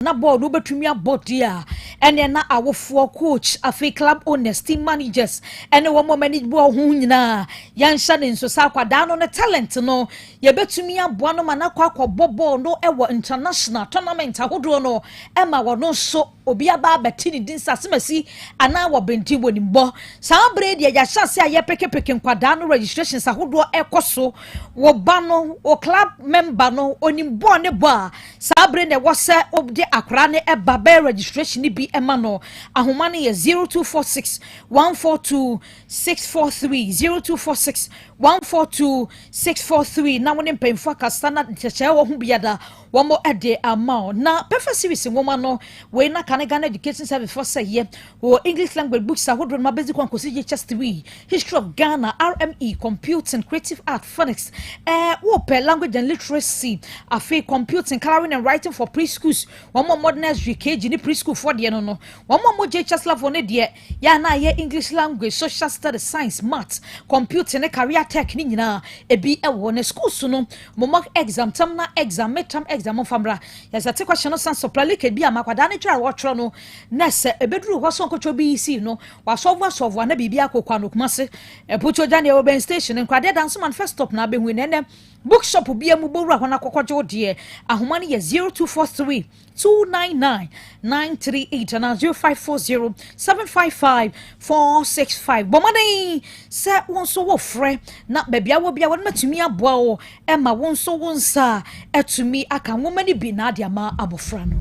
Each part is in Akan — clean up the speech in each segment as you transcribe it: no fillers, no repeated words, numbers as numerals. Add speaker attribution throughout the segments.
Speaker 1: na bɔɔl no wobɛtumi abɔ deɛ a, ɛneɛ na awofoɔ, coach, afei club owners, team managers ɛne wɔn a manage bɔɔl ho nyinaa, yɛnhyɛ ne nso sɛ akwadaa no ne talent no, yɛbɛtumi aboa no ma n'akɔ akɔbɔ bɔɔl no ɛwɔ international tournament ahodoɔ no, ɛma wɔn nso obi aba abɛte ne din sɛ asemasi anaa wɔ bɛnti wɔ ne mbɔ. Saa bere deɛ, yɛahyɛ ase a yɛpekepeke nkwadaa no, registrations ahodoɔ ɛkɔ so. Wɔ ba no, wɔ club member no onim bɔɔl ne bɔ a, saa bere na ɛwɔ sɛ ɔde akwadaa no ɛba bɛyɛ registration bi ɛma no. Ahoma no yɛ 0246 142 643, 0246 142 643, na wɔne mpanyinfoɔ akasa na nkyɛkyɛ wɔ ho biada wɔn ɛde ama wo. Na Perfect Series nwoma no wei na kane Ghana Education Service fɔ sɛ yɛ wɔ English language books ahodoɔ no ma basic 1 kɔsi JHS 3, history of Ghana, RME, computing, creative art, phonics, wɔpɛ language and literacy, afei computing, colouring and writing for preschools. Wɔn a modern nursery, KG ne preschool foɔ deɛ no, wɔn a mo JHS level ne deɛ yɛ ana yɛ English language, social studies, science, maths, computing ne career tech ne nyinaa ebi ɛwɔ ne schools no. Mo mock exam, terminal exam, midterm exam mfamra, yɛsɛ te question no san supply leakage bi ama akwadaa ne twerɛ a wɔtwerɛ no na sɛ ebeduru hɔ so nkotwa BECE no, wasɔfo asɔfo ana biribi akokɔ ano. Kumase ɛputu ogya ne ɛwɔ bɛn station nkradeɛ danso first stop na abɛhu nɛnɛ bookshop bia mu bowura hɔ no akɔkɔgye wo deɛ. Ahoma no yɛ 0243 299 938 anaa 0540 755 465. Bɔ mmɔden sɛ wo nso wofrɛ na baabi awɔ bia wɔn atumi aboa wo ɛma wo nso wo nsa atumi aka nwoma no bi na ade ama abɔfra no.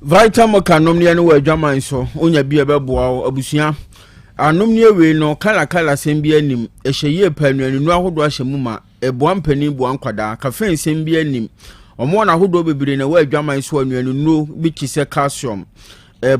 Speaker 2: Vitamoka nomneɛ no wɔ adwaman so, wonya bi a ɛbɛboa wo. Abusua, anomneɛ wei no kalakala sɛm bi anim, ɛhyɛ yie pa, nnuaninu ahodoɔ ahyɛ mu ma ɛboa mpanin, boa nkwadaa. Kafe nsɛm bi anim, ɔmo wɔ n'ahodoɔ bebree na ɛwɔ adwaman so. Nnuaninu bi te sɛ calcium,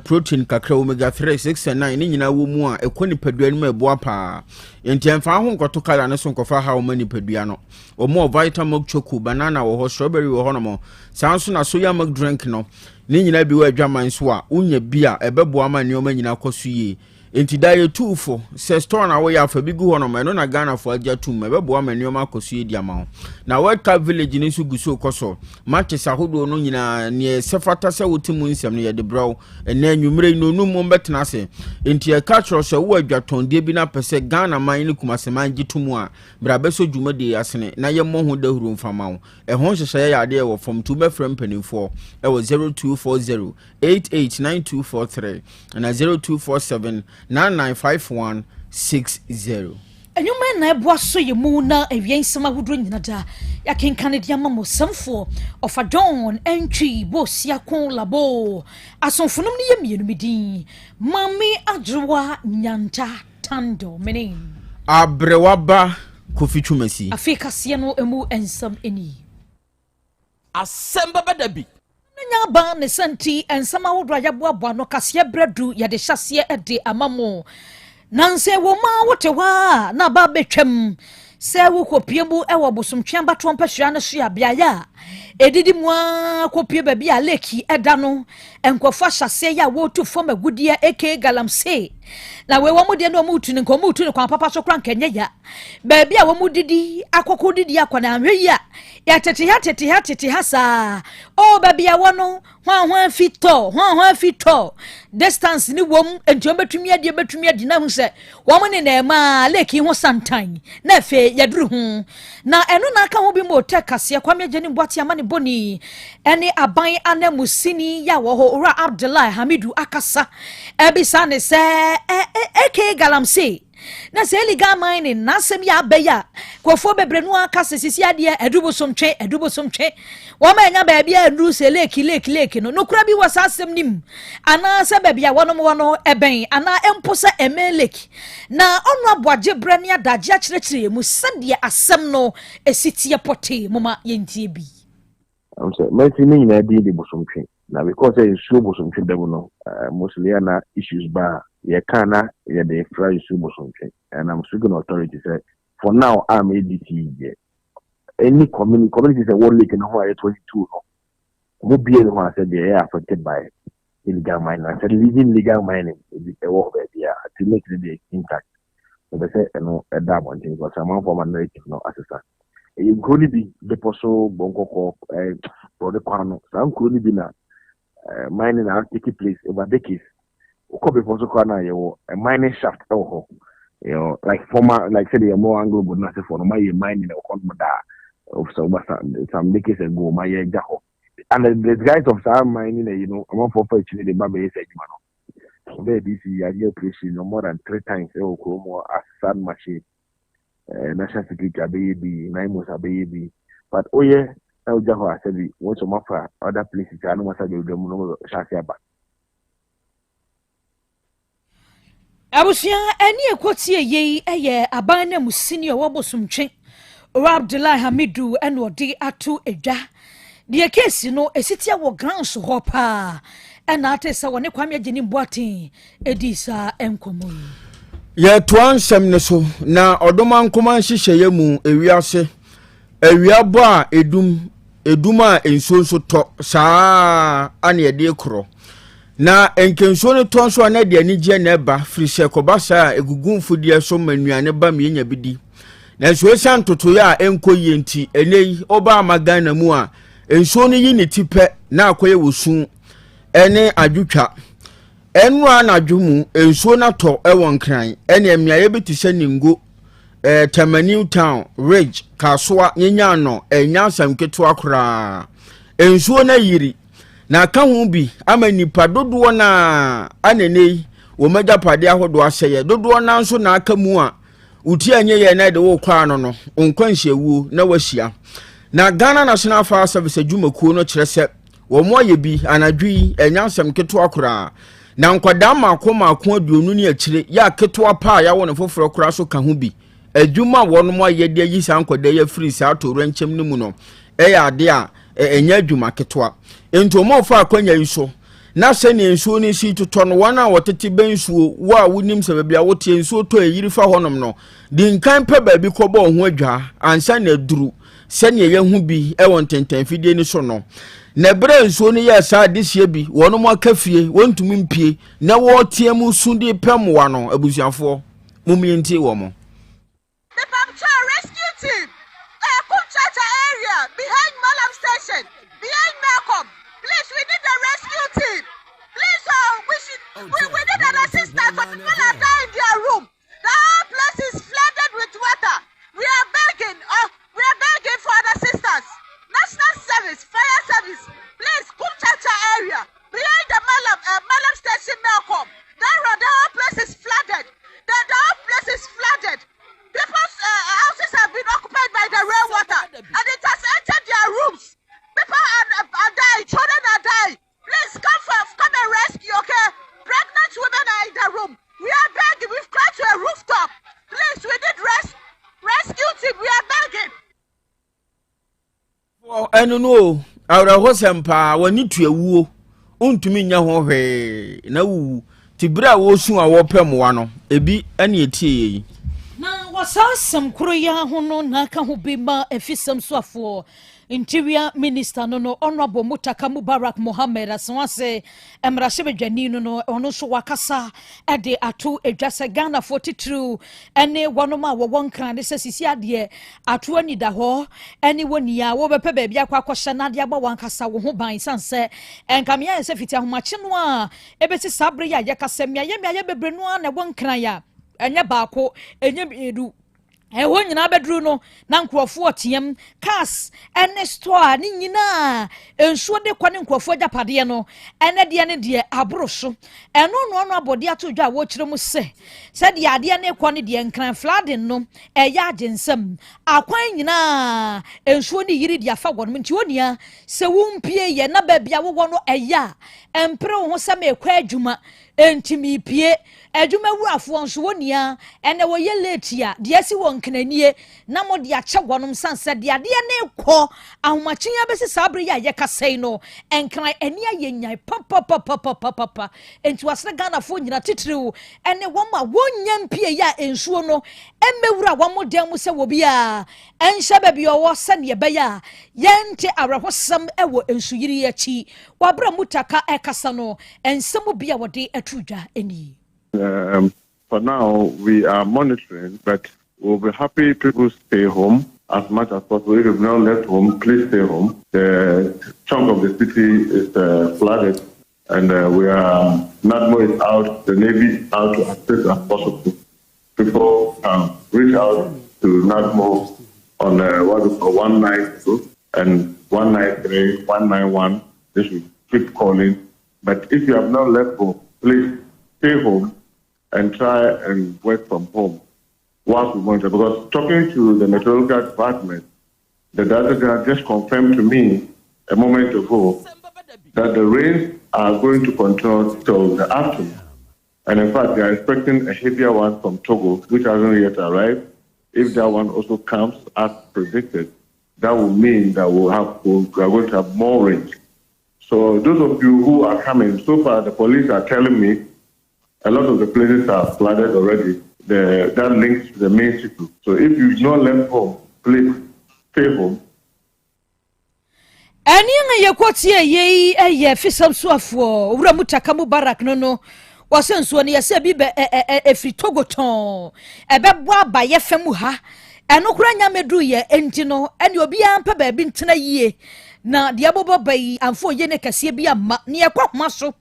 Speaker 2: protein kakra, omega 3, 6 and 9 ne nyinaa wɔ mu a ɛkɔ nipadua no mu, ɛboa paa. Nti ɛmfa ho nkɔto kala no so nkɔfa ha wɔma nipadua no. Ɔmo wɔ Vitamilk choco, banana wɔ hɔ, strawberry wɔ hɔnom, saa nso na soya milk drink no ne nyinaa bi wɔ adwaman so a wonya bi a ɛbɛboa ma nneɛma nyinaa kɔ so yie. Nti da yɛ tuufo sɛ store na wɔyɛ afa bi gu hɔnom, ɛno na Ghanafoɔ agye atum, ɛbɛboa ma nneɛma akɔ so yie di ama wo. Na World Cup Village no nso gu so kɔ so, matches ahodoɔ no nyinaa, neɛ sɛ fata sɛ wote mu nsɛm no, yɛde brɛ wo. Ɛnɛ anwummerɛ yi nonum mo bɛtena ase. Nti ɛka kyerɛ sɛ wowɔ adwatɔndeɛ bi no apɛ sɛ Ghana man ne Kumaseman gye to mu a, bra bɛsɔ dwumadie asene na yɛmmɔ ho dahuro mfama wo. Ɛho nhyehyɛeɛ yɛ adeɛ wɔ fam, nti wobɛfrɛ mpanimfoɔ ɛwɔ 0240 889243 na 0247 995160.
Speaker 1: Enwuma na ɛboa so yɛ mu na awia nsɛm ahodoɔ nyina da yɛakenka de ama mo. Sɛmfoɔ ɔfa John Ɛntwi Bosiako Labo asomfonom no yɛ mmienu. Mi din Maame Adwowa Nyanta Tando mene.
Speaker 2: Abrewaba Kofi Twumasi.
Speaker 1: Afei kaseɛ no mu nsɛm ani.
Speaker 3: Asɛm bɛbɛ da bi.
Speaker 1: Nya aba ne sɛ nti nsɛm ahodoɔ a yɛboaboa no kaseɛ berɛ du yɛde hyɛseɛ de ama mo. Nansɛ wɔ mu a wote hɔ a na aba bɛtwam sɛ wokɔpie mu wɔ Bosomtwe abatoɔ mpɛsua no so a, beaeɛ a ɛdidi mu a kɔpie baabi a lake ɛda no, nkurɔfoɔ ahyɛseɛ yɛ a wɔretu fam agudeɛ aka galamsey. Na wei wɔn deɛ no, wɔn retu no nka wɔn retu no kwan papa so kora nkɛnyɛ ya. Baabi a wɔn didi akɔkɔ didi akɔ na ahwɛ yi a yɛtete ha tete ha tete ha saa o, baabi a wɔ no hwan hwan fi tɔ, hwan hwan fi tɔ, distance ni wɔm, nti wɔn bɛtumi adi bɛtumi adi na ho sɛ wɔn ne na ɛma lake ho santan na afei yɛduru ho. Na ɛno na aka ho bi ma ɔtɛ kaseɛ Kwame Agye ne Mboate ama ne bɔni ɛne aban anamusini yɛ a wɔ hɔ, Owura Abdullahi Hamidu, akasa ɛbisa ne sɛ ɛ ɛ aka galamsey na sɛ illegal mining n'asɛm yɛ abɛyɛ a, nkurɔfoɔ bebree no aka sɛ sisi adeɛ Adubosomtwe, Adubosomtwe, wɔn a ɛnya baabi a ɛnuru sɛ lake no, nokura bi wɔ saa asɛm nim anaasɛ baabi a wɔnom wɔ no ɛbɛn anaa mpo sɛ ɛmɛn lake, na ɔno aboagye berɛ ne adagye akyerɛkyerɛ mu sɛdeɛ asɛm no esi teɛ pɔtee. Moma yɛntie bi.
Speaker 4: Sɛ mɛnti ne nyinaa din de Bosomtwe na because sɛ nsuo Bosomtwe da mu no, mostly na issues ba a yɛka na yɛde fra nsuo Bosomtwe, and I'm speaking authority sɛ for now a mɛ DCE deɛ, any community sɛ wɔ lake no ho a yɛ 22 no, ɔmo bie ne ho a sɛ deɛ ɛyɛ affected by illegal mining na sɛ leaving legal mining ebi ɛwɔ hɔ baabi a ati lake no deɛ intact. Ɛbɛ sɛ ɛno ɛda abɔnten because amanfoɔ ma narrative no asesa. Ɛyɛ nkuro no bi, bepɔ so, Bɔnkɔkɔ, ɛɛ borɔde kwan no, saa nkuro no bi na Mining na take place over decades. Wokɔ bepɔ so koraa na yɛwɔ mining shaft wɔ hɔ. You like former like sɛdeɛ yɛmɔ Anglo Gold no asefoɔ no ɔmayɛ mining wɔ hɔ nom daa. So some decades ago ɔmayɛ agya hɔ. And the guise of saa mining ayi no amanfoɔ fa akyire de ba bɛyɛ saa adwuma no. Bɛyɛ DC yɛayɛ operation no more than three times ɛwɔ kurom hɔ asesa machine. National security abɛyɛ bi, NAIMOS abɛyɛ bi, but woyɛ na wogya hɔ a sɛbi wɔn nso wɔafa other places a na wɔasa dwodwo mu na wɔhyɛ ase aba.
Speaker 1: Abusua ɛne ɛkɔtie yei yɛ aban no mu sini ɔwɔ Bosomtwe Owura Abdullahi Hamidu ɛna ɔde ato edwa deɛ keesi no esitia wɔ grounds hɔ paa ɛna ate sɛ wɔne Kwame Agyenim Boateng ɛdii saa nkɔmmɔ yi.
Speaker 2: Yɛtoa nsɛm no so na ɔdomankoma nhyehyɛeɛ mu ewiase awia bɔ a edum edum a nsuo nso tɔ saa ara na yɛde korɔ na nka nsuo no tɔ nso a na ɛde anigyeɛ na ɛba firi sɛ kɔba saa a ɛgugu mfudeɛ so ma nnuane ba ma yɛnya bi di nanso ɛsiane ntotoeɛ a ɛnkɔ yie nti ɛnɛ yi ɔba ama Ghana mu a nsuo no yi ne ti pɛ na akɔyɛ wɔ su ɛne adwotwa Ɛnnora anadwo mu, nsuo no atɔ wɔ Nkran ne mmeaeɛ bi te sɛ Ningo, eh, Tema New Town, Ridge, Kasoa, Nyenyanɔ, ɛnyɛ asɛm ketewa koraa. Nsuo no ayiri, na aka ho bi ama nnipa dodoɔ no ara ana ɛnɛ yi wɔn agyapadeɛ ahodoɔ asɛeɛ. Dodoɔ no ara nso na aka mu a wo ti anyɛ yɛ na ɛde wo kɔ ano no, wo nkwa nhyiawuo na wahyia. Na Ghana National Fire Service adwumakuo no kyerɛ sɛ Wɔayɛ bi anadwo yi, ɛnyɛ asɛm ketewa koraa. Na nkwadaa mmaako mmaako 20 ne akyire, yɛ a ketewa paa a yɛawo no foforɔ koraa so ka ho bi. Adwuma a wɔn ayɛ de ayi saa nkwadaa yi afiri saa atoyerɛnkyɛm no mu no yɛ adeɛ a ɛnyɛ adwuma ketewa. Enti wɔn a wɔfa akwanya yi so na sɛnea nsuo no si totɔ no, wɔn a wɔtete bɛn nsuo, wo a wonim sɛ baabi a woteɛ nsuo tɔ ɛyiri fa hɔnom no, di nkan pɛ baabi kɔbɔ wo ho adwaa ansa na aduru. sɛdeɛ yɛahu bi wɔ ntɛntɛnfidie no so no. Na ɛberɛ a nsuo no yɛɛ saa adehyeɛ bi, wɔnom aka fie, wɔntumi mpie, na wɔretea mu su de repɛ mmoa no, abusuafoɔ, mom yɛntie wɔn.
Speaker 5: Mepamkyɛw rescue team ɛyɛ Kumchacha area behind Mallam station behind Melcom please we need the rescue team please oh we should we, we need an assistance for people are dying in their room The whole place is flooded with water. We are begging, uh, we are begging for an assistance. National Service, Fire Service, please, Kumchacha area, behind the Malam, uh, Malam Station, Melcom. That road, the whole place is flooded. The, the whole place is flooded. People's uh, houses have been occupied by the rainwater, and it has entered their rooms. People are, are dying, children are dying. Please come for, come and rescue, okay? Pregnant women are in the room. We are begging. We've climbed to a rooftop. Please, we need res rescue team. We are begging.
Speaker 2: ɛno no o awerɛhosɛm paa w'ani tua wuo wontumi nyɛ ho hwee na wuwu te berɛ a wɔsu a wɔpɛ mmoa no ebi ɛne ɛtie yɛ yi
Speaker 1: na wɔ saa asɛm koro yi ara ho no na aka ho bi ma afisɛm soafoɔ Interior Minister no no Honourable Mutaka Mubarak Mohammed Asenwase mmarahyɛbadwani no no ɔno nso wakasa de ato edwa sɛ Ghanafoɔ titiriw ne wɔnom a wɔwɔ nkran ne sɛ sisi adeɛ ato anidahɔ ne wɔn nia wɔbɛpɛ baabi akɔ akɔhyɛ na adeɛ abɔ wɔn ankasa wo ho ban san sɛ ɛnka mmeaeɛ sɛ fiti ahomakye no a ɛbɛsi saa bere yi a yɛkasa mmeaeɛ mmeaeɛ bebree no a na ɛwɔ nkran a ɛnyɛ baako ɛnyɛ mmienu Ɛhɔ nyinaa bɛduru no, na nkurɔfoɔ team, cars ne store ne nyinaa nsuo de kɔ ne nkurɔfoɔ agyapadeɛ no ɛnɛ deɛ ne deɛ aboro so. Ɛno no ɔno abɔdeɛ ato dwa a wɔkyerɛ mu sɛ sɛdeɛ adeɛ ne kɔ ne deɛ nkran flooding no ɛyɛ agye nsam. Akwan nyinaa nsuo ne yiri de afa wɔnom nti onua sɛ wompie yɛ na baabi a wowɔ no ɛyɛ a mpere wo ho sɛ meekɔ adwuma enti mepie. Adwuma wurafoɔ nso wɔ nia ɛnɛ wɔyɛ late a deɛ asi wɔ nkena na mo de akyɛ wɔnom sane sɛ deɛ adeɛ ne kɔ ahomakye yi abɛsi saa bere yi a yɛkasa yi no nkran ani ayɛ nyan papapapapapa enti wasrɛ Ghanafoɔ nyina titiriw ɛne wɔn a wɔnnya mpie yi a nsuo no mmɛwura wɔn dan mu sɛ wɔ biara ɛnhyɛ baabi ɔwɔ sɛdeɛ ɛbɛyɛ a yɛnte awerɛhosɛm ɛwɔ nsuyiri yi akyi wɔ abere a Mutaka ɛkasa no nsɛm bi a wɔde ato dwa nie.
Speaker 6: For now, we are monitoring, but we'll be happy people stay home as much as possible. If you've not left home, please stay home. The chunk of the city is flooded. And we are, NADMO is out, the Navy is out to assist as possible. People can reach out to NADMO on what we call 192 and 193, 191. They should keep calling. But if you have not left home, please stay home and try and work from home whilst we monitor. Because talking to the meteorological department, the director just confirmed to me a moment ago that the rains are going to continue till the afternoon. And in fact, they are expecting a heavier one from Togo, which hasn't yet arrived. If that one also comes as predicted, that will mean that we'll have, we are going to have more rain. So those of you who are coming, so far the police are telling me a lot of the places are flooded already. The, that links to the main city. So if you've not left home, please stay home.
Speaker 1: Ɛne na yɛkɔtie yei yɛ fisɛm soafoɔ Owura Mutaka Mubarak no no wɔsɛ nsuo no yɛsɛ bi bɛ ɛfiri Togo tɔn ɛbɛbɔ aba yɛ fɛ mu ha ɛno koraa nya mɛduru yɛ enti no ɛne obiara mpɛ baabi ntena yie na deɛ ɛbobɔ ba yi amfa oye ne kɛseɛ bi amma ne yɛkɔ homa so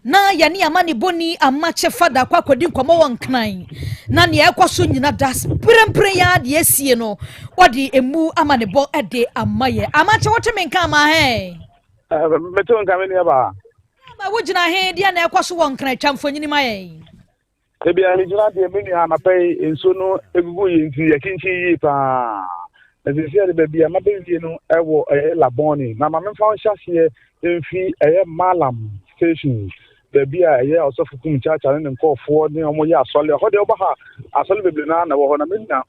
Speaker 1: na yɛne amanebɔni Amakye Fada akɔ akɔdi nkɔmmɔ wɔ Nkran na nea ɛkɔ so nyina da mprempren yi ara deɛ asie no wɔde emu amanebɔ de ama yɛ. Amakye wote me nka ama hɛn?
Speaker 7: Mete wo nka me nuabaa.
Speaker 1: Ama wogyina he deɛ na ɛkɔ so wɔ Nkran twa mfonini ma yɛn.
Speaker 7: Ebi a megyina deɛ me nua anapa yi nsuo no egugu yi nti yɛkyinkyin yie paa. Na sisi de baabi a mabɛwie no ɛwɔ ɛyɛ Labɔni na ma memfa nhyɛ aseɛ mfi ɛyɛ Malam station baabi a ɛyɛ ɔsɔfo kum kyaakyaa ne ne nkurɔfoɔ ne wɔn yɛ asɔre. Ɛhɔ deɛ woba ha asɔre bebree naa na ɛwɔ hɔ na me nua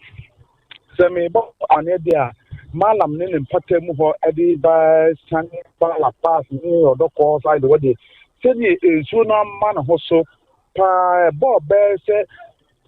Speaker 7: sɛ mebɔ aneɛ deɛ a Malam ne ne mpata mu hɔ de ba sane ba La Paz ne ɔdɔkɔ side hɔ deɛ sɛdeɛ nsuo no ama ne ho so paa ɛbɔɔ bɛyɛ sɛ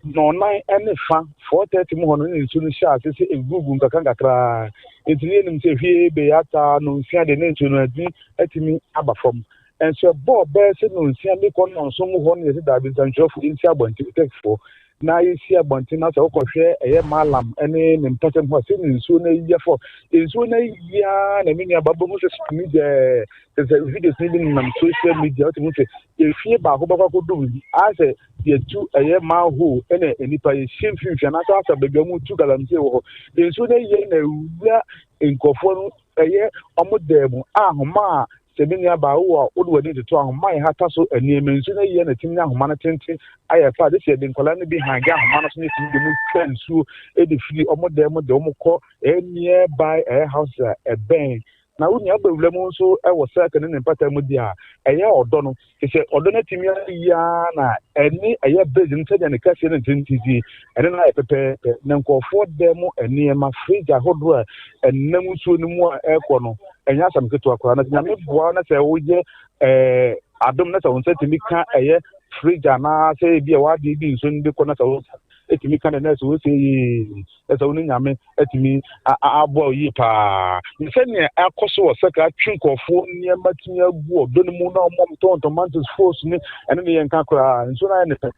Speaker 7: nnɔnnan ne fa, 4:30 mu hɔ no na nsuo no hyɛɛ ase sɛ ɛgugu nkakra nkakra. Nti ne yɛnim sɛ hwie bɛyɛ ata nnɔnsia deɛ na nsuo no atumi atumi aba fam. Nso ɛbɔɔ bɛyɛ sɛ nnɔnsia ne kɔ nnɔnson mu hɔ no yɛsɛ daabi nsɛntwerɛfoɔ yɛnsi abɔnten tɛkfoɔ na yɛsi abɔnten na sɛ wokɔhwɛ ɛyɛ Malam ne ne mpɔtam hɔ a sɛ ne nsuo no ayi afɔ nsuo no ayi ara na me nua ba bɛhu sɛ sumi gyɛɛ sɛ sɛ videos no bi nenam social media wotumi sɛ efie baako bɛkɔ akɔdu bi ayɛ sɛ yɛtu ɛyɛ manhole ɛna nnipa yɛhyɛ mfimfini anaasɛ asɛ baabi a wɔtu galamsey wɔ hɔ nsuo no yɛ na awura nkurɔfoɔ no ɛyɛ wɔn dan mu a ahoma a sɛ me nua baa wowɔ a wode w'ani toto ahoma a yɛhata so nneɛma nsuo no yɛ na ɛtumi ne ahoma no tenten ayɛ fa de sɛ yɛde nkwadaa no bi hange ahoma no so ne ɛtumi de mu twa nsuo de firi wɔn dan mu de wɔn kɔ ɛyɛ nearby ɛyɛ house a ɛbɛn Na wo nua bɛwura mu nso wɔ circle ne ne mpata mu deɛ a, ɛyɛ ɔdɔ no. Te sɛ ɔdɔ no atumi ayi ara na ɛne ɛyɛ bridge no sɛdeɛ ne kɛseɛ ne ntenten sie, ɛne no ayɛ pɛpɛɛpɛ. Na nkurɔfoɔ dan mu nneɛma, fridge ahodoɔ a ɛnam nsuo no mu a ɛrekɔ no, ɛnyɛ asɛm ketewa koraa. Na sɛ Nyame boa wo na sɛ woyɛ ɛɛ adom na sɛ wo nsa tumi ka ɛyɛ fridge anaa sɛ ebi a w'adeɛ bi nsuo no de kɔ na sɛ wo nsa tumi ka no na sɛ wo sɛ yee sɛ wo ne Nyame atumi aboa wo yie paa. Na sɛnea akɔ so wɔ sɛkra atwe nkurɔfoɔ nneɛma tumi agu ɔdɔ no mu na ɔmɔ tɔn tomatoes fos ne ɛno ne yɛnka koraa nsuo no ayɛ ne pɛ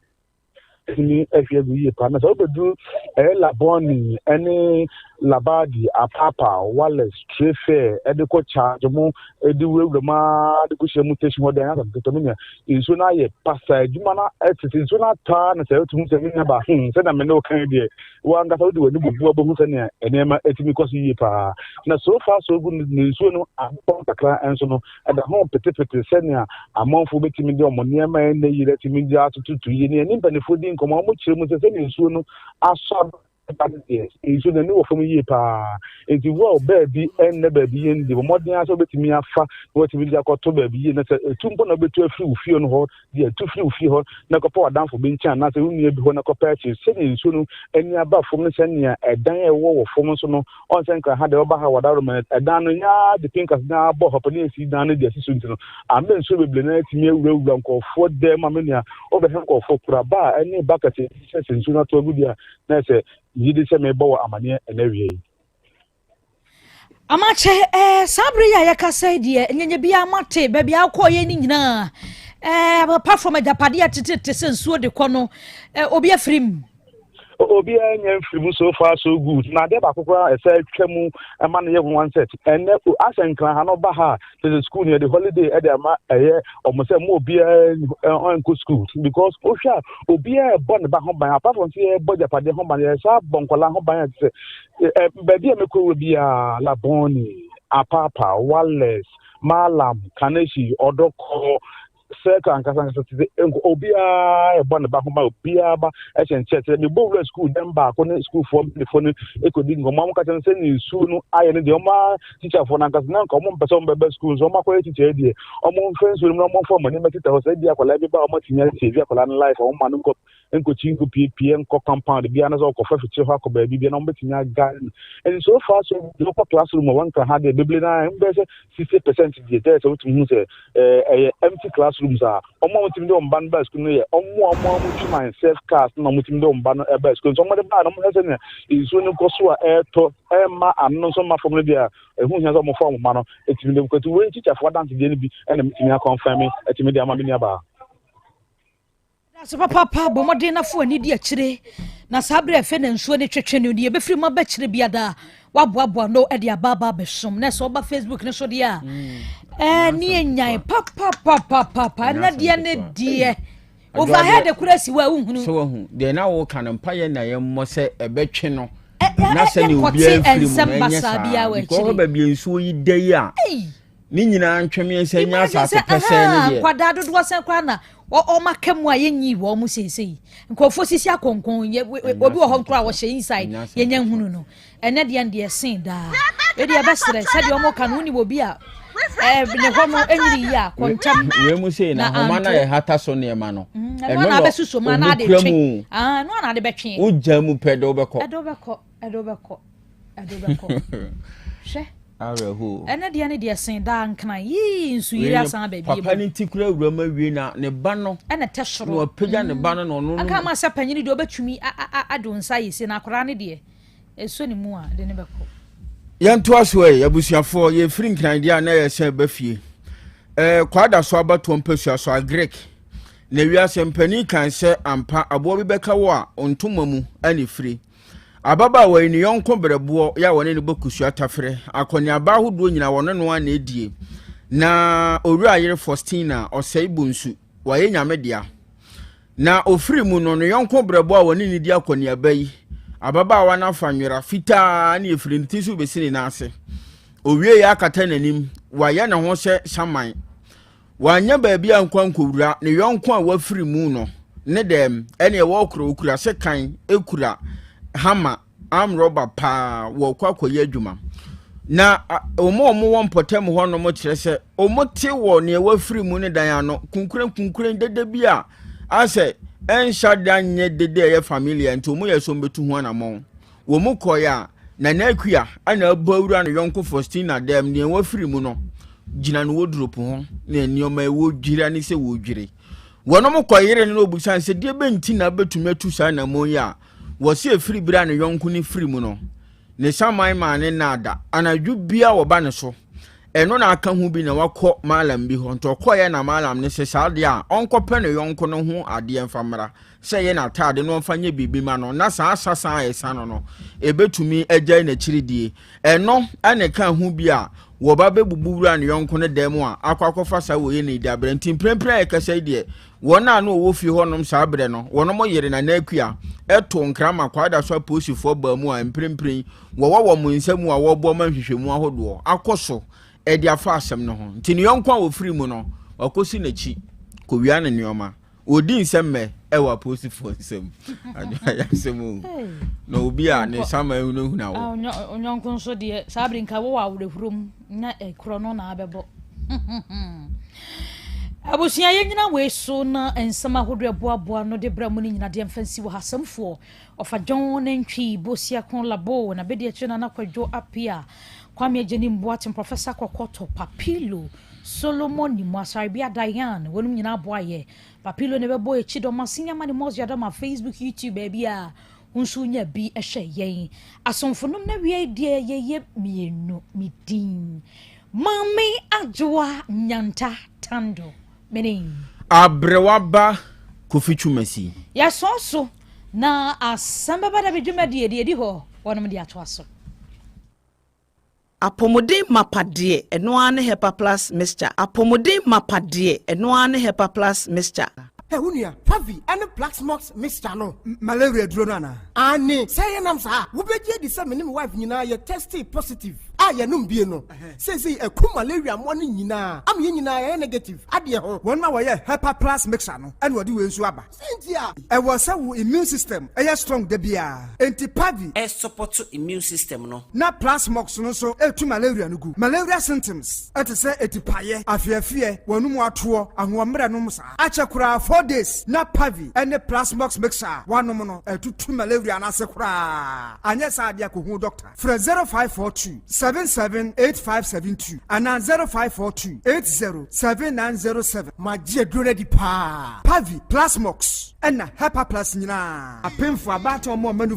Speaker 7: tumi ahwie agu yie paa. Na sɛ wobɛduru ɛyɛ Labɔni ɛne Labadi, Apapa, Wallace, Trayfair ɛde kɔ Charge mo ɛde wurawura mu ara de kɔhyia mu station hɔ deɛ anyɛ asɛm ketewa me nua nsuo no ayɛ pasaa adwuma no ɛtete nsuo no ataa na sɛ wotumi sɛ me nua ba hmm sɛdeɛ me ne wo kan deɛ Wo ankasa wode w'ani bubu a wobɛhu sɛnea nneɛma atumi kɔ so yie paa. Na so far so good ne nsuo no abɔ kakra nso no, ɛda ho petepete sɛnea amanfoɔ bɛtumi de wɔn nneɛma a ɛnnɛ yie atumi de atototo yie. Ne yɛne mpanimfoɔ di nkɔmmɔ a, wɔkyerɛ mu sɛ sɛnea nsuo no asɔ aba no deɛ, nsuo no ani wɔ fam yie paa. Enti wo a baabi ɛnnɛ baabi yie no deɛ, bɔ mmɔden ara sɛ wobɛtumi afa na watumi de akɔto baabi yie. Na sɛ ɛtu mpo na wobɛtu afiri wo fie no hɔ Deɛ tu firi wo fie hɔ na kɔpɛ w'adamfo bi nkyɛn anaasɛ wo nua bi hɔ na kɔpɛ akyiri. Sɛdeɛ nsuo no ani aba fam ne sɛdeɛ ɛdan a ɛwɔ wɔ fam nso no, ɔn sɛ nkra ha deɛ wɔba ha wɔ Adaworoma no, ɛdan no nyɛ ara de pinkas na abɔ hɔ pɛ na yɛsi dan no de asi so nti no, ama nsuo bebree no atumi awurawura nkurɔfoɔ dan mu a me nua, wobɛhwɛ nkurɔfoɔ kura ba a ɛne bucket a ɛhyehyɛ sɛ nsuo no ato agu deɛ a, na ɛsɛ megye di sɛ mebɔ wɔ amaneɛ ɛnɛ awia yi.
Speaker 1: Amakyɛ ɛɛ eh, saa bere yi a yɛkasa yi deɛ nyanya biara mate baabi a akɔ yɛ ne nyinaa ɛɛ eh, apart from agyapadeɛ tetete sɛ nsuo de kɔ no ɛɛ eh, obi afiri mu.
Speaker 7: Obiara nya mfiri mu so far so good. Na adeɛ baako koraa ɛsɛ atwa mu ɛma no yɛ one set. Ɛnɛ asɛ nkran ha no ɔba ha a kyerɛ sɛ school no yɛde holiday ɛde ama ɛyɛ ɔmo sɛ mo obiara ɛnkɔ school because wohwɛ a obiara ɛbɔ ne ba ho ban apart from sɛ yɛbɔ gyapadeɛ ho ban yɛsan bɔ nkwadaa ho ban a kyerɛ sɛ baabi a mekɔ wɔ biara Labone, Apapa, Wireless, Malam, Kaneshie, Ɔdɔkɔ, circle ankasa ankasa te sɛ nko obiara ɛbɔ ne ba ho ba obiara ba ɛhyɛ nkyɛn sɛ mebɔ wura sukuu dɛm baako ne sukuufoɔ mpanimfoɔ no ɛkɔdi nkɔmmɔ wɔn ka kyerɛ no sɛ ne nsuo no ayɛ no deɛ wɔn a tikyafoɔ no ankasa na nka wɔn mpɛ sɛ wɔn bɛba sukuu nso wɔn akɔyɛ tikya yi deɛ wɔn mfa nsuo no mu na wɔn mfa wɔn anim ɛteta hɔ sɛ ebi akwadaa bi ba a wɔn atumi asie bi akwadaa no life a wɔn ma no nkɔ nkɔkyi nkɔpiepie nkɔ compound biara na sɛ ɔkɔfa fikyire hɔ akɔ baabi biara na wɔbɛtumi aga no and so far so deɛ wokɔ classroom a wɔnkra ha deɛ bebree naa ɛmu bɛyɛ sɛ 60% deɛ kyerɛ sɛ wotumi hu sɛ ɛyɛ empty classrooms a wɔn a wɔtumi de wɔn ba no ba sukuu no yɛ wɔn a wɔn a wɔtwi my self cars na wɔtumi de wɔn ba no ba sukuu nso wɔn de ba no wɔn hwɛ sɛ nea nsuo no kɔ so a ɛretɔ ɛmma ano nso mma fam no deɛ ɛho hia sɛ wɔfa wɔn mma no ɛtumi de kɔti wei tikyafoɔ adansedeɛ no bi ɛna metumi akɔnfɛn ɛtumi de ama me nuabaa.
Speaker 1: Ase papaapa, bɔ mmɔden na fa w'ani di akyire, na saa berɛ a ɛfɛ na nsuo no twetwe no, deɛ ɛbɛfiri mu abɛkyerɛ biada waboaboa no de aba aba abɛsom. Na sɛ ɔba Facebook no so deɛ a, ɛne ɛnyan papapapapapa, ɛnɛ deɛ ne deɛ overhead kura si hɔ a wohunu.
Speaker 2: Sɛ wahu deɛ na woka no, mpayɛ na yɛmmɔ sɛ ɛbɛtwe no na sɛdeɛ obiara mfiri mu no ɛnyɛ saa, because ɔhɔ baabi nsuo yi da yi a Ne nyinaa ntweme sɛ nyɛ asase pɛsɛɛ no deɛ.
Speaker 1: Nkwadaa dodoɔ sɛn koraa na wɔn aka mu a yɛnyi wɔn mu seesei. Nkurɔfoɔ sisi akɔnkɔn yɛ obi wɔ hɔ koraa a wɔhyɛ inside yɛnya nhunu no. Ɛnɛ deɛ deɛ sen daa. Ɛdeɛ ɛbɛsrɛ sɛdeɛ wɔn ka no wonim obi a ɛɛ ne hɔ no ɛnyini yie a kɔntɛm.
Speaker 2: Wei mu sei na ahoma no a yɛhata so nneɛma no.
Speaker 1: Ɛno na abɛsusu mu anaa de twe. Ɛno na ade bɛtwe.
Speaker 2: Wogya mu pɛ de wobɛkɔ.
Speaker 1: Ɛde wobɛkɔ. Ɛde wobɛkɔ. Ɛde wobɛkɔ. Hwɛ.
Speaker 2: Awerɛhow.
Speaker 1: Ɛnɛ deɛ ne deɛ sen daa nkran yii nsuyiri asan aba bio.
Speaker 2: Papa ne ti kura awura mu awie na ne ba no.
Speaker 1: Ɛna ɛtɛ soro.
Speaker 2: Na wapagya ne ba no na ɔno no.
Speaker 1: Anka ama sɛ panyini deɛ ɔbɛtumi ade wo nsa ayɛ sei na akwadaa no deɛ ɛsɔ ne mu a de ne bɛkɔ.
Speaker 2: Yɛntoa so ɛ, abusuafoɔ, yɛfiri Nkran deɛ a na ɛyɛ sɛ ɛba fie. Ɛɛ, Kwada so abatoɔ mpasua so Agric. Na wiase mpanin kan sɛ ampa aboa bi bɛka wo a, ntoma mu na ɛfiri. Ababaawa yi, ne yɔnko berɛboɔ yɛ a wɔne no bɔ kusua tafrɛ, akɔneaba ahodoɔ nyinaa wɔne no ara na ɛdie. Na owura yere Faustina Ɔsɛe Bonsu, wayɛ nyame dea. Na ɔfiri mu no, ne yɔnko berɛboɔ a wɔne no di akɔneaba yi, ababaawa no afa nwera fitaa ne ɛfiri ne ti so bɛsi ne nan ase. Ɔwie yɛ akata n'anim, wayɛ ne ho sɛ saman. Wannya baabi ankɔ ankɔwura ne yɔnko a wafiri mu no ne dɛm, ɛneɛ wɔkorɔ, ɔkura sekan, kura hama, arm rubber paa, wɔrekɔ akɔyɛ adwuma. Na wɔn a wɔwɔ mpɔtam hɔnom kyerɛ sɛ wɔte wɔ nea wafiri mu ne dan ano kunkuren kunkuren dede bi a asɛ ɛnhyɛ da nyɛ dede a ɛyɛ familiar nti wɔn yɛ sɛ wɔbɛtu ho anammɔn. Wɔn mu kɔe a, Nana Akua na abɔ awura ne yɔnko Faustina dɛm nea wafiri mu no gyina ne wardrobe ho na nneɛma ɛwɔ dwira ne sɛ wɔredwiri. Wɔnom kɔyere no na ɔbusa no sɛ deɛ bɛn nti na abɛtumi atu saa anammɔn yi a wɔse ɛfiri berɛ a ne yɔnko no firi mu no ne saman maa ne nna ada anadwo bia wɔba ne so ɛno na aka ho bi na wakɔ malam bi hɔ nti ɔkɔeɛ na malam no sɛ saa deɛ a ɔnkɔpɛ ne yɔnko no ho adeɛ mfa mmra sɛ ɛyɛ n'atade na ɔmfa nyɛ biribi ma no, na saa sasa a ɛsa no no, ɛbɛtumi agyae n'akyiridie. Ɛno na ɛka ho bi a wɔba bɛbubu wura ne yɔnko no dan mu a akɔ akɔfa saa wɔyɛ no da berɛ. Nti mprempren a yɛkasa yi deɛ, wɔn a na wɔwɔ fie hɔnom saa berɛ no, wɔnom yere Nana Akua too nkra ma Kwada so apolisifoɔ baa mu a mprempren wɔwɔ wɔn nsa mu a wɔreboa ma nhwehwɛmu ahodoɔ akɔ so de afa asɛm no ho. Nti ne yɔnko a wɔfiri mu no, wakɔsi n'akyi kɔwia ne nneɛma. Wɔdi nsɛm mɛ ɛwɔ apolisifoɔ nsam. Adwuma asɛm o. Na obi a ne sama ehunahuna wo.
Speaker 1: Onyɔnko nso deɛ saa bere nka wowɔ awerɛhurom na ɛkorɔ no na abɛbɔ. Abusua yɛnyina wei so na nsɛm ahodoɔ ɛboaboa no de brɛ mu no nyina deɛ mfa nsi wɔ ha asɛmfoɔ ɔfa John Nantwi Bosiako Labo na bɛdi akyire Nana Kwadwo Apia Kwame Agyenim Boateng Professor Kɔkɔtɔ Papilo Solomon Nimo, Asarbia Diane, wɔnom nyinaa boa yɛ. Papilo na ɛbɛbɔ yɛ kyidɔm ase nyama ne Mɔs Yadama, Facebook, YouTube, baabi a wo nso wonya bi hwɛ yɛn. Asomfo nom na wiei deɛ yɛyɛ mmienu, me din Maame Adwoa Nyanta Tando, me ne.
Speaker 2: Aberewa ba Kofi Twumasi.
Speaker 1: Yɛsɔn so. Na asɛm bɛba da bi dwumadie deɛ ɛdi hɔ wɔnom de atoa so.
Speaker 8: Apɔmuden mapa deɛ, ɛno ara ne Hepa Plus Mixture. Apɔmuden mapa deɛ, ɛno ara ne Hepa Plus Mixture.
Speaker 9: Hɛ, wo nua, Pavi ne Plaxmox mixture no.
Speaker 10: Malaria aduro no anaa?
Speaker 9: Aane, sɛ yɛnam saa a, wobɛgye adi sɛ me ne me wife nyinaa yɛ testee positive a yɛnom bie no. Seesei aku malaria mmoa no nyinaa ama yɛn nyinaa yɛayɛ negative adeɛ ho.
Speaker 10: Wɔn a wɔyɛ Hepa Plus mixture no na wɔde wei nso aba.
Speaker 9: Sɛn nti a?
Speaker 10: Ɛwɔ sɛ wo immune system yɛ strong da biara, enti Pavi.
Speaker 11: Ɛsupɔto immune system no.
Speaker 10: Na Plasmox no nso tu malaria no gu. Malaria symptoms te sɛ atipaeɛ, afeafeɛ, w'anomu atoɔ, ahoɔmmerɛ nom saa. Akyɛ koraa 4 days na Pavi ne Plasmox mixture a woanom no atutu malaria no ase koraa. Anyɛ saa deɛ a kɔhu doctor. Frɛ 0542 77 8572 anaa 0542 80 7907.
Speaker 9: Magye aduro no adi paa.
Speaker 10: Pavi, Plasmox, ɛna Hepaplus nyinaa. Apemfo, abaatan, ɔmo a ɔma ne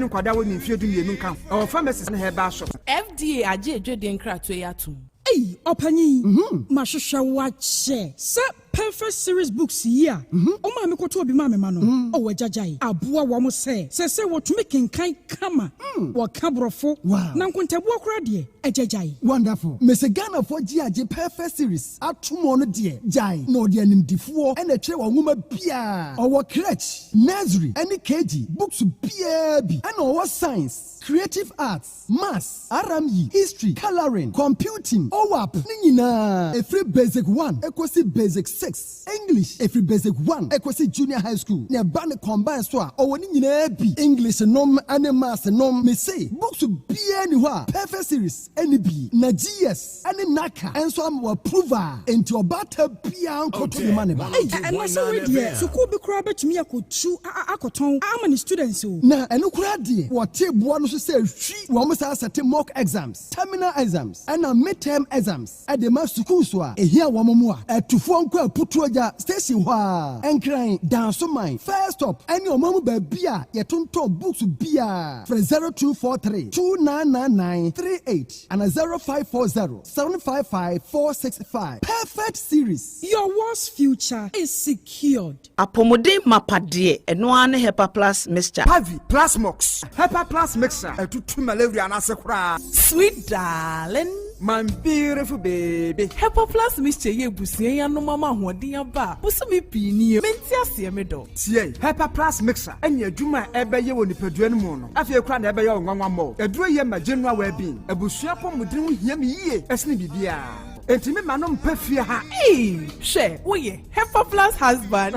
Speaker 10: nkwadaa a wɔnni mfeɛ 12 nka ho. Ɛwɔ pharmacies ne herbal shops.
Speaker 12: FDA agye adwadie nkratoɔ yi atom.
Speaker 13: Ei, ɔpanyin, mahwehwɛ wo akyɛ sɛ Perfect Series books yi a ɔmaa me kɔtɔɔ bi maa me ma no. Ɔwɔ agyagyae aboa wɔn sɛ wɔtumi kenkan kama, wɔka borɔfo na nkontabuo koraa deɛ, agyagyae.
Speaker 14: Wonderful. Mese Ghanafoɔ gye agye Perfect Series atom no deɛ, gyae na ɔde animdifoɔ ɛna ɛtwerɛ wɔn nwoma biara. Ɔwɔ crèche, nursery ɛne KG books biara bi, ɛna ɔwɔ science, creative arts, maths, RME, history, colouring, computing, OWAP ne nyinaa, ɛfiri basic 1 ɛkɔsi basic 6, English ɛfiri basic 1 ɛkɔsi junior high school, na ɛba ne combine so a, ɔwɔ ne nyinaa bi, English nom ne maths nom. Mese books biara ni hɔ a Perfect Series ɛne bi, na GS ɛne NaCCA ɛnso ama wɔ approve a, enti ɔbaata biara nkɔtɔ bi ma ne ba.
Speaker 13: Ei, ɛno sɛ wei deɛ, sukuu bi koraa bɛtumi akɔtu akɔtɔn ama ne students o.
Speaker 14: Na ɛno koraa deɛ, wɔte boa no so sɛ hwi wɔn saa sɛte mock exams, terminal exams ɛna midterm exams ɛde ma sukuu so a ehia wɔn mu a ɛtufoɔ nkɔ Aputuo Gya station hɔ a, Nkran Dansoman first stop, ɛne ɔman mu baabi a yɛtontɔn books biara. Frɛ 0243 299938 ana 0540 755 465. Perfect Series.
Speaker 13: Your world's future is secured.
Speaker 8: Apɔmuden mapa deɛ, ɛno ara ne Hepa Plus Mixture.
Speaker 10: Pavi, Plasmox, Hepa Plus mixture ɛtutu malaria no ase koraa.
Speaker 12: Sweet darling.
Speaker 10: My beautiful baby.
Speaker 12: Hepa Plus Mixture yɛ ebusua yi anom ama ahoɔden aba a bosome pii nie. Mente aseɛ, me dɔ.
Speaker 10: Tie, Hepa Plus mixture ɛne adwuma a ɛbɛyɛ wɔ nipadua no mu no, afei koraa na ɛbɛyɛ wo nwanwa mmɔ. Aduro yɛ ma general well-being. Abusua pɔmuden ho hia me yie ɛsene biribiara. Enti me ma no mpɛ fie ha.
Speaker 12: Ee, hwɛ, woyɛ Hepa Plus husband.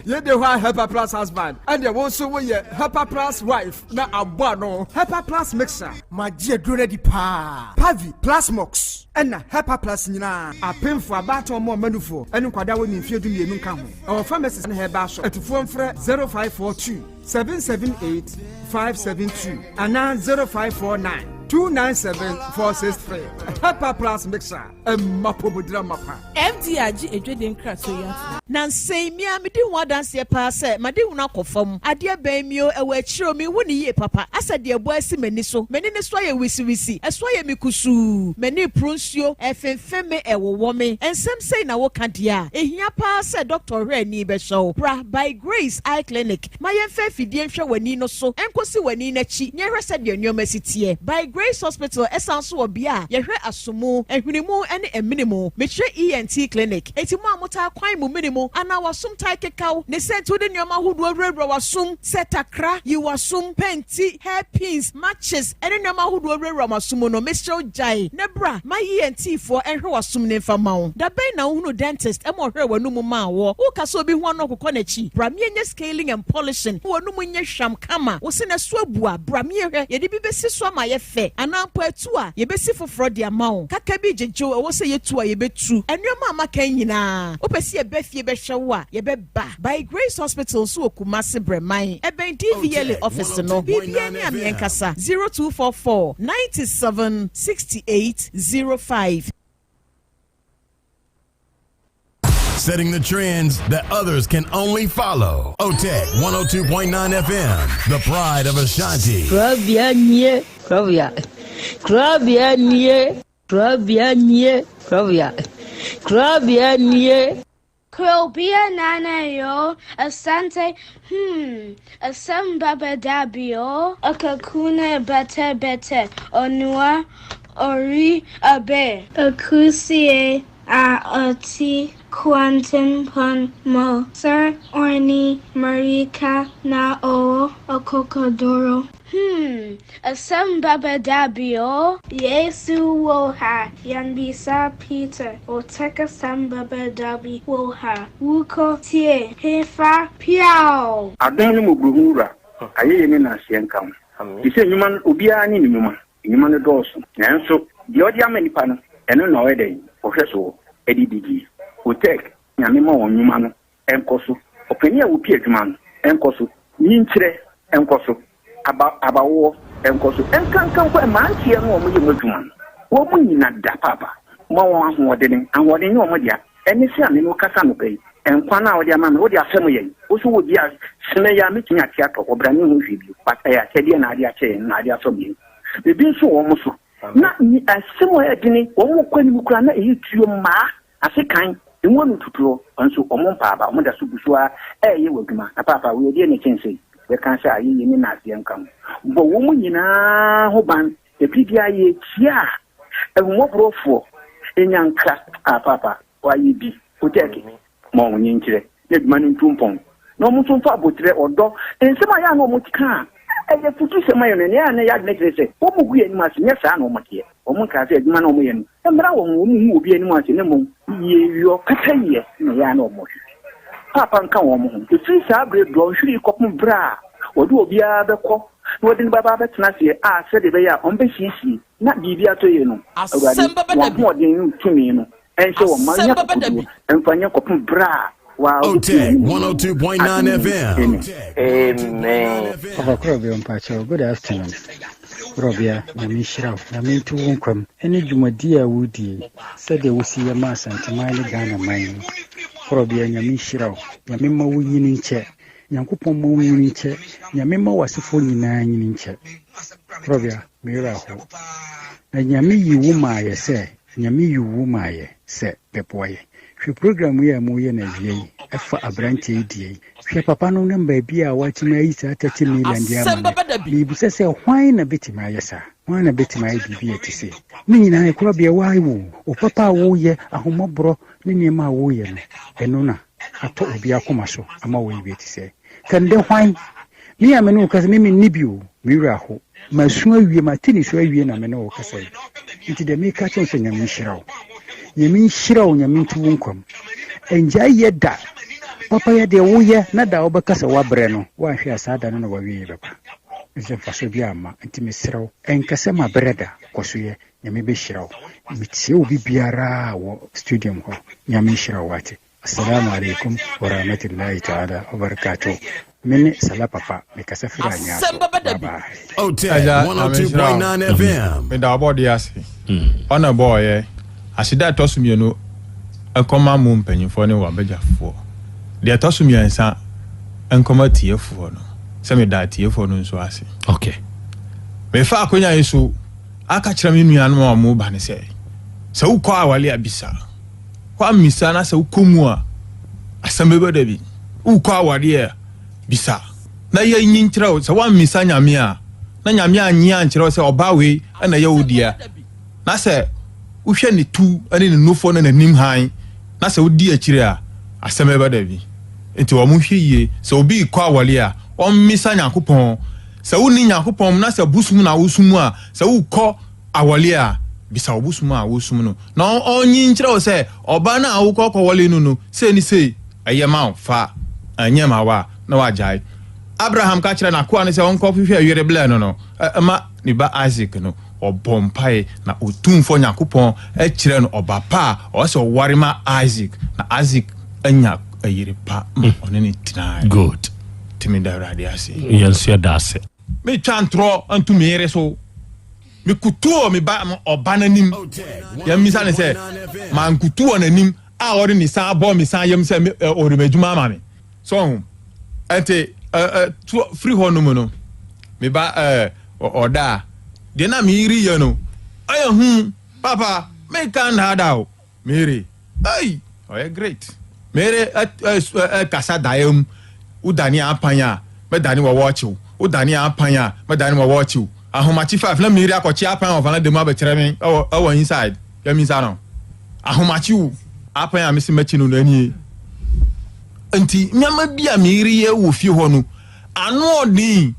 Speaker 10: Yɛde hɔ a, Hepa Plus husband, ɛdeɛ wo nso woyɛ Hepa Plus wife na aboa no. Hepa Plus mixture.
Speaker 9: Magye aduro no adi paa.
Speaker 10: Pavi, Plasmox, ɛna Hepa Plus nyinaa. Apemfo, abaatan, ɔmo a ɔma nufoɔ ɛne nkwadaa wɔ ne mfeɛ 12 nka ho. Ɛwɔ pharmacies ne herbal shop. Atufoɔ mfrɛ 0542 778 572 anaa 0549 297 463. Hepa Plus mixture, ɛma pomodira mapa.
Speaker 12: FDA agye adwadie nkratoɔ yi atom.
Speaker 15: Na nsɛn mi a medi ho adanseɛ paa sɛ made hunu akɔ fam. Adeɛ bɛn mi o, ɛwɔ akyire o, mehu ne yie papa. Asɛ deɛ ɛbɔ asi m'ani so. M'ani ne so ayɛ wisiwisi, ɛso ayɛ me kusuu. M'ani poro nsuo, ɛfemfem me, ɛwowɔ me. Nsɛm sɛi na woka deɛ a, ɛhia paa sɛ dɔkta ɔhwɛ ani bɛhwɛ wo. Bra By Grace Eye Clinic ma yɛmfa afidie nhwɛ w'ani no so nkɔsi w'ani no akyi na yɛhwɛ sɛdeɛ nneɛma si teɛ. By Grace Hospital ɛsan so wɔ bea a yɛhwɛ asomu, ahwene ne amene mu. Mekyerɛ ENT Clinic. Enti mo a motaa kwan mo mene mu anaa w'asom tae kekaw ne sɛ nti wode nneɛma ahodoɔ wurawura w'asom sɛ takra, yi w'asom, pɛnti, hair pins, matches ne nneɛma ahodoɔ wurawura w'asom mu no, mesrɛ wo gyae na bra ma ENT foɔ nhwɛ w'asom no mfa ma wo. Da bɛn na wohunu dentist ma ɔhwɛɛ w'anomu maa woɔ? Woka sɛ obi ho ano ɔkokɔ n'akyi? Bra meɛnyɛ scaling and polishing ma w'anomu nyɛ hwam kama. Wo se n'ɛso abu a, bra meɛhwɛ, yɛde bi bɛsi so ama ayɛ fɛ anaa mpo atu a, yɛbɛsi foforɔ de ama wo. Kaka bi gyegye wo, ɛwɔ sɛ yɛtu a, yɛbɛtu. Nneɛma a maka yi nyinaa, wopɛ sɛ yɛba fie bɛhwɛ wo a, yɛbɛba. By Grace Hospital nso wɔ Kumasi Brɛman, ɛbɛn DVLA office no. Biribiara ni a meɛnkasa, 0244 97 68 05.
Speaker 16: Setting the trends that others can only follow. OTEC 102.9 FM, the pride of Ashanti.
Speaker 17: Kurabea nie, kurabea. Kurabea nie, kurabea nie, kurabea. Kurabea nie.
Speaker 18: Krobea Nana yo, Asante, hmm, Asem Baba Dabio, Akakuna Bete Bete, Onua, Ori Abe. Akusie a ɔte kwantempɔn mu sɛ ɔne mmirika na ɔwɔ akokoduru. Hmm, asɛm bɛba da bi o. Yesu wɔ ha, yɛmmisa Peter, Otec asɛm bɛba da bi wɔ ha, wokɔ tie hefa piaw!
Speaker 19: Adom ne mmɔborɔhunu Wura, ayɛyie ne nnaseɛ nka wo. Te sɛ nnwuma no, obiara ne ne nnwuma. Nnwuma no dɔɔso, nanso deɛ ɔde ama nnipa no, ɛno na ɔyɛ dɛn? Ɔhwɛ soɔ de didie. Otec, Nyame ma wɔn nnwuma no nkɔ so. Ɔpanin a ɔpi adwuma no nkɔ so. Nyinkyerɛ nkɔ so. Aba, abawoɔ nkɔ so. Ɛnkanka mpo mmeranteɛ no a wɔyɛ mu adwuma no, wɔn nyina da paapa. Ma wɔn ahoɔdene. Ahoɔden nyɛ wɔn dea. Ɛne sɛ a me ne wo kasa anɔpa yi, nkwa no a wode ama me, wode afɛm yɛn. Wo nso wɔ bi a, sene yɛ a mɛtumi ate atɔ hɔ, bra menhu hwee bio. But ɛyɛ akyɛdeɛ na ade akyɛ yɛn, na ade afɛm yɛn. Biribi nso wɔ wɔn so. Na asɛm a ɛyɛ dene, wɔn kɔ anim koraa na ɛyɛ tuo mmaa. Ase kan, emu ano tutuɔ, nso wɔn mpa aba, wɔn da so gu so ara reyɛ wɔn adwuma. Na paapa, wei ɛdeɛn na ɛkyɛn sei? Yɛka sɛ ayɛyie ne nnaseɛ nka ho. Bɔ wɔn nyinaa ho ban. Ɛberɛ biara yɛkyia a, ahummɔborɔfoɔ nya nkra, Ah, paapa, woayɛ bi. Wotɛɛke. Ma wɔn nkyerɛ na adwuma no ntu mpɔn. Na wɔn nso mfa aboterɛ, ɔdɔ, nsɛm a ɛyɛ a na wɔka a ɛyɛ afutusɛm ma yɛn no, nea ɛyɛ a na ɛyɛ adwene kyerɛ sɛ wɔgu yɛn anim ase. Nyɛ saa na wɔteɛ. Wɔnkaa sɛ adwuma no a wɔyɛ no mmra wɔn ho, wɔnhu obi anim ase, na mmom yieyɔ, pɛpɛyɛ na ɛyɛ a na wɔhwehwɛ. Paapa nka wɔn ho. Ɛfiri saa berɛ dɔnhwere yi kɔpem berɛ a wɔde obiara bɛkɔ na wɔde no bɛba abɛtena aseɛ a sɛdeɛ ɛbɛyɛ a wɔbɛsiesie na biribi atɔ yie no, Awurade, wɔn ahoɔden ne wo tumi no nhyɛ wɔn ma nyɛ akokoɔduro mfa nyɛ kɔpem berɛ a
Speaker 16: Otec 102.9 FM.
Speaker 20: Amen.
Speaker 21: Papa Korɔbea mpakyɛw good afternoon Korɔbea Nyame nhyira wo Nyame nto wo nkwa mu ɛne dwumadie a wodie sɛdeɛ wosi yɛ ma Asanteman ne Ghana man yi Korɔbea Nyame nhyira wo Nyame mma wo nyini nkyɛ Nyankopɔn mma wo nyini nkyɛ Nyame mma w'asefoɔ nyinaa nyini nkyɛ Korɔbea me werɛ aho na Nyame yi wo maayɛ sɛ Nyame yi wo maayɛ sɛ bɛboa yɛ. Hwɛ program yi a moreyɛ no awia yi ɛfa abranteɛ yi deɛ yi. Hwɛ papa no ne baabi a watumi ayi saa 30 million de ama no. Mebisa sɛ hwan na bɛtumi ayɛ saa? Hwan na bɛtumi ayɛ biribi a ɛte sei? Ne nyinaa korabea woayɛ wo o papa a woyɛ, ahommɔborɔ ne nneɛma a woyɛ no, ɛno na atɔ obi akoma so ama woayɛ bi a ɛte sɛɛ. Kɛndɛ hwan? Me a me ne wo kasa, me menni bi o, me werɛ aho. Masu awie, mate nisuo awie na me ne wo kasa yi. Nti deɛ meka kyerɛ wo sɛ Nyame nhyira wo. Nyame nhyira wo, Nyame nto wo nkwa mu. Ɛngyae yɛ da. Papa yɛ deɛ woyɛ na da a wobɛka sɛ woabrɛ no, woanhwɛ a saa da no na w'awieɛ bɛba. Ɛfiri sɛ mfasoɔ biara mma. Nti mesrɛ wo, ɛnka sɛ mabrɛ da, kɔ so yɛ. Nyame bɛhyira wo. Metie obi biara wɔ studium hɔ. Nyame nhyira wo wate. Assalamu alaikum warahmatullahi ta'ala wabarakatuh. Me ne Salah Papa, mekasa firi Anyaa so. Bye bye.
Speaker 16: Otec
Speaker 22: Agya, Nyame nhyira wo.
Speaker 16: 102.9 FM.
Speaker 22: Meda ɔbɔdeɛ ase. Ɔna ɛbɔɔyɛ. Aseda a ɛtɔ so mmienu nkɔma mo mpanyinfoɔ ne w'abadwafoɔ. Deɛ ɛtɔ so mmiɛnsa nkɔma atiefoɔ no. Sɛ meda atiefoɔ no nso ase.
Speaker 23: Okay.
Speaker 22: Mefa akonya yi so aka kyerɛ me nuanom a wɔn ba no sɛ, sɛ wokɔ awale a bisa. Woammisa na sɛ wokɔ mu a, asɛm bɛba da bi. Wokɔ awareɛ a, bisa na yɛnyi nkyerɛ wo. Sɛ woammisa Nyame a, na Nyame annye ankyerɛ wo sɛ ɔbaa wei na ɛyɛ wo dea, na sɛ wohwɛ ne tu ne ne nufoɔ ne n'anim hann, na sɛ wodi akyire a, asɛm bɛba da bi. Nti wɔn hwɛ yie. Sɛ obi rekɔ awareɛ a, ɔmmisa Nyankopɔn. Sɛ wonni Nyankopɔn mu na sɛ bosom na wosom a, sɛ wokɔ awɔle a, bisa wo bosom a wosom no na ɔnyi nkyerɛ wo sɛ ɔbaa no a wokɔ kɔwɔle no no, sei ne sei, ɛyɛ ma wo, fa, ɛnyɛ ma wo a, na wagyae. Abraham ka kyerɛɛ n'akoa no sɛ ɔnkɔhwehwɛ yere blɛ no no ma ne ba Isak no, ɔbɔɔ mpae na Otumfoɔ Nyankopɔn kyerɛɛ no ɔba pa a ɔwɔ sɛ ɔware ma Isak, na Isak anya yere pa ma ɔne no tenae.
Speaker 23: Good.
Speaker 22: Nti meda Awurade ase.
Speaker 23: Yɛn nso yɛda ase.
Speaker 22: Metwa ntorɔ nto me yere so. Mekutu wɔ me ba ɔba no anim. Yɛmmisa no sɛ, mankutu wɔ n'anim a ɔde ne san abɔ me san yam sɛ ɔde m'adwuma ama me. So ɔho? Ɛnti firi hɔ nom no, me ba ɔda a, deɛ na me yere yɛ no, ɛyɛ hu. Papa, menka nnaadaa o. Mary, ei, ɔyɛ great. Me yere ɛkasa daeɛ mu, wodane apan a, mɛdane wɔ wɔɔkyew, wodane apan a, mɛdane wɔ wɔɔkyew. Ahomakye five na me yere akɔkye apan wɔ vanada mu abɛkyerɛ me ɛwɔ ɛwɔ inside, yɛmisa no. Ahomakye o, apan a mese mɛkye no no ɛnie. Nti nneɛma bi a me yere yɛ wɔ fie hɔ no, ano ɔden.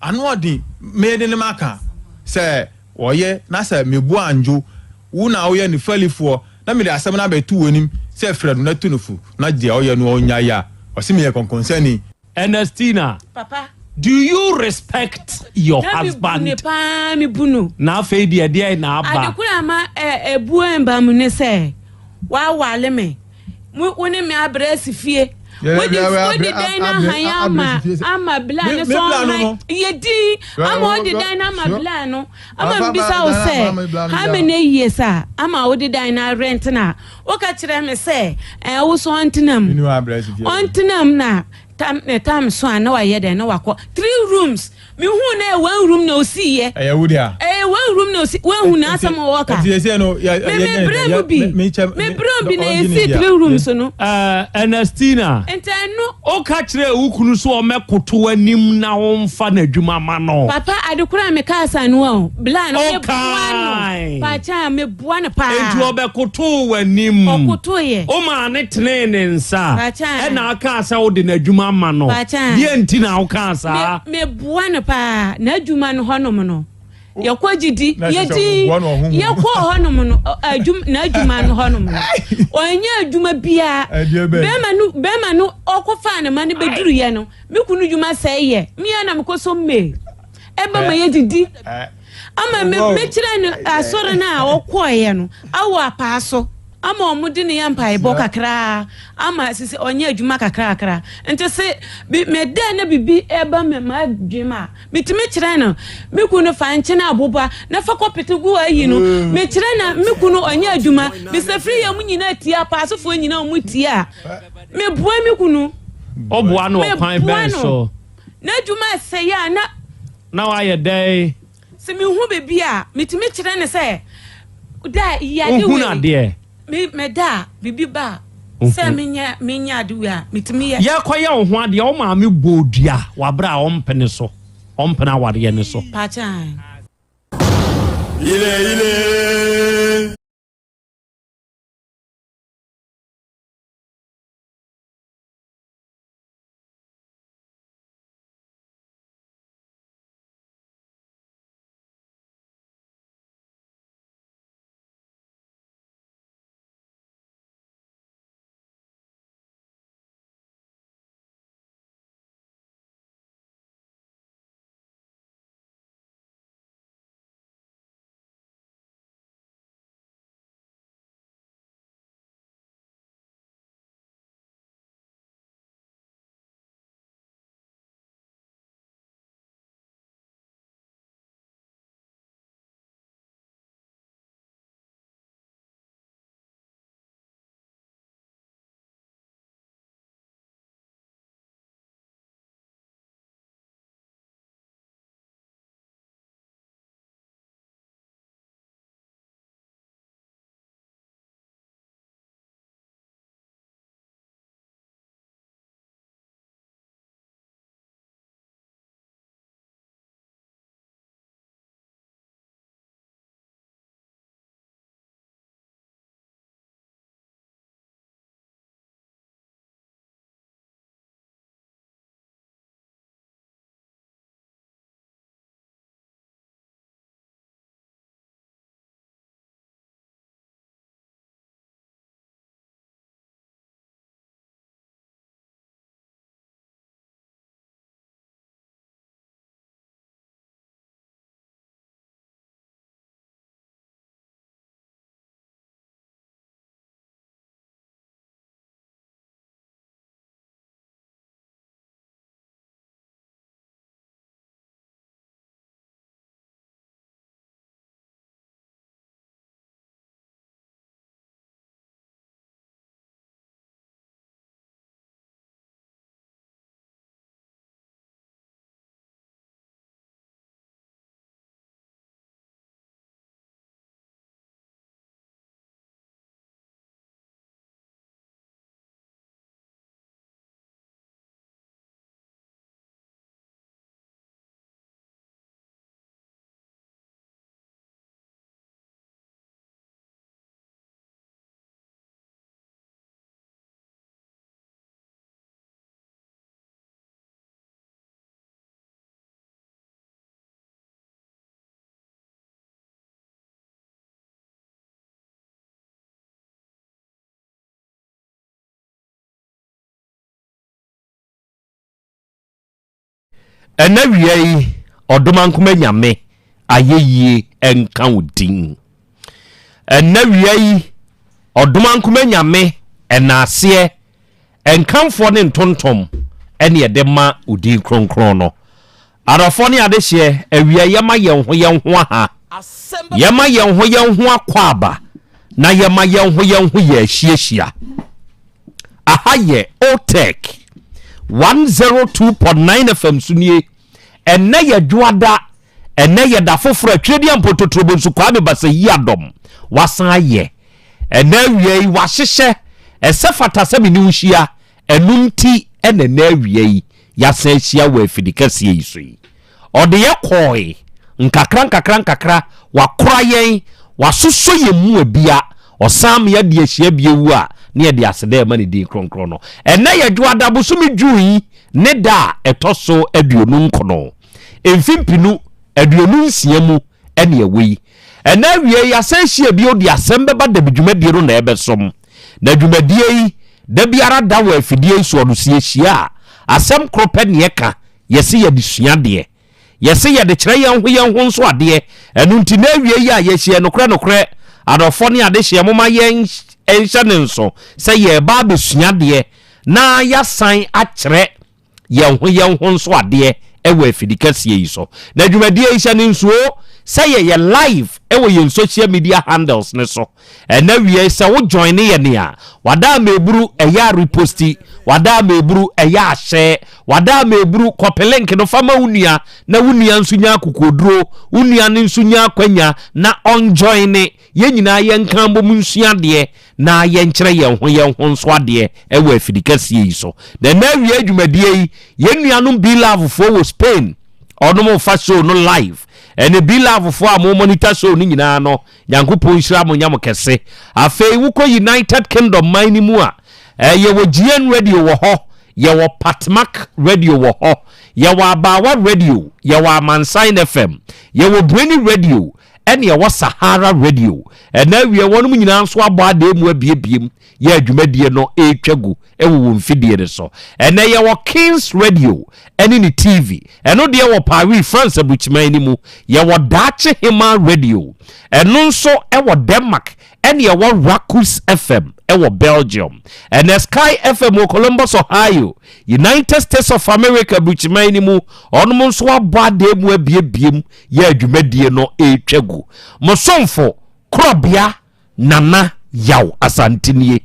Speaker 22: Ano ɔden, mede no maka sɛ ɔyɛ na sɛ me bo andwo wo na woyɛ ne falifoɔ na mede asɛm no abɛto w'anim sɛ frɛ no na tu no fo na deɛ ɔyɛ no ɔnnyae a, ɔse meyɛ kɔnkɔnsani.
Speaker 3: Ernestina,
Speaker 4: Papa.
Speaker 3: do you respect your
Speaker 4: Na me bu
Speaker 3: husband?
Speaker 4: ne paa, me bu no.
Speaker 3: Na afei deɛ deɛn na aba?
Speaker 4: Ade koro a ama ɛ ebuo mba mu ne sɛ wawale me. Mo wo ne me abrɛ asi fie. Wode wode dan no ahan ama ama bla no sɛ ɔhan yɛ din ama wode dan no ama bla no ama mbisa wo sɛ how many years a ama wode dan no arent na woka kyerɛ me sɛ ɛɛ wo so ɔntena mu ɔntena mu na tam ne tam so a na wayɛ dɛn na wakɔ three rooms mehu na ɛyɛ one room na osi yɛ
Speaker 22: ɛyɛ wo dea
Speaker 4: ɛyɛ one room na osi wahu na asɛm ɔwɔ ka
Speaker 22: nti ɛsɛ no yɛ
Speaker 4: me me brɛ mu bi me brɛ mu bi na yɛsi three rooms no
Speaker 3: Ernestina
Speaker 4: nti ɛno
Speaker 3: woka kyerɛ wo kunu so ɔmɛkoto anim na womfa n'adwuma ma no
Speaker 4: papa ade koro a meka asa no a bla no meboa no
Speaker 3: Okae.
Speaker 4: pakyɛ a meboa no paa
Speaker 3: Enti ɔbɛkotoo w'anim.
Speaker 4: Ɔkotoeɛ.
Speaker 3: Womaa ne tenee ne nsa.
Speaker 4: Pakyɛ.
Speaker 3: Ɛna akaa sɛ wode n'adwuma ma no.
Speaker 4: Pakyɛ.
Speaker 3: Deɛ nti na wokaa saa?
Speaker 4: Me meboa no paa n'adwuma no hɔnom no yɛkɔ gyidi
Speaker 22: Na ɛsɛ sɛ
Speaker 4: yɛdi
Speaker 22: woboa no ɔhonhom.
Speaker 4: yɛkɔ hɔnom no adwum n'adwuma no hɔnom no ɔnyɛ adwuma biara
Speaker 22: Ɛdeɛ bɛn?
Speaker 4: bɛrima no bɛrima no ɔkɔfaa ne ma no bɛduruyɛ no me kunu dwuma sɛe yɛ mea na mekɔ so mmee ɛba ma yɛdidi ama me mekyerɛ no asɔre no a ɔkɔeɛ no awɔ apaa so ama ɔmo de ne yɛ mpaebɔ kakraa ama sisi ɔnyɛ adwuma kakrakra nti se bi meda na bibi ɛba me ma adwene a metumi kyerɛ no me kunu fa nkyene aboba na fa kɔpete gu ayi no mm. mekyerɛ na me kunu ɔnyɛ adwuma mesɛ firi yɛ mu nyinaa tie apaasofoɔ nyinaa ɔmo tie a meboa me kunu
Speaker 3: ɔboa no ɔkwan bɛn so
Speaker 4: n'adwuma ɛsɛe a na
Speaker 3: Na wayɛ dɛn?
Speaker 4: Sɛ mehu biribi a, metumi kyerɛ no sɛ, da yi ade wei.
Speaker 3: Wohunu adeɛ?
Speaker 4: Me meda a, biribi ba a, sɛ menyɛ menyɛ ade wei a, metumi yɛ.
Speaker 3: Yɛrekɔyɛ wo ho adeɛ, wo maame bɔɔ dua wɔ aberɛ a ɔmpene so, ɔmpene awareɛ no so.
Speaker 4: Pakyɛ.
Speaker 16: Ile ile.
Speaker 3: Ɛnɛ wia yi, Ɔdomankoma Nyame ayɛyie nka wo din. Ɛnɛ wia yi, Ɔdomankoma Nyame ɛnaaseɛ, nkamfoɔ ne ntontom ɛne ɛde ma wo din kronkron no. Adɔfoɔ ne adehyeɛ, awia yɛma yɛn ho yɛn ho aha, yɛma yɛn ho yɛn ho akwaaba, na yɛma yɛn ho yɛn ho yɛ ahyiahyia. Aha yɛ Otec 102.9 FM so nie. Ɛnnɛ yɛ Dwoada, ɛnnɛ yɛ da foforɔ a Twedeɛ Mpototorobonsu Kwame Basayi Adɔm wasan ayɛ. Ɛnnɛ awia yi wahyehyɛ, ɛsɛ fata sɛ me ne wo hyia, ɛno nti na ɛnnɛ awia yi yɛasan ahyia wɔ afidi kɛseɛ yi so yi. Ɔde yɛ kɔɔe, nkakra nkakra nkakra, wakora yɛn, wasosɔ yɛn mu abia, ɔsan ma yɛde ahyia bio a, na yɛde aseda rema ne din kronkron no. Ɛnnɛ yɛ Dwoada bosome June yi ne da a ɛtɔ so 29, mfe mpenu 26 mu ɛne ɛwɔ yi. Ɛnnɛ awia yi, yɛasan ahyia bio de asɛm bɛba dabi dwumadie no na ɛbɛsom. Na dwumadie yi, da biara da wɔ afidie yi soɔ no, sɛ yɛhyia a, asɛm koro pɛ ne yɛka, Yɛse yɛde sua adeɛ. Yɛse yɛde kyerɛ yɛn ho yɛn ho nso adeɛ. Ɛno nti na awiei yi a yɛahyia yi, nokorɛ nokorɛ, adɔfoɔ ne adehyeɛ, momma yɛn nhyɛ no nso sɛ yɛreba abɛsua adeɛ na yɛasan akyerɛ yɛn ho yɛn ho nso adeɛ wɔ afidikɛseɛ yi so. Na dwumadie yi, hyɛ no nsuo sɛ yɛyɛ live wɔ yɛn social media handles no so. Ɛnɛ wiei sɛ wo joine yɛn a, wada ama eburu ɛyɛ a reposti, wada ama eburu ɛyɛ a share, wada ama eburu kɔpe link no fa ma wo nua na wo nua nso nya akokoɔduro, wo nua no nso nya akwanya na ɔnjoine, yɛn nyinaa yɛnka mbom nsua adeɛ na yɛnkyerɛ yɛn ho yɛn ho nso adeɛ ɛwɔ afidikɛseɛ yi so. Na ɛnɛ awiei dwumadie yi, yɛn nuanom B-Love foɔ wɔ Spain, ɔnom fa show no live, ɛne B-Love foɔ a mo monitor show no nyinaa no, Nyankopɔn nhyira mo nyɛ mo kɛse. Afei wokɔ United Kingdom man no mu a, eh, yɛwɔ GN Radio wɔ hɔ, yɛwɔ Patmak Radio wɔ hɔ, yɛwɔ Abaawa Radio, yɛwɔ Amansan FM, yɛwɔ Breni Radio, ɛne yɛwɔ Sahara Radio. Ɛna awie wɔnom nyinaa nso abɔ adee mu abiebiem yɛ adwumadie no ɛretwa gu wɔ wɔn mfidie no so. Ɛnɛ yɛwɔ Kings Radio ɛne ne TV, ɛno deɛ wɔ Paris, France aburukyiman no mu. Yɛwɔ Daakye Hemaa Radio, ɛno nso wɔ Denmark, ɛne yɛwɔ Rakus FM wɔ Belgium. Ɛnɛ Sky FM wɔ Columbus, Ohio, United States of America aburukyiman no mu, ɔnom nso abɔ adeɛ mu abiebiem yɛ adwumadie no ɛretwa gu. Mo somfo Korɔbea Nana Yaw Asante nie.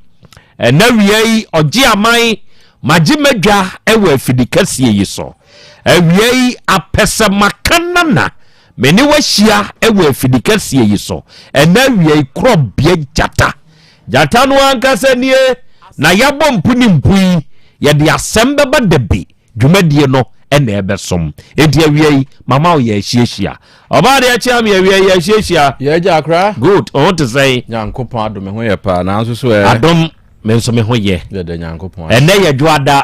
Speaker 3: Ɛnɛ awia yi ɔgye aman magye madwa wɔ afidi kɛseɛ yi so. Awia yi apɛsɛmaka nana me ne wahyia wɔ afidi kɛseɛ yi so. Ɛnɛ awia yi korɔbea gyata. Gyata no ankasa nie na yɛabɔ mpu ne mpu yi yɛde asɛm bɛba dabi. Dwumadie no na ɛbɛsom. Enti awia yi, mama wo yɛ ahyiahyia. Ɔbaa deɛ kyea me awia yi ahyiahyia.
Speaker 5: Yɛ agya akora.
Speaker 3: Good, ɔho te sɛn?
Speaker 5: Nyankopɔn adom me ho yɛ paa, nanso so ɛ.
Speaker 3: Adom, me nso me ho yɛ.
Speaker 5: Yɛda Nyankopɔn ase.
Speaker 3: Ɛnɛ yɛ dwoada.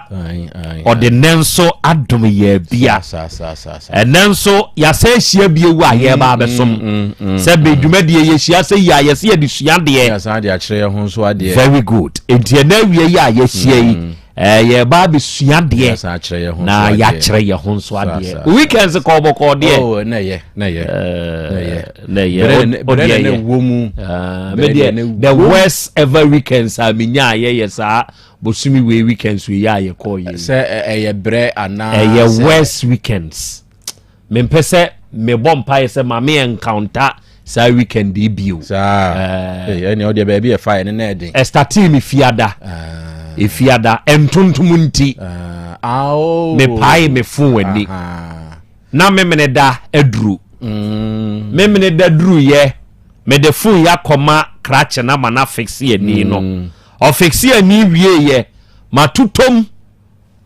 Speaker 3: Ɔde nnɛ nso adom yɛ bia. Ɛnɛ nso yɛasɛ ahyia bio a yɛreba abɛsom. Sɛ bɛ dwumadie yɛhyia sɛ yi a yɛsɛ yɛde sua adeɛ.
Speaker 5: Yɛasan de akyerɛ yɛn ho nso adeɛ.
Speaker 3: Very good. Enti ɛnɛ awia yi a yɛahyia yi. Eh, yɛba abɛsua adeɛ na yɛakyerɛ yɛ ho nso adeɛ weekends kɔɔ bɔkɔɔ deɛ
Speaker 5: oh, na ɛyɛ na ɛyɛ
Speaker 3: na ɛyɛ ɔdeɛ yɛ
Speaker 5: wɔ mu
Speaker 3: ah, me deɛ the worst ever weekends a menya a yɛyɛ saa bosome wei weekends wei yɛ a yɛkɔɔ yɛ
Speaker 5: sɛ ɛyɛ brɛ anaa
Speaker 3: ɛyɛ worst weekends Mempɛ sɛ mebɔ mpaeɛ sɛ ma me encounter saa weekend yi bio.
Speaker 5: Saa. Eh, ɛnea ɔdeɛ baabi ɛfa yɛ ne na ɛden.
Speaker 3: Ɛstatee me fiada.
Speaker 5: Ah.
Speaker 3: Efiada ntontom nti.
Speaker 5: Ah, oh.
Speaker 3: Mepae me fon ani. Na memene da aduru.
Speaker 5: Mm.
Speaker 3: Memene da duru yɛ. Mede fon yɛ akɔma krakye na ma na fixe ani no.
Speaker 5: Mm.
Speaker 3: Ɔfixe ani wie yɛ. Matotom.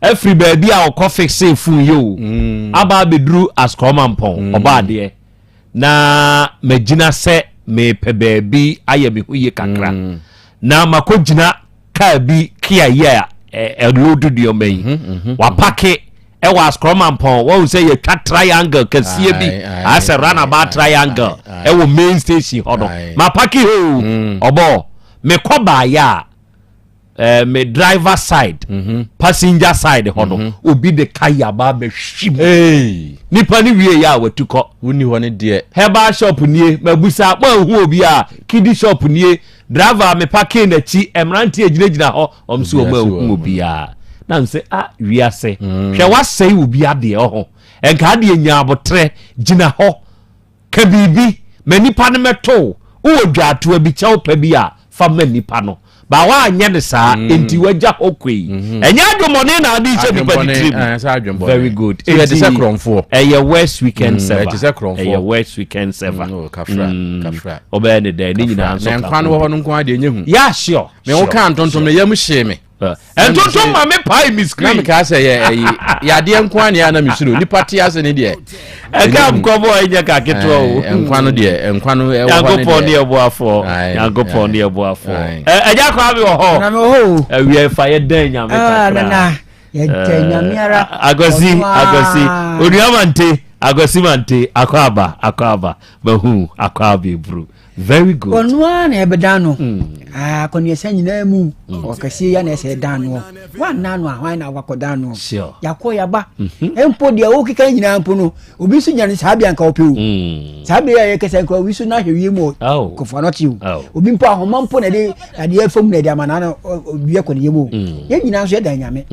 Speaker 3: Afiri baabi a ɔkɔ fixee fon yi o mm. aba abɛduru Asukɔmampɔn mm. ɔba adeɛ na magyina sɛ mepɛ baabi ayɛ me ho yie kakra mm. na makɔgyina kaa bi kia yi a ɛlodu nneɛma yi mhm, mhm, wapake ɛwɔ Asukɔmampɔn wɔn sɛ yɛtwa triangle kɛseɛ bi ayɛ sɛ runabout triangle ɛwɔ main station hɔ no mapake hɔ o ɔbɔ mekɔ baayɛ a. Me driver side, passenger side hɔ no, obi de kaya ba abɛhwi mu. Nipa no wie yɛ a watu kɔ.
Speaker 5: Wonni hɔ no deɛ.
Speaker 3: Herbal shop nie, mabusa mo anhu obi a, kidi shop nie, driver a mepakee n'akyi, mmeranteɛ gyinagyina hɔ, wɔn nso wɔn anhu obiara. Na m sɛ ah wiase, hwɛ wasɛe obi adeɛ ɔho, nka adeɛ nya abotrɛ gyina hɔ. Ka biribi ma nnipa no mmɛto wo. Wowɔ dwaatoa bi, kyɛw pa bi a, fa ma nnipa no. Ba woanyɛ no saa, mm. enti wagya hɔ kɔ yi. Mm-hmm. Ɛnyɛ adwemmɔne na ade hyɛ nipa ne tirim.
Speaker 5: Eh,
Speaker 3: Very good.
Speaker 5: Ɛyɛ te sɛ korɔmfoɔ.
Speaker 3: Ɛyɛ worst weekend mm, server.
Speaker 5: Ɛte sɛ korɔmfoɔ.
Speaker 3: Ɛyɛ worst weekend server.
Speaker 5: Mm, oh, kafra, kafra.
Speaker 3: Ɔbɛyɛ ne dɛ, ne nyinaa nso
Speaker 5: ka. Na nkwa no wɔ hɔ no nko adeɛ nyɛ hu.
Speaker 3: Yeah, sure.
Speaker 5: Me wo ka ntontom no yam hyee me.
Speaker 3: Ntontom ma me pae me screen.
Speaker 5: Na me kaa sɛ yɛ ɛyi yadeɛ nko ara na me suro nipa te ase ne deɛ.
Speaker 3: Ɛka nkɔmɔ ɛnyɛ ka ketewa o.
Speaker 5: Nkwa no deɛ nkwa no ɛwɔ hɔ ne deɛ.
Speaker 3: Nyankopɔn ne ɛboafoɔ. Nyankopɔn ne ɛboafoɔ. Ɛgya kɔ abi wɔ hɔ.
Speaker 6: Na me wɔ hɔ o.
Speaker 3: Awia fa yɛ dɛn nyame
Speaker 6: ah,
Speaker 3: kakra.
Speaker 6: Nana yɛ dɛn nyame ara.
Speaker 3: Akwasi akwasi onua mante akwasi mante akɔ aba akɔ aba mahu akɔ aba eburu. Very good.
Speaker 6: Ɔno ara na ɛbɛdan no. Hmm. Ah, akɔneɛsa nyinaa mu. Hmm. Ɔkɛseɛ ya na ɛsɛ dan noɔ. Wanna no a hwan na wakɔdan noɔ?
Speaker 3: Sure.
Speaker 6: Yakɔ yaba.
Speaker 3: Mhm.
Speaker 6: Mpo deɛ wokeka nyinaa mpo no, obi nso nya no saa bea nka ɔpɛ o.
Speaker 3: Hmm.
Speaker 6: Saa bea a yɛkasa nka obi nso n'ahwɛ wie mu
Speaker 3: oh.
Speaker 6: kɔfoa no te o.
Speaker 3: Oh.
Speaker 6: Obi mpo ahoma mpo na ɛde adeɛ fam na ɛde ama na obi akɔ ne yam o. Yɛn nyinaa nso yɛdan nyame.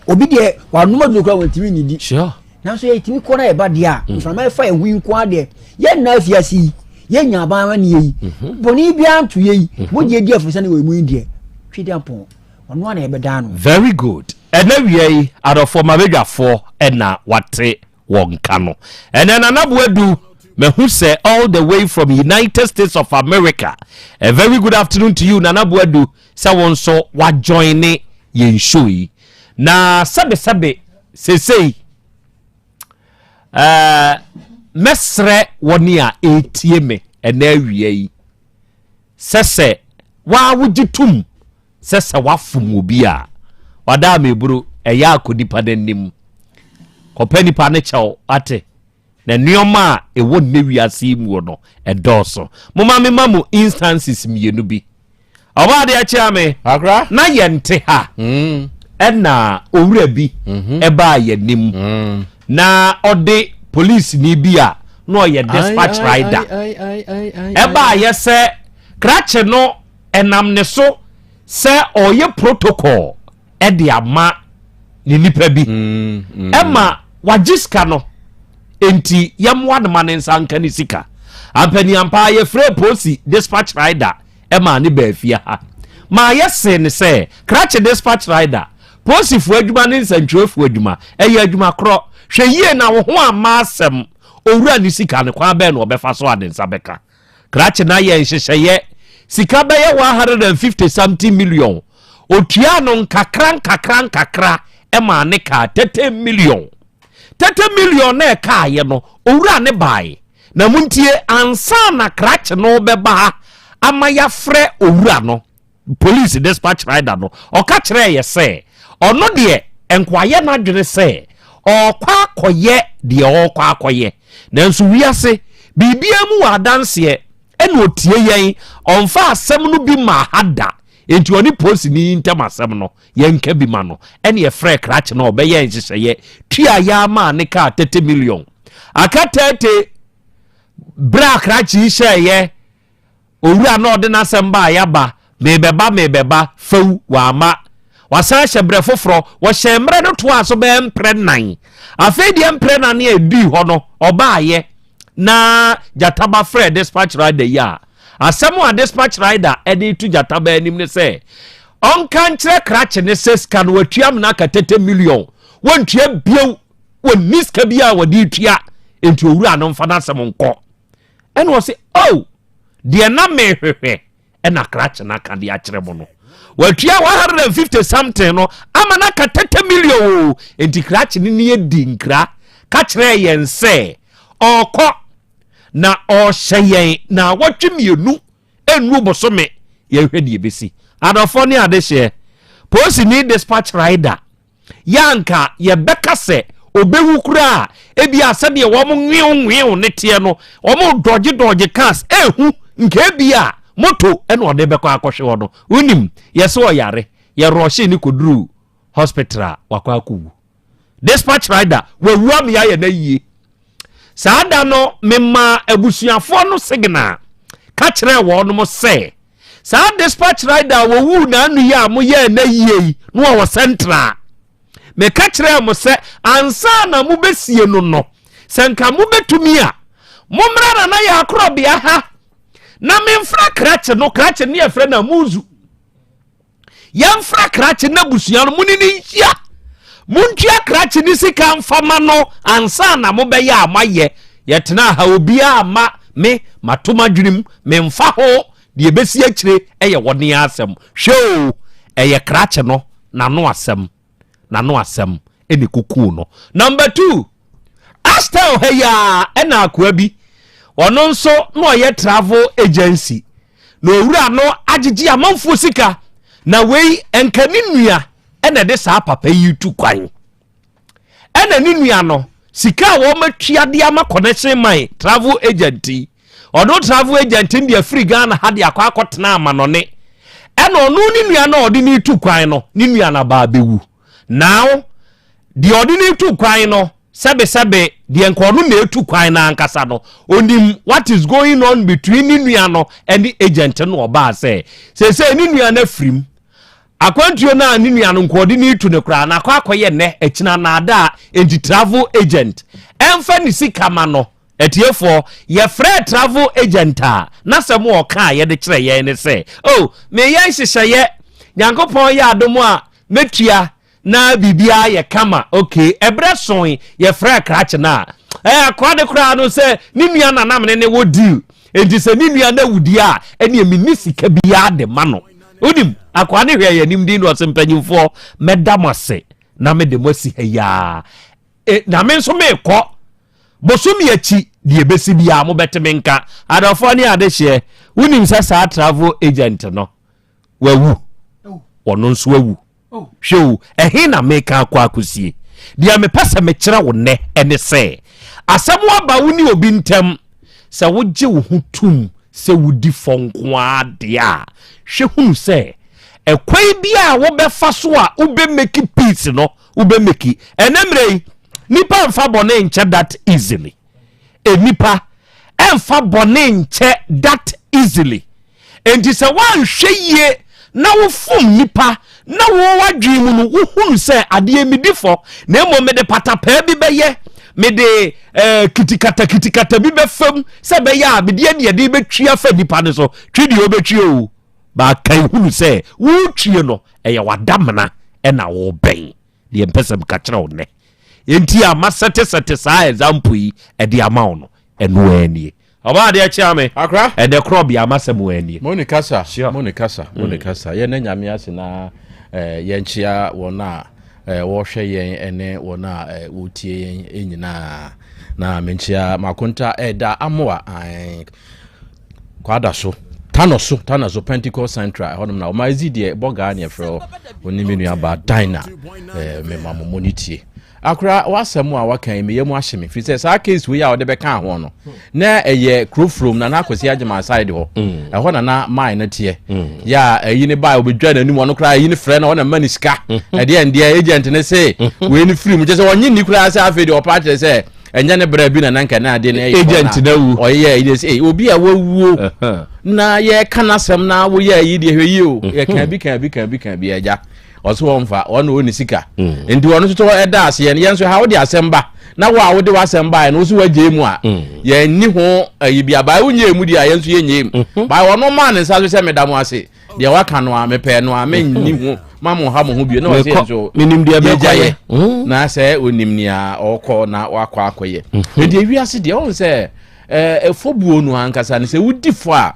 Speaker 6: Obi deɛ wanom aduro koraa wɔntumi nnidi.
Speaker 3: Sure.
Speaker 6: Nanso yɛtumi kɔ na yɛba deɛ a, mm. mframa ɛfa yɛn ho yi nko ara deɛ, yɛn nna afiase yi, yɛnya aban amanneɛ yi, mhm. bɔne biara nto yɛ yi, mhm. mogya di afiri sane wɔ mu yi deɛ, twe dɛ mpɔn, ɔno a na yɛbɛdaa no.
Speaker 3: Very good. Ɛnɛ wia yi, adɔfoɔ mabadwafoɔ ɛna wate wɔn nka no. Ɛnɛ Nana Boadu, mahu sɛ all the way from United States of America. A very good afternoon to you Nana Boadu, sɛ wo nso wajoine yɛn show yi. Na sɛbesɛbe seesei ɛɛ mɛsrɛ wɔn a ɛretie me ɛnɛ awia yi sɛ sɛ waa wogye tom sɛ sɛ wafom obi a wada ameburu ɛyɛ akɔ nipa no anim kɔpɛ nipa no kyɛw ate na nneɛma a ɛwɔ nnɛ wiase yi mu no ɛdɔɔso moma mema mo instances mmienu bi Ɔbaa adeɛ kyea me.
Speaker 5: Akra.
Speaker 3: Na yɛnte ha.
Speaker 5: Mm.
Speaker 3: Ɛna owura bi
Speaker 5: mhm.
Speaker 3: ɛbaa yɛn anim.
Speaker 5: Mm.
Speaker 3: Na ɔde polisini bi a na ɔyɛ dispatch rider. Ɛbaa yɛ sɛ krakye no ɛnam ne so sɛ ɔyɛ protocol. de ama ne nipa bi
Speaker 5: mm, mm.
Speaker 3: ɛma wagye sika no nti yɛmmoa no ma ne nsa nka ne sika ampaniampa yɛfrɛ polisi dispatch rider ɛma ne baa fie ha ma yɛse ne sɛ krakye dispatch rider polisifoɔ adwuma ne nsɛntwerɛfoɔ adwuma ɛyɛ adwuma korɔ hwɛ yie na wo ho amma asɛm owura ne sika no kwan bɛn na ɔbɛfa so a ne nsa bɛka Krakye no ayɛ nhyehyɛeɛ, sika bɛyɛ 150 something million. Ɔtuaa no nkakra nkakra nkakra maa ne kaa 30 million. 30 million na ɛkaeɛ no, owura ne bae. Na montie, ansa na krakye no bɛba ha ama yɛafrɛ owura no, Police dispatch rider no, ɔka kyerɛɛ yɛ sɛ ɔno deɛ nkoayɛ n'adwene sɛ ɔrekɔ akɔyɛ deɛ ɔrekɔ akɔyɛ. Nanso wiase biribiara mu wɔ adanseɛ, ɛna ɔtie yɛn, ɔmfa asɛm no bi mmaa ha da. Enti ɔne polisini yi ntam asɛm no, yɛnka bi ma no. Ɛna yɛfrɛɛ krakye no a ɔbɛyɛɛ nhyehyɛeɛ tuaa yɛn maa ne kaa 30 million. Aka 30 berɛ a krakye yi hyɛeɛ Owura na ɔde n'asɛm baeɛ aba, merebɛba, merebɛba, fɛw, wamma. Wasan ahyɛ berɛ foforɔ, wɔhyɛɛ mmerɛ no toaa so bɛyɛ mprɛ nnan. Afei deɛ mprɛ nnan a ɛdii hɔ no, ɔbaeɛ na Gyataba frɛɛ dispatch rider yi a, asɛm a dispatch rider de reto Gyataba anim ne sɛ, ɔnka nkyerɛ krakye no sɛ sika no watua amena aka tete million, wɔntua bio, wɔnni sika biara a wɔde retua, enti owura no mfa n'asɛm nkɔ. Ɛna ɔse, oh, deɛ na mehwehwɛ ɛna krakye no aka de akyerɛ mo no. Watua 150 something no ama no aka 30 million o. Enti krakye no ni adi nkra ka kyerɛɛ yɛn sɛ ɔrekɔ na ɔrehyɛ yɛn na awɔtwe mmienu ɛnnu bosome yɛnhwɛ deɛ ɛbɛsi. Adɔfoɔ ne adehyeɛ, polisini dispatch rider yɛ a anka yɛbɛka sɛ ɔbɛwu koraa a, ebia sɛdeɛ wɔn nwew nwew ne teɛ no, wɔn dɔgye dɔgye cars ehu nka ebia moto ɛna ɔde bɛkɔ akɔhwe hɔ no. Wonim, yɛsɛ ɔyare. Yɛrɔhyee ne kɔduruu hospital a wakɔ akɔwu. Dispatch rider wawu ama yɛayɛ no ayie. Saa da no memaa abusuafoɔ no signal ka kyerɛɛ wɔnom sɛ saa dispatch rider a wɔwuu n'ano yi a moyɛɛ no ayie yi no ɔwɔ central. Meka kyerɛɛ mo sɛ ansa na mobɛsie no no sɛ nka mobɛtumi a mommra Nana Yaa Akorɔbea ha na memfra krakye no, krakye ne yɛfrɛ no amuzu. Yɛmfra krakye no abusua no, mo ne no nhyia. Montua krakye ne sika mfa ma no ansa na mobɛyɛ a moayɛ. Yɛtenaa ha, obiara amma me mato m'adwenem, memfa ho deɛ ɛbɛsi akyire, ɛyɛ wɔne asɛm. Hwɛ o, ɛyɛ krakye no n'ano asɛm, n'ano asɛm ɛna ɛkukuu no. Number 2, Astel ha yi ara ɛna akoa bi, ɔno nso na ɔyɛ travel agency, na owura no agyegye amanfoɔ sika, na wei nka ne nua ɛna ɛde saa papa yi tu kwan, ɛna ne nua no sika a wɔatua de ama connection man travel agent yi, ɔno travel agent no de afiri Ghana ha de akɔ akɔtena amanɔne, ɛna ɔno ne nua no a ɔde ne tu kwan no, ne nua no aba abɛwu. Now deɛ ɔde ne tu kwan no, sɛbesɛbe deɛ nka ɔno na etu kwan no ankasa no, onim what is going on between ne nua no ne agent no. Ɔbaa sɛ seesei ne nua no afirim akwantuo no a ne nua no nka ɔde ne tu no koraa na akɔ akɔyɛ nnɛ akyina naada a, enti travel agent ɛmfa ne sika ma no. Atiefoɔ, yɛfrɛɛ travel agent a, n'asɛm a ɔka a yɛde kyerɛ yɛn ne sɛ, oh, meyɛ nhyehyɛeɛ, Nyankopɔn yɛ adom a, mɛtua na biribiara yɛ kama. Okay, ɛberɛ soe, yɛfrɛɛ krakye no a, ɛɛ akoa de koraa no sɛ ne nua na nam ne ne wɔ deal, enti sɛ ne nua no awu deɛ a, ɛneɛ menni sika biara de ma no. Wonim, akoa no hwɛɛ yɛn anim din na ɔse, mpanyimfoɔ, mɛda mo ase na mede mo asi ha yi ara. E, na me nso merekɔ. Bosome akyi, deɛ ɛbɛsi biara mobɛte me nka. Adɔfoɔ ne adehyeɛ, wonim sɛ saa travel agent no, wawu. Ɔno nso awu. Hwɛ o, ɛhe na meka akɔ akɔsie? Deɛ mepɛ sɛ mekyerɛ wo nnɛ ɛne sɛ, asɛm aba wo ne obi ntam, sɛ wogye wo ho tom sɛ wodi fɔ nko ara deɛ a, hwɛ hunu sɛ ɛkwan bi a wobɛfa so a wobɛmeki peace no, wobɛmeki. Ɛnɛ mmerɛ yi, nipa mfa bɔne nkyɛ that easily. Nipa ɛmfa bɔne nkyɛ that easily. Enti sɛ woanhwɛ yie na wofom nipa na wo w'adwene mu no wohunu sɛ adeɛ medi fɔ na mmom mede patapaa bi bɛyɛ, mede eh, kitikata kitikata bi bɛfam sɛ bɛyɛ a mede aniɛden bɛtwi afa nipa no so, twi deɛ wobɛtwi o, baaka hunu sɛ wotwie no ɛyɛ w'adamena ɛna wobɛn. Deɛ mpɛ sɛ meka kyerɛ wo nnɛ enti a masɛtesɛte saa example yi ɛde ama wo no, ɛno ara nie. Ɔbaa adeɛ kyea me.
Speaker 5: Akra.
Speaker 3: Ɛnɛ korɔ bia masɛm ara nie.
Speaker 5: Mo ne kasa, sure. Mo ne kasa, mo ne kasa. Yɛn na Nyame ase na eh, yɛnkyea wɔn a eh, wɔhwɛ yɛn ne wɔn a eh, wɔtie yɛn nyinaa. Na menkyea makonta ɛda amoa eh, kwada so. Tano so, Tano so, Pentecost Central, ɛhɔnom na ɔma ɛzi deɛ bɔgaa ne ɛfrɛ hɔ, ɔne me nua baa Dina, eh, mema mo mo ne tie. Akora w'asɛm a waka yi me yam ahye me firi sɛ saa case wei a wɔde bɛka ho no na ɛyɛ kuro from Nana Akwasi Agyeman side hɔ mm. ɛhɔ na na mine no teɛ mm. yɛ a ɛyi ne baa obɛdwa n'anim ɔno koraa ɛyi ne frɛ na ɔna mma ne sika mm. ɛdeɛ ndeɛ agent ne se mm. wei ne firi mu kyɛ sɛ ɔnye nni koraa sɛ afei deɛ ɔpa kyerɛ sɛ ɛnyɛ ne brɛ bi na nanka na ade no ɛyɛ
Speaker 3: agent na wu
Speaker 5: ɔyɛ ɛyi sɛ obi a wawuo na yɛka n'asɛm na woyɛ ɛyi deɛ hwɛ yie o yɛka bi ka bi ka bi ka bi agya Ɔse wɔmfa, ɔno ɔnni sika. Mm. Nti ɔno nso ɛda aseɛ no, yɛn nso ha wode asɛm ba, na wo a wode w'asɛm baeɛ no, wo so woagyae mu a, mm. yɛnni ho ayi bia. Bae wonyɛɛ mu deɛ a, yɛn nso yɛnyɛɛ mu. Mm-hmm. Bae ɔno maa ne nsa so sɛ meda mo ase, deɛ waka no a, mepɛɛ no a, menni mm-hmm. ho, ma mo ha mo ho bio. Na ɔse yɛn nso, yɛgyaeɛ. Mm. Na sɛ ɔnim nea ɔkɔ na wakɔ akɔyɛ. Mm-hmm. Nti ewiase deɛ, ɔhu sɛ ɛfɔbuo no ankasa no, sɛ wodi fɔ a,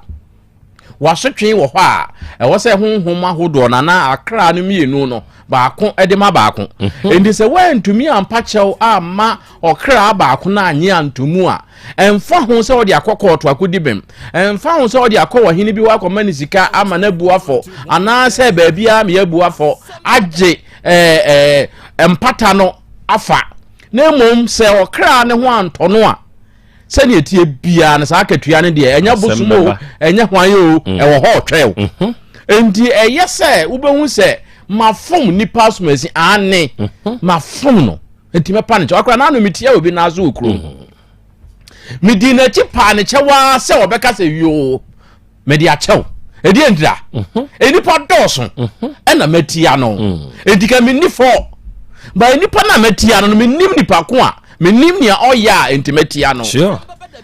Speaker 5: W'asotwe wɔ hɔ a, ɛwɔ sɛ honhom ahodoɔ no anaa akra no mmienu no baako de ma baako. Mhm. Enti sɛ woantumi ampa kyɛw amma ɔkra baako no annye anto mu a, ɛmfa ho sɛ wɔde akɔ kɔɔto akɔdi bem, ɛmfa ho sɛ wɔde akɔ ɔhene bi hɔ akɔma no sika ama no abu afɔ, anaasɛ baabiara ma yɛabu afɔ agye ɛɛ ɛɛ mpata no afa, na mmom sɛ ɔkra no ho antɔ no a, sɛdeɛ ɛteɛ biara no saa akatua no deɛ ɛnyɛ bosom o ɛnyɛ hwan o mm. ɛwɔ hɔ ɔtwɛn o mm-hmm. nti ɛyɛ sɛ wobɛhu sɛ Mafom nipa asomasi aane mhm. mafom no nti mɛpa ne kyɛw akora n'ano metia obi n'aso wɔ kurom mhm. Medi n'akyi paa ne kyɛw ara sɛ ɔbɛka sɛ yoo mede akyɛw ɛdeɛ ntira mhm. nnipa dɔɔso ɛna matia no nti ka menni fɔ ba nnipa no a matia no no mennim nipa ko a mennim nea ɔyɛ a nti matia no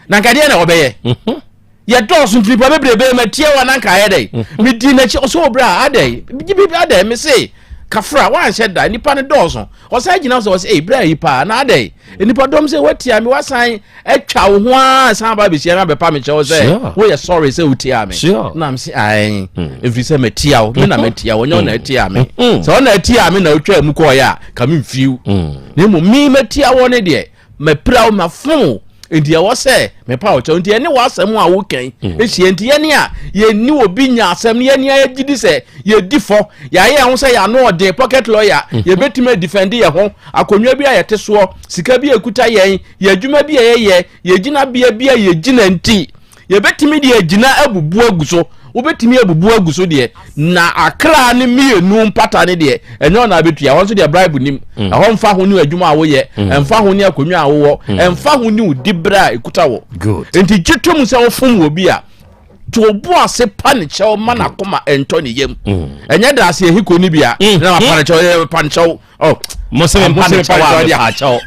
Speaker 5: na nka deɛ na ɔbɛyɛ Yɛdɔɔso nti nipa bebrebe matie wa na nka ayɛ dɛn mhm. medi n'akyi ɔsɛ wɔ berɛ a adɛn bibi adɛn me se kafra wanhyɛ da nipa no dɔɔso ɔsan gyina sɛ ɔsɛ ei berɛ yi paa na adɛn nipa dɔm sɛ watia me wasan atwa wo ho a san ba bɛhyia me abɛpa me kyɛw sɛ woyɛ sorry sɛ wotia me na me se ae hmm. ɛfiri sɛ matia wo me na mhm. matia wo nyɛ ɔna atia me hmm. sɛ ɔna atia me na wotwa mu kɔɔyɛ a ka memfiriw hmm. na mmom me matia wɔ ne deɛ Mapira wo, mafom wo, enti ɛwɔ sɛ mepa wo kyɛw. Nti ɛne w'asɛm a woka yi mm. hyia. Nti yɛne a yɛnni obi nya asɛm no, yɛne a yɛgye di sɛ yɛdi fɔ, yɛayɛ yɛn ho sɛ yɛano ɔden, pocket lawyer, mm-hmm. yɛbɛtumi adifɛnde yɛn ho, akonnwa bi a yɛte soɔ, sika bi a ɛkuta yɛn, yɛ adwuma bi a yɛyɛ, yɛ gyinabea bi a yɛgyina nti. Yɛbɛtumi de agyina abubu agu so. Wobɛtumi abubu agu so deɛ, na akra ne mmienu mpata ne deɛ, ɛnyɛ ɔna abɛtua. Ɛhɔ nso deɛ bribe nim. Mm. Ɛhɔ mfa ho ne adwuma a woyɛ, mm. ɛmfa ho ne akonnwa a wowɔ, mm. ɛmfa ho ne wo diberɛ a ɛkuta wɔ. Nti gye tom sɛ wofom wɔ bi a, to bo ase pa ne kyɛw ma n'akoma ɛntɔ ne yam. Ɛnyɛ da ase ehiko ne bi a, na ma pa ne kyɛw, pa ne kyɛw. Oh,
Speaker 3: mo se me mpa ne kyɛw a mepa kyɛw.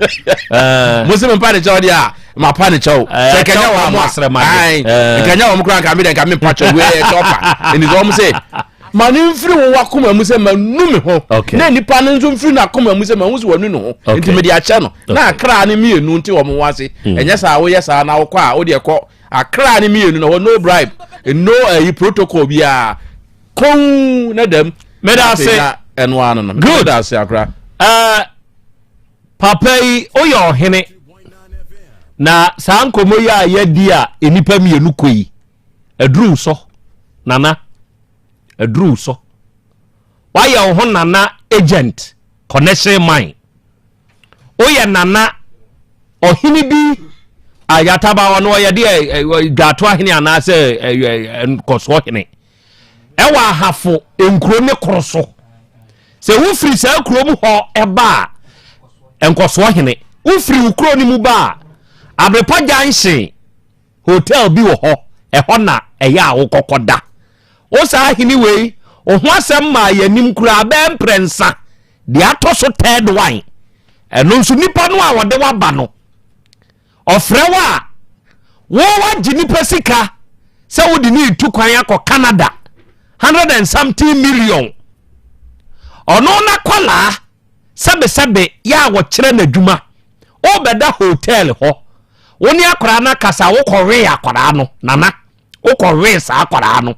Speaker 5: Eh. Mo se me mpa ne kyɛw deɛ a ma pa ne kyɛw.
Speaker 3: Eh,
Speaker 5: Sɛ nkɛnyɛ wɔn mo a, ayi nkɛnyɛ wɔn koraa nka mi dɛ nka mi mpa kyɛw wei ɛkyɛw pa. Ɛni sɛ wɔn se ma ne nfiri wo wakoma mu sɛ ma nu mi ho. Na nipa no nso nfiri n'akoma mu sɛ ma ho sɛ wanu ne ho. Nti mi de akyɛ no. Na akra ne mmienu nti wɔn ho ase. Hmm. Ɛnyɛ saa woyɛ saa na wokɔ a wodeɛ kɔ akra ne mmienu na hɔ no bribe no ɛyi eh, protocol biara. Komm na dɛm.
Speaker 3: Meda ase.
Speaker 5: Ɛno ano no.
Speaker 3: Good.
Speaker 5: Meda ase akora.
Speaker 3: Uh, papa yi woyɛ ɔhene na saa nkɔmmɔ yi a yɛadi a nnipa mmienu kɔ yi aduru sɔ nana aduru sɔ wayɛ wo ho nana agent connection mine Woyɛ nana ɔhene bi ayataba ɔno ɔyɛ deɛ dwato ahene anaasɛ nkɔsoɔ hene ɛwɔ ahafo nkuro ne koro so sɛ wofiri saa kuro mu hɔ ɛba a nkɔsoɔ hene wofiri wo kuro no mu ba a aberepa junction Hotel bi wɔ hɔ, ɛhɔ na ɛyɛ a wokɔkɔ da. Wo saa ahene wei, wo ho asɛm maa yɛnim koraa bɛyɛ mprɛnsa, deɛ atɔ so third one. Ɛno nso nipa no a ɔde waba no, ɔfrɛ wo a, wo wagye nipa sika sɛ wode ne retu kwan akɔ Canada, hundred and something million. Ɔno n'akwadaa sɛbesɛbe yɛ a wɔkyerɛ no adwuma. Wobɛda hotel hɔ, wo ne akwadaa no akasa, wokɔwee akwadaa no, nana, wokɔwee saa akwadaa no.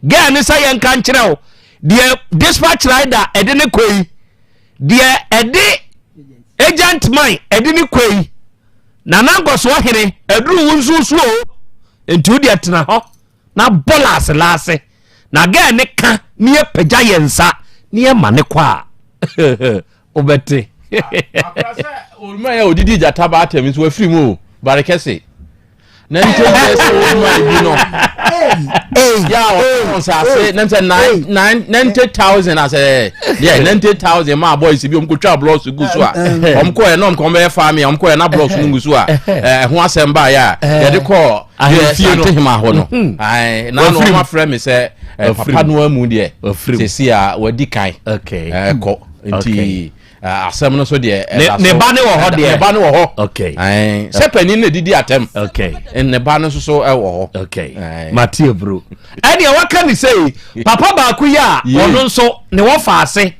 Speaker 3: Girl no sɛ yɛnka nkyerɛ wo, deɛ dispatch rider ɛde ne kɔ yi, deɛ ɛde agent man ɛde ne kɔ yi, nana nkɔsoɔ hene, aduru wo nso so o, nti wo deɛ tena hɔ. na bɔ laase laase na gɛɛ ne ka ne yɛ pagya yɛ nsa ne yɛ ma ne kɔ a wobɛte.
Speaker 5: Oluma yɛ odidi gyata ba atɛm nso wafiri mu o bare kɛse na ntɛm yɛ sɛ oluma bi no yɛ a ɔtɔn nsaase na sɛ nine nine 90,000 asɛ yɛ 90,000 maa boys bi wɔn kɔ twa blocks gu so a wɔn kɔ yɛ na wɔn kɔ wɔn bɛyɛ farming wɔn kɔ yɛ na blocks no gu so a ɛho asɛm ba yɛ a yɛde kɔ
Speaker 3: ahemfie no
Speaker 5: ahema hɔ no mhm. na na wɔn afrɛ me sɛ eh, papa no amu deɛ sisi a wadi kan eh, kɔ nti eh, asɛm no so deɛ
Speaker 3: ɛda so ne ba ne wɔ hɔ deɛ
Speaker 5: ne ba ne wɔ hɔ sɛ panin na didi atɛm ne ba no nso so wɔ
Speaker 3: hɔ mate aburo ɛdeɛ waka ne sɛ papa baako yi a ɔno nso ne wɔ faase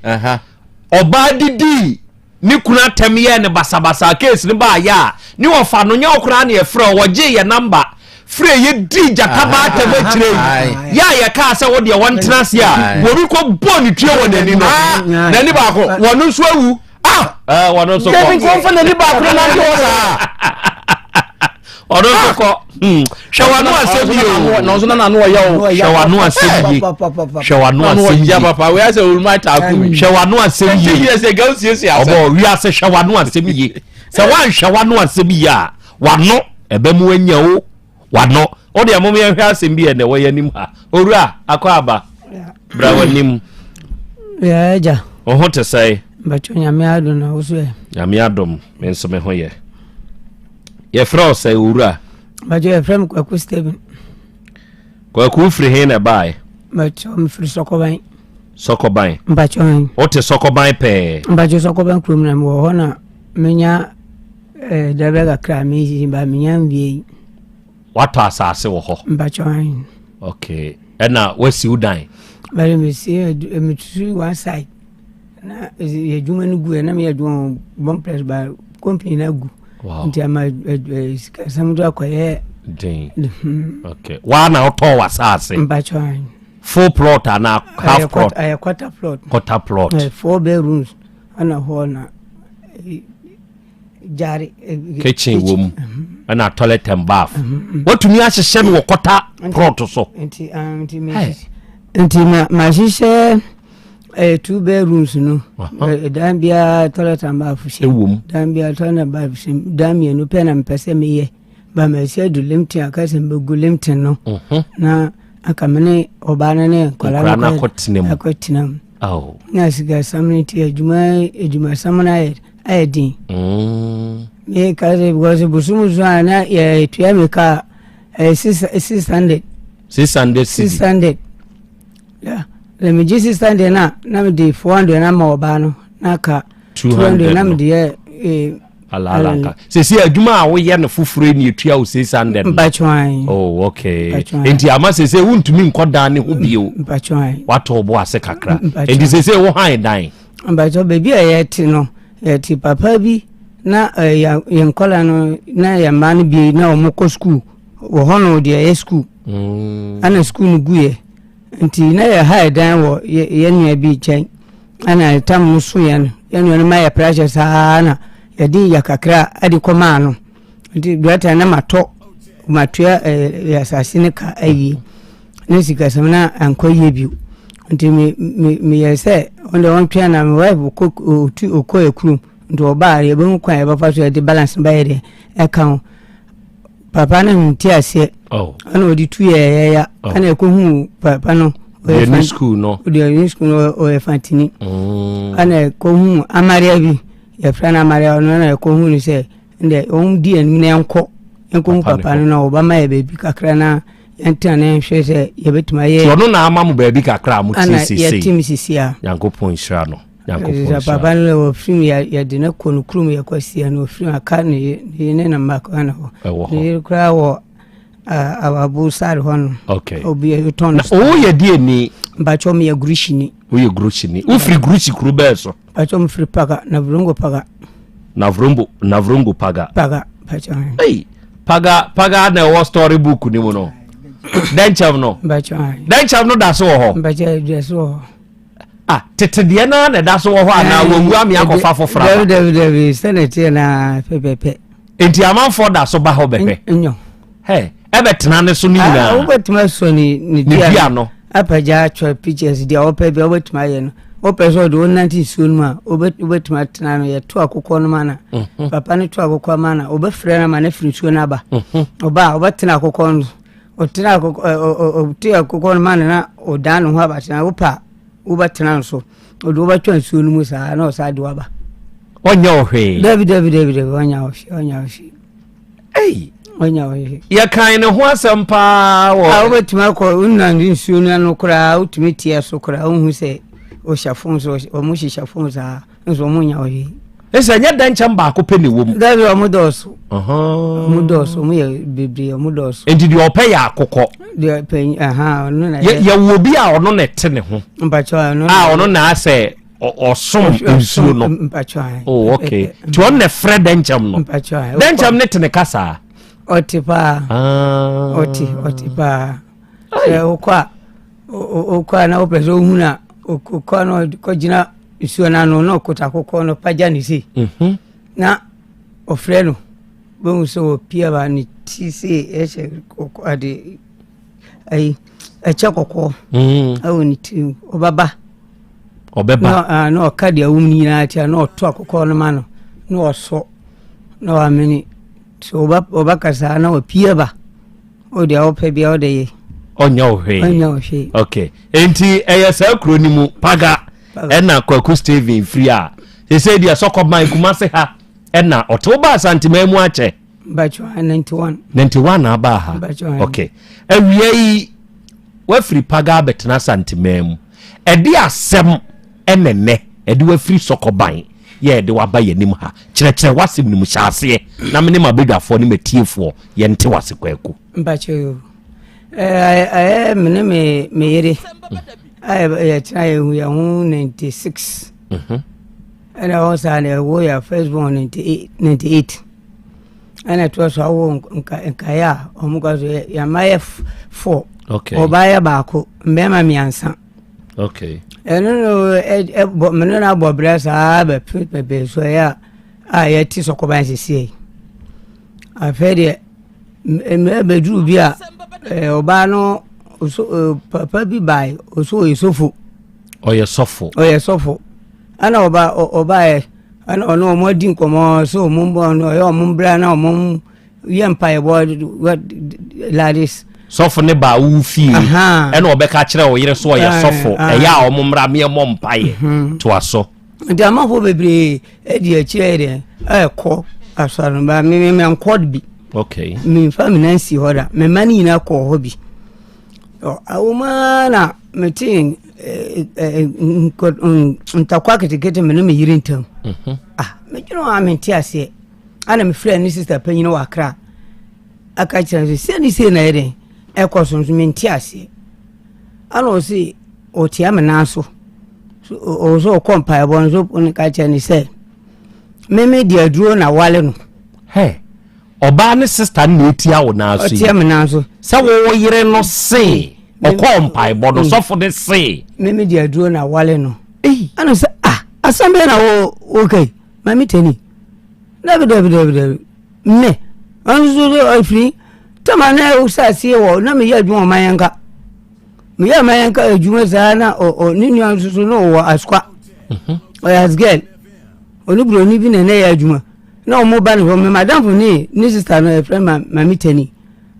Speaker 3: ɔbaa didii Ne kunu atɛm yɛɛ no basabasa case no baayɛ a ne wɔfa no nyɛ wo koraa na yɛfrɛ wo wɔgyee yɛ number frɛ yɛ dii gyata baa atɛm akyire yi yɛ a yɛkaa sɛ wo deɛ wɔntena ase a wɔbi kɔ bɔɔ ne tue wɔ n'ani no
Speaker 5: n'ani baako
Speaker 3: wɔno nso awu ah wɔno nso kɔ
Speaker 5: David nkɔmfa n'ani baako no nante hɔ saa
Speaker 3: ɔno nso kɔ hmm. hwɛ w'ano asɛm yie o
Speaker 5: na ɔnso na n'ano ɔyɛ o
Speaker 3: hwɛ w'ano asɛm yie hwɛ w'ano asɛm yie
Speaker 5: papa wei asɛ oluma taako mi
Speaker 3: hwɛ w'ano asɛm yie ɔbɔ wiase hwɛ w'ano asɛm yie sɛ woanhwɛ w'ano asɛm yie a w'ano ɛbɛ mu anya o w'ano o deɛ mo yɛn hwɛ asɛm bi yɛ na ɛwɔ yɛn anim ha owura akɔ aba bra w'anim.
Speaker 17: Yɛ agya.
Speaker 3: Wo ho te sɛe?
Speaker 17: Mpakyɛ Nyame adom na wo so ɛ?
Speaker 3: Nyame adom, me nso me ho yɛ. Yɛfrɛ wo sɛ owura?
Speaker 17: Mpakyɛ yɛfrɛ me Kwaku Stephen.
Speaker 3: Kwaku firi he na ɛbaeɛ?
Speaker 17: Mpakyɛ mefiri Sɔkɔban.
Speaker 3: Sɔkɔban?
Speaker 17: Mpakyɛ he.
Speaker 3: Wote Sɔkɔban pɛɛ?
Speaker 17: Mpakyɛ Sɔkɔban kurom na mewɔ hɔ na menya eh, dabɛ kakra meyi ba menya nwie.
Speaker 3: Watɔ asase wɔ hɔ?
Speaker 17: Mpakyɛ he.
Speaker 3: Okay. Ɛna wasi wo dan?
Speaker 17: Bɛrɛ mesi metutu one side. Na yɛ adwuma no gu yɛ na meyɛ adwuma wɔ bɔmprɛs ba company no agu. Nti ama sikasɛm do akɔyɛ
Speaker 3: den. Mhm. Okay. Waa na wotɔɔ w'asase?
Speaker 17: Mpakyɛ.
Speaker 3: Full plot anaa half plot?
Speaker 17: Ɛyɛ quarter plot.
Speaker 3: Quarter plot.
Speaker 17: Ɛyɛ four bedrooms ɛna hɔ na gyaare.
Speaker 3: Kitchen wɔ mu ɛna toilet and bath. Mhm. Watumi ahyehyɛ no wɔ quarter plot so.
Speaker 17: Nti nti nti mahyehyɛ. Ɛyɛ two bedrooms no. Dan biara toilet and bath hyɛ.
Speaker 3: Ɛwɔ mu.
Speaker 17: Dan biara toilet and bath hyɛ mu. Dan mmienu pɛ na mepɛ sɛ meyɛ. Ba ma ɛsi adu Limton aka sɛ mbɛgu Limton no. Mhm. Na aka me ne ɔbaa no ne nkwadaa
Speaker 3: no akɔtena mu.
Speaker 17: Akɔtena mu. Oh. Na sikasɛm no nti adwuma adwumasɛm no ayɛ ayɛ den.
Speaker 3: Mm.
Speaker 17: Me ka sɛ because bosom so a na yɛtua me ka ɛyɛ 600.
Speaker 3: 600
Speaker 17: 600. Yeah. Na megye 600 na na mede 400 na ama ɔbaa no na aka 200 na mede yɛ eh,
Speaker 3: alalanka sɛsi adwuma a woyɛ no foforɔ ni ɛtua wo 600
Speaker 17: mpatwan
Speaker 3: oh okay nti ama sɛsɛ wontumi nkɔ dan ne ho bio
Speaker 17: mpatwan
Speaker 3: watɔ wo bo ase kakra nti sɛsɛ wo han dan
Speaker 17: mpatwan baabi a yɛte no yɛte papa bi na eh, yɛn nkɔla no na yɛn mmaa no bi na wɔn kɔ sukuu wɔ hɔ no deɛ ɛyɛ sukuu mm. ɛna sukuu no guiɛ Nti na yɛhae dan wɔ yɛn nua bi nkyɛn ɛna tam no so yɛn yɛn nua no ma yɛ pressure saa na yɛde yɛ kakra de kɔmaa no nti brata na matɔ matua ɛɛ asase no ka awie ne sikasɛm na ankɔ yie bio nti me me meyɛ sɛ ɔno deɛ ɔntwɛn na me wife kɔ otu okɔ ekurom nti ɔbaa yɛbɛhu kwan yɛbɛfa so yɛde balance bɛyɛ deɛ ɛka ho. Papa no nte aseɛ.
Speaker 3: Oh.
Speaker 17: Ɛna ɔde tu yɛ yɛya. Oh. Ɛna ɛkɔhu papa no.
Speaker 3: Deɛ ne sukuu no.
Speaker 17: Deɛ ne sukuu no ɔyɛ fantini.
Speaker 3: Mm.
Speaker 17: Ɛna ɛkɔhu amaria bi yɛfrɛ no amaria ɔno ɛna ɛkɔhu no sɛ ndɛ wɔn di anim na ɛnkɔ ɛnkɔhu papa no na ɔbɛma yɛ baabi kakra na yɛntena na yɛnhwɛ sɛ yɛbɛtumi ayɛ.
Speaker 3: Tí ɔno na ama mo baabi kakra a mo ti sisi.
Speaker 17: Ɛna yɛtim sisi a.
Speaker 3: Nyankopɔn nhyira no. Nyankopɔn
Speaker 17: nhyira. Papa no wɔ firim yɛde no kɔ no kurom yɛkɔ sia no ɔfirim aka ne yere ne ne mma koraa na hɔ.
Speaker 3: Ɛwɔ hɔ.
Speaker 17: Ne yere koraa wɔ awabo sare hɔ no.
Speaker 3: Okay.
Speaker 17: Obi tɔn
Speaker 3: no. Na woyɛ deɛ ni?
Speaker 17: Mpakyɛ meyɛ guruhyini.
Speaker 3: Woyɛ guruhyini. Wofiri guruhyi kuro bɛɛ so?
Speaker 17: Mpakyɛ mefiri Paga, Navrongo Paga.
Speaker 3: Navrongo, Navrongo Paga.
Speaker 17: Paga, mpakyɛ.
Speaker 3: Hey, Paga, Paga na ɛwɔ story book ni mu no. Dɛnkyɛm no.
Speaker 17: Mpakyɛ.
Speaker 3: Dɛnkyɛm no da so wɔ hɔ.
Speaker 17: Mpakyɛ da so wɔ hɔ.
Speaker 3: Ah, tete deɛ naa na ɛda so wɔ hɔ anaa wɔwu ame akɔfa foforɔ
Speaker 17: aba? Dabi dabi sɛdeɛ ɛteɛ naa pɛpɛpɛ.
Speaker 3: Nti amanfoɔ da so ba hɔ bɛhwɛ?
Speaker 17: Nyɔ.
Speaker 3: Hɛ, ɛbɛtena ne so ne ah, nyinaa.
Speaker 17: Wobɛtumi asɔ ne ne dua
Speaker 3: no.
Speaker 17: Apagya atwa pictures deɛ wɔpɛ bia wobɛtumi ayɛ no. Wopɛ sɛ ɔde wonante nsuo no mu a wobɛtumi atena no yɛto akokɔ no ma na. Mhm. Papa no to akokɔ ma na wobɛfrɛ no ma no afiri nsuo no aba. Mhm. Ɔba a wobɛtena akokɔ no Ɔtena akokɔ ɛ ɔ ɔte akokɔ no ma no na ɔdan ne ho abatena wopɛ a wobɛtena no so ɔde wobɛtwa nsuo no mu saa na ɔsaa de waba.
Speaker 3: Ɔnyɛ wo hwee.
Speaker 17: Dabi dabi dabi dabi ɔnyɛ wo hwee ɔnyɛ wo hwee.
Speaker 3: Ei.
Speaker 17: Ɔnyɛ wo hwee.
Speaker 3: Yɛkan ne ho asɛm paa wɔ.
Speaker 17: A wobɛtumi akɔ wonam nsuo no ano koraa wotumi teɛ so koraa wohu sɛ ɔhyɛ fon so wɔn hyehyɛ fon saa. Nso wɔn nya ɔyɛ.
Speaker 3: Ɛsɛ nyɛ dɛnkyɛm baako pɛ na ɛwɔ mu.
Speaker 17: Dabi wɔn dɔɔso. Wɔn dɔɔso wɔn yɛ bebree wɔn dɔɔso.
Speaker 3: Nti deɛ ɔpɛ yɛ akokɔ.
Speaker 17: Deɛ ɔpɛ ɛhan ɔno na
Speaker 3: yɛ. Yɛ wɔ bi a ɔno na ɛte ne ho.
Speaker 17: Mpatsɔ ɔno.
Speaker 3: A ɔno na asɛ ɔsom nsuo no.
Speaker 17: Mpatsɔ ayi.
Speaker 3: Oh okay. Nti ɔno na ɛfrɛ dɛnkyɛm no.
Speaker 17: Mpatsɔ ayi.
Speaker 3: Dɛnkyɛm ne te ne kasa.
Speaker 17: Ɔte paa. Ɔte ɔte paa. Sɛ ɔkɔ a ɔkɔ a na ɔpɛ sɛ ɔhunu a ɔkɔ a na ɔkɔgyina. Nsuo no ano na ɔkota akokɔ no pagya ne sei
Speaker 3: mhm.
Speaker 17: na ɔfrɛ no bɛhu sɛ ɔpia ba ne ti sei ɛhyɛ ade ayi ɛkyɛ kɔkɔɔ
Speaker 3: mm.
Speaker 17: ɛwɔ ne tirim ɔbɛba
Speaker 3: ɔbɛba
Speaker 17: na ɔka deɛ awom no nyinaa kyerɛ na ɔto akokɔ no ma no na ɔsɔ na wamene so ɔbɛkasa na ɔpia ba O deɛ wopɛ bia wode yɛ.
Speaker 3: Ɔnyɛ wo hwee.
Speaker 17: Ɔnyɛ wo hwee.
Speaker 3: Okay. Enti ɛyɛ saa kuro no mu paga. Ɛna Kwaku Steven firi a sesei deɛ Sɔkɔban Kumase ha ɛna ɔte. Wobaa Asanteman mu akyɛ?
Speaker 17: Mpakyɛ 91.
Speaker 3: 91 na abaa ha.
Speaker 17: Mpakyɛ.
Speaker 3: Okay. Awia yi wafiri Paga abɛtena Asanteman mu. Ɛde asɛm ɛna nnɛ ɛde wafiri Sɔkɔban yɛ ɛde waba yɛn anim ha. Kyerɛkyerɛ w'asɛm no mu hyɛ aseɛ na me ne m'abadwafoɔ ne m'atiefoɔ yɛnte w'ase Kwaku.
Speaker 17: Mpakyɛ yo. Ɛyɛ me ne me me yere a yɛtena yɛhu yɛn ho 96 ɛna ɛwɔ saa na ɛwɔ yɛ first born 98 ɛna ɛtoa so awo nkaeɛ a wɔn ka so yɛma yɛ four ɔbaa yɛ baako mmarima mmiɛnsa ɛno no ɛbɔ me ne no abɔ brɛ saa bɛpɛ pɛpɛ so ɛyɛ a yɛte sɔkɔban sisi yi afei deɛ Mmerɛ bɛduru bi a, ɔbaa no papa bi bae, ɔsɛ ɔyɛ sɔfo.
Speaker 3: Ɔyɛ sɔfo.
Speaker 17: Ɔyɛ sɔfo. Ɛna ɔba ɔbaeɛ, ɛna ɔne wɔn adi nkɔmmɔ sɛ wɔn mbɔ no ɔyɛ wɔn mbra na wɔn yɛ mpaebɔ like this.
Speaker 3: Sɔfo ne baa wo fie ɛna ɔbɛka kyerɛ wo yere so ɔyɛ sɔfo ɛyɛ a wɔn mmra meɛmmɔ mpaeɛ mhm. toa so.
Speaker 17: Nti amanfoɔ bebree di akyire yɛ deɛ ɛkɔ asɔre no ba me me menkɔ bi.
Speaker 3: Okay.
Speaker 17: Memfa me nan si hɔ da. Me mma no nyinaa kɔɔ hɔ bi. Awom ara na metee ntakwa ketekete me ne me yere ntam. Mhm. Ah, medwene hɔ a mente aseɛ. Ana mefrɛ ne sista panyin wɔ Accra. Aka kyerɛ no sɛ sei ne sei na ɛyɛ den ɛkɔ so nso mente aseɛ. Ana ɔse ɔtia me nan so. Ɔwɔ sɛ ɔkɔ mpaebɔ no so ne ka kyerɛ ne sɛ meme de aduro na wale no.
Speaker 3: Hɛ ɔbaa ne sista no na etia wo nan so yi.
Speaker 17: Ɔtia me nan so.
Speaker 3: Sɛ wo yere no se ɔkɔ mpaebɔ no mm. sɔfo ne se.
Speaker 17: Meme de aduro na wale no. Ɛna sɛ ah asɛm bɛyɛ na wo wo kai maame tani. Dabi dabi dabi dabi me ɔno nso afiri tama na ɛwɔ sɛ aseɛ wɔ na meyɛ adwuma ɔman yɛn ka. meyɛ ma yɛnka adwuma saa na ne nua nso so na ɔwɔ asukwa mhm. ɔyɛ asgirl ɔne buroni bi na ɛnɛ yɛ adwuma na wɔn ba ne hɔ me madamfo ne ne sista no ɛfrɛ ma maame tani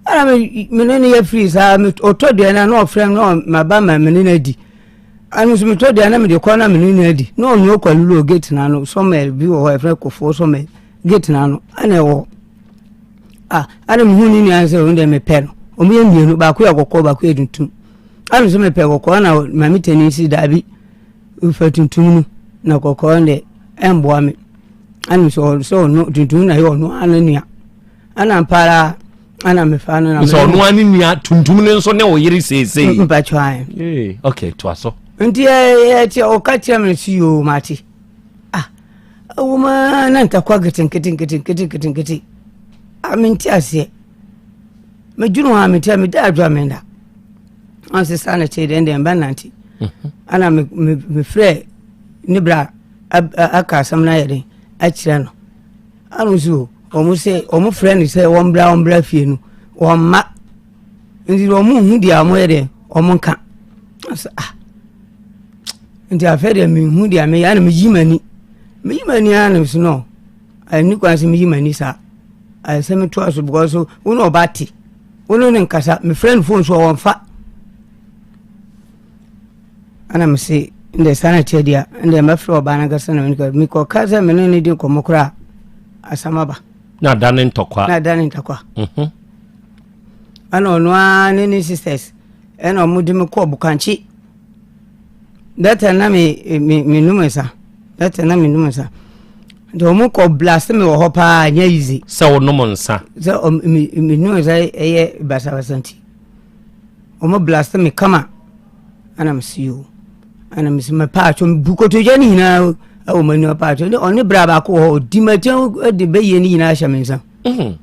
Speaker 17: ɛna me me ne no yɛ firi saa ɔtɔ deɛ na na ɔfrɛ no na ma ba ma me ne no adi ɛno nso metɔ deɛ na mede kɔ na me ne no adi na ɔno ɔkɔ alulo gate na ano sɔmɛl bi wɔ hɔ ɛfrɛ kofoɔ sɔmɛl gate na ano ɛna ɛwɔ Ah, ɛna mehu ne nua sɛ ɔno deɛ mepɛ no. Wɔn yɛ mmienu, baako yɛ kɔkɔɔ, baako yɛ tuntum. Ɛna nso mepɛ kɔkɔɔ na maame tani si daabi, mfa tuntum no na kɔkɔɔ no deɛ ɛmboa me. Ɛna nso sɛ ɔno tuntum na ɛyɛ ɔno ara ne nua. Ɛna ampa ara ɛna mefa no na.
Speaker 3: Sɛ ɔno ara ne nua tuntum no nso ne wo yere seesei.
Speaker 17: Mpakyɛ ayɛ.
Speaker 3: Okay, toa so.
Speaker 17: Nti ɛɛ ɛɛ ɔka kyerɛ me si yoo mate. Ah, ɛwom ara na ntakwa nketenkete nketenkete nketenkete a mente aseɛ medwene ho a mente a meda adwo a menda ɔnse saa na kyerɛ deɛ deɛ mba nante mhm. ana mefrɛ ne bra aka asɛm no ayɛ den akyerɛ no ano nso wɔn sɛ wɔn frɛ no sɛ wɔn bra wɔn bra fie no wɔn mma nti wɔn hu deɛ wɔn yɛ deɛ wɔn nka ah nti afei deɛ mehu deɛ meyɛ ana meyi m'ani meyi m'ani ara na so no ɛni kwan sɛ meyi m'ani saa ayɛ sɛ metoa so because wo ne ɔba te wo ne ne nkasa mefrɛ no phone so ɔwɔmfa ana mese ndɛ saa na kyɛ deɛ ndɛ mɛfrɛ ɔbaa no ankasa na mekɔka sɛ me ne ne di nkɔmmɔ koraa asɛm aba
Speaker 3: na da ne ntɔkwa
Speaker 17: na da ne ntɔkwa mhm. ɛna ɔno ara ne ne sisters ɛna ɔmo de me kɔɔ bukankye That time na me me me num nsa. That time na me num nsa. Nti wɔn kɔ blast me wɔ hɔ paa nyɛ easy.
Speaker 3: Sɛ wɔn nom nsa.
Speaker 17: Sɛ ɔm me me num nsa ɛyɛ basabasa nti. Wɔn blast me kama. Ɛna me si o. Ɛna me si me paatwo me bu kotodwe ne nyinaa ɛwɔ m'ani paatwo ne ɔne bra baako wɔ hɔ odi m'akyi ɛde bɛyie ne nyinaa hyɛ me nsa. Mm.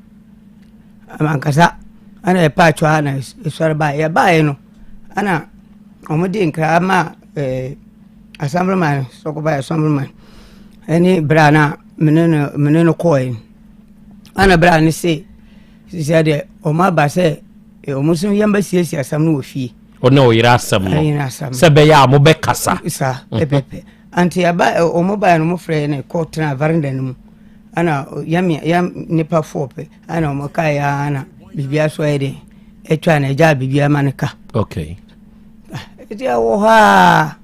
Speaker 17: Ankasa ɛna ɛpaatwo a na esɔre baa yɛ baa yɛ no. Ɛna wɔde nkra maa ɛɛ assemblyman sɔkoba assemblyman ɛne bra no a me ne no me ne no kɔɔe no ɛna bra no se sisi deɛ wɔn aba sɛ wɔn nso yɛn bɛsiesie asɛm no wɔ fie.
Speaker 3: Ɔne ɔyere asɛm no sɛ bɛyɛ a mobɛkasa.
Speaker 17: Saa pɛpɛpɛ nti ɛba wɔn baeɛ no wɔn frɛ no kɔ tena veranda no mu ɛna yɛn yɛn nipa foɔ pɛ. Ɛna wɔn ka yɛ ara na biribi aso ayɛ den atwa na agya biribi ama no ka.
Speaker 3: Okay.
Speaker 17: Ɛti ɛwɔ hɔ a.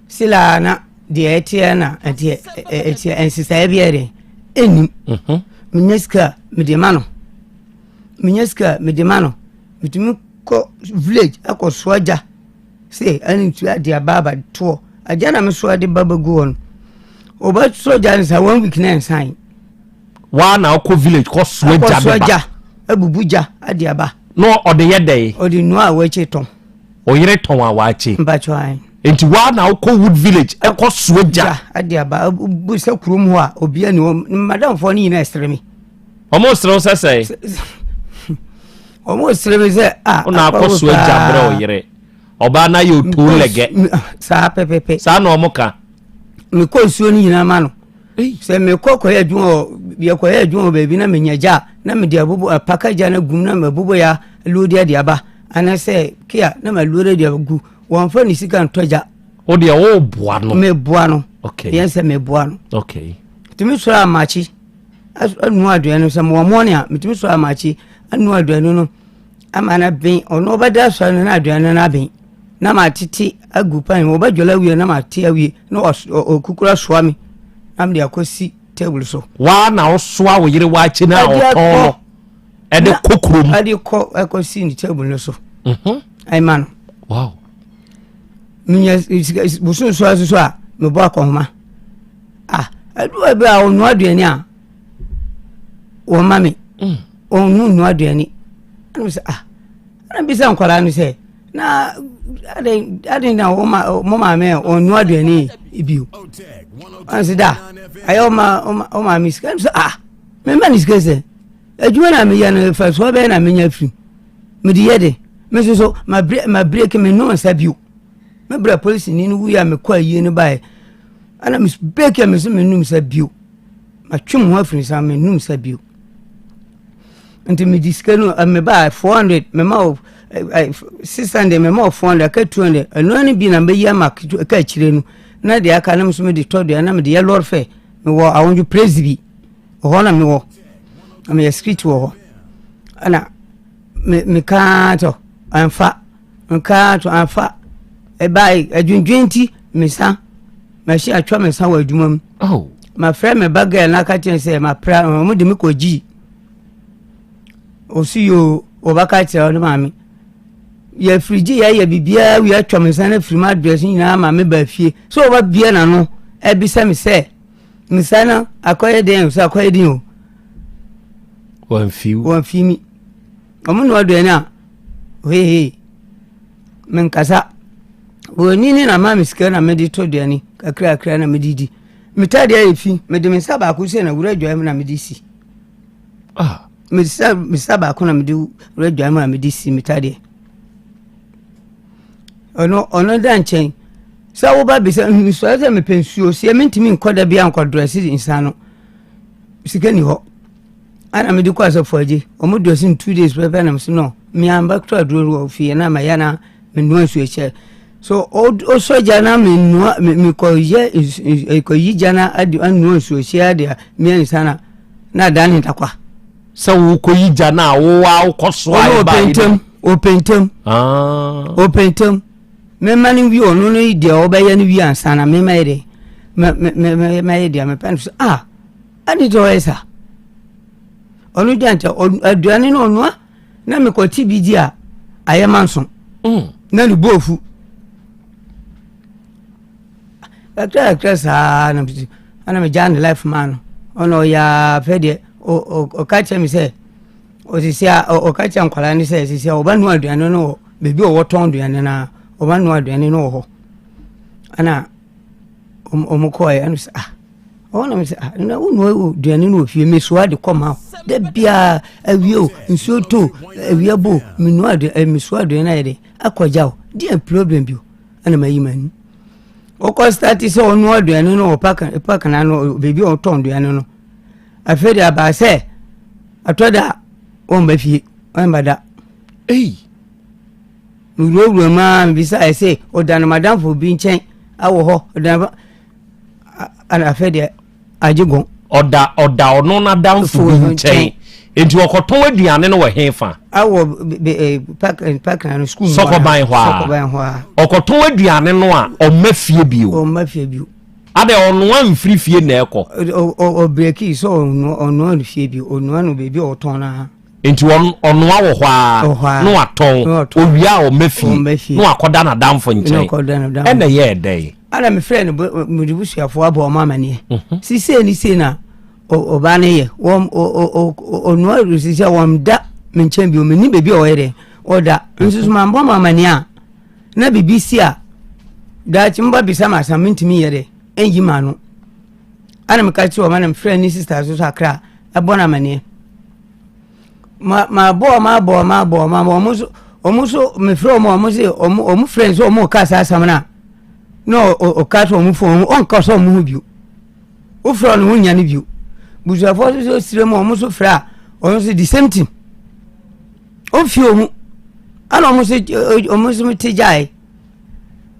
Speaker 17: Sila na deɛ ɛteɛ na ɛteɛ ɛteɛ nsesaeɛ bi yɛ dɛ ɛnnim. Mhm. Menya sika a mede ma no. Menya sika a mede ma no. Metumi kɔ village akɔ soa gya se ɛne nsuo ade aba aba toɔ. Agya na mesoa de ba bɛgu hɔ no. Wɔbɛsɔ gya no sa one week na ɛnsan.
Speaker 3: Waa na ɔkɔ village kɔ soa gya de ba.
Speaker 17: Akɔ soa gya abubu gya ade aba.
Speaker 3: Na ɔde yɛ dɛ.
Speaker 17: Ɔde nua a wɔakyi tɔn.
Speaker 3: Ɔyere tɔn a wakye.
Speaker 17: Mpatsɔ ayi.
Speaker 3: Nti waa na wokɔ wood village ɛkɔ soa gya.
Speaker 17: Ade aba bu sɛ kurom hɔ a obiara ni hɔ madamfoɔ no nyinaa ɛsere me.
Speaker 3: Wɔn sere wo sɛ sɛn?
Speaker 17: Wɔn sere me sɛ a.
Speaker 3: Wona akɔ soa gya brɛ ɔyere. Ɔbaa na yɛ otuo lɛgɛ.
Speaker 17: Saa pɛpɛpɛ.
Speaker 3: Saa na wɔn ka.
Speaker 17: Mekɔ nsuo no nyinaa ma no. Sɛ mekɔ kɔyɛ adwuma wɔ yɛkɔyɛ adwuma wɔ baabi na menya gya a na mede abobo apaka gya no agum na mabobo ya loodi ade aba anaasɛ kia na maluo de agu wɔmfa ne sika ntɔ gya.
Speaker 3: O deɛ woboa no.
Speaker 17: Meboa no.
Speaker 3: Okay.
Speaker 17: Yɛn sɛ meboa no.
Speaker 3: Okay.
Speaker 17: Tumi sɔrɔ amakye anua aduane no sɛ mewɔ mɔne a metumi sɔrɔ amakye anua aduane no ama no aben ɔno ɔbɛda sɔrɔ no na aduane no aben na matete agu pan wɔbɛdwala awie na mate awie na ɔkukura soa me na mede akɔsi table so.
Speaker 3: Waa na ɔsoa wo yere waakye no a ɔtɔn no ɛde kɔ kurom.
Speaker 17: Ɛde kɔ ɛkɔsi ne table no so. Mhm. Ɛma no.
Speaker 3: Wow.
Speaker 17: Menya bosom so aso so a mebɔ akɔnhoma. Ah, ɛdu ɛbɛ a ɔnoa aduane a wɔma me. Mm. Ɔno nnoa aduane. Ɛna sɛ ah, ɛna bisa nkwadaa no sɛ na adɛn adɛn na wɔn ma wɔn maame a ɔnoa aduane bio ɔn sɛ da ayɛ wɔn ma wɔn maame sika ɛna sɛ ah mɛma ne sika sɛ adwuma na meyɛ no fɛsoɔ bɛyɛ na menya firi mede yɛ de me nso so ma bre ma break me no nsa bio me brɛ polisi ni no wuyi a mekɔ ayie no baeɛ ɛna me break a me so menum nsa bio matwe me ho afiri nsa menum nsa bio nti mede sika no eh, mebaa 400 mema wo 600 eh, mema wo 400 aka 200 ɛno ne bi na mɛyi ama ka akyire no na deɛ aka no nso mede tɔ deɛ na mede yɛ lɔre fɛ mewɔ awondwo praise bi wɔ hɔ na mewɔ na meyɛ street wɔ hɔ ɛna mekaa tɔ ɛmfa mekaa tɔ ɛmfa ɛbae adwendwen nti mesa machine atwa me nsa wɔ adwuma mu
Speaker 3: oh.
Speaker 17: mafrɛ me ba girl na aka kyerɛ sɛ mapra wɔn de me kɔ gyi ɔsi yoo wɔbɛka kyerɛ ɔne maame yɛ firigye yɛyɛ biribiara wie atwa me nsa no afiri mu adrɛs nyinaa ma me ba fie sɛ wɔbɛbie n'ano ɛbisa me sɛ nsa no akɔyɛ den sɛ akɔyɛ den o
Speaker 3: wɔmfi
Speaker 17: wɔmfi mi wɔn na ɔdɔn a hehe menkasa Buroni ne na ma me sika na mede tɔ aduane kakrakra na mede di. Me tadeɛ ayɛ fi, mede me nsa baako sɛ na wura dwae mu na mede si.
Speaker 3: Ah.
Speaker 17: Me nsa me nsa baako na mede wura dwae mu na mede si me tadeɛ. Ɔno ɔno da nkyɛn sɛ woba bisa nsɔre sɛ mepɛ nsuo seɛ mentumi nkɔ da bi ankɔ drɛse nsa no sika ni hɔ ana mede kɔ asafo agye wɔn drɛse no two days pɛpɛ na mese no mmea mbɛtɔ aduro wɔ fie na ma yɛ na Menoa nsuo kyɛ so ɔsɔ gya na menoa mekɔyɛ kɔyi gya na ade anoa nsuo hyɛ ade a mea nsa na na adan ne ntakwa.
Speaker 3: Sɛ wokɔyi gya no a wowa wokɔ so a
Speaker 17: ɛba ɔpɛntɛm ɔpɛntɛm ɔpɛntɛm mema no wie ɔno no deɛ ɔbɛyɛ no wie ansa na mema yɛ deɛ mɛyɛ deɛ mepɛ no so ah ade sɛ ɔyɛ sa ɔno gya nkyɛ aduane no ɔnoa na mekɔte bi di a ayɛ ma nso mm. na ne bo afu kakra kakra saa na ɛna megyaa ne life maa no ɔna ɔyɛ afɛ deɛ ɔka kyerɛ me sɛ ɔsisi a ɔka kyerɛ nkwadaa no sɛ sisi a ɔba noa aduane no wɔ beebi a ɔwɔtɔn aduane no a ɔba noa aduane no wɔ hɔ ɛna wɔn kɔɛ ɛna sɛ ah Ɔhɔ na mesɛ ah na wo noa aduane no wɔ fie mesoa de kɔ ma wo da biara awie o nsuo to o awia bɔ o menoa aduane eh, mesoa aduane no ayɛ de akɔgya o deɛ problem bio ɛna mayi m'ani ɔkɔ start sɛ ɔnoa aduane no wɔ park park na no baabi a ɔtɔn aduane no afei de abaa sɛ atɔ da wɔmba fie wɔmba da
Speaker 3: ei
Speaker 17: mewurawura mu a mebisa ɛsɛ ɔda no madamfo bi nkyɛn awɔ hɔ ɔda Ana afei deɛ agye gɔn.
Speaker 3: Ɔda ɔda ɔno n'adamfo bi nkyɛn. Enti ɔkɔtɔn aduane no wɔ he fa?
Speaker 17: Awɔ park park na no sukuu mu.
Speaker 3: Sɔkɔban hɔ a.
Speaker 17: Sɔkɔban hɔ a.
Speaker 3: Ɔkɔtɔn aduane no a ɔmma fie bio.
Speaker 17: Ɔmma fie bio.
Speaker 3: Adɛ ɔnoa mfiri fie na ɛkɔ.
Speaker 17: Ɔbreki sɛ ɔnoa ɔnoa no fie bio ɔnoa no baabi a ɔtɔn no ara.
Speaker 3: Nti ɔnoa wɔ hɔ ara na watɔn owie a ɔmma fie na wakɔda n'adamfo nkyɛn ɛna ɛyɛɛ dɛn?
Speaker 17: Ɛna mefrɛ no mede busuafoɔ abɔ ɔmo amaneɛ mhm. si sei ne sei na ɔbaa no yɛ wɔn ɔnoa resi sɛ wɔn da me nkyɛn bio menni baabi a ɔyɛ dɛ ɔda nso so mambɔ mo amaneɛ a na biribi si a daakye mba bisa ma asɛm mentumi yɛ dɛ ɛnyi ma ano ɛna meka kyerɛ wɔn ɛna mefrɛ ne sista so so akra ɛbɔ no amaneɛ ma ma bɔ ma bɔ ma bɔ ma wɔn nso wɔn nso mefrɛ wɔn wɔn sɛ wɔn wɔn frɛ nso wɔn ka saa asɛm no a na ɔka sɛ wɔn fon ɔnka sɛ wɔn ho bio wofrɛ no wonya no bio busuafoɔ nso sɛ sire mu wɔn nso frɛ a wɔn nso the same thing ɔmfie wɔn ɛna wɔn nso wɔn nso te gyae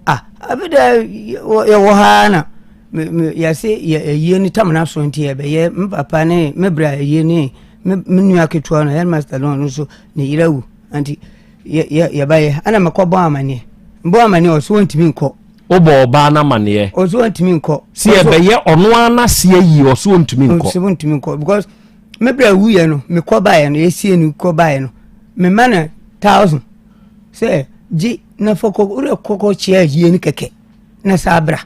Speaker 17: ah abi dɛ yɛwɔ ha na yɛse yɛ ayie no tam no aso nti yɛbɛyɛ me papa ne me bra ayie ne me nua ketewa no headmaster no ɔno nso ne yere awu nti yɛbɛyɛ ɛna mekɔbɔ amaneɛ mbɔ amaneɛ ɔso wɔntumi nkɔ
Speaker 3: wobɔ ɔbaa no amaneɛ
Speaker 17: ɔso wɔntumi nkɔ
Speaker 3: si yɛbɛyɛ ɔno ara n'ase ayi ɔso wɔntumi nkɔ
Speaker 17: ɔso wɔntumi nkɔ because me bra wuyɛ no mekɔ baeɛ no yɛsie no kɔ baeɛ no mema no thousand sɛ gye na fa kɔ wode kɔkɔ kyea ayie no kɛkɛ na saa bra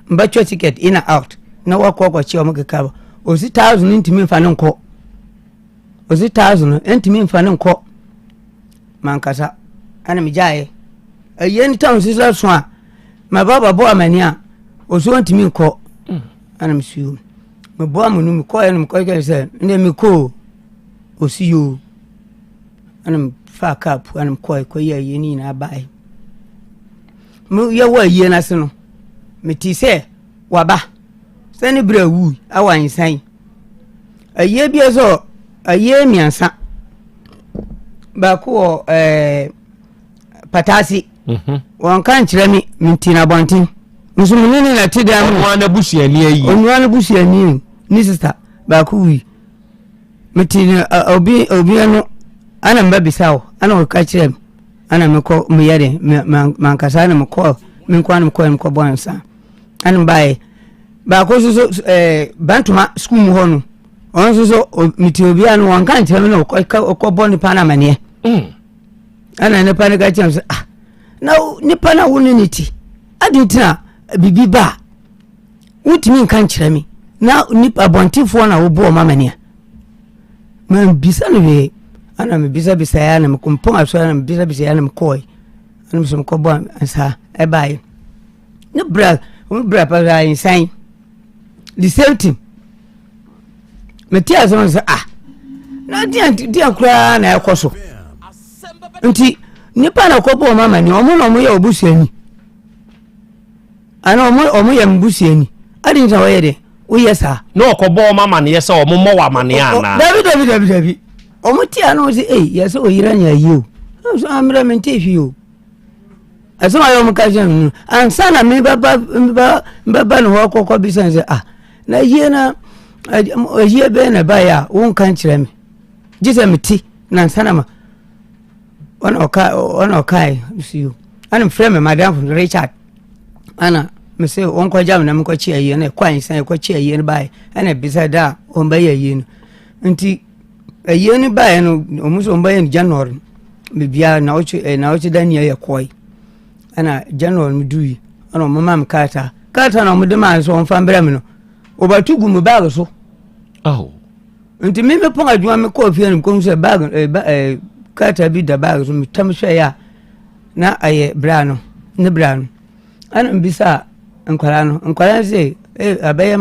Speaker 17: mbɛtwa ticket in and out na wakɔ akɔkyea ɔmo keka ba ɔsi thousand ntumi nfa no nkɔ ɔsi thousand ntumi nfa no nkɔ mankasa ɛna megyaeɛ ayie no tam sisi so a ma ba bɛbɔ amani a ɔsi ɔntumi nkɔ ɛna mesuo mebɔ amanu mekɔɛ no mekɔɛ sɛ ɛnɛ mekɔɔ ɔsi yoo ɛna mefaa kaa pua no mekɔe kɔyɛ ayie no nyinaa baeɛ yɛwɔ ayie no ase no metee sɛ waba sɛ ne berɛ awui awɔ ansan ayie bi sɛ ayie mmiɛnsa baako wɔ ɛɛ pataase mhm. wɔn ka nkyerɛ me meti na abɔnten nso me ne ne na te dan mu
Speaker 3: ɔnoa n'abusuani ayi
Speaker 17: ɔnoa n'abusuani ne sista baako wui Mete no obi obi ano ana mba bisa wo ana ɔka kyerɛ m ana mekɔ meyɛ de mankasa na mekɔ me nko ana mekɔ mekɔ bɔ ansa ana mbaeɛ baako nso so ɛɛ bantoma sukuu mu hɔ no ɔno nso so mete obi ano wɔn ka nkyerɛ me na ɔkɔ bɔ nipa no amaneɛ mm. ana nipa no ka kyerɛ m sɛ ah na nipa no a wo ne ne ti adi ntina biribi ba a Wontumi nka nkyerɛ me na nipa abɔntenfoɔ na wobɔ wɔn amaneɛ. Mambisa no hwee ana mebisabisa ya na mekɔmpɔn asɔre na mebisabisa ya na mekɔɔe ana mesɛ mekɔbɔ nsa ɛbaeɛ ne bra wɔn bra paa nsan the same thing mete asɛm sɛ ah na deɛ deɛ koraa na ɛkɔ so nti nipa na kɔbɔ wɔn amaneɛ wɔn na wɔn yɛ obusuani. Ana ɔmo ɔmo yɛ mbusuani? Adi nti na wɔyɛ dɛ woyɛ saa.
Speaker 3: Na ɔkɔbɔ ɔmo amaneɛ sɛ ɔmo mmɔ wɔ amaneɛ anaa?
Speaker 17: Dabi dabi dabi dabi. Ɔmo te ano sɛ ei yɛ sɛ oyira nya ayie o. Ɛna sɛ ammerɛ ah, mente hwee o. Asɛm a yɛ ɔmo ka kyerɛ no ansa na me bɛba bɛba bɛba ne hɔ kɔkɔ bisa sɛ ah na ayie na ayie bɛn na ɛbaeɛ a wonka nkyerɛ me. Gye sɛ mete na ansa na ma ɔna ɔka ɔna ɔkae si o. Ɛna mefrɛ me madamfo Richard. Ɛna mese wɔnkɔgya me na menkɔkye ayie no ɛkɔ ansa ɛkɔkye ayie no baeɛ ɛna bisa da a wɔbɛyɛ ayie no nti ayie no baeɛ no wɔn nso wɔbɛyɛ no January biribiara na ɔkye eh, na ɔkye da nea yɛ kɔe ɛna January no dui ɛna wɔn maa me krataa krataa na wɔn de maa nso wɔn fa mbrɛ me no wɔbɛto gu me baage so
Speaker 3: oh.
Speaker 17: nti me mepɔn adwuma mekɔɔ fie no mekɔhu sɛ baage eh, ba, eh, krataa bi da baage so metam hwɛeɛ a na ɛyɛ bra no ne bra no ɛna mbisaa nkwadaa no nkwadaa no sɛ ee abɛyɛ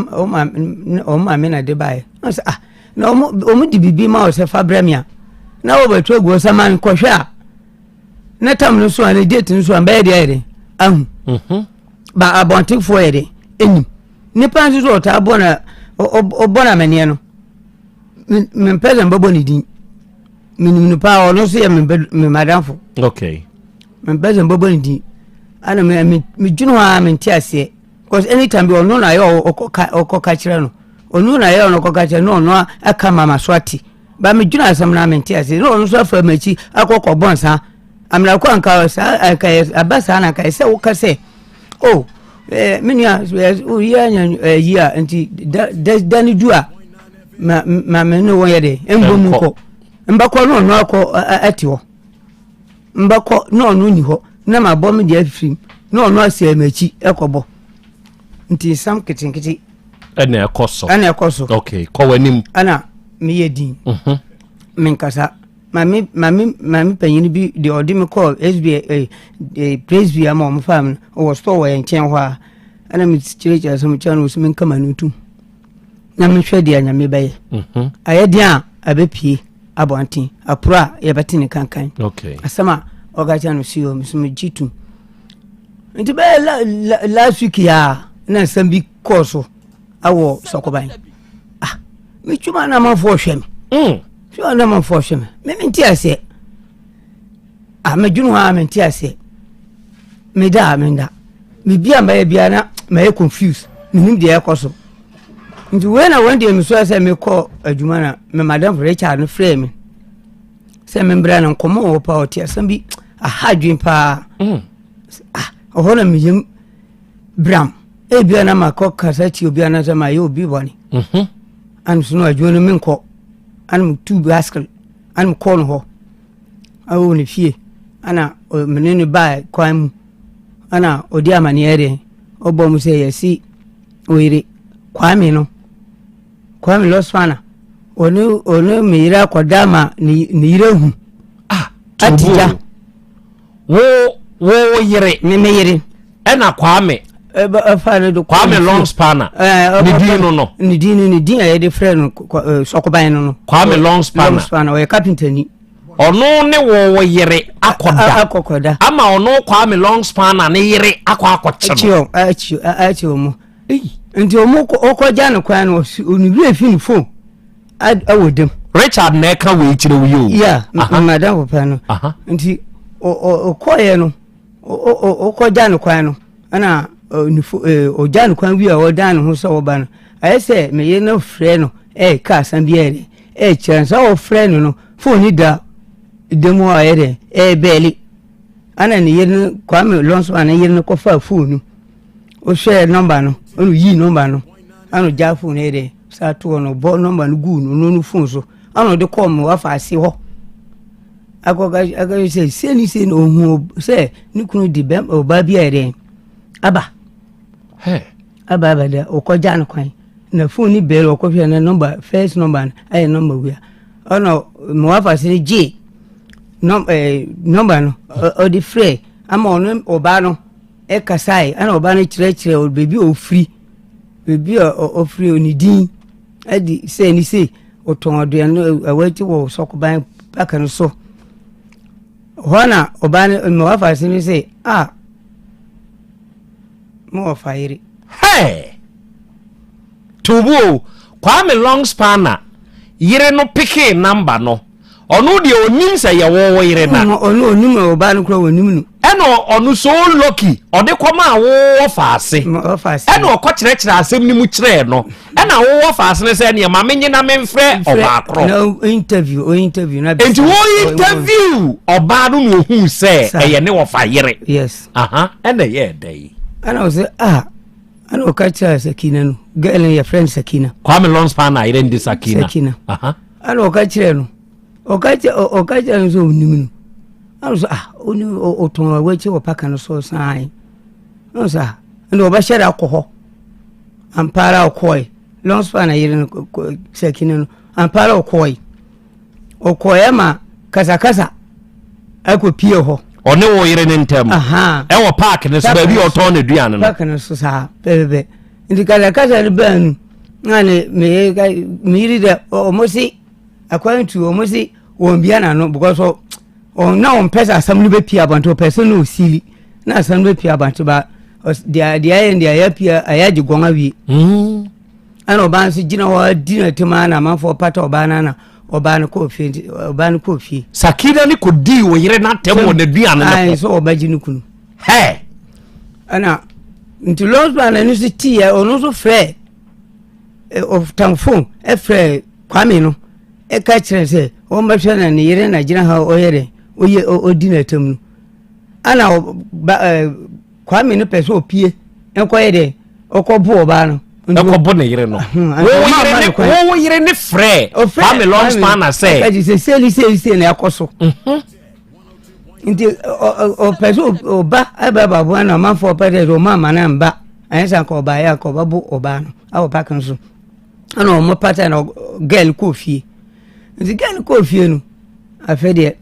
Speaker 17: wɔn maame na de baeɛ na sɛ ah na wɔn wɔn de biribi ma wɔ sɛ fa brɛ mi a na wɔbɛto agu hɔ sɛ man kɔhwɛ a na tam no so a ne date no so a bɛyɛ deɛ ayɛ de ahu mhm. ba abɔntenfoɔ yɛ de enim nipa nso so ɔtaa bɔ na ɔbɔ na amaneɛ no mempɛ sɛ mbɛbɔ ne din. menim no paa ɔno nso yɛ me madamfo
Speaker 3: okay
Speaker 17: mempɛ sɛ mbɛbɔ ne din ana medwene hɔ a mente aseɛ because anytime bi ɔno na ayɛ ɔkɔka kyerɛ no ɔno na ayɛ ɔno ɔkɔka kyerɛ no ɔno aka mama so ate Ba medwene asɛm no a mente ase na ɔno nso afa m'akyi akɔ kɔbɔ nsa amena kɔ anka saa anka aba saa na anka ɛsɛ woka sɛ o oh, eh, me nua woyi anya ayi a nti da da da no du a ma ma me ne wɔn yɛ dɛ mbɔ mu nkɔ mbɛkɔ na ɔno akɔ ate hɔ mbɛkɔ na ɔno ni hɔ na ma bɔ me deɛ afirim na ɔno asɛ m'akyi ɛkɔbɔ nti nsɛm ketenkete
Speaker 3: ɛna ɛkɔ so
Speaker 17: ɛna ɛkɔ so
Speaker 3: ok kɔ w'anim
Speaker 17: ɛna meyɛ din mhm. menkasa maame maame maame panyin bi deɛ ɔde me kɔɔ sb eh, eh, presby ama wɔn faa me no wɔ store wɔ yɛn nkyɛn hɔ a ɛna mekyerɛkyerɛ sɛ mekyerɛ no wɔ so menka m'ano ntom na mehwɛ deɛ nyame bɛyɛ mhm. ayɛ deɛ a abɛpie abɔnten aporo a yɛbɛte ne kankan asɛm a ɔka kyerɛ no si hɔ meso megye tom nti bɛyɛ last week a na nsɛm bi kɔɔ so awɔ sɔkɔban ah metwuma na amanfoɔ hwɛ me mm. twuma na amanfoɔ hwɛ me me mente aseɛ ah medwene hɔ a mente aseɛ meda a menda biribi a mɛyɛ biara na mɛyɛ confuse menim deɛ ɛkɔ so nti wei na wɔn deɛ mesɔre sɛ mekɔ adwuma na me madam Richard no frɛ me sɛ membrɛ no nkɔmmɔ wɔ paa ɔte asɛm bi aha adwene paa mm. ah ɔhɔ na meyam bram ebia na makɔ kasa tie obi anaasɛ mayɛ obi bɔne mhm. ana so no adwuma no menkɔ ana metu bicycle ana mekɔɔ no hɔ awɔ ne fie ana mene no baa kwan mu ana ɔdi amaneɛ deɛ ɔbɔ mu sɛ yɛsi oyere kwame no kwame lɔsfana ɔne ɔne me yere akɔda ma ne ne yere hu
Speaker 3: ah
Speaker 17: atigya
Speaker 3: wo wo yere
Speaker 17: ne me yere
Speaker 3: ɛna kwame
Speaker 17: ɛfa no do
Speaker 3: kwame long spanner ne din no no
Speaker 17: ne din no ne din a yɛde frɛ no sɔkoban no no
Speaker 3: kwame long spanner
Speaker 17: long spanner ɔyɛ carpenter ni
Speaker 3: ɔno ne wo wo yere akɔda
Speaker 17: akɔkɔda
Speaker 3: ama ɔno kwame long spanner ne yere akɔ akɔkye
Speaker 17: no akyi akyi wɔn nti wɔn ɔkɔgya no kwan no ɔne wura fi ne phone ɛwɔ dam.
Speaker 3: Richard na ɛka wei kyerɛ wo yi o.
Speaker 17: Yeah, madam papa no. Nti ɔkɔɔyɛ no ɔkɔgya no kwan no ɛna ɔgya no kwan wie a ɔdan ne ho sɛ ɔba no ayɛ sɛ meyere no frɛ no ɛɛka asɛm bi ayɛ dɛ ɛɛkyerɛ no sɛ ɔfrɛ no no fon ne da da mu a ɔyɛ dɛ ɛɛbɛɛli ɛna ne yere no Kwame Lɔnso a ne yere no kɔfaa fon no ɔhwɛɛ nɔmba no ɛna ɔyii nɔmba no ɛna ɔgyaa fon no yɛ dɛ saa toɔ no ɔbɔ nɔmba no guu no no no fon so ɛna ɔde kɔɔ mo wafa ase hɔ akɔka akɔyɛ sɛ sei ne sei na ɔhu sɛ ne kunu de bɛm ɔbaa bi ayɛ dɛn aba aba aba dɛ ɔkɔgya no kwan na fon ne bɛɛl ɔkɔhwɛ na nɔmba first nɔmba no ayɛ nɔmba wia ɔna mo wafa ase no gyee nɔm ɛɛ nɔmba no ɔde frɛ ama ɔno ɔbaa no ɛkasae ɛna ɔbaa no kyerɛkyerɛ baabi a ɔfiri baabi a ɔfiri ne din ɛde sɛ ne sei ɔtɔn aduane no ɛwɔ akyi wɔ sɔkoban paka no so hɔ na ɔbaa no ma wafa ase no sɛ a ma wɔfa yere.
Speaker 3: Hey! Tubu o, Kwame Longspanner yere no pekee namba no. Ɔno deɛ ɔnim sɛ yɛ wo wo yere na.
Speaker 17: Ɔno ɔnim ɔbaa no kora ɔnim no.
Speaker 3: Ɛna ɔno so lucky ɔde kɔmaa wo wɔfaase. Ɛna ɔkɔ kyerɛkyerɛ asɛm no mu kyerɛɛ no. Ɛna wo wɔfaase no sɛ neɛ ma menye na memfrɛ ɔbaa korɔ.
Speaker 17: Na interview o interview na.
Speaker 3: Nti wo interview ɔbaa no na ohuu sɛ ɛyɛ ne wɔfa yere.
Speaker 17: Yes.
Speaker 3: Aha ɛna ɛyɛ ɛdɛ yi.
Speaker 17: Ɛna ɔsɛ ah ɛna ɔka kyerɛ Sakina no girl no yɛ friend Sakina.
Speaker 3: Kwame Lonspan na yere ndi Sakina.
Speaker 17: Sakina. Aha. Ɛna ɔka kyerɛɛ no, ɔka kyerɛ ɔka kyerɛ no sɛ ɔnim no. Ɛna sɛ ah ɔnim ɔtɔn awakyi wɔ paka no so san. Ɛna sɛ ah ɛna ɔbɛhyɛ da akɔ hɔ. Ampa ara ɔkɔe. Lɔnspa na yere no sɛkini no ampa ara ɔkɔe. Ɔkɔe ma kasakasa akɔ pie hɔ.
Speaker 3: Ɔne wo yere ne ntam. Ɛwɔ park no so baabi ɔtɔn n'aduane no.
Speaker 17: Park no so saa pɛpɛpɛ. Nti kasakasa no baa nu na ne me me yiri dɛ ɔmo se akwantu ɔmo se wɔn bia n'ano because ɔ na wɔn pɛ sɛ asɛm no bɛ pie abɔnten ɔpɛ sɛ na osili na asɛm no bɛ pie abɔnten ba deɛ deɛ ayɛ deɛ ayɛ pie ayɛ agye gɔn awie hmm. ɛna ɔbaa nso gyina hɔ adi na tem a na amanfoɔ pata ɔbaa no ana ɔbaa no kɔɔ fie ɔbaa no kɔɔ fie.
Speaker 3: Sakina ne kɔ dii ɔyere n'atɛm wɔ n'aduane no ho.
Speaker 17: Ayi sɛ ɔbɛgye ne kunu.
Speaker 3: Hɛ.
Speaker 17: Ɛna nti lɔsba na ɛno nso tiiɛ ɔno nso frɛ ɔtam fon ɛfrɛ Kwame no. ɛka kyerɛ sɛ wɔmmɛhwɛ na ne yere na gyina ha ɔyɛ dɛ ɔyɛ ɔdi n'atam no ana ba ɛɛ Kwame no pɛ sɛ ɔpie nkɔyɛ dɛ ɔkɔbo ɔbaa no.
Speaker 3: Ɛkɔbo ne yere no. Wo yere ne frɛ Kwame Longspan sɛ.
Speaker 17: Ɛdi sɛ seli seli seli na ɛkɔ so. Mhm. Nti ɔpɛ sɛ ɔba ɛbɛ baboa na ɔmanfoɔ ɔpɛ dɛ ɔma ama no mba ɛnyɛ sɛ anka ɔbaeɛ anka ɔbɛbo ɔbaa no awɔ park no so ɛna ɔmo pata na girl kɔɔ fie nti girl kɔɔ fie no afei deɛ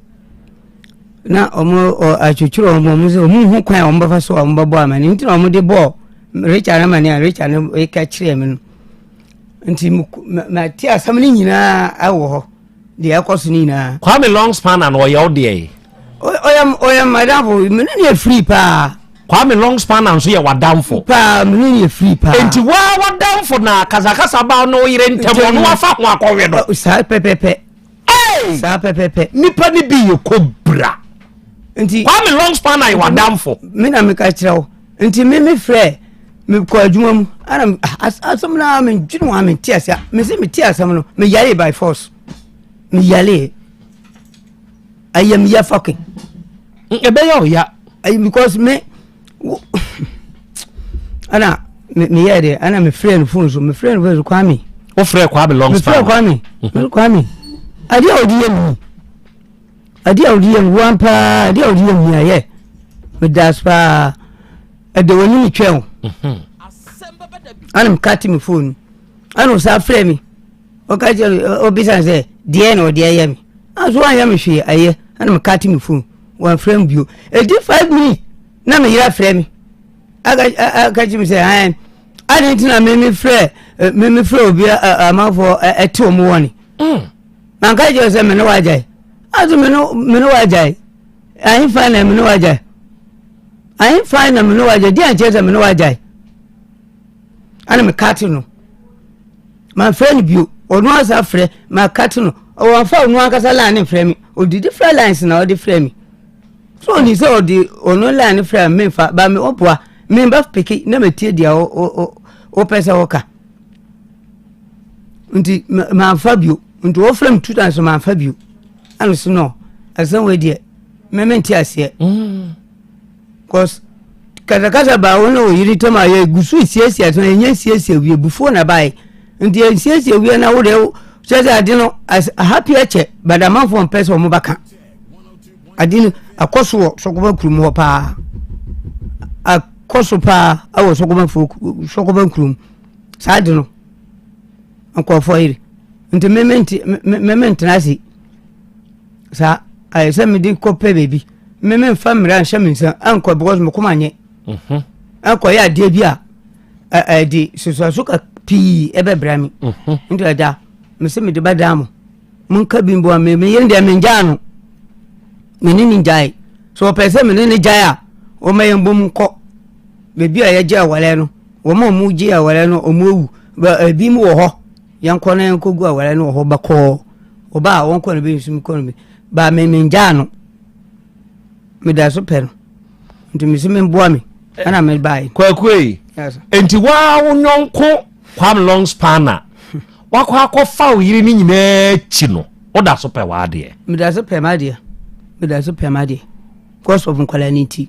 Speaker 17: na wɔn atwitwiri wɔn wɔn sɛ wɔn hu kwan a wɔn bɛfa so a wɔn bɛbɔ amane nti na wɔn de bɔɔ Richard amane a Richard no ka kyerɛɛ me no nti ma te asɛm no nyinaa wɔ hɔ deɛ ɛkɔ so no nyinaa.
Speaker 3: Kwame Longspan na ɔyɛ wo deɛ.
Speaker 17: Ɔyɛ ɔyɛ madamfo me ne ne yɛ free paa.
Speaker 3: Kwame Longspan nso yɛ w'adamfo.
Speaker 17: Paa me ne ne yɛ free paa.
Speaker 3: Nti waa w'adamfo na kasakasa ba ne wo yere ntɛm ɔno wafa ho akɔwe no.
Speaker 17: Saa pɛpɛpɛ. Saa pɛpɛpɛ.
Speaker 3: Nipa ni bi yɛ kobra.
Speaker 17: Nti
Speaker 3: Kwame Longspan na yɛ w'adamfo.
Speaker 17: Me na meka kyerɛ wo. Nti me me frɛ me kɔ adwuma mu ana asɛm no a medwene ho a mente ase a me se mete asɛm no meyare by force meyare ayamyɛ fucking
Speaker 3: ɛbɛyɛ ɔya
Speaker 17: because me ɛna meyɛɛ deɛ ɛna mefrɛ no phone so mefrɛ no phone so Kwame
Speaker 3: wofrɛ Kwame long
Speaker 17: mefrɛ Kwame mhm. Kwame adeɛ a wode yɛ mi adeɛ a wode yɛ mi wan paa adeɛ a wode yɛ mi ayɛ medas paa ɛde w'anim twɛn o mhm. ɛna mekate me phone ɛna ɔsa frɛ me ɔka kyerɛ ɔbisa sɛ deɛ na ɔde ayɛ me aso wanyɛ me hwee ayɛ ɛna mekate me phone wɔamfrɛ me bio ɛdi 5 minutes na me yere afrɛ me aka aka kyerɛ me sɛ ɛn adi nti na mimi frɛ mimi frɛ obi amanfoɔ ɛte wɔn wɔ ne mm. na nka kyerɛ sɛ me ne wagyae adi me ne me ne wagyae ahenfa na me ne wagyae ahenfa na me ne wagyae di ankyerɛ sɛ me ne wagyae ɛna me kate no manfrɛ no bio ɔno asa frɛ ma kate no ɔwɔnfa ɔno ankasa line ne frɛ me ɔdi different lines na ɔde frɛ me. So ɔnim sɛ ɔde ɔno line no frɛ a memfa ba me ɔboa memba peke na matie deɛ wopɛ sɛ woka nti mamfa bio nti wɔfrɛ me two times mamfa bio ɛno so no asɛm wei deɛ me mente aseɛ mm. cause kasakasa baa wo ne wo yere tam a yɛgu so siesie so ɛnyɛ siesie wie bufuo na bae nti yɛnsiesie wie na wode kyerɛ sɛ ade no happy akyɛ badamanfoɔ mpɛ sɛ ɔmo bɛka Ade no akɔ so wɔ Sɔkɔba kurom hɔ paa. Akɔ so paa wɔ Sɔkɔbafoɔ Sɔkɔba kurom. Saa ade no nkurɔfoɔ yere. Nti me mente me mentena ase saa ayɛ sɛ mede kɔpɛ baabi. Me memfa mmara nhyɛ me nsa ankɔ because me koma nyɛ. Mhm. Ankɔyɛ adeɛ bi a ɛde sosoaso ka pii ɛbɛbra me. Mhm. Nti agya mese mede bɛdaa mo. Monka bi mboa me. Me yere deɛ mengyaa no. Me ne ne gyae. So ɔpɛ sɛ me ne ne gyae a, wɔma yɛn bom nkɔ baabi a yɛgye aware no. Wɔn a wɔgye aware no, wɔn awu. Ba ebi mu wɔ hɔ. Yɛnkɔ na yɛnkɔgu aware no wɔ hɔ bɛkɔɔ. Ɔba a wɔnkɔ no bi nso mekɔ no bi. Ba me mengyaa no. Meda so pɛ no. Nti mese memboa me. Ɛna mebaeɛ.
Speaker 3: Kwaku ei, enti waa wo nyɔnko Kwame Longspan Wakɔ akɔfa wo yere no nyinaa akyi no, woda so pɛ w'adeɛ?
Speaker 17: Meda so pɛ m'adeɛ. Meda so pɛ m'adeɛ. Because of nkwadaa no nti.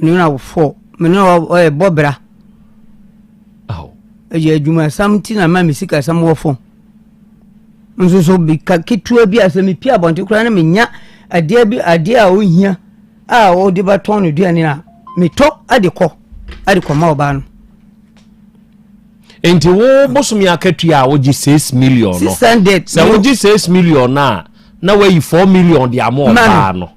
Speaker 17: Mene na wofɔ. Mene na ɔyɛ bɔ bra. Ɛyɛ adwumasɛm nti na ma me sikasɛm wɔ fam. Nso so bi ka ketewa bi a sɛ mepie abɔnten koraa na menya adeɛ bi adeɛ a ɔhia a ɔde bɛtɔn no duane a metɔ de kɔ de kɔma ɔbaa no.
Speaker 3: Nti wo bosome akatua a wogye 6 million no sɛ wogye 6 million no a na wayi 4 million de ama ɔbaa no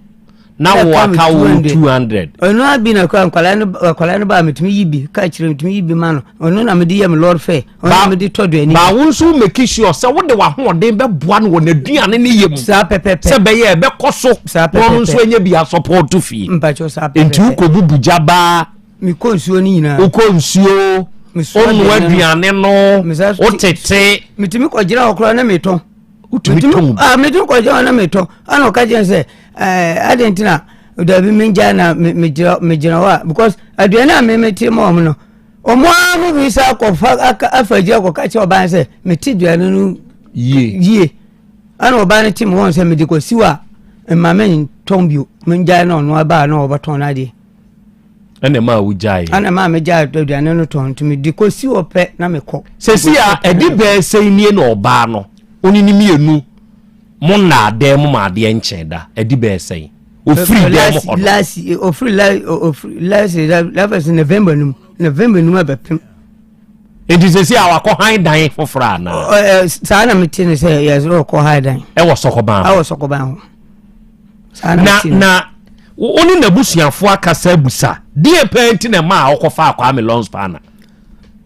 Speaker 3: na wo aka wo 200.
Speaker 17: Ɔno abi na kura nkwadaa no nkwadaa no ba metumi yi bi ka kyerɛ metumi yi bi ma no ɔno na mede yɛ me lɔre fɛ ɔno na mede tɔ duane.
Speaker 3: Ba wo nso make sure sɛ wode w'ahoɔden bɛboa no wɔ n'aduane ne yɛ mu.
Speaker 17: Saa pɛpɛpɛ.
Speaker 3: Sɛ bɛyɛ ɛbɛkɔ so.
Speaker 17: Saa pɛpɛpɛ.
Speaker 3: Wɔn nso anya bi asɔpɔɔto fie.
Speaker 17: Mpakyɛw saa pɛpɛpɛ.
Speaker 3: Nti wokɔ bubu gya baa.
Speaker 17: Mekɔ nsuo no nyinaa.
Speaker 3: Wokɔ nsuo, wonoa aduane no, wotete.
Speaker 17: Metumi kɔgyina hɔ koraa na metɔn.
Speaker 3: Wotumi tɔn
Speaker 17: bi. Ah, metumi kɔgyina hɔ na metɔn. Ana ɔka kyerɛ sɛ, ɛɛ adɛn nti na dabi mengyae na megyina megyina hɔ a because aduane a memete ma wɔn no, wɔn ara mo bi sa akɔfa afa agyina kɔka kyerɛ ɔban sɛ mete aduane no.
Speaker 3: Yie.
Speaker 17: Yie. Ɛna ɔbaa no te me wɔn sɛ mede kɔsi hɔ a mma mentɔn bio. Mengyae na ɔno aba a na ɔbɛtɔn no adeɛ.
Speaker 3: Ɛna ɛmaa wogyae.
Speaker 17: Ɛna ɛmaa megyae aduane no tɔn nti mede kɔsi hɔ pɛ na mekɔ.
Speaker 3: Sɛsi a ɛde bɛɛ sɛn nie na ɔbaa no wo ne no mmienu mo nnaa dan mu ma adeɛ nkyee da ɛde bɛɛ sɛn? Ofiri dan mu hɔ no.
Speaker 17: Last ofiri last ofiri last last November no mu November no mu abɛpem.
Speaker 3: Nti sɛsi a wakɔ han dan foforɔ anaa?
Speaker 17: Saa na mete ne sɛ yɛsɛ ɔkɔ han dan.
Speaker 3: Ɛwɔ Sɔkɔban hɔ.
Speaker 17: Ɛwɔ Sɔkɔban hɔ. Saa
Speaker 3: na mete na wo ne n'abusuafoɔ akasa abusa deɛ pɛɛ nti na ɛma a ɔkɔfa Kwame Lonspanner.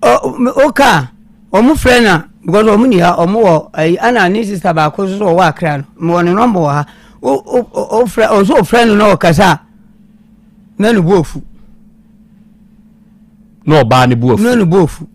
Speaker 17: Ɔka wɔn frɛ na because wɔn ni ha wɔn wɔ ɛyi ɛna ne sista baako nso wɔ Accra no mewɔ ne nɔmba wɔ ha o o ɔfrɛ ɔso ɔfrɛ no na ɔkasa na ne bo afu.
Speaker 3: Na ɔbaa ne bo afu.
Speaker 17: Na ne bo afu.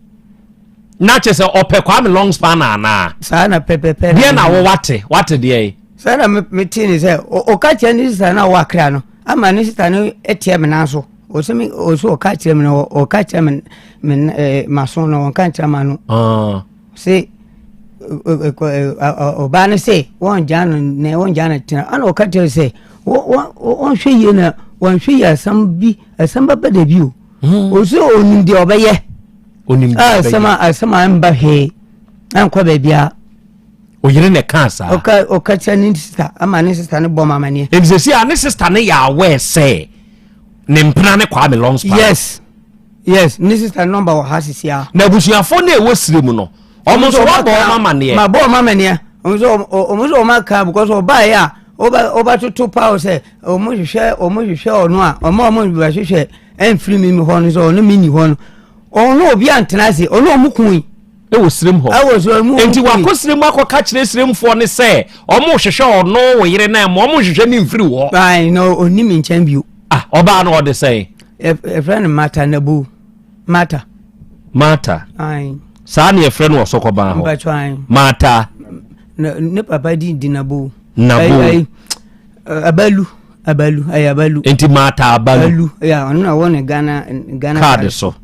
Speaker 3: Na kyerɛ sɛ ɔpɛ Kwame Longspan anaa.
Speaker 17: Saa na pɛpɛpɛ.
Speaker 3: Deɛ na wo wate wate deɛ yi.
Speaker 17: Saa na mete ne sɛ ɔka kyerɛ ne sista na ɔwɔ Accra no ama ne sista no teɛ me nan so. Ɔsɛ me ɔsɛ ɔka kyerɛ me no ɔka kyerɛ me me ɛɛ maso no ɔnka nkyerɛ ma no.
Speaker 3: Ah.
Speaker 17: Se ɔbaa no se wɔn gya no na wɔn gya no tena ɛna ɔka kyerɛ sɛ wɔn hwɛ yie na wɔn hwɛ yie asɛm bi asɛm bɛbɛ da bi o. Ɔsɛ onim deɛ ɔbɛyɛ.
Speaker 3: Onim deɛ ɔbɛyɛ.
Speaker 17: Asɛm a asɛm a ɛmba hwee ɛnkɔ baabiara.
Speaker 3: Oyere na ɛkaa saa.
Speaker 17: Ɔka ɔka kyerɛ ne sista ama ne sista no bɔ ma amaneɛ.
Speaker 3: Nti sɛ si a ne sista no yɛ aware sɛ ne mpena ne Kwame Longspan.
Speaker 17: Yes yes ne sista nɔmba wɔ ha sisi a.
Speaker 3: Na abusuafoɔ no a ɛwɔ sire mu no wɔn nso wabɔ wɔn amaneɛ.
Speaker 17: Ma bɔ wɔn amaneɛ wɔn nso wɔn nso wɔn aka because ɔbaa yɛ a ɔba ɔba toto paa sɛ wɔn hwehwɛ wɔn hwehwɛ ɔno a wɔn a wɔn bɛhwehwɛ ɛnfiri mi hɔ no sɛ ɔno mi ni hɔ no ɔno obi antena ase ɔno wɔn kun yi.
Speaker 3: Ɛwɔ sirem hɔ.
Speaker 17: Ɛwɔ sirem mu.
Speaker 3: Nti wakɔ sirem akɔka kyerɛ siremfoɔ no sɛ ɔmo hwehwɛ ɔno wo yere na ɛmo ɔmo nhwehwɛ ne mfiri hɔ.
Speaker 17: Ayi na ɔni mi nkyɛn bio.
Speaker 3: Ah ɔbaa no ɔde sɛn?
Speaker 17: Yɛfrɛ no Martha Nabu. Martha.
Speaker 3: Martha.
Speaker 17: Ayi.
Speaker 3: Saa na yɛfrɛ no wɔ Sɔkɔban hɔ.
Speaker 17: Mpatwa ayi.
Speaker 3: Martha.
Speaker 17: Ne papa di di Nabu.
Speaker 3: Nabu.
Speaker 17: Ayi Abalu. Abalu ɛyɛ Abalu.
Speaker 3: Nti Martha Abalu.
Speaker 17: Abalu ya ɔno na wɔ ne Ghana Ghana.
Speaker 3: Kaadi so.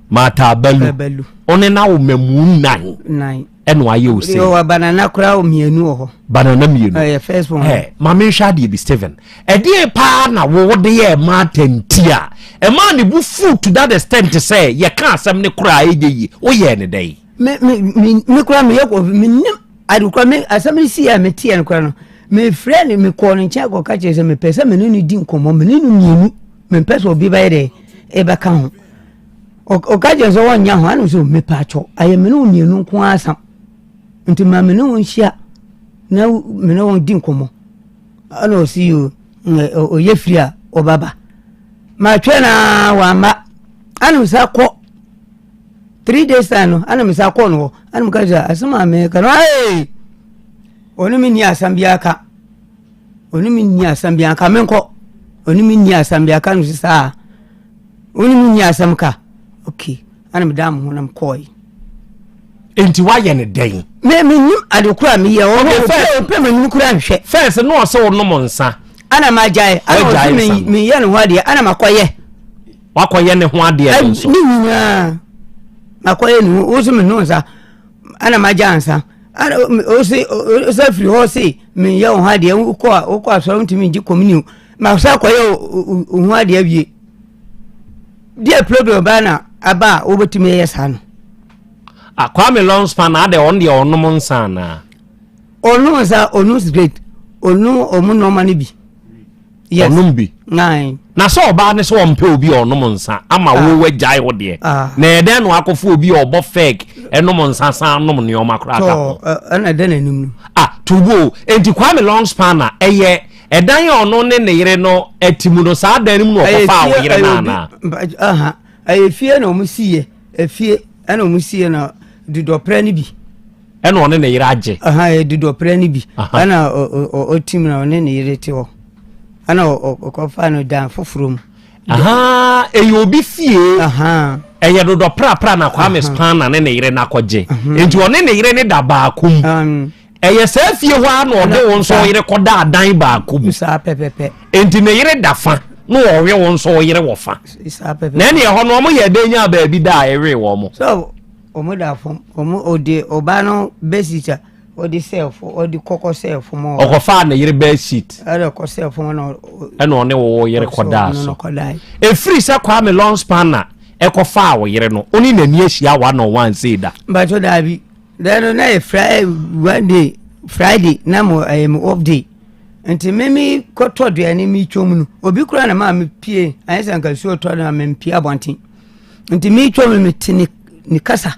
Speaker 3: Martha Abalu.
Speaker 17: Abalu.
Speaker 3: Ɔne na wo mmamu nan.
Speaker 17: Nan.
Speaker 3: Ɛna wayɛ o se.
Speaker 17: Ɔwɔ banana koraa mmienu wɔ hɔ.
Speaker 3: Banana mmienu.
Speaker 17: Ɛyɛ first one.
Speaker 3: Ɛ maame nhwɛ adeɛ bi Stephen. Ɛdeɛ paa na wo de yɛ Martha nti a ɛmaa ne bu fu to that extent sɛ yɛka asɛm ne koraa ɛnyɛ yie woyɛɛ ne dɛn.
Speaker 17: Me me me me koraa meyɛ kɔ me nim ade koraa me asɛm no si a me teɛ no koraa no mefrɛ no mekɔɔ ne nkyɛn kɔka kyerɛ sɛ mepɛ sɛ me ne no di nkɔmmɔ me ne no mmienu mempɛ sɛ obi bɛyɛ dɛ ɛbɛka ho ɔka kyerɛ sɛ wɔnyɛ ho ana sɛ mepɛ akyɛw ayɛ me ne wo mmienu nko ara asɛm nti ma me ne wo nhyia na me ne wo di nkɔmmɔ ɛna ɔsi yo ɔyɛ firi a ɔbaba matwɛ na wamma ana sɛ kɔ 3 days time no ana mesa kɔɔ no hɔ ana meka sɛ asɛm a meka no ee ɔne me nni asɛm biara ka ɔne me nni asɛm biara ka menkɔ ɔne me nni asɛm biara ka no sɛ saa ɔne me nni asɛm ka ok ana meda mo ho na mekɔɔe
Speaker 3: nti woayɛ ne dɛn
Speaker 17: me menim ade koro a meyɛ ɔpɛ m'anim kora nhwɛ
Speaker 3: fɛs na ɔsɛ wo nom nsa
Speaker 17: ana magyae ana ɔsɛ meyɛ ne ho adeɛ ana makɔyɛ
Speaker 3: wakɔyɛ ne ho adeɛ no nso
Speaker 17: ne nyinaa makɔyɛ ne ho wo so menom nsa ana magya nsa ana ose ose firi hɔ se menyɛ wo ho adeɛ wokɔ a wokɔ asɔre wontumi ngye kɔmini masa akɔyɛ wo ho adeɛ awie deɛ problem baa na aba a wobɛtumi yɛ saa no
Speaker 3: ah, Kwame Lonspan na adɛ ɔno deɛ ɔnom nsa anaa
Speaker 17: ɔnom nsa ɔnom cigarette ɔnom ɔmo nɔɔma no bi
Speaker 3: Yes. Ɔnom bi.
Speaker 17: Nine.
Speaker 3: Na sɛ ɔbaa ne sɛ ɔmpɛ obi a ɔnom nsa ama wo ah. wagyae wo deɛ. Ah. Na ɛdɛn na wakɔfo obi a ɔbɔ fɛg ɛnom nsa san nom nneɛma koraa ka ho.
Speaker 17: Ɛna ɛdɛn n'anim no.
Speaker 3: Ah tubo enti Kwame Longspan na ɛyɛ ɛdan a ɔno ne ne yere no ɛte mu no saa dan no mu na ɔkɔfa a ɔyere no
Speaker 17: anaa. Ɛyɛ fie na wɔn si yɛ efie ɛna wɔn si yɛ na dudɔprɛ no bi.
Speaker 3: Ɛna ɔne ne yere agye.
Speaker 17: Ɛyɛ dudɔprɛ no bi. Ɛna ɔtim na ɔne ne yere te hɔ. Ɛna ɔkɔfa no dan foforɔ mu.
Speaker 3: Ɛyɛ obi fie. Ɛyɛ dodɔprapra na Kwame Spanner ne ne yere no akɔgye. Nti ɔne ne yere ne da baako mu. Ɛyɛ saa fie hɔ ara na ɔde wo nso yere kɔda adan baako mu.
Speaker 17: Saa pɛpɛpɛ.
Speaker 3: Nti ne yere da fa na ɔwe wo nso yere wɔ fa.
Speaker 17: Saa pɛpɛpɛ.
Speaker 3: Na ɛne ɛhɔ no wɔn yɛ dɛ nyaa baabi da a ɛwee wɔn.
Speaker 17: So wɔn da fam wɔn ɔde ɔbaa no bɛsi kya. Ɔde sɛɛ fo ɔde kɔkɔ sɛɛ fam hɔ.
Speaker 3: Ɔkɔfaa ne yere bed sheet.
Speaker 17: Ɛna ɔkɔ sɛɛ fam na.
Speaker 3: Ɛna ɔne wo yere kɔdaa so. Efiri sɛ Kwame Longspan ɛkɔfaa wo yere no, wo ne n'ani ahyia one on one sei da?
Speaker 17: Mpatsɔ daabi. Dɛn no na yɛ Friday one day Friday na mo ɛyɛ mo off day. Nti me me kɔtɔ aduane mi twom no obi kura na maa me pie ayɛ sɛ nka nsuo tɔ na me mpie abɔnten. Nti me twom me te ne ne kasa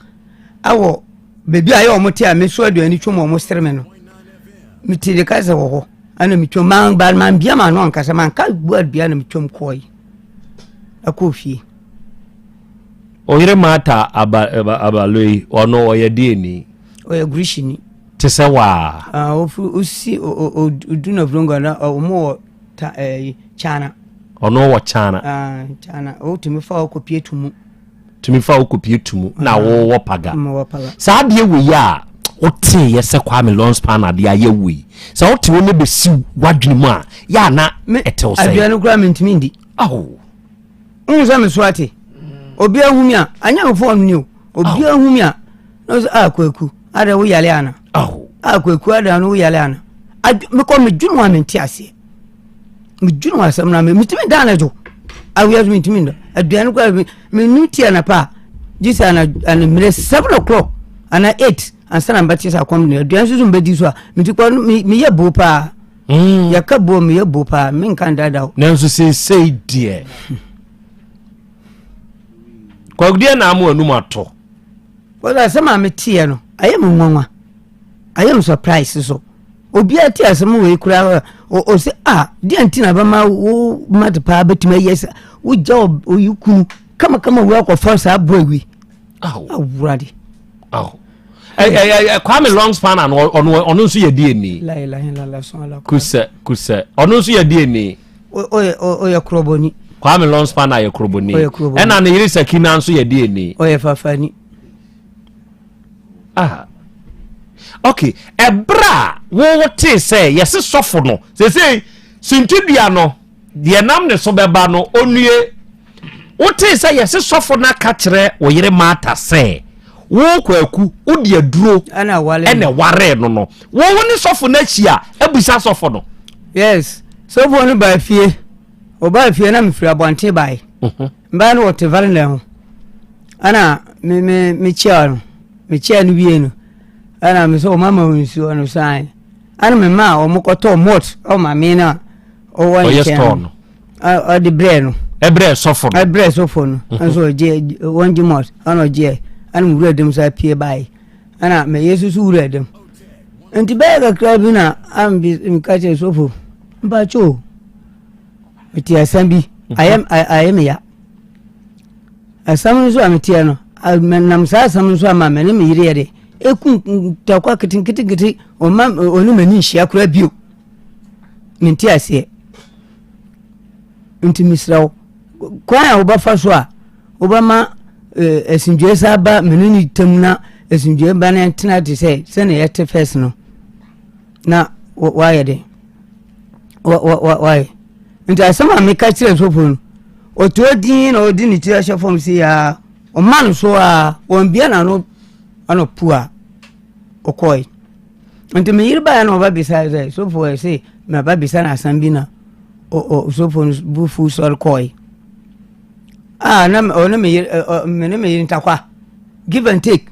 Speaker 17: awɔ baabi a yɛ wɔn te a me so aduane twom wɔn sere me no. Me te ne kasa wɔ hɔ ɛna me twom man ba man bia ma no ankasa man ka bu adua na me twom kɔɔ yi ɛkɔɔ fie.
Speaker 3: Oyere Martha aba Abalo yi, ɔno ɔyɛ deɛni?
Speaker 17: Ɔyɛ Grishini.
Speaker 3: Te sɛ waa?
Speaker 17: Ah, ofi osi odu na Vlongo na ɔmo wɔ ta ɛɛ China.
Speaker 3: Ɔno wɔ China.
Speaker 17: Ah, China. Ɔtumi fa ɔkɔ pie tumu.
Speaker 3: Tumi fa ɔkɔ pie tumu na ah, wɔwɔ paga.
Speaker 17: Wɔ paga.
Speaker 3: Saa adeɛ wei a woteeɛ sɛ Kwame Lonspan adeɛ ayɛ wei. Sɛ wote wo ne bɛsi w'adwene mu a, yɛ a na ɛtew sɛ.
Speaker 17: Aduane koraa mentumi ndi.
Speaker 3: Aho.
Speaker 17: Wohu sɛ me so ate. Obi ahu me a, anyɛ me fɔn ni o. Obi ahu me a, na ɔsɛ a kwaku, adɛ wo yale ana? A kwaku adɛ no wo yale ana? Mekɔ medwene ho a mente aseɛ. Medwene ho asɛm no a metumi da anadwo. Awia so mentumi nda. Aduane koraa menum tea anapa a, gye sɛ anammerɛ 7 o'clock anaa 8 ansa na mbɛte sɛ akɔm de aduane nso so mbɛdi so a meti kɔ meyɛ boo paa. Mm. Yɛka buo meyɛ buo paa menka ndada o.
Speaker 3: Nanso seesei deɛ kwakudeɛ na ama anum ato.
Speaker 17: Wɔdɛ asɛm a meteɛ no ayɛ me nwanwa ayɛ me surprise so obiara te asɛm wei koraa ɔsɛ a deɛ nti na bɛma wo mate paa bɛtumi ayɛ sa wogya oyi kunu kamakama wei akɔfa saa boa wei awurade
Speaker 3: Kwame Longspan ano ɔno ɔno nso yɛ DNA. Kusɛ kusɛ ɔno nso yɛ DNA.
Speaker 17: Ɔyɛ korɔbɔni.
Speaker 3: Kwame Longspan yɛ korɔbɔni. Ɛna ne yere Sakina nso yɛ DNA.
Speaker 17: Ɔyɛ fafani.
Speaker 3: Ah. Okay, ɛberɛ a wowo tee sɛ yɛse sɔfo no sesei sintidua no deɛ nam ne so bɛba no ɔnue Wotee sɛ yɛse sɔfo no aka kyerɛ wo yere Martha sɛ wo Kwaku wode aduro ɛna ɛwaree no no, wo wo ne sɔfo no ahyia abisa sɔfo no?
Speaker 17: Yes, sɔfo no baa fie, ɔbaa fie na mefiri abɔnten bae. Mhm. Mbaa no wɔte veranda ho. Ɛna me me mekyia no, mekyia no wie no, ɛna me sɛ ɔma ma nsuo no san. Ɛna me ma wɔn kɔtɔɔ malt ɔma me no a ɔwɔ nkyɛn no. ɔde brɛɛ no.
Speaker 3: Ɛbrɛɛ sɔfo no.
Speaker 17: Ɛbrɛɛ sɔfo no. Mhm. Nso ɔgye wɔn gye mɔs ɛna ɔgyeɛ ɛna mo wura dɛm saa pie baayi ɛna mɛ yesu so wura dɛm nti bɛyɛ kakra bi na ambi nka kyerɛ sɔfo mpakyɛ mete asɛm bi mhm. ayɛ ayɛ me ya asɛm nso a meteɛ no nam saa asɛm nso ama me ne me yere yɛ de eku ntakwa keteketekete ɔma ɔne m'ani nhyia koraa bio mente aseɛ Nti mesrɛ wo, kwan a wobɛfa so a wobɛma eh, asomdwoeɛ saa ba me ne ne ntam na asomdwoeɛ ba no ntena te sɛ sɛnea yɛte fɛs no na wayɛ den wayɛ nti asɛm a meka kyerɛ sɔfo no ɔtoɔ din na ɔde ne tiri ahyɛ fam sei a ɔma no so a wɔn n'ano ano pu a ɔkɔe nti me yere baeɛ na ɔba bisa sɛ sɔfo ɛse maba bisa no asɛm bi na ɔsɔfo no bo fu sɔre kɔe a na ɔne me yere me ne me yere ntakwa give and take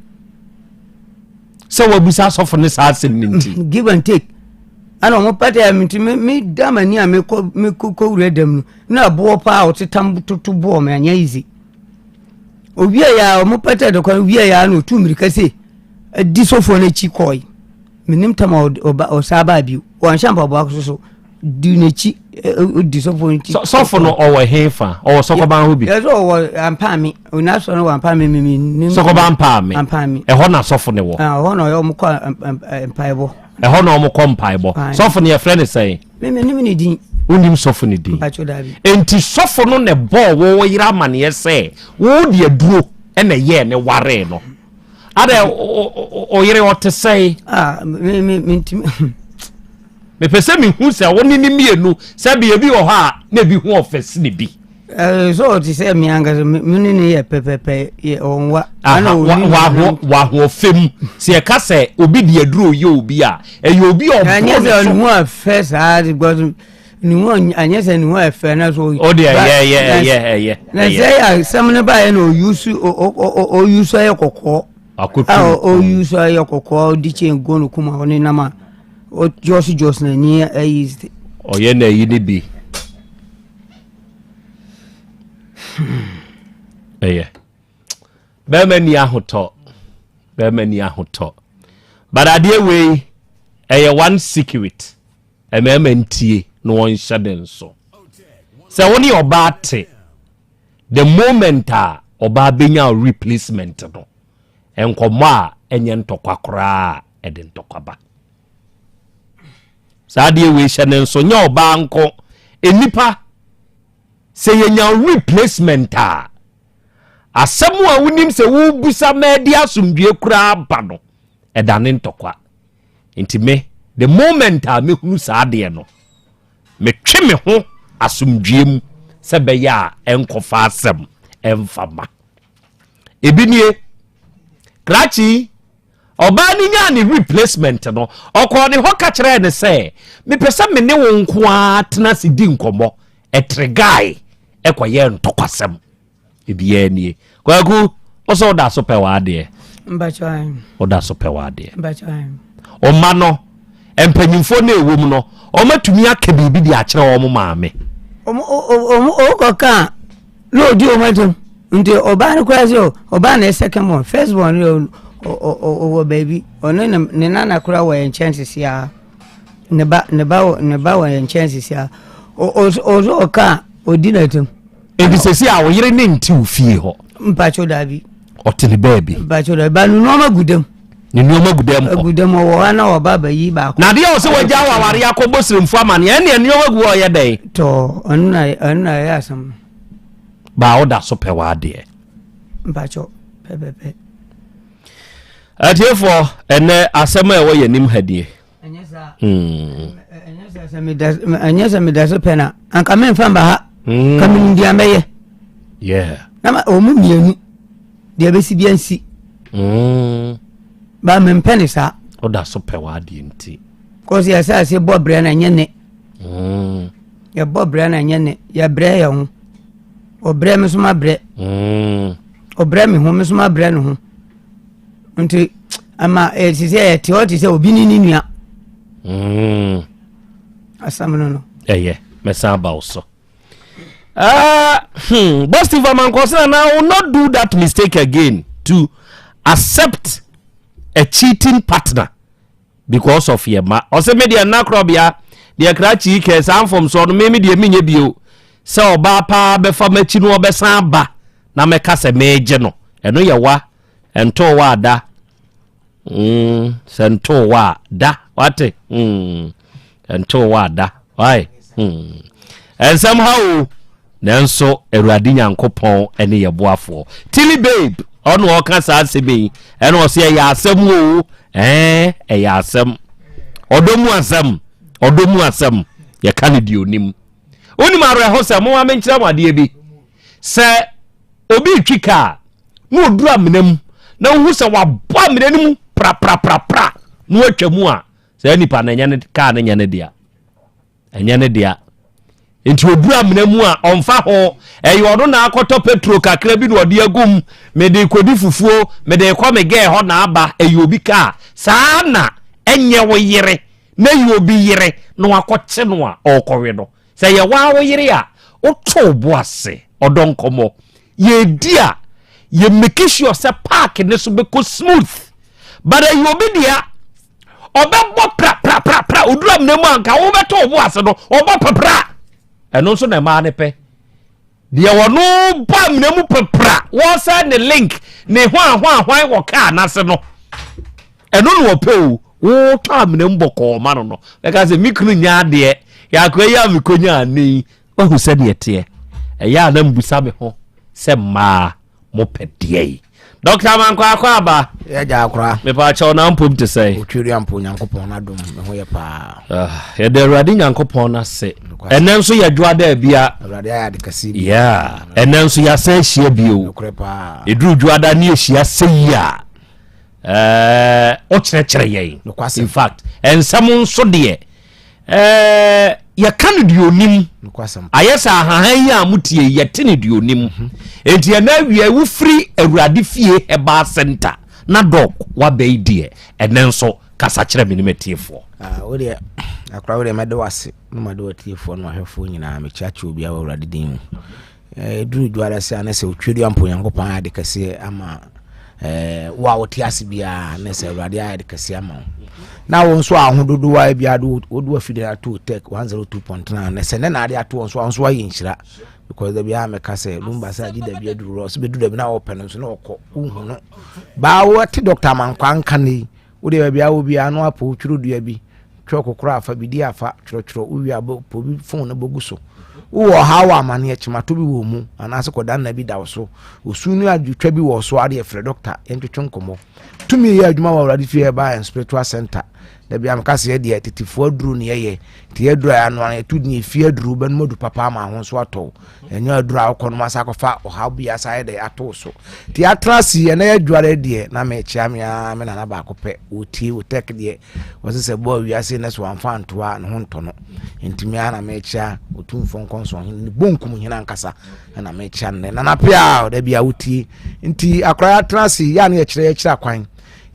Speaker 3: sɛ wabusa asɔfo ne saa asɛm no nti
Speaker 17: mm, give and take ɛna ɔmo pɛtɛ a nti me me da m'ani a mekɔ mekɔ kɔ wura dɛm no na aboɔ paa a ɔtetam toto boɔ me anyɛ easy owie ya ɔmo pɛtɛ de kwan wie ya na otu mmirika se di sɔfoɔ no akyi kɔe menim tam a ɔba ɔsaa baa bio wɔnhyɛ mpaboa so so di n'akyi di sɔfoɔ no akyi.
Speaker 3: Sɔfo no ɔwɔ he fa ɔwɔ sɔkɔban hɔ bi.
Speaker 17: Yɛ sɛ ɔwɔ ampaame onasɔ no wɔ ampaame mi mi nim.
Speaker 3: Sɔkɔban mpaame
Speaker 17: ampaame
Speaker 3: ɛhɔ na sɔfo no wɔ.
Speaker 17: Ɛhɔ na ɔyɛ ɔmo kɔ mpaebɔ.
Speaker 3: Ɛhɔ na ɔmo kɔ mpaebɔ sɔfo no yɛfrɛ ne sɛn.
Speaker 17: Mi mi nim ne din.
Speaker 3: Wonim sɔfo no din.
Speaker 17: Mpatsɔ daabi.
Speaker 3: Enti sɔfo no na ɛbɔɔ wo yere amaneɛ sɛ wo de aduro ɛna ɛyɛɛ ne waree no. Adɛ ɔyere ɔte sɛe.
Speaker 17: Ah, me me me ntumi.
Speaker 3: Mepɛ sɛ mehu sɛ wo ne ne mmienu sɛ bia ebi wɔ hɔ a na ebi ho ɔfɛ sene bi.
Speaker 17: Sɛ ɔte sɛ me ankasa me ne ne yɛ pɛpɛpɛ yɛ ɔnwa.
Speaker 3: Wahoɔfɛ mu sɛ yɛka sɛ obi de aduro yɛ obi a ɛyɛ obi a ɔbɔ ne so.
Speaker 17: Ɛnyɛ sɛ ne ho afɛ saa because ne ho anyɛ sɛ ne ho afɛ na so.
Speaker 3: O deɛ ɛyɛ ɛyɛ ɛyɛ ɛyɛ.
Speaker 17: Na sɛ yɛ asɛm no baayɛ na oyusu oyusu ayɛ kɔkɔɔ.
Speaker 3: Akotu.
Speaker 17: A oyusu ayɛ kɔkɔɔ ɔde kyɛn gu ne kuma ɔne nam a ɔjɔsi jɔsi n'ani ayi.
Speaker 3: Ɔyɛ n'ayi ne bi. Ɛyɛ. Bɛrima ni ahotɔ. Bɛrima ni ahotɔ. But adeɛ wei ɛyɛ one secret. Mmarima ntie na wɔnhyɛ ne nso. Sɛ wo ne ɔbaa te, the moment a ɔbaa bɛnya replacement no, nkɔmmɔ a ɛnyɛ ntɔkwa koraa ɛde ntɔkwa ba. Saa adeɛ wei hyɛ ne nso, nyɛ ɔbaa nko. Nnipa, sɛ yɛnya replacement a, asɛm a wonim sɛ wobusa ma ɛde asomdwie koraa ba no, ɛdane ntɔkwa. Nti me, the moment a mehunu saa adeɛ no, metwe me ho asomdwie mu sɛ bɛyɛ a ɛnkɔfa asɛm ɛmfa ma. Ebi nie, krakye ɔbaa no nyaa ne replacement no, ɔkɔɔ ne hɔ ka kyerɛɛ ne sɛ, mepɛ sɛ me ne wo nko ara tena ase di nkɔmmɔ. Ɛtregae ɛkɔyɛɛ ntɔkwasɛm. Ebiara nie. Kwaku, wo sɛ woda so pɛ w'adeɛ. Woda so pɛ w'adeɛ. Ɔma no, mpanyimfoɔ no ɛwɔ mu no, ɔmatumi aka biribi de akyerɛ wɔn maame.
Speaker 17: Ɔkɔ ka na ɔdi wɔn atam. Nti ɔbaa no koraa sɛ ɔbaa na second born, first born no ɔwɔ baabi. Ɔno ne nana koraa wɔ yɛn nkyɛn sisi a. Ne ba ne ba ne ba wɔ yɛn nkyɛn sisi a. Ɔsɛ ɔka ɔdi n'atam.
Speaker 3: Enti sɛsi a wo yere ne nte wo fie hɔ?
Speaker 17: Mpacho daabi.
Speaker 3: Ɔte ne baabi.
Speaker 17: Mpacho daabi. Ba ne nneɛma gu dam.
Speaker 3: Ne nneɛma gu dam
Speaker 17: hɔ. Gu dam ɔwɔ hɔ na ɔba bɛyi baako.
Speaker 3: Na adeɛ a ɔsɛ wagya wɔ awareɛ akɔbɔ siremfo amaneɛ ɛne nneɛma gu hɔ ɔyɛ dɛn?
Speaker 17: Tɔɔ ɔno na ɔno na ɛyɛ asɛm no.
Speaker 3: Baa woda so pɛ w'adeɛ.
Speaker 17: Mpacho pɛpɛpɛ.
Speaker 3: Atiefoɔ ɛnɛ asɛm a ɛwɔ yɛn anim ha die.
Speaker 17: Ɛnyɛ sɛ meda so pɛ na anka memfa mba ha ka menim deɛ mɛyɛ na ɔmu mmienu deɛ bɛsi bia nsi ba mempɛ ne saa.
Speaker 3: Woda so pɛ w'adeɛ nti
Speaker 17: kɔsi yɛsɛ ase bɔ brɛ na ɛnyɛ ne yɛbɔ brɛ na ɛnyɛ ne yɛbrɛ yɛ ho ɔbrɛ me so ma brɛ ɔbrɛ me ho me so ma brɛ ne ho nti ama ɛte sɛ ɛte hɔ te sɛ obi ne ne nua asɛm no no
Speaker 3: ɛyɛ mɛsan aba wo so Boss Steve Amankosena now will not do that mistake again to accept a cheating partner because of yɛ ma ɔsɛ me deɛ nna korɔbea deɛ krakye yi kɛɛ saa mfomsoɔ no me me deɛ menyɛ bio sɛ ɔbaa paa bɛfa m'akyi no ɔbɛsan aba na mɛka sɛ megye no ɛno yɛ wa Ɛntoo wo a da. Mm, sɛ ntoo wo a da. Wate? Mm, ɛntoo wo a da. Why? Mm. Ɛnsɛm ha o. Nanso Awurade Nyankopɔn ne yɛ boafoɔ. Tilly babe, ɔno ɔka saa asɛm yi. Ɛna ɔsɛ ɛyɛ asɛm o. Ɛɛ, ɛyɛ asɛm. Ɔdɔ mu asɛm. Ɔdɔ mu asɛm. Yɛka no deɛ onim. Wonim awerɛho sɛ momma menkyerɛ mo adeɛ bi. Sɛ obi retwi kaa na ɔduru amena mu na wohu sɛ wabɔ amena no mu prapraprapra na watwa mu a, saa nipa no ɛnyɛ ne kaa no nyɛ ne dea. Ɛnyɛ ne dea. Nti ɔduru amena mu a ɔmfa ho ɛyɛ ɔno na akɔtɔ petro kakra bi na ɔde agum mede kɔdi fufuo mede kɔ me gɛɛ hɔ na aba ɛyɛ obi kaa saa na ɛnyɛ wo yere na ɛyɛ obi yere na wakɔkye no a ɔrekɔwe no Sɛ ɛyɛ woaa wo yere a, woto wo bo ase, ɔdɔ nkɔmmɔ. Yɛredi a, yɛ make sure sɛ park ne so bɛkɔ smooth. But ɛyɛ obi dea, ɔbɛbɔ prapraprapra, oduru amena mu a nka wobɛto wo bo ase no, ɔbɔ prapra. Ɛno nso na ɛmaa ne pɛ. Deɛ ɔno bɔ amena mu prapra, wɔsɛ ne link, ne hwanhwanhwan wɔ kaa n'ase no. Ɛno na ɔpɛ o, wotɔ amena mu bɔkɔɔ ma no no, bɛka sɛ me kunu nyɛ adeɛ, yɛakoa yi a mekɔnya ane yi, wahu sɛdeɛ ɛteɛ. Ɛyɛ a na mbusa me ho sɛ mmaa mopɛ deɛ yi. Dɔkta Amankwa akɔ aba.
Speaker 2: Yɛgya akora.
Speaker 3: Mepa kyɛw na mpom te sɛn?
Speaker 2: Otwiri ampo Nyankopɔn n'adom me ho yɛ paa.
Speaker 3: Ah, yɛda Awurade Nyankopɔn ase. Ɛnɛ nso yɛ dwoada bia.
Speaker 2: Awurade ayɛ ade kɛse bi.
Speaker 3: Yeah. Ɛnɛ nso yɛasan ahyia bio.
Speaker 2: Nokorɛ paa.
Speaker 3: Ɛduru dwoada ne yɛhyia sɛ yi a, ɛɛ wokyerɛkyerɛ yɛn. In fact, nsɛm nso deɛ ɛɛ yɛka no deɛ onim. Ayɛ sɛ ahahan yi a motie yɛte no deɛ onim. Mhm. Enti ɛnɛ awia wofiri Awurade fie Herbal Center na dɔk waba yi deɛ ɛnɛ nso kasa kyerɛ me ne m'atiefoɔ.
Speaker 2: Ah, wo deɛ akora wo deɛ mɛde wase na made w'atiefoɔ no ahwɛfoɔ nyinaa mekyeakyea obiara wɔ awurade din mu ɛduru eh, dwara sɛ anɛ sɛ otwedu ampa onyankopɔn ayɛ ade kɛseɛ ama eh, wo a wote ase biara ne sɛ awurade ayɛ ade kɛseɛ ama wo na wo nso a ho dodoɔ a biara de wode wafidi ato tech 102.9 ne sɛ ne na ade ato wo nso a wo nso ayɛ nhyira because da biara meka sɛ lumba sɛ agye dabi aduru hɔ sɛ bɛduru dabi na wɔpɛ no nso na ɔkɔ wohu no baa wɔte dɔkta amankwa nka no yi wode baabi a wɔ biara no apɔ twerɛdua bi twerɛ kokoro afa bidi afa twerɛtwerɛ wowie a pɔ bi fon no bɔgu so wowɔ ɔhaw wɔ amanneɛ kyemato bi wɔ mu anaasɛ kɔda nna bi da wo so osu ne adwotwa bi wɔ so adeɛ frɛ dɔkta yɛntwetwe nkɔmmɔ tumi yɛ adwuma wɔ awurade fie herbal and spiritual center da bia meka sɛ yɛdeɛ tetefoɔ aduro ne yɛyɛ nti yɛaduro a yɛanoa no yɛto din efie aduro bɛnom adu papa ama ho nso atɔ wo ɛnyɛ aduro a wokɔ nom asa akɔfa ɔhaw bi asa ayɛ dɛ ato wo so nti yɛatena ase ɛnɛ yɛadware deɛ na mekyea me ara me nana baako pɛ wɔtie wo tɛk deɛ wɔse sɛ bɔɔ wiase nɛ so wamfa antoa ne ho ntɔ no nti me ara na mekyea ɔtumfoɔ nkɔnsɔn hene ne bonkum hene ankasa ɛna mekyea no nɛ nana pea ɔda bi a wotie nti akora yɛatena ase yɛ a ne yɛkyerɛ yɛkyerɛ akwan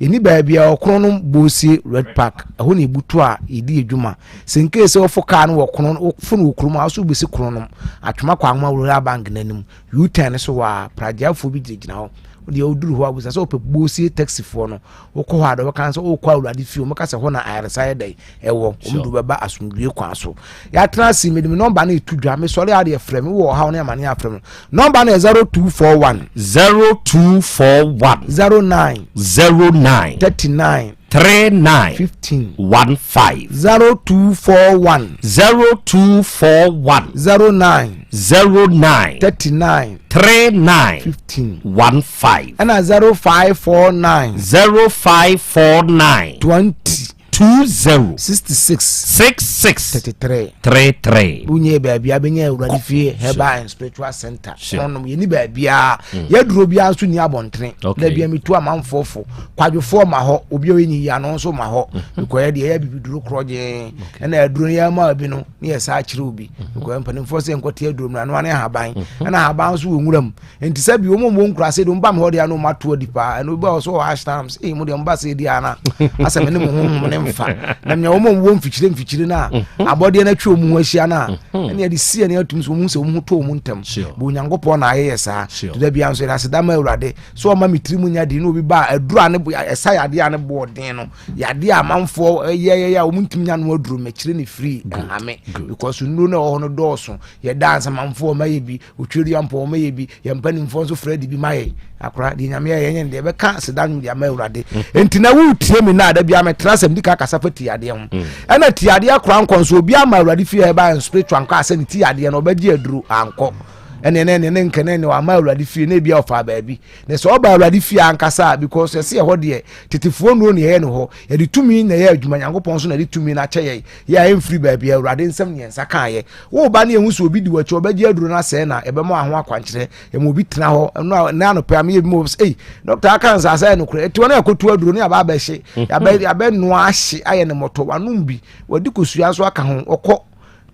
Speaker 2: Yɛnni baabi a ɔkono no Bosie Red Park, ɛhɔ na yɛbutu a yɛdi yɛ dwuma. Sɛ nkee sɛ wofo kaa no wɔ kono, wofo no wɔ kurom a, wosɛ wobɛsi kono nom. Atwoma kɔ Anwoma Royal Bank no anim, U-turn no so hɔ a, pragyafoɔ bi gyinagyina hɔ. Wodeɛ woduru hɔ a, wobisa sɛ wopɛ Bosie taxifoɔ no. Wokɔ hɔ a, deɛ wɔbɛka sɛ wokɔ Awurade fie, wɔbɛka sɛ hɔ na ayaresa yɛ dɛn ɛwɔ. Wɔn de wobɛba asomdwoe kwan so. Yɛatena ase, mede me nɔmba no reto dwa. Mesɔre a deɛ frɛ me, wowɔ ɔhaw ne amaneɛ a frɛ me. Nɔmba no yɛ 0241.
Speaker 3: 0241.
Speaker 2: 09.
Speaker 3: 09.
Speaker 2: 39.
Speaker 3: 39.
Speaker 2: 15.
Speaker 3: 15.
Speaker 2: 0241.
Speaker 3: 0241.
Speaker 2: 09.
Speaker 3: 09.
Speaker 2: 39.
Speaker 3: 39.
Speaker 2: 15.
Speaker 3: 15.
Speaker 2: Ɛna 0549.
Speaker 3: 0549.
Speaker 2: 20.
Speaker 3: 20.
Speaker 2: 66.
Speaker 3: 66.
Speaker 2: 33.
Speaker 3: 33.
Speaker 2: Wonyɛ baabi a bɛnya Awurade fie Herbal and Spiritual Center. Kɔnɔnom yɛni baabiara. Mm. Yɛduro biara nso ni abɔntene. Da bia metu amanfoɔ fo. Kwadwofoɔ ma hɔ. Obi a ɔyɛ nyiyi ano nso ma hɔ. Mm-hmm. Because yɛ deɛ yɛ bibiduro korɔ gyee. Ɛna aduro no yɛma obi no ne yɛ saa kyerɛ obi. Mm-hmm. Because mpanimfoɔ sɛ nkɔte aduro mu na ano ne ahaban. Mm-hmm. Ɛna ahaban nso wɔ nwura mu. Nti sɛ bi wɔn mu nkura se de wɔn ba mi hɔ deɛ ano wɔn ato adi paa ɛna obi a ɔsɔ wɔ ahyɛn sɛ ɛyi mo deɛ mo ba sɛ edi ana asɛ mi ne mo honhom ne nfa na nea wɔn mu wɔ mfikyire mfikyire na mhm. abɔdeɛ no atwi wɔn ho ahyia na mhm. ɛna yɛde si ɛna atum so wɔn sɛ wɔn ho to wɔn ntɛm bɔ onyankopɔn na ayɛ yɛ saa deda bi nso yɛde aseda ma awurade so ɔma mi tiri mu nya di na obi ba aduru a ne bo ɛsa yadeɛ a ne bo ɔden no yadeɛ a amanfoɔ yɛyɛyɛ a wɔn ntumi nya no aduru mɛkyerɛ ne firi ɛhame because nnuro na ɛwɔ hɔ no dɔɔso yɛda nsamanfoɔ ɔma yɛ bi Otweria mpo wɔn yɛ bi, yɛn mpanimfoɔ nso frɛ de bi ma yɛn. Akora deɛ nyame yɛ yɛn deɛ bɛka aseda nwom de ama Awurade. Enti na woretie me na da bi a metra asɛm di ka kasa fa ti adeɛ ho. Ɛna ti adeɛ akora nkɔ nso obi ama Awurade fie ɛba yɛn spiritual nkɔ asɛ ne ti adeɛ no ɔbɛgye aduro ankɔ. Ɛne ɛne ɛne ne nkɛne ne wama Awurade fie na ebi a ɔfa baabi. Na sɛ ɔba Awurade fie ankasa a because ɛsɛ ɛhɔ deɛ tetefoɔ nnuro na yɛyɛ no hɔ. Yɛde tumi na ɛyɛ adwuma Nyankopɔn nso na ɛde tumi no akyɛ yɛn. Yɛ a ɛmfiri baabi a Awurade nsɛm ne yɛn nsa kaeɛ. Wo ba ne ehu sɛ obi di w'akyi ɔbɛgye aduro no asɛe na ɛbɛma aho akwankyerɛ ɛma obi tena hɔ ɛno a ne anɔpɛ a meyɛ bi mu sɛ ei dɔkta aka nsa asɛ nokorɛ ɛti wɔn a ɛkɔtu aduro no yɛaba abɛhye yɛabɛ yɛabɛnoa ahye ayɛ ne mmɔtɔ wanom bi wadi kosua nso aka ho ɔkɔ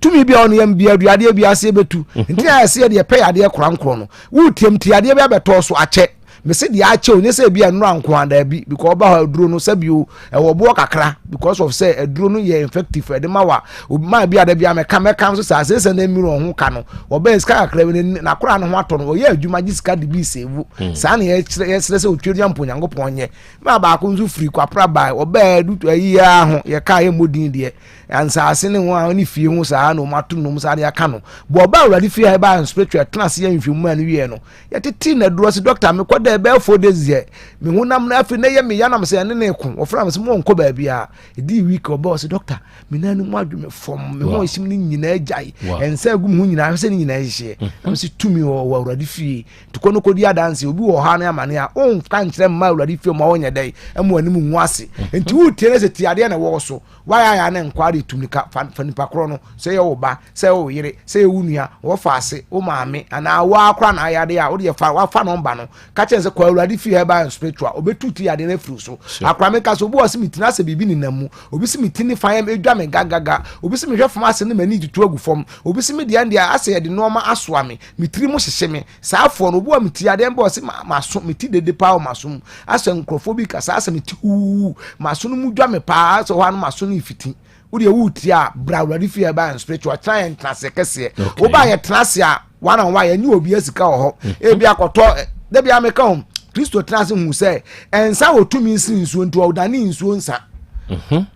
Speaker 2: tumi bi a ɔno yɛm bi aduadeɛ bi ase bɛtu nti na yɛsɛ yɛde yɛpɛ yadeɛ korankorɔ no wotiam ti yadeɛ bi abɛtɔ so akyɛ mese deɛ akyɛ o nyɛ sɛ ebi nnora nko a daabi because ɔba hɔ aduro no sɛbi o ɛwɔ boɔ kakra because of sɛ aduro no yɛ infective ɛde ma wa obi maa bi ada bi a mɛka mɛka nso saa sɛ sɛ na emi wɔn ho ka no wɔbɛn sika kakra bi na akora no ho atɔ no wɔyɛ adwuma gye sika de bi sevu hmm. saa na yɛkyerɛ yɛsrɛ sɛ otwa dua mpo nyankopɔn nyɛ maa baako nso firi kwapra baa ɔbɛɛ dutu ayi ya ho yɛka yɛ mmɔ din deɛ nsaase ne ho a ne fie ho saa na wɔn ato nom saa na yɛaka no bɔ ɔbaa awurade fie ha ɛbaa spiritual tena ase yɛ nhwɛmu a no wie no yɛtete na aduro ase dɔkta mekɔ dɛ. da ɛbɛyɛ 4 days deɛ, me honam no afei na ɛyɛ me ya, nam sɛ ɛne ne ko. Wɔfrɛ me sɛ mo nkɔ baabi a ɛdi week, ɔbɛ ɔsɛ, "Doctor, me nan no mu adwo me fam, me ho ɛsim no nyinaa gyae, ɛnsa agu me ho nyinaa, sɛ ne nyinaa hyehyeɛ." Nam sɛ tumi wɔ Awurade fie, nti kɔ no kɔdi adanse. Obi wɔ ha ne amane a ɔnka nkyerɛ mma Awurade fie ma ɔnyɛ dɛn ɛma anim ngu ase. Nti wotie no sɛ tie adeɛ na ɛwɔ so wayɛ ayɛ ne nkwa de tum nika fa nipa korɔ no, sɛ yɛ wo ba, sɛ yɛ wo yere, sɛ yɛ wo nua, wɔfa ase wo maame anaa wo akora na ayɛ adeɛ a wode fa wafa nɔmba no, ka kyɛn sɛ kɔ Awurade fie Herbal and Spiritual, ɔbɛtu ti adeɛ no afiri so. Akora me ka sɛ obi wɔ sɛ metina sɛ biribi nenam mu, obi sɛ meti ne fa yɛm edwa me gagaga, obi sɛ mehwɛ fam ase ne m'ani tutu agu fam, obi sɛ me deɛ deɛ asɛ yɛde nneɛma asoa me, me tiri mu hyehyɛ me. Saa afoɔ no, obi wɔ meti adeɛ mbɔ ɔsɛ maso meti dede paa wɔ maso mu, asɛ nkurɔfoɔ bi kasa, asɛ meti huu, maso no mu dwa me paa, asɛ hɔ ano maso no fiti. Wodeɛ wotie a, bra Awurade fie Herbal and Spiritual, tena yɛ ntena kɛseɛ. Woba yɛ tena ase a, one on one, yɛnyɛ obi asika wɔ hɔ. Ebi akɔtɔ dabi ameka ho. Kristo tena ase hu sɛ ɛnsa wɔ tumi nsiri nsuo, nti ɔdane nsuo nsa,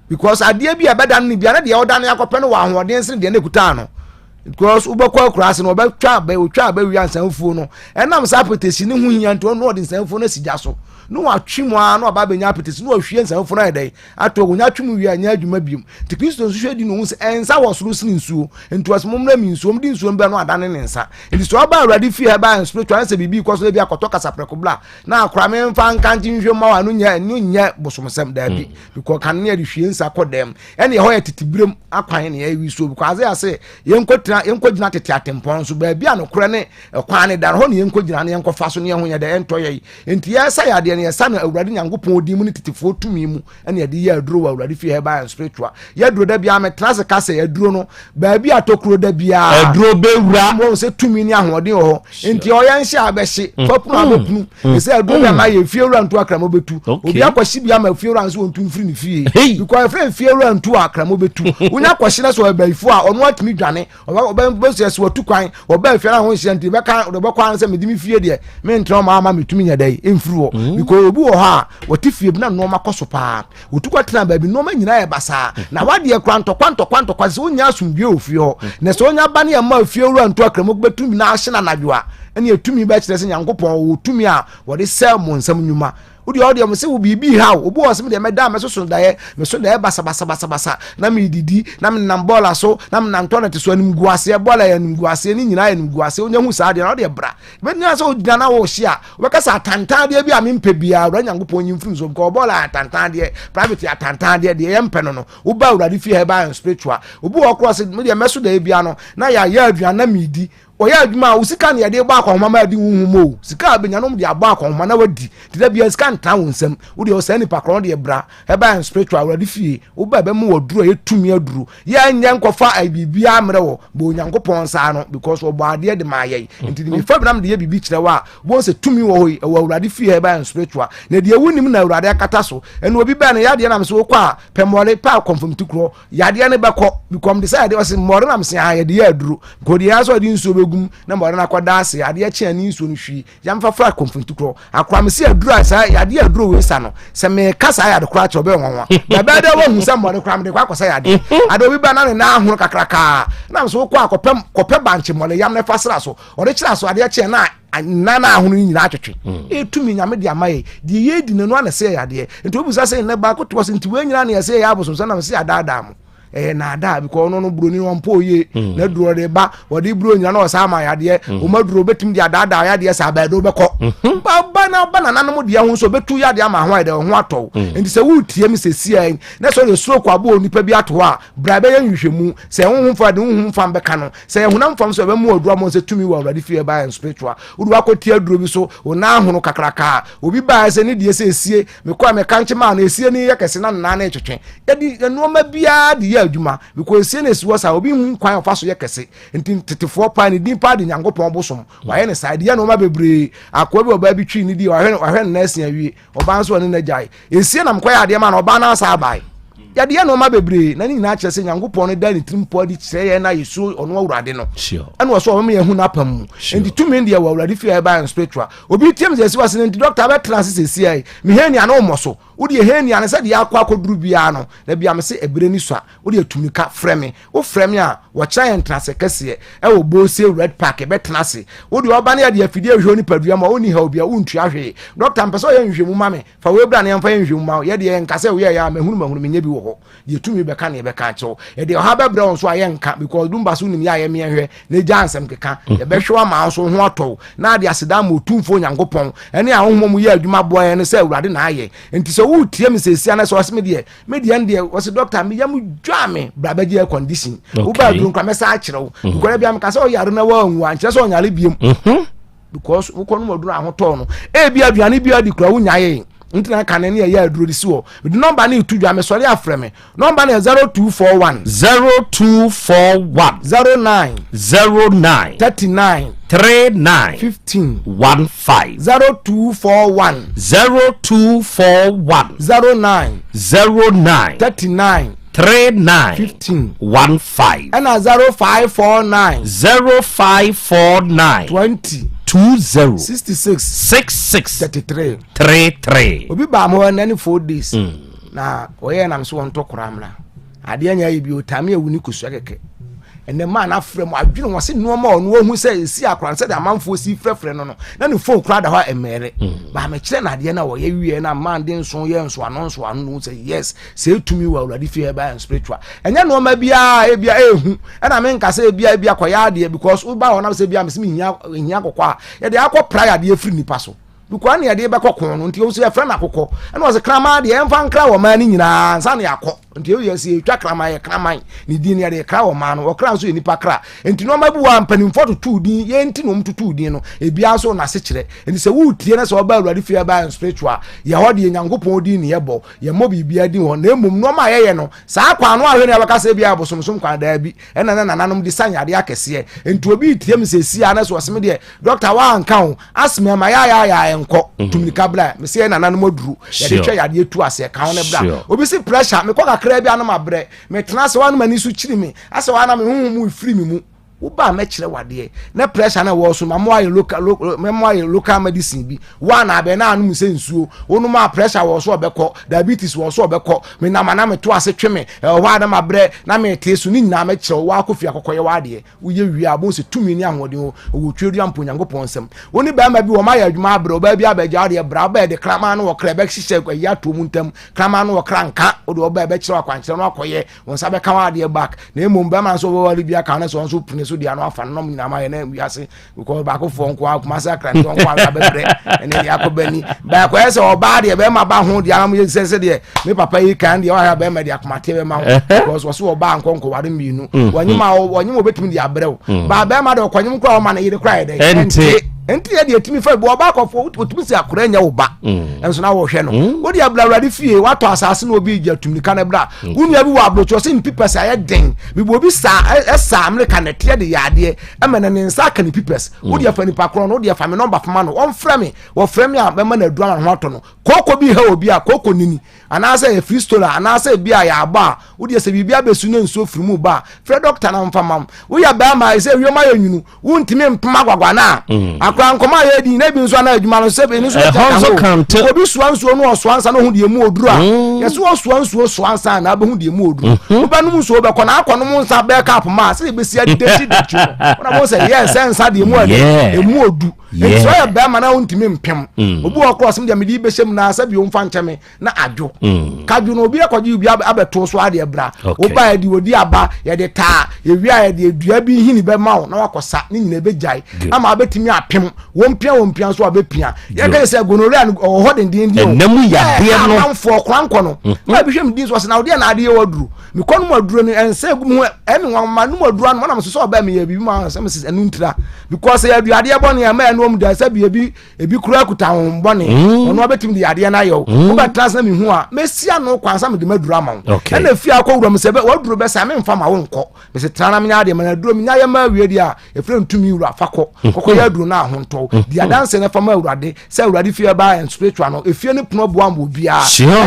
Speaker 2: because adeɛ bi a ɛbɛda no bia na deɛ ɔdane akɔpɛ no wɔ ahoɔden sene deɛ no ekuta no, because wobɛkɔ akura ase no, ɔbɛtwa abɛ, otwa abɛ wia nsanfuo no, ɛnam saa apɛtɛsi ne ho hia nti, ɔno ɔde nsanfuo no asi gya so na watwe mu ara na ɔba abɛnya apɛtɛsi na wahwie nsanfuo no ayɛ dɛn ato agu, atwe mu wie a, nyɛ adwuma biom. Nti Kristo nso hwɛ di no ho sɛ ɛnsa wɔ soro sene nsuo, nti ɔsɛ mommrɛ mi nsuo, mde nsuo no bɛ no adane ne nsa. Nti sɛ ɔba Awurade fie Herbal and Spiritual sɛ biribi kɔ so, bi akɔtɔ kasaprɛko bla na akora memfa nka nkye nhwɛ ma wa no, nyɛ no nyɛ bosomsɛm daabi, because kan ne yɛde hwie nsa kɔ dɛm, ɛne ɛhɔ yɛ tete birem akwan ne yɛwi so, because ase ase yɛnkɔ tena, yɛnkɔ gyina tete atempɔn so, baabi a nokorɛ ne ɛkwan ne da no hɔ ne yɛnkɔ gyina ne yɛnkɔ fa so ne yɛn ho yɛ dɛ ɛntɔ yɛ yi. Nti yɛsa yɛ adeɛ no, yɛsa no Awurade Nyankopɔn din mu ne tetefoɔ tumi mu, ɛne yɛde yɛ aduro wɔ Awurade fie Herbal and Spiritual. Yɛduro da biara mɛtena ase ka sɛ aduro no baabi a tokuro da biara
Speaker 3: aduro bɛwura.
Speaker 2: Wɔn sɛ tumi ne ahoɔden wɔ hɔ, nti ɔyɛ nhyɛ abɛhye fapunu abɛpunu ɛsɛ aduro bi ama yɛ fie wura ntu akramo bɛtu. Obi akɔhye bi ama fie wura nso wɔntu mfiri ne fie, because ɛfrɛ fie wura ntu akramo bɛtu. Wonya akɔhye na sɛ ɔbɛyifo a, ɔno atumi dwane, ɔbɛsɛ sɛ watu kwan ɔbɛn fie na ho nhyɛ, nti bɛka bɛkɔ ano sɛ mede me fie deɛ mentena ɔma ama metumi nyɛ dɛ mfiri hɔ, because obi wɔ hɔ a wɔte fie bi na nneɛma kɔ so paa, wɔtu kɔ tena baabi, nneɛma nyinaa yɛ basaa na wadeɛ kora ntɔkwa ntɔkwa ntɔkwa, sɛ wonya asomdwie wɔ fie hɔ, na sɛ wonya ba ne ɛma fie wura nto akramo bɛtumi na ahye no anadwo a, ɛne ɛtumi bɛkyerɛ sɛ Nyankopɔn wɔ tumi a wɔde sɛ mo nsɛm nnwuma. Wodeɛ ɔdeɛ mo sɛ wo biribi ha o, obi wɔ sɛ medeɛ mɛda mɛsoso daeɛ, meso daeɛ basabasabasabasa na medidi na menam bɔɔla so na menam toilet so, anim gu aseɛ, bɔɔla yɛ anim gu aseɛ, ne nyinaa yɛ anim gu aseɛ. Wonya hu saa deɛ na wodeɛ bra bɛnyina sɛ wogyina na wohye a, wobɛka sɛ atantan deɛ bi a mempɛ biara, Awurade Nyankopɔn nyi mfiri so, because bɔɔla yɛ atantan deɛ, private yɛ atantan deɛ, deɛ yɛmpɛ no, woba Awurade fie Herbal and Spiritual. Obi wɔ korɔ sɛ medeɛ mɛso daeɛ bia no na yɛayɛ aduane na medi, ɔyɛ adwuma a wo sika ne yɛde bɔ akɔnhoma ma adi huhum o, sika a bɛnya nom de abɔ akɔnhoma na wadi, nti da bia sika ntena wo nsam. Wodeɛ ɔsaa nipa korɔ no deɛ, bra Herbal and Spiritual Awurade fie, woba ɛbɛma waduru a yɛtumi aduru, yɛnyɛ nkɔfa biribiara mmerɛ wɔ bɔ Onyankopɔn nsa no, because ɔbɔ adeɛ de maa yɛn. Nti de mefa bi na mede yɛ biribi kyerɛ wo a, wobɛhu sɛ tumi wɔ hɔ yi ɛwɔ Awurade fie Herbal and Spiritual, na deɛ wonim na Awurade akata so. Ɛna obi bɛn no yɛadeɛ nam sɛ wokɔ a pɛ mmɔre pɛ akɔmfamti korɔ, yadeɛ no bɛkɔ, because de sɛ yadeɛ ɔsɛ mmɔre nam sɛ yɛde yɛ aduro nka ɔde yɛn sɛ ɔde nsuo bɛgum na mmɔre no akɔda ase, adeɛ kye ne nsuo no hwie yɛmfa fra kɔmfamti korɔ. Akora me sɛ aduro a saa yadeɛ aduro wei sa no, sɛ meka saa yade koraa kyerɛ ɔbɛyɛ nwanwa na ɛbɛyɛ dɛ wahu sɛ mmɔre koraa mede kɔ akɔsa yadeɛ. Ade obi ba na ne nan ahono kakrakaa nam so wokɔ a kɔpɛ kɔpɛ bankye mmɔre yam na ɛfa sra so, ɔde kyerɛ so, adeɛ kyeɛ na nna na ahono nyinaa atwetwe. Ɛtumi Nyame de ama yɛ deɛ yɛdi no no ana sɛ yɛ adeɛ. Nti wobisa sɛ nnɛ baako toɔ sɛ nti wei nyinaa ne yɛsɛ yɛyɛ abosom sɛ nam sɛ yɛadaadaa mo, ɛyɛ naadaa, because ɔno no buroni no ɔmpɔ yie na duro ɔde ba wɔde buro nyina na ɔsa ama yadeɛ. Ɔma duro bɛtumi de adaadaa yadeɛ saa bɛɛ de wobɛkɔ ba na ba nananom deɛ ho nso ɔbɛtu yadeɛ ama ho ayɛ dɛ ho atɔw. Nti sɛ woretie me sɛsia na sɛ ɔde stroke abɔ onipa bi ato hɔ a, bra bɛyɛ nhwehwɛmu sɛ honhom fa de honhom fam bɛka no, sɛ honam fam so ɛbɛmu aduro ama sɛ tumi wɔ Awurade fie Herbal and Spiritual. Wode wakɔtie aduro bi so, wo nan ahono kakraka, obi baa sɛ ne deɛ sɛ esie mekɔ a meka nkye maa no esie ne yɛ kɛse na nnan ne twetwe, yɛde nneɛma biara de yɛ adwuma, because esie na esi hɔ saa obi hu kwan ɔfa so yɛ kɛse. Nti tetefoɔ paa ne din paa de Nyankopɔn bosom wayɛ ne saa de yɛ nneɛma bebree. Akoa bi ɔbaa bi twi ne di wahwɛ wahwɛ ne nan asia wie, ɔbaa nso ɔne n'agyae esie na mekɔyɛ adeɛ ma na ɔbaa no asa abae. Yɛde yɛ nnoɔma bebree na ne nyinaa kyerɛ sɛ Nyankopɔn no da ne tirim pɔ adi kyerɛ yɛn na yɛsuro ɔno Awurade no. Ɛna ɔsɛ ɔbɛma yɛahu n'apam mu. Nti tumi deɛ wɔ Awurade fie a ɛba yɛn spiritual. Obi tiam sɛ ɛsi wase no nti dɔkta bɛtena ase sɛsi ai. Me hɛnia no mmɔ so. Wo deɛ hɛnia no sɛdeɛ akɔ akɔduru biara no da bia me se ɛberɛ ni so a wo deɛ tumi ka frɛ me. Wo frɛ me a wɔkyerɛ yɛn ntenase kɛseɛ ɛwɔ Bose Red Park yɛbɛtena ase. Wo deɛ ɔba ne yɛde afidie ahwɛ onipadua mu a wonni haw bia wontua hwee. Dɔkta mpɛ sɛ ɔyɛ nhwehwɛmu ma me. Fa wei bra na yɛmfa yɛ nhwehwɛmu mma wo. Yɛ deɛ yɛnka sɛ woyɛeɛ a mahunu mahunu menyɛ bi wɔ hɔ. Deɛ tumi bɛka na yɛbɛka akyerɛ wo. Yɛde ɔhaw bɛbrɛ wo nso a yɛnka because Dumba so wonim yɛ a yɛmeɛ hwɛ na gyaa nsɛm keka. Mhm. Yɛbɛhwɛ wo ama wo nso wo ho atɔ wo na ade aseda ama Otumfoɔ Onyankopɔn ɛne ahonhom mu yɛ adwuma boa yɛn no sɛ Awurade na ayɛ. Nti sɛ woretie me seesia na sɛ ɔse me deɛ me deɛ no deɛ ɔse doctor me yam dwaa me bra bɛgye air condition. Wobaa aduro nkora mɛsa akyerɛ wo. Mhm. Because bia meka sɛ ɔyare na woanwu a nkyerɛ sɛ ɔnyare biom. Mhm. because wokɔ nom aduro ahotɔ no ebi aduane bi adi kura wonya yɛ nti na ka ne ne ɛyɛ aduro de si hɔ mede nɔmba no etu dwa mesɔre afrɛ me nɔmba no yɛ 0241
Speaker 3: 0241
Speaker 2: 09
Speaker 3: 09
Speaker 2: 39
Speaker 3: 39
Speaker 2: 15
Speaker 3: 15
Speaker 2: 0241
Speaker 3: 0241
Speaker 2: 09
Speaker 3: 09
Speaker 2: 39
Speaker 3: 39
Speaker 2: 15
Speaker 3: 15
Speaker 2: ɛna 0549
Speaker 3: 0549
Speaker 2: 20
Speaker 3: 20
Speaker 2: 66
Speaker 3: 66
Speaker 2: 33
Speaker 3: 33
Speaker 2: obi baa mo hɔ ɛnɛ ne 4 days mm. na ɔyɛ nam so wɔntɔ koraa mmra adeɛ nyɛ ayɛ bi otame awu ne kosua kɛkɛ ɛnɛ maa no afrɛ mu adwene wɔ se nneɛma a ɔno wahu sɛ ɛsi akora no sɛdeɛ amanfoɔ si frɛfrɛ no no na ne fon kora da hɔ a ɛmɛɛre mm. baa mekyerɛ no adeɛ no a wɔyɛ wieɛ no a maa de nso yɛ nsoano nsoano no sɛ yes sɛ ɛtumi wɔ awurade fie ɛbɛyɛ and spiritual ɛnyɛ nneɛma biara ebia ɛɛhu ɛna menka sɛ ebia ebia kɔyɛ adeɛ because woba hɔ nam sɛ ebia mesɛ mehia hia kɔkɔ a yɛde akɔ prae adeɛ firi nipa so because ne yɛde bɛkɔ ko no nti nso yɛfrɛ no akokɔ ɛna ɔsɛ kraman deɛ ɛmfa nkra wɔ maa no nyinaa nsa na yɛakɔ nti yɛ sɛ yɛtwa kraman yɛ kraman ne din yɛde kra wɔ maa no ɔkra nso yɛ nipa kra nti nneɛma bi wɔ a mpanimfoɔ totoo din yɛn nti na wɔn totoo din no ebiara nso n'ase kyerɛ nti sɛ woretie na sɛ ɔba awurade fie ɛba spiritual yɛ hɔ deɛ nyankopɔn din ne yɛbɔ yɛmmɔ biribiara din hɔ na mmom nneɛma a yɛyɛ no saa kwan no ahwɛ ne abɛka sɛ ebi abosomsom kwan daa bi ɛna na nananom de sa yadeɛ akɛseɛ nti obi tie me sɛsi a na sɛ ɔseme deɛ dɔkta woanka ho aseme ama yɛayɛayɛ nkɔ mhm. tumika bra me sɛ yɛ nananom aduru yɛde twɛ yadeɛ tu aseɛ ka ho ne bra obi si pressure mekɔ kakra bi anom abrɛ metena ase woanom ani so kyiri me asɛ woana me honhom mu firi me mu woba a mɛkyerɛ wadeɛ na pressure na ɛwɔ so ma mo ayɛ local mɛmo ayɛ local medicine bi wa na abɛn na anom sɛ nsuo wonom a pressure wɔ so ɔbɛkɔ diabetes wɔ so ɔbɛkɔ me nam ana meto ase twe me ɛwɔ hɔ a na mabrɛ na mete so ne nyinaa mɛkyerɛ wo wakɔ fie akɔkɔyɛ wadeɛ woyɛ wie a bohu sɛ tumi ne ahoɔden wɔ twerɛdua mpo Onyankopɔn nsam wo ne bɛrima bi wɔn ayɛ adwuma abrɛ ɔbaa bi abɛgya wodeɛ bra wobɛyɛ de kraman no wɔkra ɛbɛhyehyɛ ayi ato mu ntam kraman no wɔkra nka wode ɔbaa ɛbɛkyerɛ akwankyerɛ no akɔyɛ wɔn nsa bɛka wɔn adeɛ back na mmom bɛrima nso wɔware bi aka no sɛ wɔn nso pene so deɛ ano afa no nom nyinaa ma yɛ na wiase because baako foɔ nko a kumase akra nti nko a abɛbrɛ ɛne deɛ akɔ bɛni baako yɛ sɛ ɔbaa deɛ bɛrima ba ho deɛ anam yɛ sɛ sɛ deɛ me papa yi kan deɛ wahwɛ bɛrima deɛ akomateɛ bɛma ho because wɔso ɔbaa nkɔ nkɔware mmienu mm. wɔnyim a wɔnyim wɔbɛtumi de abrɛ wo mm. baa bɛrima deɛ ɔkɔnyim koraa ɔma ne yere koraa yɛ dɛ ɛnte nti yɛ deɛ tumi fɛ bi ɔba akɔfo otumi si akora nya wo ba mm. nso na wɔhwɛ no wode abira awurade fie watɔ asase na obi gya tumika no bra wo nua bi wɔ aburokyi ɔsɛ mpipɛs ayɛ den bibi obi saa ɛsa amerika na ɛteɛ de yɛ adeɛ ɛma na ne nsa aka ne pipɛs mm. wode afa nipa korɔ no wode afa me nɔmba fama no ɔmfrɛ me wɔfrɛ me a mɛma no aduru ama ho atɔ no kooko bi ha obi a kooko nini anaasɛ yɛ fristola anaasɛ ebi a yɛabɔ a wode sɛ biribi abɛsu ne nsuo firi mu ba a frɛ dɔkta na mfa mam woyɛ bɛrima sɛ wiem ayɛ nwunu wontumi mpem agwagwa no a mm. akora nkɔmɔ a yɛdi na ebi nso ana adwuma no sɛ ɛno nso ɛhɔ ho obi soa nsuo no ɔsoa nsa no ho deɛ mu oduru a mm. yɛsɛ ɔsoa nsuo soa nsa na abɛhu deɛ mu oduru mm-hmm. wobɛnom nsuo bɛkɔ na akɔnom nsa bɛɛ cup ma a sɛ yɛbɛsi adidakyi dakyi no wona bɛhu sɛ yɛ sɛ nsa deɛ mu ɛdɛ ɛmu odu nti sɛ ɔyɛ bɛrima na wontumi mpem mm. obi wɔ korɔ sɛm deɛ mede bɛhyɛ mu na sɛ bio mfa nkyɛ me na adwo mm. kadwo no obi akɔgye obi abɛto so adeɛ bra woba yɛde odi aba yɛde taa yɛwie a yɛde dua bi hini bɛma wo na wakɔsa ne nyina ɛbɛgyae ama wabɛtumi apem wɔn pia wɔn pia nso abɛpia yɛka yɛ sɛ gonorrhea no ɔwɔ hɔ dendenden o
Speaker 3: ɛnam yadeɛ no
Speaker 2: amanfoɔ korankɔ no mhm. na ebi hwɛ me din so ɔsɛ na ɔdeɛ na adeɛ wɔ aduro mekɔ no mu aduro no ɛnsɛ egu mu ɛmi wɔn ma no mu aduro ano wɔn nam so sɛ ɔbɛn mi yɛ biribi mu ahosɛ mi sɛ ɛnu ntira because yɛ aduadeɛ bɔ ne ɛmɛ ɛnu nom deɛ sɛ bi ebi ebi kura kuta ahohombɔne mm. ɔno abɛtumi de yadeɛ no ayɛ wo mm. wobɛtena ase na mehu a mɛsi ano kwan sɛ mede maduru ama wo ɛna fie akɔ wura mu sɛ waduro bɛsa memfa ma wo nkɔ mese tena na menya adeɛ mana aduro menya yɛ ma awie deɛ a ɛfrɛ ntumi wura fa kɔ mm. kɔkɔ yɛ aduro no ahontɔ mm. di adanse no fa ma awurade sɛ awurade fie ba and spiritual no efie no pono boa ma obiara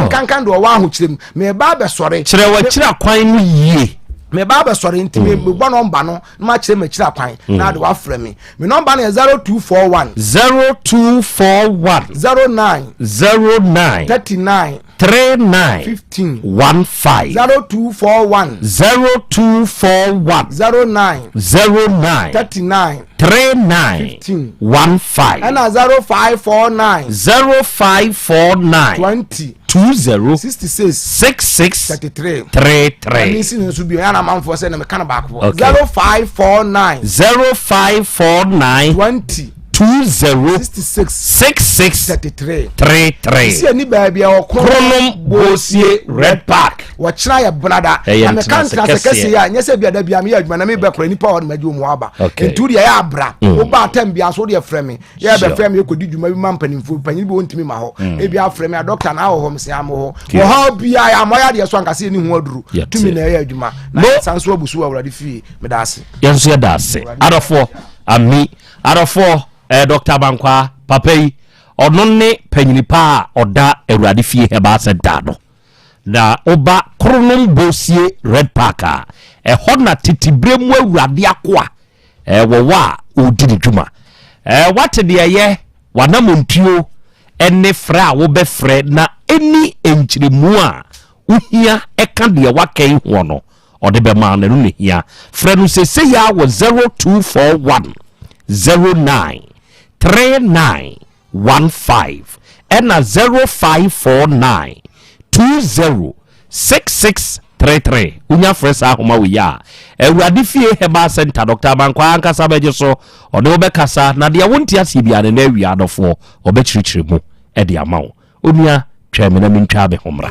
Speaker 2: nkankan deɛ ɔwɔ ahokyerɛ mu meba abɛsɔre
Speaker 3: kyerɛ wakyerɛ akwan no yie
Speaker 2: meba abɛsɔre nti mm. mebɔ nɔmba no na makyerɛ makyerɛ akwan na ade wafrɛ me Me nɔmba no yɛ 0241.
Speaker 3: 0241.
Speaker 2: 09.
Speaker 3: 09.
Speaker 2: 39.
Speaker 3: 39.
Speaker 2: 15.
Speaker 3: 15.
Speaker 2: 0241.
Speaker 3: 0241.
Speaker 2: 09.
Speaker 3: 09.
Speaker 2: 39.
Speaker 3: 39.
Speaker 2: 15.
Speaker 3: 15.
Speaker 2: Ɛna 0549.
Speaker 3: 0549.
Speaker 2: 20.
Speaker 3: 20.
Speaker 2: 66.
Speaker 3: 66.
Speaker 2: 33.
Speaker 3: 33.
Speaker 2: Ɛmi si ne nso bi ɔyɛ anamanfoɔ sɛ na meka no baako.
Speaker 3: Okay.
Speaker 2: 0549.
Speaker 3: 0549.
Speaker 2: 20.
Speaker 3: 20.
Speaker 2: 66.
Speaker 3: 66.
Speaker 2: 33.
Speaker 3: 33.
Speaker 2: Sisi ani baabi a ɔkronom
Speaker 3: Kronom Bosie Red Park.
Speaker 2: Wɔkyena yɛ benada.
Speaker 3: Ɛyɛ
Speaker 2: Na meka
Speaker 3: ntenase
Speaker 2: ntenase
Speaker 3: kɛseɛ.
Speaker 2: kɛseɛ a nyɛ sɛ bi ada bi a meyɛ adwuma na mebɛ kora nipa a ɔde magye wɔn aba.
Speaker 3: Okay.
Speaker 2: Nti wodeɛ ɛyɛ abra. Woba atam bia so wodeɛ frɛ me. Yɛ bɛfrɛ me yɛkɔdi dwuma bi ma mpanimfoɔ panyin bi wɔntumi ma hɔ. Ebi afrɛ me a dɔkta na awɔ hɔ mesɛ amɔ hɔ. Wɔ hɔ bia yɛ amɔ yɛ adeɛ so ankasa yɛni ho aduru. Tumi na ɛyɛ adwuma. Na yɛsan so abu so wɔ Awurade fie. Meda ase.
Speaker 3: Yɛn nso yɛda ase. Adɔfoɔ, ami. Adɔfoɔ, eh, Dr. Abankwaa, papa yi, ɔno ne panyini pa a ɔda Awurade fie Herbal Center no. Na woba Kronom Bosie Red Park a, ɛhɔ na tete berɛ mu Awurade akoa eh, wɔwɔ a ɔredi ne dwuma. Eh, wate deɛ ɛyɛ w'anamontuo ne frɛ a wobɛfrɛ na ɛni nkyerɛmu a wohia ɛka deɛ waka yi hoɔ no, ɔde bɛma no, ɛno na ɛhia. Frɛ no seesei ara wɔ 0241 09 39 15 ɛna 0549 20 66 33. Wonya frɛ saa ahoma wei a, Awurade Fie Herbal Center, Dɔkta Amankwaa ankasa bɛgye so, ɔne wo bɛkasa, na deɛ wonte aseɛ biara no, ɛnɛ awia adɔfoɔ, ɔbɛkyerɛkyerɛ mu de ama wo. Onua, twɛn me na mentwa me ho mmra.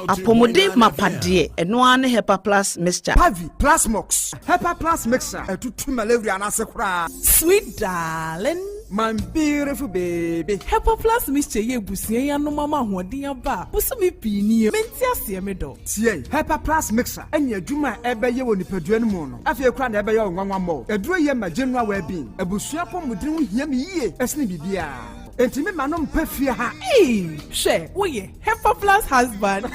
Speaker 8: Apɔmuden mapa deɛ, ɛno ara ne Hepa Plus Mixture.
Speaker 10: Pavi, Plasmox, Hepa Plus Mixture, ɛtutu malaria no ase koraa.
Speaker 12: Sweet darling.
Speaker 10: My beautiful baby.
Speaker 12: Hepa Plus Mixture yi abusua yi anom ama ahoɔden aba a bosome pii nie. Mente aseɛ me dɔ.
Speaker 10: Tie, Hepa Plus Mixture ne adwuma a ɛbɛyɛ wɔ nipadua no mu no, afei koraa na ɛbɛyɛ wo nwanwa mmɔɔ. Aduro yi ma general well-being. Abusua apɔmuden ho hia me yie sene biribiara. Enti me ma no mpa fie ha.
Speaker 12: Eii hwɛ woyɛ Hepa plus husband.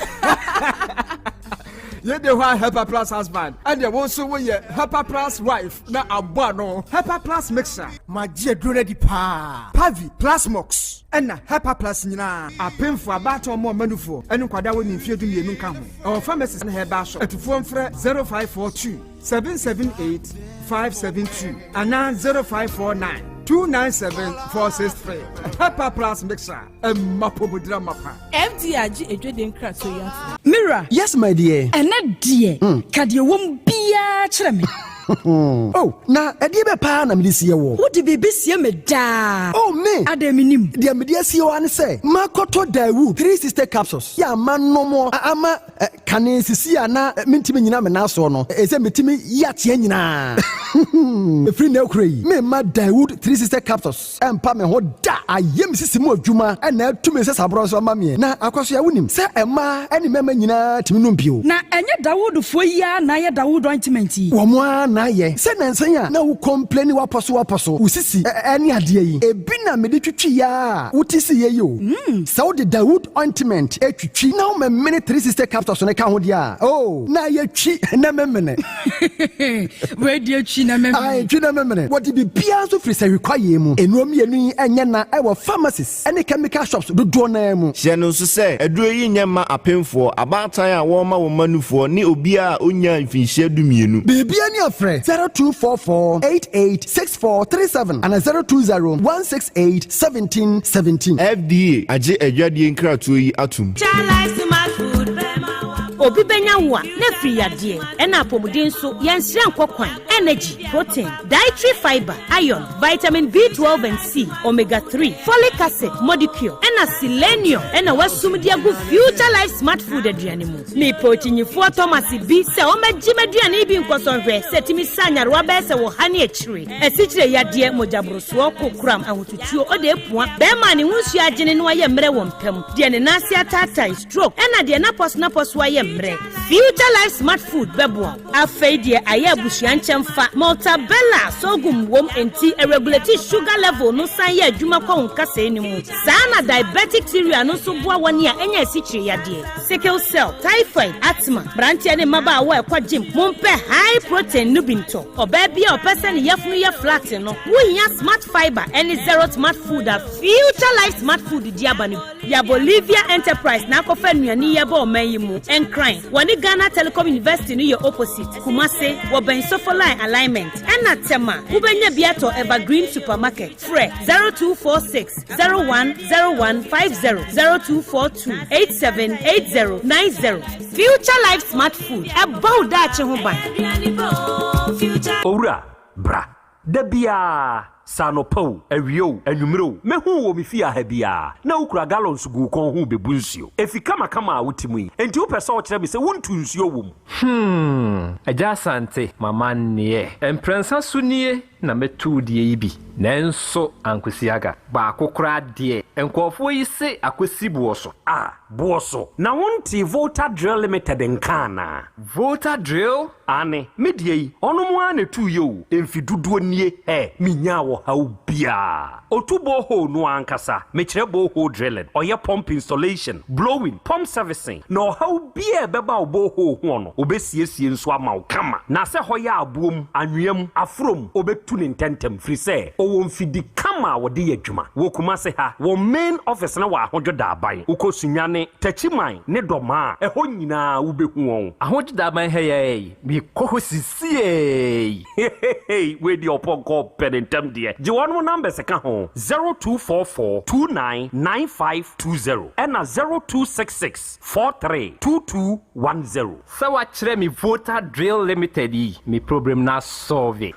Speaker 10: Yɛ de hɔ a Hepa plus husband ɛdeɛ wo nso woyɛ Hepa plus wife na abɔ ano. Hepa plus mixer. Magye aduro no adi paa. Pavi, Plasmox ɛna Hepa plus nyinaa. Apemfoɔ, abaatan ɔmo ɔma nufoɔ ɛne nkwadaa a wɔnni mfeɛ 12 nka ho. Ɛwɔ pharmacies ne herbal shop. Atufoɔ mfrɛ 0542 778 572 anaa 0549 297 463. Hepa Plus Mixer, ɛma pomodira mapa.
Speaker 12: FDA agye adwadie nkratoɔ yi atom.
Speaker 13: Me wura.
Speaker 14: Yes my dear.
Speaker 13: Ɛnɛ deɛ, ka deɛ ɛwɔ mu biara kyerɛ me.
Speaker 14: Oh, na ɛdeɛ bɛ paa na mede sie woɔ?
Speaker 13: Wode biribi sie me daa.
Speaker 14: Oh, me!
Speaker 13: Adɛn mennim?
Speaker 14: Deɛ mede asie wo ara ne sɛ, makɔtɔ Daewoo 360 capsules yɛ a manom ama Kane sisi a na mentumi nnyina me nan soɔ no, ɛsɛ metumi yi ateɛ nyinaa. Ɛfiri nnɛ rekora yi, meremma Daewoo 360 Capsules mpa me ho da. Ayɛ me sisi mu adwuma na atu me nsasaborɔ nso ama meɛ. Na Akwasoa, wonim sɛ mmaa ne mmarima nyinaa tumi nom bio?
Speaker 13: Na ɛnyɛ Dawoodfoɔ yi ara na ayɛ Dawood ointment yi?
Speaker 14: Wɔn ara na ayɛ. Sɛ nnansa yi a na wo complaini w'apɔso w'apɔso, wo sisi ne adeɛ yi, ebi na mede twitwiiɛ ara a wote siiɛ yi o. Sɛ wode Dawood ointment twitwi na womemene 360 capsules no ka ho deɛ a, oh, na ayɛ twi na memene.
Speaker 13: Wei deɛ twi na memene.
Speaker 14: Ae, twi na memene. Wɔde biribiara nso firi sahwi kwaeɛ mu. Nnuro mmienu yi nyɛ na ɛwɔ pharmacies ne chemical shops dodoɔ no ara mu.
Speaker 1: Hyɛ no nso sɛ, aduro yi nyɛ mma apemfoɔ, abaatan a wɔrema wɔn mma nufoɔ ne obiara a ɔnnyaa mfinhyia dumienu.
Speaker 14: Biribiara ni a frɛ 0244 88 6437 anaa 020 168 1717.
Speaker 1: FDA agye adwadie nkratoɔ yi atom.
Speaker 4: Obi bɛnya
Speaker 7: Wonya wo a, na afiri yadeɛ. Ɛna apɔmuden nso, yɛnsrɛ nkɔ kwan. Energy, protein, dietary fibre, iron, vitamin B12 and C, omega 3, folic acid, modicure, ɛna selenium ɛna wasum de agu Future Life Smart Food aduane mu. Mepɛ okyinyifoɔ Thomas bi sɛ ɔmmɛgye m'aduane yi bi nkɔsɔ nhwɛ sɛ ɛtumi sa nyarewa bɛyɛ sɛ wɔ ha ne akyire. Asikyire yadeɛ, mogyaborosoɔ, kokoram, ahotutuo, ɔde apua, bɛrima a ne ho nsuo agyene na wayɛ mmerɛ wɔ mpa mu, deɛ ne nan ase ataatae, stroke, ɛna deɛ n'apɔso ayɛ mmerɛ. Future Life Smart Food bɛboa wo. Afei deɛ ayɛ abusua nkyɛmfa, Maltabella sorghum wom nti ɛregulate sugar level no san yɛ adwuma kɔ wo nkasɛɛ no mu. Saa na diabetic cereal no nso boa wɔn a ɛnya asikyire yadeɛ, sickle cell, typhoid, asthma, mmeranteɛ ne mmabaawa a ɛkɔ gym, mompɛ high protein no bi ntɔ. Ɔbaa bi a ɔpɛ sɛ ne yafunu yɛ flat no, wohia smart fibre ɛne zero smart food a Future Life Smart Food di aba no. Ya Bolivia Enterprise na akɔfa nnuane yi ɛbɔ ɔman yi mu. Nkran, wɔne Ghana Telecom University no yɛ opposite. Kumase, wɔbɛn Sofoline alignment. Ɛna Tema, wobɛnya bi atɔ Evergreen Supermarket. Frɛ 0246 010150, 0242 878090. Future Life Smart Food, ɛbɔ wo daakye ho ban.
Speaker 3: Owura, bra. Da biara, sɛ anɔpa o, awia o, anwummerɛ o, mɛhu wɔ me fie aha biara na wokura gallons gu wo kɔn ho bɛbu nsuo. Efi kamakama a wote mu yi, enti wopɛ sɛ ɔkyerɛ me sɛ wontu nsuo wɔ mu?
Speaker 11: Agya Asante, mama nneɛ. Mprɛnsa so nie na mɛtu deɛ yi bi. Nanso ankosi aga. Baako koraa deɛ, nkurɔfoɔ yi se akɔsi boɔ so.
Speaker 3: A, boɔ so. Na wonte Volta Drill Limited nka anaa?
Speaker 11: Volta Drill?
Speaker 3: Ane, me deɛ yi, ɔno mo ara na ɛtuu yɛ o, mfi dodoɔ nie, ɛ, menyaa ɔhaw biara. Otu borehole no ankasa, mekyerɛ borehole drilling, ɔyɛ pump installation, blowing, pump servicing, na ɔhaw biara ɛbɛba wo borehole ho no, obɛsiesie nso ama wo kama. Na sɛ hɔ yɛ aboɔ mu, anwea mu, aforo mu, obɛtu ne ntɛntɛm, firi sɛ ɔwɔ mfidi kama a wɔde yɛ adwuma. Wɔ Kumase ha, wɔ main office no wɔ Ahodwo Daaban. Wokɔ Sunyane, Takyiman ne Dɔmaa, ɛhɔ nyinaa wobɛhu wɔn.
Speaker 11: Ahodwo Daaban ha yɛ yi, mekɔ hɔ sisiei.
Speaker 3: Hehehe, wei deɛ ɔpɔnkɔ pɛ ne ntɛm deɛ. Gye wɔn numbers ka ho, 0244 299520 ɛna 0266 432210.
Speaker 11: Sɛ wakyerɛ me Volta Drill Limited yi, me problem na solve.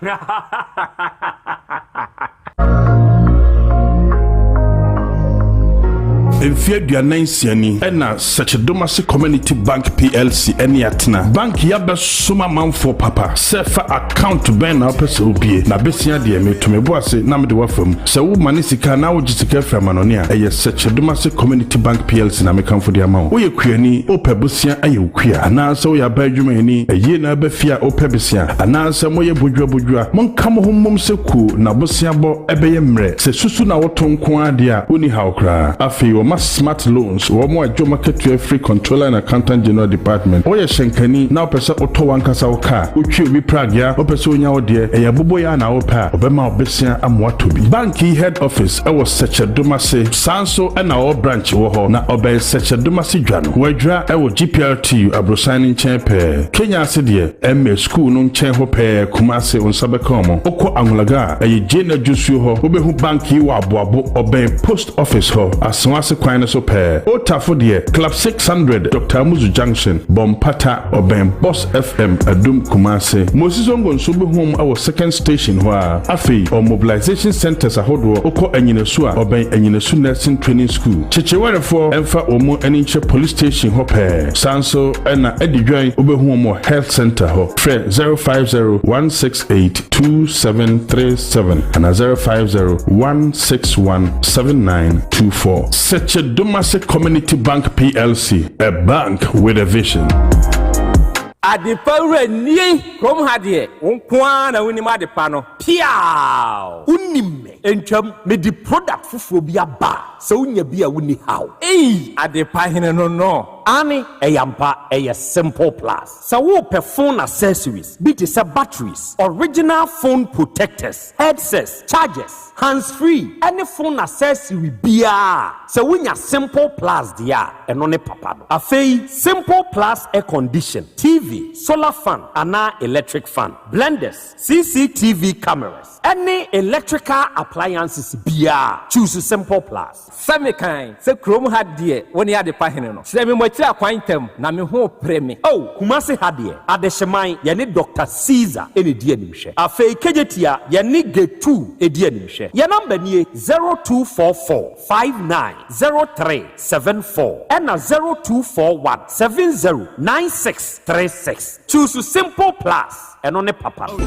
Speaker 23: Mfeɛ 46 ni ɛna Sɛkyedomase Community Bank PLC ɛne atena. Bank yi abɛsom amanfoɔ papa. Sɛ fa account bɛn na wopɛ sɛ wobie na bɛsia deɛ, meto me bo ase na mede woafa mu. Sɛ woma ne sika na wogye sika afiri amanɔne a, ɛyɛ Sɛkyedomase Community Bank PLC na mekamfo de ama wo. Woyɛ kuani, wopɛ bosea ayɛ wo kua, anaasɛ woyɛ aban adwumayɛni, ayie na aba fie a wopɛ besea, anaasɛ moyɛ bodwuabodwua, monka mo ho mmom sɛ kuo na boseabɔ ɛbɛyɛ mmerɛ. Sɛ susu na woto nko ara deɛ a, wonni haw koraa. Afei wɔma smart loans, wɔn a dwom akatua firi Controller and Accountant General Department. Woyɛ hyɛnkani na wopɛ sɛ wotɔ w'ankasa wo kaa, wotwi obi pragea, wopɛ sɛ wonya wo deɛ, ɛyɛ aboboyaa na wopɛ a, wɔbɛma wo besea ama woatɔ bi. Bank yi head office ɛwɔ Sɛkyɛdomase, saa nso ɛna ɔwɔ branch wɔ hɔ na ɔbɛn Sɛkyɛdomase dwa no. Wɔadwira ɛwɔ GPRTU aborosan no nkyɛn pɛɛ. Kenya ase deɛ, ɛmɛ school no nkyɛn hɔ pɛɛ. Kumase, wo nsa bɛka wɔn. Wokɔ Anwulaga a, ɛyɛ Jane Adwosuo hɔ, wobɛhu bank yi wɔ Aboabo, ɔbɛn post office hɔ, Asewa kwan no so pɛɛ. Otafo deɛ, Club 600, Dr Amuzu Junction, Bɔmpata, ɔbɛn Boss FM, Adum, Kumase. Moses Ongo nso wobɛhu wɔn wɔ Second Station hɔ a. Afei, ɔ mobilization centers ahodoɔ, wokɔ Anyinasu a, ɔbɛn Anyinasu Nursing Training School. Kyekyewarefoɔ ɛmfa wɔn ani nkyerɛ police station hɔ pɛɛ. Saa nso ɛna Adidwan, wobɛhu wɔn wɔ health center hɔ. Frɛ 050 168 2737 ana 050 161 7924. Sekyedumase Community Bank PLC, a bank with a vision.
Speaker 24: Adepa wura nie, kurom ha deɛ, wo nko ara na wonim adepa no.
Speaker 3: Piaw! Wonim me. Ntwam, mede product foforɔ bi aba a, sɛ wonya bi a wonni haw.
Speaker 24: Ei, adepa hene no.
Speaker 3: Ane, ɛyɛ ampa, ɛyɛ Simple Plus. Sɛ wopɛ phone accessories bi te sɛ batteries, original phone protectors, headsets, chargers, hands free ɛne phone accessory biara, sɛ wonya Simple Plus deɛ a, ɛno ne papa no. Afei Simple Plus air condition, TV, solar fan anaa electric fan, blenders, CCTV cameras ɛne electrical appliances biara, choose Simple Plus.
Speaker 24: Sɛ mekan sɛ kurom ha deɛ, wo ne adepa hene no, kyerɛ me mo akyi. m'akyiri akwan ntɛm, na me ho repere me.
Speaker 9: Oh, Kumasi ha deɛ, Adehyeman, yɛne Doctor Caesar na ɛdi animhwɛ. Afei Kejetia, yɛne Getu di animhwɛ. Yɛn number nie, 0244 59 03 74 ɛna 0241 70 96 36. Choose Simple Plus, ɛno ne papa no.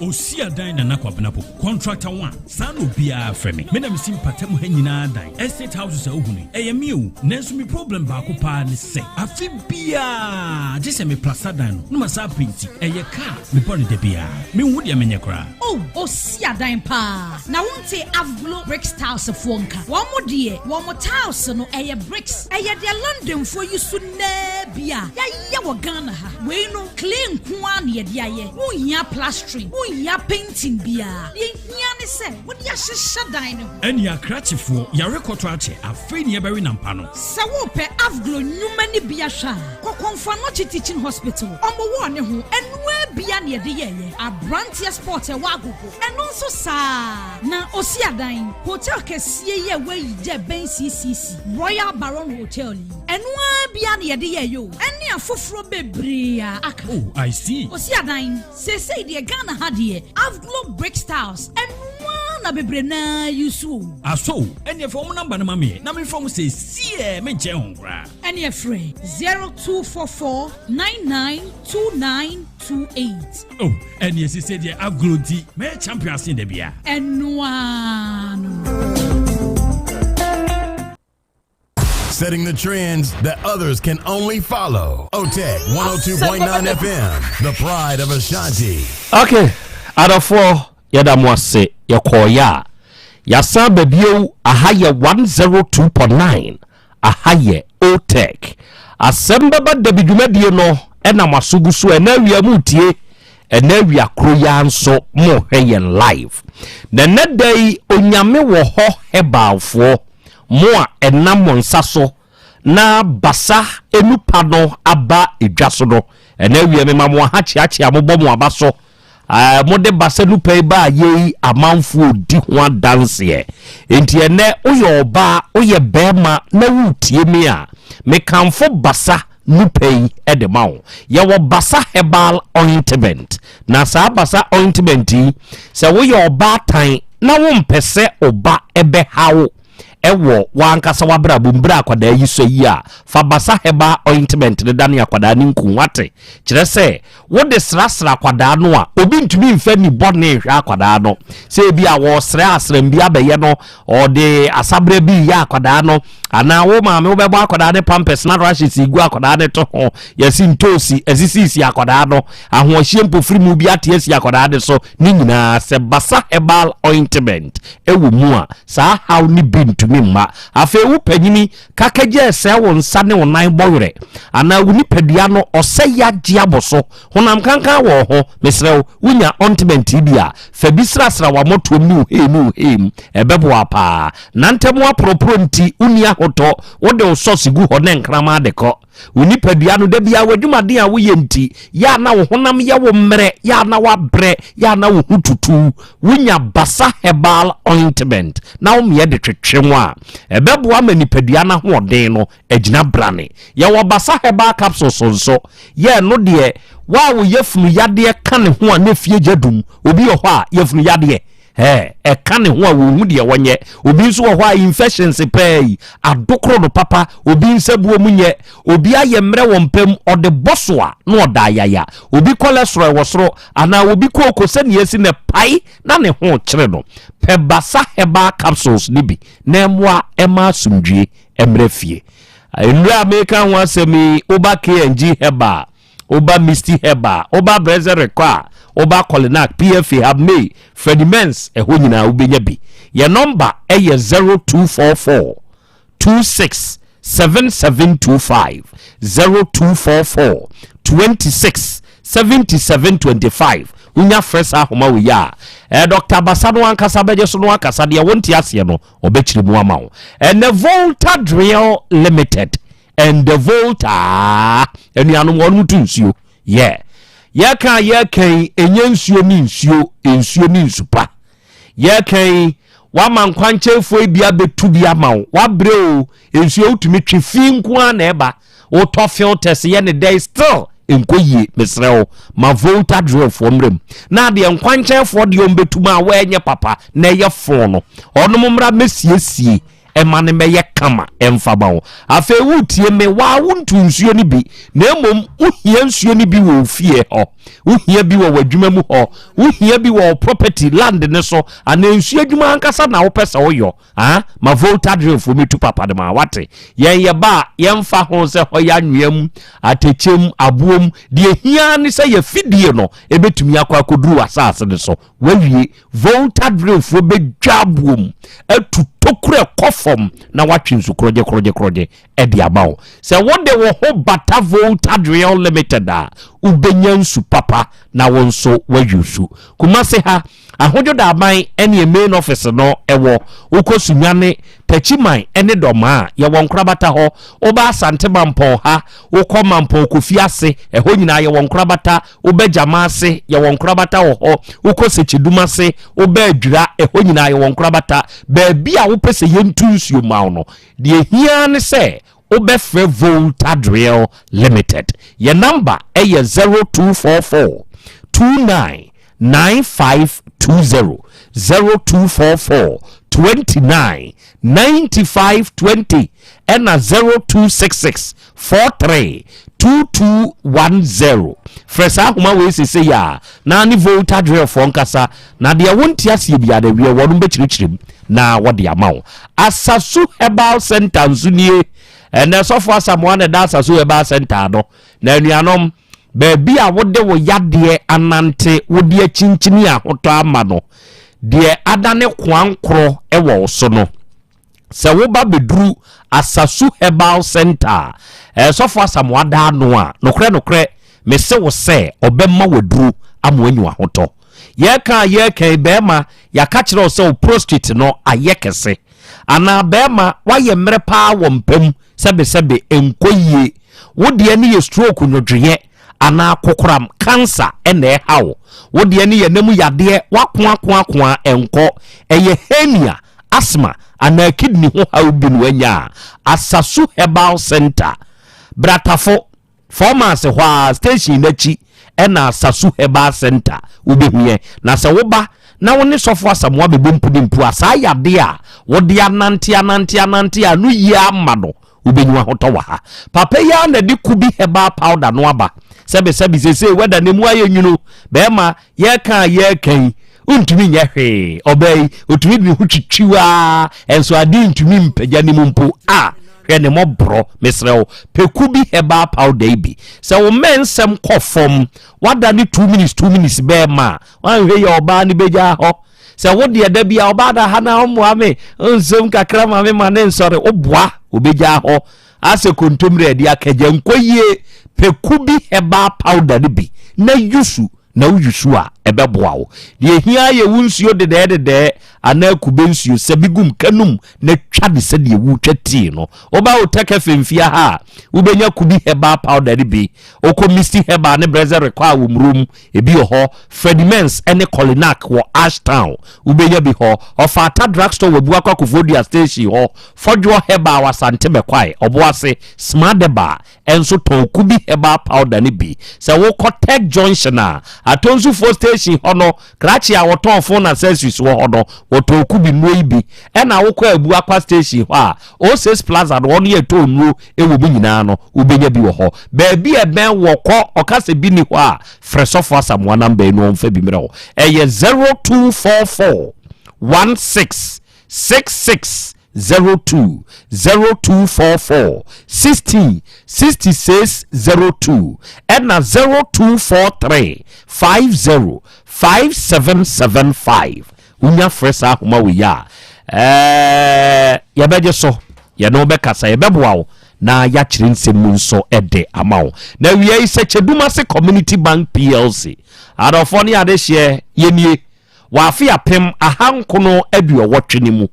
Speaker 15: Osi adan Nana Kwabena Poku, contractor one, saa na obiara frɛ me. Me na mesi mpatamu ha nyinaa dan, estate houses a wohu no yi, ɛyɛ me o. Nanso me problem baako paa ne sɛ, afe biara gye sɛ me plasta dan no na masan apenti. Ɛyɛ ka a mebɔ no da biara. Menhu deɛ menyɛ koraa.
Speaker 18: Oh, osi adan paa. Na wonte Avglo Bricks Tiles foɔ nka? Wɔn deɛ, wɔn tiles no, ɛyɛ bricks. Ɛyɛ deɛ Londonfoɔ yi so nnɛɛ bi a yɛayɛ wɔ Ghana ha. Wei no, clay nko ara na yɛde ayɛ. Wonhia plastering, wonhia painting biara. Deɛ ehia ne sɛ wode ahyehyɛ dan no ho.
Speaker 15: Ɛnea krakyefoɔ, yare kɔtɔ akyɛ, afei na yɛbɛwe nampa no.
Speaker 18: Sɛ worepɛ Avglo nnwuma no bi ahwɛ a, kɔ Komfo Anokye Teaching Hospital. Wɔn wɔ ne ho, ɛnoaa bia na yɛde yɛeɛ. Abranteɛ Sport a ɛwɔ Agogo, ɛno nso saa ara. Na Osiadan, hotel kɛseɛ yi a wɔayi gya ɛbɛn CCC, Royal Baron Hotel yi, ɛno ara bia na yɛde yɛeɛ o, ɛne afoforɔ bebree a aka.
Speaker 15: Oh, I see.
Speaker 18: Osiadan, seesei deɛ Ghana ha deɛ, Avglo Brick Styles, ɛno ara na bebree no ara use o.
Speaker 15: Aso o, ɛneɛ fa wɔn number no ma me ɛ, na memfrɛ wɔn seesei ɛ, menkyɛn ho koraa.
Speaker 18: Ɛneɛ frɛ 0244 99 29 28.
Speaker 15: Oh, ɛneɛ seesei deɛ Avglo nti, mɛyɛ champion asen da biara.
Speaker 18: Ɛno ara no no.
Speaker 16: Setting the trends that others can only follow. OTEC 102.9 FM, the pride of Ashanti.
Speaker 3: Okay, adɔfoɔ yɛda mo ase yɛkɔɔyɛ a yɛasan ba bio aha yɛ 102.9 aha yɛ OTEC asɛm bɛba dabi dwumadie no ɛna mo aso gu so ɛna awia mu tie ɛna awia koro yi ara nso mo hwɛ yɛn live na ɛnɛ da yi onyame wɔ hɔ hebalfoɔ Mo a ɛnam mo nsa so na basa enupa no aba edwa so no, ɛnɛ awia mema mo aha kyeakyea mo bɔ mo aba so. Ɛɛ, mode basa nupa yi baa yei amanfoɔ di ho adanseɛ. Enti ɛnɛ woyɛ ɔbaa, woyɛ bɛrima na woretie me a, mekamfo basa nupa yi de ma wo. Yɛwɔ basa herbal ointment. Na saa basa ointment yi, sɛ woyɛ ɔbaatan na wompɛ sɛ wo ba bɛha wo wɔ w'ankasa w'abrabɔ mu berɛ a akwadaa yi sɔ yi a, fa basa herbal ointment no dane akwadaa no nku. Wate? Kyerɛ sɛ, wode srasra akwadaa no a, obi ntumi mfa ni bɔne nhwɛ akwadaa no. Sɛ ebi a wɔresrɛ asram bi abɛyɛ no, ɔde asaberɛ bi reyɛ akwadaa no, anaa wo maame wobɛbɔ akwadaa ne pampers na rashes gu akwadaa ne to ho, yɛsi ntoosi asisisi akwadaa no, ahoɔhyeɛ mpofirimu bi ate asi akwadaa ne so, ne nyinaa sɛ basa herbal ointment ɛwɔ mu a, saa haw no bi ntumi mma. Afei wo panyini kakagya ɛsɛe wo nsa ne wo nan bɔ werɛ, anaa wo nipadua no ɔsɛ yagye abɔ so, honam kankan wɔ ho, mesrɛ wo, wonya ointment yi bi a, fa bi srasra w'amɔtoam ne wo hee ne wo hee mu, ɛbɛboa paa. Nantɛm aporoporo nti, wonni ahotɔ, wode wo sɔs gu hɔ na nkraman de kɔ. Wo nipadua no, da biara w'adwumaden a woyɛ nti, yɛ a na wo honam yɛ wo mmerɛ, yɛ a na woabrɛ, yɛ a na wo ho tutu. Wonya Basa Herbal Ointment na womeɛ de twetwe wo a, ɛbɛboa ma nipadua no ahoɔden no agyina brane. Yɛwɔ Basa Herbal Capsules nso, yɛ ɛno deɛ, wo a wo yafunu yadeɛ ka ne ho a na efie gya dum. Obi wɔ hɔ a, yafunu yadeɛ, Ɛɛ, ɛka ne ho a wɔnhu deɛ wɔnyɛ. Obi nso wɔ hɔ a infections pɛɛ yi, adokoro no papa, obi nsa buo mu nyɛ, obi ayɛ mmerɛ wɔ mpa mu, ɔde bɔ so a na ɔda ayaya. Obi cholesterol wɔ soro anaa obi kooko sɛnea asi na ɛpae na ne ho rekyere no. Pɛ Basa Herbal Capsules no bi na ɛmmoa ɛma asomdwie mmra fie. Nnuro a meka ho asɛm yi, woba KNG Herbal, Woba Misty Herbal, woba Brɛsɛ Rekɔ a, woba Kɔlenak, PFA, Habmei, Freddie Mens, ɛhɔ nyinaa wobɛnya bi. Yɛn nɔmba yɛ 0244 26 7725, 0244 26 77 25. Wonya frɛ saa ahoma wei a, eh, Dr. Basa no ankasa bɛgye so no akasa deɛ wonte aseɛ no, ɔbɛkyerɛ mu ama wo. Ɛnɛ Volta Drill Limited And the Volta anuanom wɔn tu nsuo yɛ yɛka yɛka yi ɛnyɛ nsuo ne nsuo nsuo ne nsu pa yɛka yi. Woama nkwankyɛnfoɔ yi bi abɛtu bi ama wo. Wabrɛ o, nsuo wotumi twe fi nko ara na ɛba. Wotɔ filters yɛ ne dɛn still nkɔ yie. Mesrɛ wo, ma Volta drillfoɔ mmra mu. Na adeɛ nkwankyɛnfoɔ deɛ ɔmbɛtu mu a wɔnyɛ papa na ɛyɛ fon no, ɔnom mmra mmɛsiesie ɛma no mmɛyɛ kama ɛmfa ma wo. Afei woretie me, waa wontu nsuo no bi, na mmom wohia nsuo no bi wɔ wo fie hɔ, wohia bi wɔ w'adwuma mu hɔ, wohia bi wɔ wo property land no so, anaa nsuo adwuma ankasa na wopɛ sɛ woyɔ. Ah, ma Volta drillfoɔ mɛtu papa no ma wate. Yɛn yɛba a, yɛmfa ho sɛ hɔ yɛ anwea mu, atɛkyɛ mu, aboɔ mu, deɛ ɛhia ne sɛ yɛfidie no ɛbɛtumi akɔ akɔduru w'asase no so. Wawie. Volta drillfoɔ bɛdwa aboɔ mu atu tokuro ɛkɔ fam na watwe nsu korɔgye korɔgye korɔgye de ama wo. Sɛ wode wo ho bata Volta Drill Limited a, wobɛnya nsu papa na wo nso woayusu. Kumase ha, Ahodwo Daban ne main office no wɔ. Wokɔ Sunyani, Takyiman ne Dɔmaa a, yɛwɔ nkorabata hɔ. Woba Asante Mampɔn ha, wokɔ Mampɔn Kofi ase, ɛhɔ nyinaa yɛwɔ nkorabata. Woba Gyama ase, yɛwɔ nkorabata wɔ hɔ. Wokɔ Sekyedum ase, woba Adwira, ɛhɔ nyinaa yɛwɔ nkorabata. Baabi a wopɛ sɛ yɛntu nsuo ma wo no, deɛ ɛhia ara ne sɛ wobɛfrɛ Volta Drill Limited. Yɛn namba yɛ 0244 29 9520, 0244 29 9520 ɛna 0266 43 2210. Frɛ saa ahoma wei sesei a na ne Volta Drillfoɔ nkasa na deɛ wonte aseɛ biara no awie wɔnom bɛkyerɛkyerɛ mu na wɔde ama wo. Asasu Herbal Center nso nie. Ɛnɛ Sɔfo Asamoah na ɛda Asasu Herbal Center ano. Na anuanom, baabi a wode wo yadeɛ anante wode akyinkyini ahotɔ ama no, deɛ adane koankorɔ wɔ wo so no, Sɛ woba bɛduru Asasu Herbal Centre a Sɔfo Asamoah da ano a, nokorɛ nokorɛ mese wo sɛ ɔbɛma wo aduro ama woanya w'ahotɔ. Yɛreka a yɛreka yi, barima, yɛaka kyerɛ wo sɛ wo prostate no ayɛ kɛse. Anaa barima, woayɛ mmerɛ paa wɔ mpa mu, sɛbesɛbe ɛnkɔ yie. Wo deɛ no yɛ stroke nwodwoeɛ anaa kokoram, cancer, na ɛha wo. Wo deɛ no yɛ nna mu yadeɛ, woako ako ako a ɛnkɔ. Ɛyɛ hernia, asthma, anaa kidney ho haw bi na woanya a, Asasu Herbal Centre, Bratafo, Fɔɔmase hɔ ara, station no akyi na Asasu Herbal Centre wobɛhu yɛn. Na sɛ woba na wo ne Sɔfo Asamoah bɛbɔ mpu ne mpu a, saa yadeɛ a wode anante anante anante a ano yie ama no, wobɛnya ahotɔ wɔ ha. Papa yi ara na ɛde Kubi Herbal Powder no aba. Sɛbesɛbe, seesei wɛda no emu ayɛ nwunu. Bɛrima, yɛreka a yɛreka yi, wontumi nyɛ hwee. Ɔbaa yi, ɔtumi de ne ho twitwiw ara, nso ade ntumi mpagya ne mu mpo. A, hwɛ ne mmɔborɔ, mesrɛ wo, pɛ Kubi Herbal Powder yi bi. Sɛ wo mmɛ nsɛm kɔ fam, woada ne two minutes, two minutes bɛrima a, woanhwɛ yie a ɔbaa no bɛgyaa hɔ. Sɛ wo deɛ da bi a ɔbaa da ha na ɔmmoa me, nsom kakra ma me ma ne nsɔre, woboa, ɔbɛgyaa hɔ. Asɛ kontomire a ɛde aka gya nkɔ yie, pɛ Kubi Herbal Powder no bi na yusu na wo yusu a, ɛbɛboa wo. Deɛ ɛhia ara yɛ wo nsuo dedɛɛ dedɛɛ anaa kube nsuo, sɛ bi gum ka num na twa no sɛdeɛ woretwa tii no. Woba Otec FM fie ha a, wobɛnya Kubi Herbal Powder no bi. Wokɔ Misty Herbal ne Brɛsɛ Rekɔ a wɔ Murom, ebi wɔ hɔ. Freddie Mens ne Colinak wɔ Ashtown, wobɛnya bi hɔ. Ɔfata Drugstore wɔ Abuakwa Koforidua Station hɔ. Fɔdwoɔ Herbal wɔ Asante Bɛkwae, Ɔboase, Smadeba nso tɔn Kubi Herbal Powder no bi. Sɛ wokɔ Tech Junction a, Atonsufoɔ Station hɔ no, krakye a wɔtɔn phone accessories wɔ hɔ no, wɔtɔn Kubi nnuro yi bi. Ɛna wokɔ Abuakwa Station hɔ a, Oasis Plaza no, wɔn yɛ tɔn nnuro wɔ mu nyinaa no, wobɛnya bi wɔ hɔ. Baabi a ɛbɛn wɔ kɔ, ɔka sɛ bi nni hɔ a, frɛ Sɔfo Asamoah namba yi na ɔmfa bi mmerɛ wo. Ɛyɛ 0244 16 66 02 0244 16 66 02 ɛna 0243 50 5775. Wonya frɛ saa ahoma wei a, ɛɛ yɛbɛgye so, yɛne wo bɛkasa, yɛbɛboa wo na yɛakyerɛ nsɛm mu nso de ama wo. Na awia yi sɛ Kyedumase Community Bank PLC adɔfoɔ ne adehyeɛ yɛnie. Wɔ afe 1980 no mu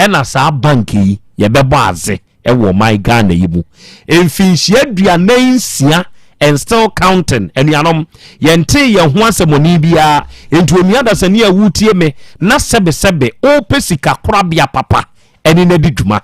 Speaker 3: na saa bank yi yɛbɛbɔ adze wɔ ɔman Ghana yi mu. Mfinhyia 46 and still counting. Anuanom, yɛntee yɛn ho asɛmmɔne biara. Enti onua dasani a woretie me na sɛbesɛbe worepɛ sikakorabea papa ne no adi dwuma.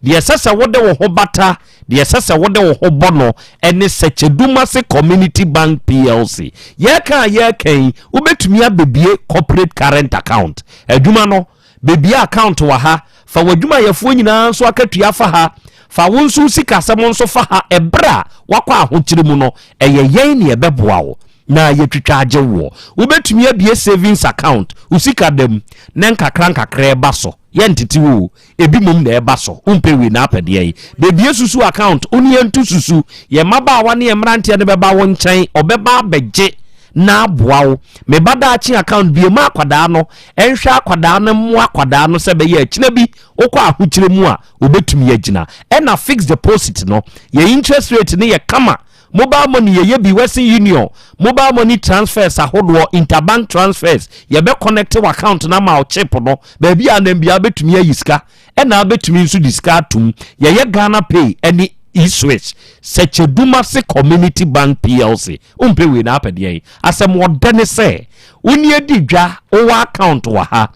Speaker 3: Deɛ ɛsɛ sɛ wode wo ho bata, deɛ ɛsɛ sɛ wode wo ho bɔ no ne Sɛkyɛdumase Community Bank PLC. Yɛreka a yɛreka yi, wobɛtumi abɛbue corporate current account. Adwuma no, bɛbue account wɔ ha, fa w'adwumayɛfoɔ nyinaa nso akatua fa ha, fa wo nso wo sikasɛm nso fa ha. Ɛberɛ a woakɔ ahokyere mu no, ɛyɛ yɛn na yɛbɛboa wo na yɛatwitwa agye woɔ. Wobɛtumi abue savings account, wo sika da mu na nkakra nkakra ɛba so. Yɛntete wo o, ebi mmom na ɛba so. Wompɛ wei na apɛ deɛ yi. Bebie susu account, wo ne yɛntu susu. Yɛn mmabaawa ne yɛn mmeranteɛ no bɛba wo nkyɛn, ɔbɛba abɛgye na aboa wo. Me ba daakye account, bie ma akwadaa no, ɛnhwɛ akwadaa no, mmoa akwadaa no sɛ ɛbɛyɛ a akyina bi wokɔ ahokyerɛ mu a, ɔbɛtumi agyina. Ɛna fixed deposit no, yɛn interest rate no yɛ kama. Mobile money yɛyɛ bi, Western Union, mobile money transfers ahodoɔ, interbank transfers, yɛbɛ connect w'account no ama wo chip no, baabi a nam biara wobɛtumi ayi sika, ɛna wobɛtumi nso de sika atom. Yɛyɛ Ghana Pay ɛne eSwitch, Sɛkyɛdumase Community Bank PLC. Wompɛ wei na apɛ deɛn? Asɛm ɔdɛ ne sɛ, wo ne adi dwa, wowɔ account wɔ ha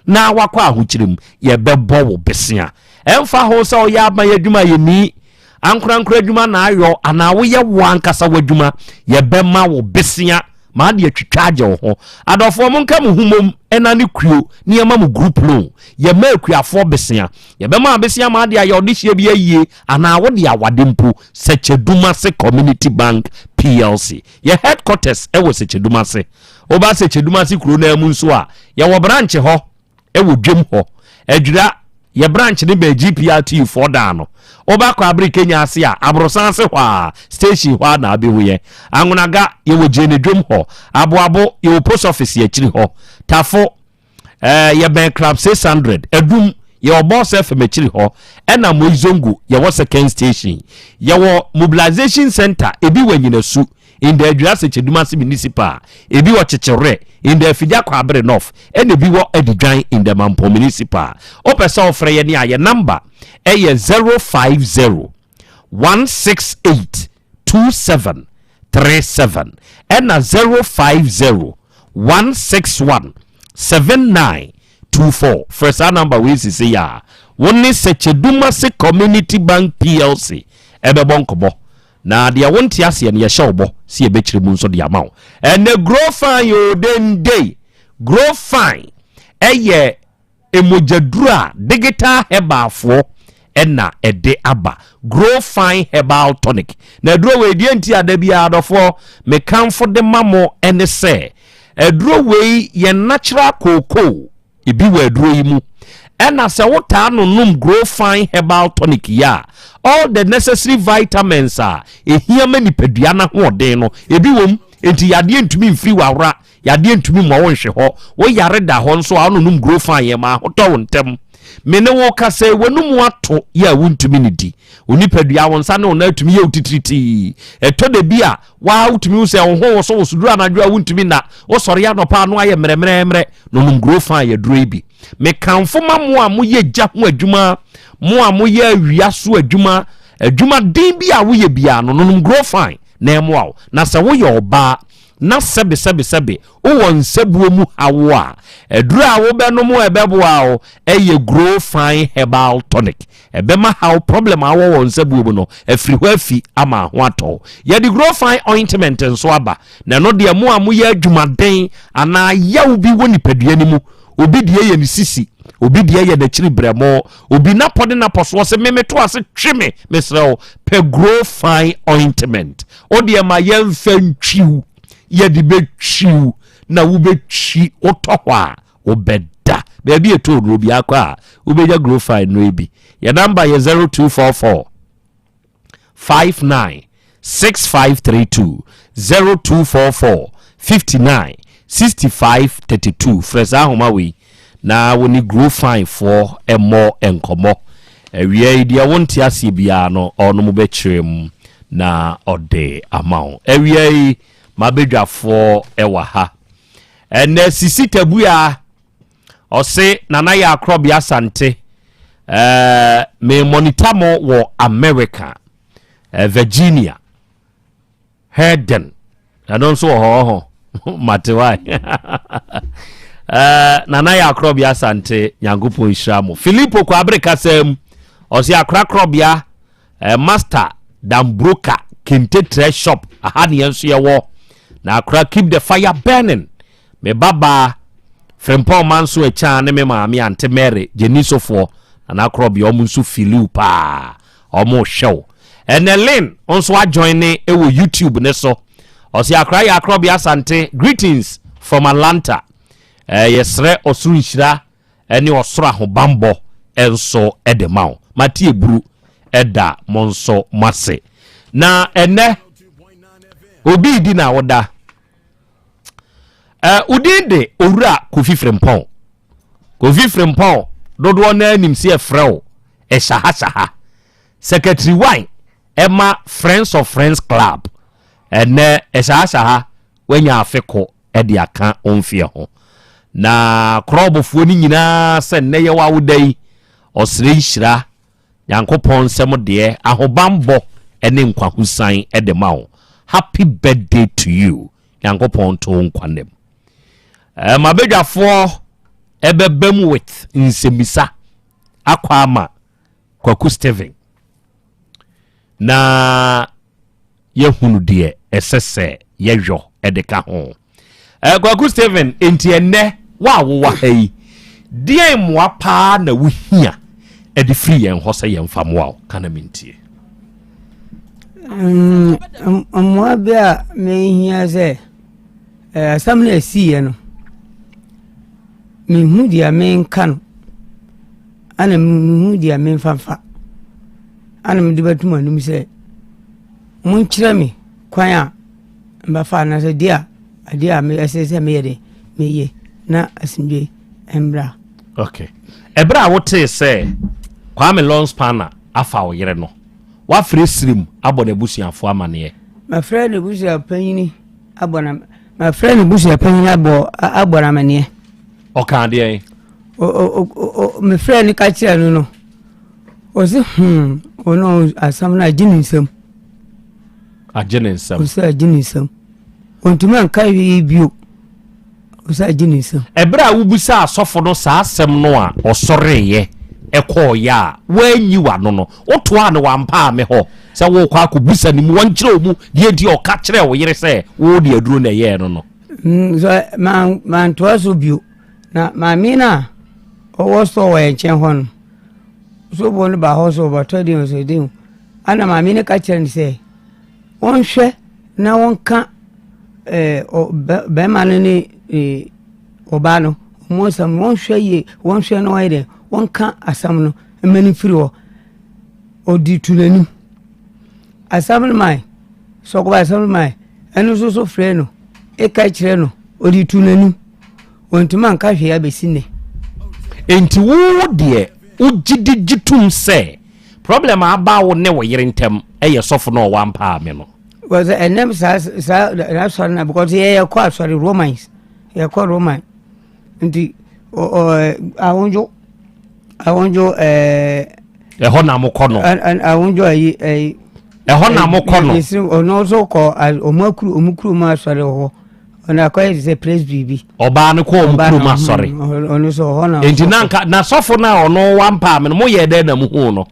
Speaker 3: na wakɔ ahokyere mu, yɛbɛbɔ wo besea. Ɛmfa ho sɛ woyɛ aban adwuma yɛni, Ankorankoro adwuma na ayɔ anaa woyɛ wo ankasa w'adwuma, yɛbɛma wo besea ma ade atwitwa agye wo ho. Adɔfoɔ monka mo ho mmom ɛna ne kuo ne yɛma mo group loan. Yɛma akuafoɔ besea. Yɛbɛma abesea ma ade ayɛ ɔdehyeɛ bi ayie anaa wode awade mpo. Sɛkyɛdumase Community Bank PLC. Yɛ headquarters ɛwɔ Sɛkyɛdumase. Woba Sɛkyɛdumase kuro no ara mu nso a, yɛwɔ branch hɔ. wɔ dwam hɔ. Adwira, yɛ branch no bɛn GPRTU foɔ dan no. Woba Kwabere Kenya ase a, aborosan ase hɔ a, station hɔ a na abɛhu yɛn. Anwonaga, yɛwɔ Gyene dwam hɔ. Aboabo, yɛwɔ post office akyiri hɔ. Tafo, eh, yɛbɛn Club 600. Adum, yɛwɔ Boss FM akyiri hɔ. Ɛna Moizongo, yɛwɔ second station. Yɛwɔ mobilization center, ebi wɔ Anyinasu. In the Adwira Sekyedumase Municipal, ebi wɔ Kyekyewerɛ in the Afigya Kwaabere North, ɛna ebi wɔ Adidwan in the Mampong Municipal. Wopɛ sɛ wofrɛ yɛn a, yɛn number ɛyɛ 050 168 2737 ɛna 050 161 7924. Frɛ saa number wei sisi yɛ a, wo ne Sekyedumase Community Bank PLC ɛbɛbɔ nkɔmmɔ. Na deɛ wonte aseɛ no, yɛhyɛ wo bɔ sɛ yɛbɛkyerɛ mu nso de ama wo. Ɛnɛ Grow Fine o dendei. Grow Fine ɛyɛ mogyaduro a digital herbalfoɔ ɛna ɛde aba. Grow Fine Herbal Tonic. Na aduro wei deɛ nti a da biara adɔfoɔ mekamfo de ma mo ɛne sɛ aduro wei yɛ natural cocoa. Ebi wɔ aduro yi mu. Ɛna sɛ wotaa nonom Grow Fine Herbal Tonic yi a, all the necessary vitamins a ehia ma nipadua no ahoɔden no, ebi wɔ mu. Enti yadeɛ ntumi mfiri w'awora, yadeɛ ntumi mmɔ wo nhwe hɔ. Wo yare da hɔ nso a, wononom Grow Fine ɛma ahotɔ wo ntɛm. Me ne wo kasa yi, w'anum ato yɛ a wontumi nnidi. Wo nipadua, wo nsa ne wo nan atumi yɛ wo titiritii. Ɛtɔ da bi a, waa wotumi hu sɛ wo ho wosowoso duru anadwo a wontumi nna. Wosɔre anɔpa a ano ayɛ mmerɛmmerɛmmerɛ. Nonom Grow Fine aduro yi bi. Mekamfo ma mo a moyɛ gya ho adwuma, mo a moyɛ awia so adwuma, adwuma den bi a woyɛ biara no, nonom Grow Fine na ɛmmoa wo. Na sɛ woyɛ ɔbaa na sɛbesɛbesɛbe wowɔ nsabuo mu haw a, aduro a wobɛnom a ɛbɛboa wo yɛ Grow Fine Herbal Tonic. Ɛbɛma haw, problem, a wowɔ wɔ nsabuo mu no afiri hɔ afi ama ho atɔ wo. Yɛde Grow Fine Ointment nso aba, na ɛno deɛ mo a moyɛ adwumaden anaa yaw bi wɔ nipadua no mu, obi deɛ yɛ ne sisi, obi deɛ yɛ n'akyiri brɛmo, obi napɔ ne napɔsoɔ se me meto ase twe me, mesrɛ wo, pɛ Grow Fine Ointment. Wo deɛ ma yɛmfa ntwiw, yɛde bɛtwiw na wobɛtwi, wotɔ hɔ a wobɛda. Baabi ɛtɔ oduro biara kɔ a wobɛnya Grow Fine no bi. Yɛ namba yɛ 0244 59 6532 0244 59 65 32. Frɛ saa ahoma wei na wo ne Grow Fine foɔ mmɔ nkɔmmɔ. Awia yi deɛ wonte aseɛ biara no ɔnom bɛkyerɛ mu na ɔde ama wo. Awia yi mabadwafoɔ ɛwɔ ha. Ɛnɛ Sisi Tabua ɔse Nana yɛ akorɔbea Asante ɛɛ me monitor mo wɔ America eh, Virginia. Herden. Ɛno nso wɔ hɔ hɔ. Mate wae. Eh, Nana yɛ akorɔbea Asante, Nyankopɔn nhyira mo. Filipo Kwabere kasa mu, ɔse akora korɔbea eh, Master Dambroka Kente Trɛ Shop, aha ne yɛn nso yɛwɔ. Na akora keep the fire burning. Me babaa Frimpong Manso Akyan ne me maame Ante Mary Gyenisofoɔ, Nana Korɔbea ɔmo nso filiw paa. Ɔmo hwɛ wo. Ɛnɛ Lynn nso ajoin ne wɔ YouTube ne so. Ɔse Akra yɛ Akorɔbea Asante greetings from Atlanta. Eh, yɛsrɛ ɔsoro nhyira ne ɔsoro ahobanbɔ nso de ma wo. Mate eburu ɛda mo nso mo ase. Na ɛnɛ obi di na woda. Eh, wodin de Owura Kofi Frimpong. Kofi Frimpong, dodoɔ no ara nim sɛ yɛfrɛ wo Ɛhyɛhahyɛha. Secretary One ɛma Friends of Friends Club. Ɛnɛ Ɛhyɛhahyɛha wanya afe ko de aka wo mfeɛ ho. Na korɔbɔfoɔ no nyinaa sɛ nnɛ yɛwɔ awoda yi, ɔsrɛ nhyira, Nyankopɔn nsɛm deɛ, ahobanbɔ ne nkwahosan de ma wo. Happy birthday to you. Nyankopɔn nto wo nkwa nna mu. Eh, mabadwafoɔ ɛbɛba mu with nsɛmmisa akɔ ama Kwaku Steven na yɛhunu deɛ ɛsɛ sɛ yɛyɔ ɛde ka ho. Eh, Kwaku Steven, enti ɛnnɛ wo a wowɔ ha yi, deɛn mmoa paa na wohia ɛde firi yɛn hɔ sɛ yɛmfa mmoa wo? Ka na mentie.
Speaker 17: Mm, mmoa bi a mehia sɛ eh, asɛm no ɛsiiɛ no mehu deɛ menka no ana mehu deɛ memfa ana mede bɛtom anom sɛ monkyerɛ me kwan a mbɛfa anaasɛ deɛ a adeɛ a ɛsɛ sɛ meyɛ de meyɛ na asomdwe mbra.
Speaker 3: Okay. Ɛberɛ a wotee sɛ Kwame Lonspanner afa wo yere no, woafrɛ Sirim abɔ n'abusuafoɔ amaneɛ?
Speaker 17: Mafrɛ n'abusuapanyini abɔ na mafrɛ n'abusuapanyini abɔ abɔ n'amaneɛ.
Speaker 3: Ɔkaa deɛn?
Speaker 17: O o o mefrɛ no ka kyerɛ no no, ɔse hmm ɔno asɛm no agye ne nsam.
Speaker 3: Agye ne nsam.
Speaker 17: Ɔsɛ agye ne nsam. Ɔntumi anka hwee bio. Ɔsɛ agye ne nsam.
Speaker 3: Ɛberɛ a wobisaa asɔfo no saa asɛm no a ɔsɔreeɛ kɔeɛ a woanyi w'ano no, wotoaa no w'ampaa me hɔ sɛ worekɔ akɔbisa ne mu, ɔnkyerɛ wo mu deɛ nti a ɔka kyerɛɛ wo yere sɛ wo de aduro na ɛyɛɛ no no.
Speaker 17: Mm, sɛ mantoa so bio. Na maame no a ɔwɔ store wɔ yɛn nkyɛn hɔ no, sobo no ba hɔ so ɔbɛtɔ den ɔsɛ den. Ana maame no ka kyerɛ no sɛ wɔnhwɛ na wɔnka ɛɛ bɛrima no ne ɛɛ ɔbaa no wɔn asɛm wɔnhwɛ yie wɔnhwɛ na wɔyɛ dɛ wɔnka asɛm no mma no mfiri hɔ. Ɔde tu n'anim. Assemblyman sɔkɔba assemblyman ɛno nso so frɛ no ɛka kyerɛ no ɔde tu n'anim. Wɔntumi anka hwee abɛsi nnɛ.
Speaker 3: Enti wo deɛ wogye di gye tom sɛ problem a aba wo ne wo yere ntam yɛ sɔfo no a ɔwɔ Ampaame no?
Speaker 17: Because ɛnam saa saa asɔre na because yɛ yɛkɔ asɔre Romans yɛkɔ Roman nti ɔ awondwo awondwo ɛɛ.
Speaker 3: Ɛhɔ na mokɔ no.
Speaker 17: Awondwo ayi ɛyi.
Speaker 3: Ɛhɔ na mokɔ no.
Speaker 17: Ɔno nso kɔ ɔmo akuru ɔmo kuru mu asɔre wɔ hɔ. Ɔno akɔyɛ te sɛ presby bi.
Speaker 3: Ɔbaa no kɔɔ ɔmo kurom asɔre.
Speaker 17: Ɔno nso ɔhɔ na.
Speaker 3: Nti na nka na sɔfo no a ɔno wampaa me no mo yɛ dɛn na mo huu no?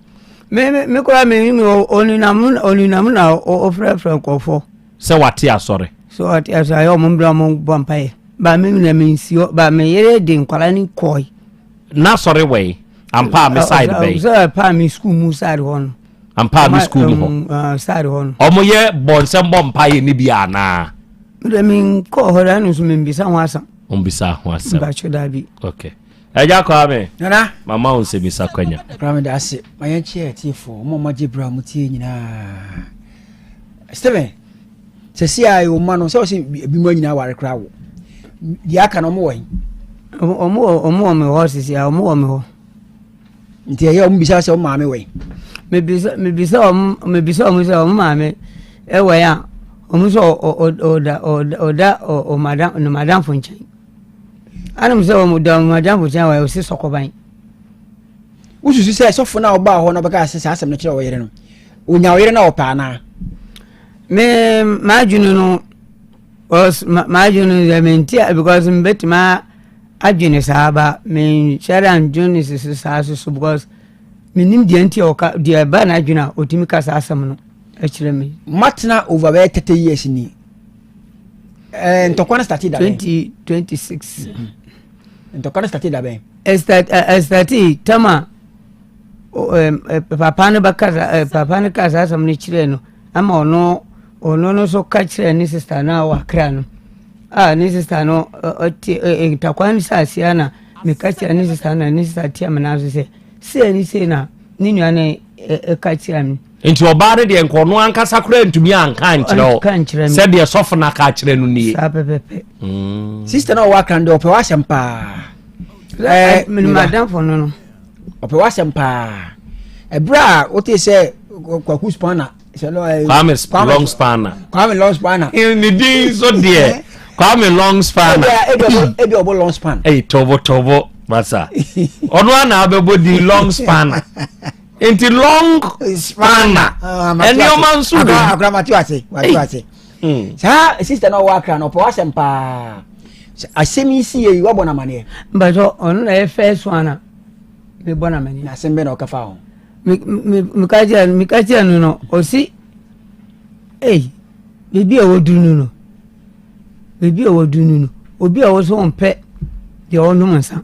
Speaker 17: Me me me koraa me me ɔninam ɔninam na ɔfrɛfrɛ nkurɔfoɔ.
Speaker 3: Sɛ wate asɔre.
Speaker 17: Sɛ wate asɔre ayɛ ɔmo mbra ɔmo bɔ mpaeɛ. Ba me na me nsi hɔ ba me yere de nkwadaa no kɔe.
Speaker 3: N'asɔre wɔ yi ampaa me side bɛyi.
Speaker 17: Sɛ paa me sukuu mu side hɔ no.
Speaker 3: Ampa me school mu hɔ.
Speaker 17: Side hɔ no.
Speaker 3: Ɔmo yɛ bɔ nsɛm bɔ mpaeɛ ne bi anaa?
Speaker 17: Mede me nkɔɔ hɔ da no nso membisa ho asɛm.
Speaker 3: Mbisa ho asɛm.
Speaker 17: Mpakyɛ daabi.
Speaker 3: Okay. Ɛgya Kwame.
Speaker 6: Nana.
Speaker 3: Mama wo nsɛmisa kwanya.
Speaker 6: Kwame da ase. Ma yɛn kyerɛ atiefoɔ. Ɔmo a ɔmo agye berɛ a ɔmo tie nyinaa. Steven, sɛ si a yɛ ɔma no sɛ ɔsɛ ebi mu anyina aware koraa wo. Deɛ aka no ɔmo wɔ he?
Speaker 17: Ɔmo wɔ ɔmo wɔ me hɔ sisi a ɔmo wɔ me hɔ.
Speaker 6: Nti ɛyɛ ɔmo bisa sɛ ɔmo maame wɛn?
Speaker 17: Mebisa mebisa ɔmo mebisa ɔmo sɛ ɔmo maame ɛwɛn a ɔmo sɛ ɔda ɔda ɔda ɔmadam ne madamfo nkyɛn. Anam sɛ ɔmo da ɔmo madamfo nkyɛn wɔ ɔsi sɔkɔban.
Speaker 6: Wosusu sɛ sɔfo no a ɔbaa hɔ na ɔbɛka sɛ saa asɛm no kyerɛ ɔyere no, onya ɔyere no a ɔpɛ anaa?
Speaker 17: Me m'adwene no because m'adwene no deɛ mente because mbɛtumi adwene saa ba menhyɛ da ndwene sisi saa so so because menim deɛ nti a ɔka deɛ ɛba n'adwene a ɔtumi ka saa asɛm no kyerɛ me.
Speaker 6: Matena over bɛyɛ 30 years ni. Eh, ntɔkwa no starte da bɛn?
Speaker 17: 2026.
Speaker 6: Mm-hmm. Ntɔkwa no starte da bɛn?
Speaker 17: Ɛstarte tama papa no bɛka papa no ka saa asɛm no kyerɛɛ no ama ɔno ɔno no nso ka kyerɛɛ ne sista no a ɔwɔ Accra no a ne sista no ɔte ntakwa no sɛ aseɛ na meka kyerɛ ne sista no na ne sista tea me nan so sɛ sei ne sei na ne nua no ɛka kyerɛ me.
Speaker 3: Nti ɔbaa no deɛ nka ɔno ankasa koraa ntumi anka ankyerɛ wo sɛdeɛ sɔfo no aka akyerɛ no nie.
Speaker 17: Saa pɛpɛpɛ.
Speaker 6: Sista no a ɔwɔ Accra no deɛ ɔpɛ w'asɛm paa.
Speaker 17: Madamfo no no.
Speaker 6: Ɔpɛ w'asɛm paa. Ɛberɛ a wotee sɛ Kwaku Spanner
Speaker 3: Kwame long spanner.
Speaker 6: Kwame long spanner.
Speaker 3: Ne din nso deɛ Kwame long spanner.
Speaker 6: Ebi ɔbɔ long span.
Speaker 3: Eyi tobo tobo masa. Ɔno ana abɛbɔ din long spanner. Nti long spanner.
Speaker 6: Ah,
Speaker 3: Ɛnneɛma nso wɔ mu.
Speaker 6: Akora mate wase mate wase. Hmm. Saa sista na ɔwɔ akra na ɔpɛ w'asɛm paa. Asɛm yi si yɛ yi wabɔ n'amaneɛ.
Speaker 17: Mbàtɔ ɔno na yɛ first one a mebɔ n'amaneɛ.
Speaker 6: Na asɛm bɛ na ɔka fa ho.
Speaker 17: Meka kyerɛ no meka kyerɛ no no ɔsi ei biribi a wɔduru no no biribi a wɔduru no no obi a wɔso ɔmpɛ deɛ ɔnom nsa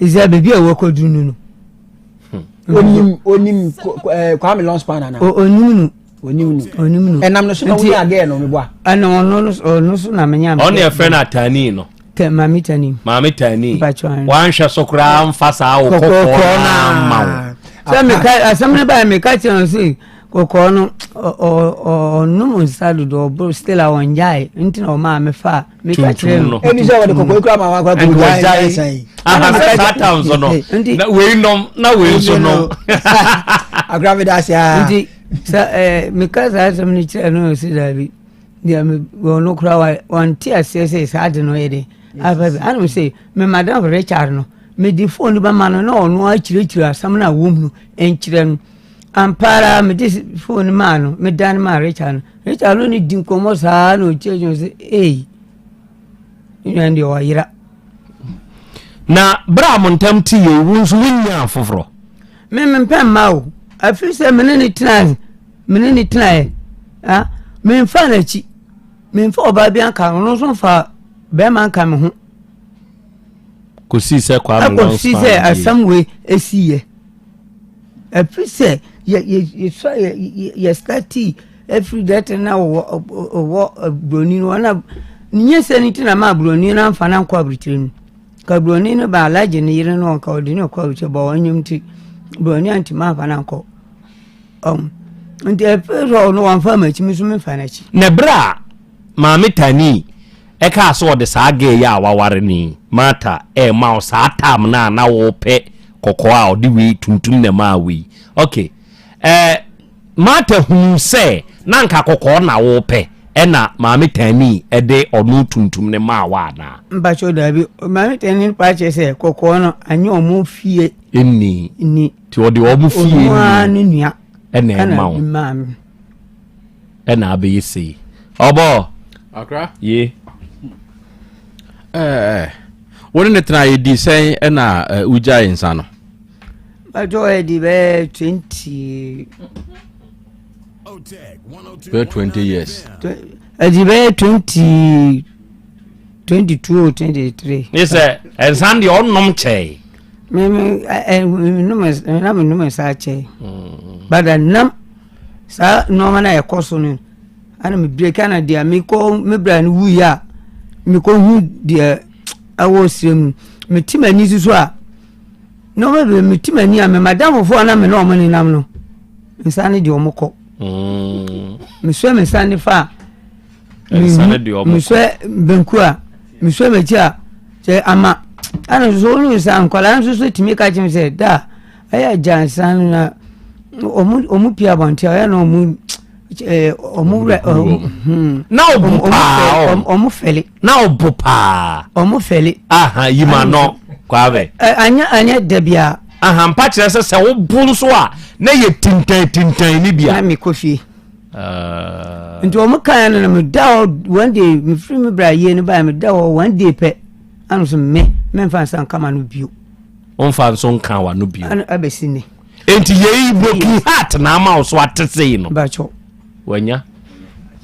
Speaker 17: ɛsɛ biribi a wɔkɔduru no no.
Speaker 6: Hmm. Onim onim eh, Kwame Lonspan ana?
Speaker 17: Onim no.
Speaker 6: Onim no.
Speaker 17: Onim no.
Speaker 6: Ɛnam no so na wonya agɛɛ no meboa.
Speaker 17: Ɛna ɔno ɔno so na menya.
Speaker 3: Ɔno yɛ fɛ no atani no.
Speaker 17: Tɛ maame tani.
Speaker 3: Maame tani. Wanhwɛ so koraa nfa saa wo kɔkɔɔ naa ma wo.
Speaker 17: Sɛ meka asɛm no baa meka kyerɛ no sɛ kɔkɔɔ no ɔnom nsa dodo ɔboro still a ɔngyae nti na ɔmaa me fa meka kyerɛ no.
Speaker 6: Ɛni sɛ wɔde kɔkɔɔ kura ma wakɔ akɔ gyae nsa yi.
Speaker 3: Aha sɛ saa town so no na wei nom na wei nso nom.
Speaker 6: Akora mi da ase aa.
Speaker 17: Nti sɛ meka saa asɛm no kyerɛ no ɔsi daabi. Deɛ me ɔno koraa wa wante aseɛ sɛ saa ade no yɛ den afa bi anam sɛ me madam Richard no mede phone no bɛma no na ɔno akyerɛkyerɛ asɛm no a wɔm no nkyerɛ no ampa ara mede phone no maa no medan maa Richard no Richard no ne di nkɔmmɔ saa na ɔkyerɛkyerɛ sɛ ei ne nua deɛ ɔyera
Speaker 3: na berɛ a mo ntam te yei wo nso wonyaa foforɔ
Speaker 17: Me mempɛ mma o. Ɛfiri sɛ me ne ne tenae, me ne ne tenaeɛ. Ah, memfa n'akyi. Memfa ɔbaa bi anka ɔno nso mfa bɛrima nka me ho.
Speaker 3: Kɔsii sɛ Kwame Long
Speaker 17: Ɛkɔsii sɛ asɛm wei ɛsiiɛ. Ɛfiri sɛ yɛ yɛ yɛsua yɛ yɛ yɛ startii ɛfiri dɛte na ɔwɔ ɔwɔ buroni no ɔna nyɛ sɛ ne ti na ma buroni no amfa no ankɔ aburokyire no. Nka buroni no ba Alhaji ne yere no nka ɔde no kɔ aburokyire bɔ wɔn nnwom nti buroni antumi amfa no ankɔ. Um, nti ɛfiri sɛ ɔno wɔmfa m'akyi me nso memfa n'akyi.
Speaker 3: Na berɛ a Maame Tani ɛkaa sɛ ɔde saa gɛɛ yi a waware no yi, Martha, ɛrema wo saa tam no a na wopɛ kɔkɔɔ a ɔde wei tuntum na ɛmaa wo yi. Okay. Ɛɛ Martha hunuu sɛ na anka kɔkɔɔ na wopɛ ɛna Maame Tani de ɔno tuntum no maa wo anaa?
Speaker 17: Mpakyɛw daabi, Maame Tani no paa kyerɛ sɛ kɔkɔɔ no anyɛ ɔmo fie
Speaker 3: Nni.
Speaker 17: Nni.
Speaker 3: Nti ɔde ɔmo fie
Speaker 17: Ɔno ara ne nua
Speaker 3: ɛna ɛma wo.
Speaker 17: Ɛna me.
Speaker 3: Ɛna abɛyɛ sei. Ɔbɔ.
Speaker 5: Akra.
Speaker 3: Ye.
Speaker 5: Ɛɛ, wo ne ne tena yɛ di sɛn ɛna wogyae nsa no?
Speaker 17: Bàtò ɔyɛ di bɛyɛ 20.
Speaker 5: Bɛyɛ 20 years.
Speaker 17: Ɛdi bɛyɛ 20 22 or 23.
Speaker 3: Ne sɛ nsa deɛ ɔnom kyɛe.
Speaker 17: Me me ɛ me nom na me nom nsa kyɛe. Bada nam saa nneɛma na ɛkɔ so no ana me break ana deɛ mekɔ me bra no wuiɛ a mekɔ hu deɛ ɛwɔ srem no mete m'ani so a. Nneɛma bebree mete m'ani a me madamfofoɔ a na me ne wɔn nenam no nsa ne deɛ wɔn kɔ
Speaker 3: mm.
Speaker 17: mesua me nsa nifa a mesua benku a mesua m'akyi a kyɛ ama ɛna nso wɔn nsa nkwadaa nso so tumi ka kyerɛ sɛ da ɛyɛ agya nsa no na wɔn wɔn pie abɔnten a ɛyɛ na wɔn ɛɛ wɔn wura
Speaker 3: wɔn na ɔbo paa
Speaker 17: wɔn fɛle.
Speaker 3: Na ɔbo paa.
Speaker 17: Ɔmo fɛle.
Speaker 3: Aha yima no Kwame.
Speaker 17: Ɛ anyɛ anyɛ da bia.
Speaker 3: Aha mpa kyerɛ sɛ sɛ wo bo nso a na yɛ tintan tintan ni bia.
Speaker 17: Na me kɔ fie.
Speaker 3: Ah.
Speaker 17: Nti wɔn kan no na meda hɔ one day mefiri me bra yie no baeɛ meda hɔ one day pɛ ano so me memfa nsa nka ma no bio.
Speaker 3: Womfa nso nka wa no bio.
Speaker 17: Ano abɛsi ne.
Speaker 3: Enti yei broken heart na ama wo so ate sei no.
Speaker 17: Bakyɛw.
Speaker 3: Wanya.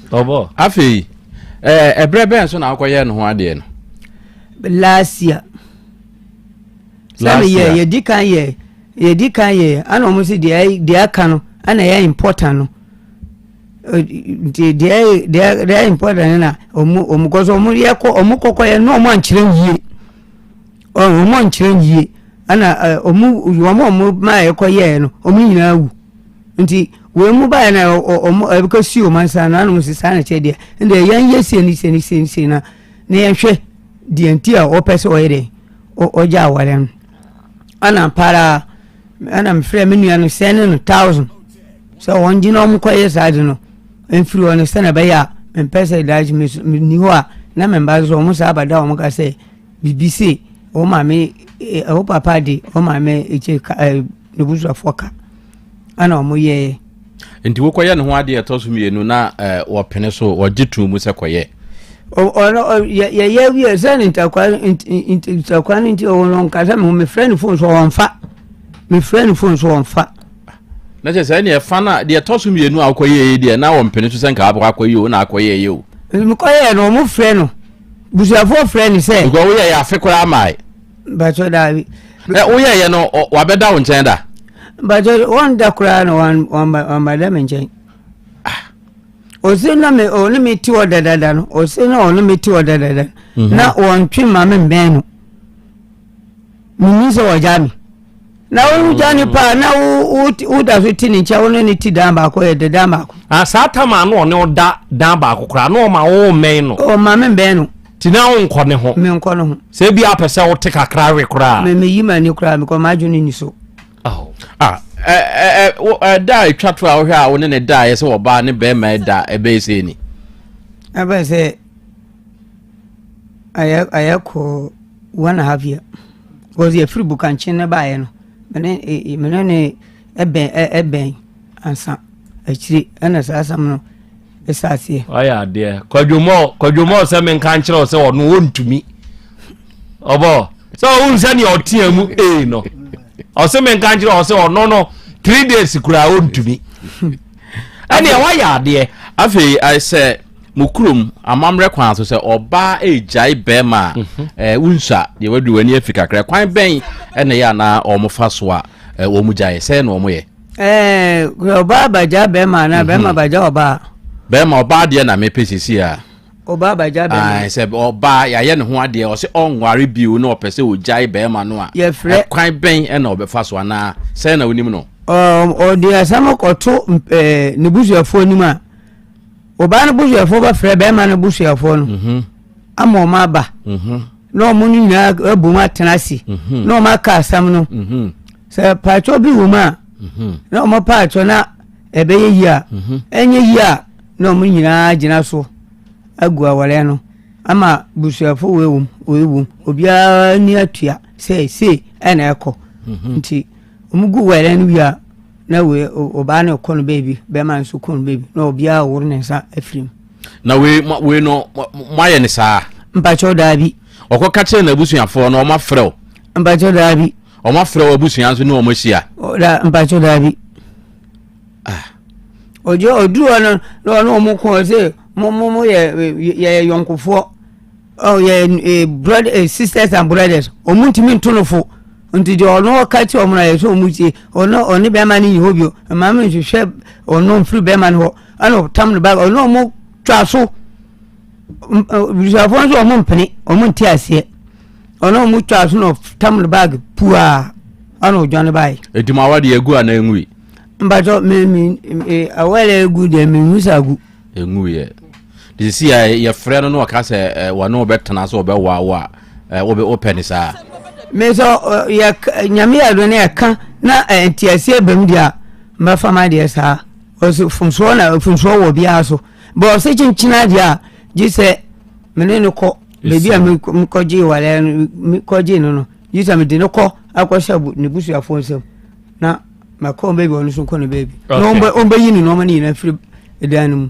Speaker 3: Ɔbɔ.
Speaker 5: Afei ɛɛ ɛbrɛ bɛn so na akɔyɛ ne ho adeɛ no?
Speaker 17: Last year. Sɛ meyɛ yɛdi kan yɛ yɛdi kan yɛ ana wɔn sɛ deɛ deɛ aka no ana ɛyɛ important no nti deɛ deɛ deɛ important no na wɔn wɔn kɔ so wɔn yɛ kɔ wɔn kɔkɔ yɛ na wɔn ankyerɛ yie wɔn ankyerɛ yie ana wɔn wɔn a wɔn maa yɛ kɔ yɛɛ no wɔn nyinaa wu nti wɔn mu baayɛ na wɔn ɛbɛkɔ si wɔn ansa na anam sɛ saa na kyɛ deɛ ɛnna yɛn yɛ sie ne sie ne sie ne sie na na yɛn hwɛ deɛ nti a wɔpɛ sɛ wɔyɛ dɛ ɔgya aware no. Ɛna ampa ara ɛna mefrɛ me nua no sɛne no thousand sɛ wɔn gye na wɔn kɔyɛ saa de no mfiri hɔ no sɛnea ɛbɛyɛ a mempɛ sɛ daakye menni hɔ a na me mba nso wɔn saa abada wɔn ka sɛ biribi se wɔn maame ɛwɔ papa de wɔn maame ɛkyɛ ka ɛ ne busuafoɔ ka ɛna wɔn yɛɛ.
Speaker 5: Nti wokɔyɛ ne ho adeɛ ɛtɔ so mmienu na wɔpene so wɔgye too mu sɛ kɔyɛ.
Speaker 17: Ɔno yɛyɛ wie sɛ ne ntakwa ntakwa no nti ɔwɔ nkasa me ho mefrɛ ne fon so ɔmfa mefrɛ ne fon so ɔmfa.
Speaker 5: Na kyerɛ sɛ ɛne ɛfa no a deɛ ɛtɔ so mmienu a wokɔyɛ yi deɛ na wɔmpene so sɛ nka wabɛkɔ akɔyɛ o na akɔyɛ yɛ o.
Speaker 17: Mekɔyɛ no wɔn frɛ no busuafoɔ frɛ no sɛ.
Speaker 5: Because woyɛ yɛ afe koraa mae.
Speaker 17: Bàtɔ daabi.
Speaker 5: Ɛ woyɛ yɛ no wabɛda wo nkyɛn da.
Speaker 17: Bàtɔ wɔn da koraa na wɔn wɔn ba da mi nkyɛn. Ah. Ɔsi na mi ɔne mi ti hɔ dadada no ɔsi na ɔne mi ti hɔ dadada mhm. na wɔn twe ma mi mbɛn no. Mi ni sɛ wɔgya mi. Na wogya ne paa na woda so te ne nkyɛn wo ne ne ti dan baako yɛ de dan baako.
Speaker 3: Ah, saa tam a na ɔne wo da dan baako koraa na ɔma wo mmɛn no.
Speaker 17: Ɔma me mbɛn no.
Speaker 3: Ti na wonkɔ ne ho.
Speaker 17: Menkɔ ne ho.
Speaker 3: Sɛ ebi apɛ sɛ wote kakra we koraa.
Speaker 17: Me meyi m'ani koraa mekɔ m'adwene ni so.
Speaker 5: Oh. Ah, ɛ ɛ ɛ da a etwa to a wohwɛ a wo ne ne da a yɛ sɛ ɔbaa ne bɛrima da ɛbɛyɛ sɛ ni.
Speaker 17: Ɛbɛyɛ sɛ ayɛ ayɛ kɔ one and a half year. Because yɛfiri Bukankyen no baeɛ no, me ne me ne ne ɛbɛn ɛbɛn ansa akyire ɛna saa asɛm no ɛsɛ aseɛ.
Speaker 3: Wayɛ adeɛ kwadwomɔ kwadwomɔ sɛ menka nkyerɛ wo sɛ ɔno ɔntumi ɔbɔ sɛ ɔhu sɛ nea ɔtea mu ee no ɔsɛ menka nkyerɛ ɔ sɛ ɔno no three days koraa ɔntumi ɛneɛ wayɛ adeɛ.
Speaker 5: Afei sɛ Mo kurom amammerɛ kwan so sɛ ɔbaa regyae bɛrima a, mhm. eh, wonsua deɛ waduru w'ani afi kakra. Kwan bɛn na ɛyɛ anaa wɔn fa so a eh, wɔn gyae sɛ na wɔn yɛ?
Speaker 17: Eh, ɔbaa bagya bɛrima anaa mhm. bɛrima bagya ɔbaa?
Speaker 5: Bɛrima ɔbaa deɛ na mepɛ sisi a.
Speaker 17: Ɔbaa bagya bɛrima.
Speaker 5: Sɛ ɔbaa yɛayɛ ne ho adeɛ ɔsɛ ɔnware bio na ɔpɛ sɛ ɔgyae bɛrima no a.
Speaker 17: Yɛfrɛ.
Speaker 5: Kwan bɛn na ɔbɛfa so anaa sɛ na onim no?
Speaker 17: Ɔde asɛm kɔto ne busuafoɔ anim a. Ɔbaa no busuafoɔ bɛfrɛ bɛrima no busuafoɔ no mhm. ama wɔn aba mhm. na wɔn no nyinaa abom atena ase mhm. na wɔn aka asɛm no sɛ paatwɔ bi wɔ mu a na wɔn paatwɔ na ɛbɛyɛ yie a ɛnyɛ yie a na wɔn nyinaa gyina so agu awɔrɛ no ama busuafoɔ wei wom wei wom obiara ni atua sɛ sei ɛna ɛkɔ nti wɔn gu wɛrɛ no wie a. na wei ɔbaa no kɔ no baabi bɛrima nso kɔ no baabi na obiara woro ne nsa afiri mu.
Speaker 5: na wei wei no moayɛ ne saa.
Speaker 17: mpakyɛw daabi.
Speaker 5: ɔkɔ ka kyerɛ n'abusuafoɔ no wɔn afrɛ wo.
Speaker 17: mpakyɛw daabi.
Speaker 5: wɔn afrɛ wo abusua nso ne wɔn ahyia.
Speaker 17: da mpakyɛw daabi. ah. ɔgye ɔduru hɔ no na ɔne wɔn kɔ ɔsɛ mo mo mo yɛ yɛ yɔnkofoɔ. Oh, yɛ eh, brother, eh, sisters and brothers ɔmo ntumi nto no fo nti deɛ ɔno ɔka kyerɛ ɔmo na yɛ sɛ ɔmo tie ɔno ɔne bɛrima no nyi hɔ bio mmaa mi nhwehwɛ ɔno mfiri bɛrima no hɔ ɛna ɔtam no ba ɔno ɔmo twa so busuafoɔ nso ɔmo mpene ɔmo nte aseɛ ɔno ɔmo twa so na ɔtam no baag puaa ɛna ɔdwane baeɛ.
Speaker 5: Eti mo awadeɛ egu anaa engui?
Speaker 17: Mpatsɔ mi mi awɔre egu deɛ mi nhu sɛ agu.
Speaker 5: Enguiɛ. De sisi a yɛfrɛ no na ɔka sɛ wɔne wo bɛtena sɛ ɔbɛwoa wo a wopɛ ne saa.
Speaker 17: Me sɛ yɛ nyame yɛ do ne ɛka na nteaseɛ bam deɛ a mɛfa ma deɛ saa ɔsɛ funsoɔ na funsoɔ wɔ biara so bɛ ɔsɛ kyenkyena deɛ a gye sɛ me ne no kɔ baabi a mekɔgye waleɛ no mekɔgye no no gye sɛ mede no kɔ akɔhyɛ ne busuafoɔ nsam na makɔ baabi ɔno nso nkɔ ne baabi na ɔmbɛyi ne nneɛma no nyinaa firi ɛdan no mu.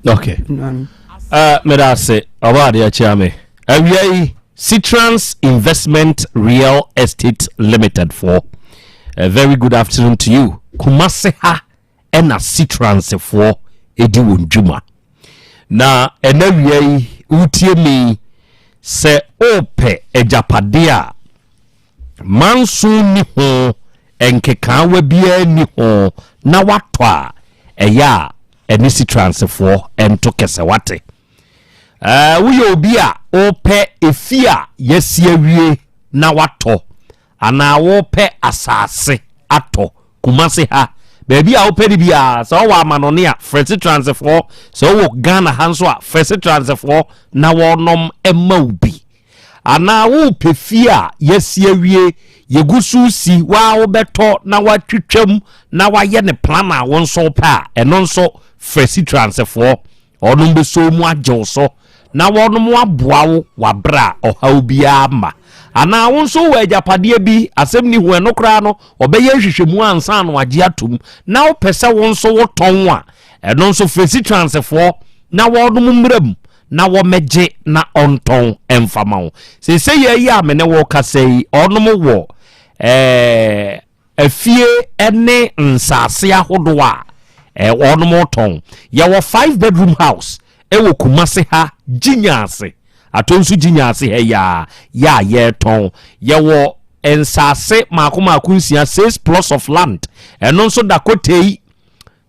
Speaker 3: Okay. Meda ase ɔba adeɛ akyia me awia yi. Citrans Investment Real Estate Limited for a very good afternoon to you. Kumase ha ɛna Citransfoɔ ɛdi wɔn dwuma na ɛna wia yi wotie mi sɛ ɔpɛ agyapadeɛ a manso ni ho, nkekaawa biara ni ho na watɔ a, ɛyɛ a ɛne Citransfoɔ ɛnto kɛsɛ wate. Woyɛ obi a wopɛ efi a yɛasi awie na watɔ anaa wopɛ asase atɔ Kumase ha, baabi a wopɛ no biara, sɛ wowɔ amanɔne a, frɛ Citransfoɔ. Sɛ wowɔ Ghana ha nso a, frɛ Citransfoɔ na wɔnom ma wo bi. Anaa wopɛ fie a yɛasi awie, yɛgu so si waa, wobɛtɔ na watwitwam na wayɛ ne plan a wo nso wopɛ a, ɛno nso frɛ Citransfoɔ. Ɔnom bɛsɔ mu agye wo so na wɔnom aboa wo wabrɛ a ɔhaw biara ma. Anaa wo nso wɔ agyapadeɛ bi, asɛm ni ho, ɛno koraa no ɔbɛyɛ nhwehwɛmu ansa na wagye atom na wopɛ sɛ wo nso wotɔn a, ɛno nso frɛ Citransfoɔ na wɔnom mmerɛ mu na wɔmɛgye na ɔntɔn ɛmfama wo. Seesei yɛ yi a me ne wo kasa yi, ɔnom wɔ afie ne nsase ahodoɔ a wɔnom tɔn. Yɛwɔ five bedroom house ɛwɔ Kumase ha, Gyinya ase ato nso, Gyinya ase ha yaa yɛ a yɛretɔn. Yɛwɔ nsase mako mako nsia, six plots of land. Ɛno nso da Kotei,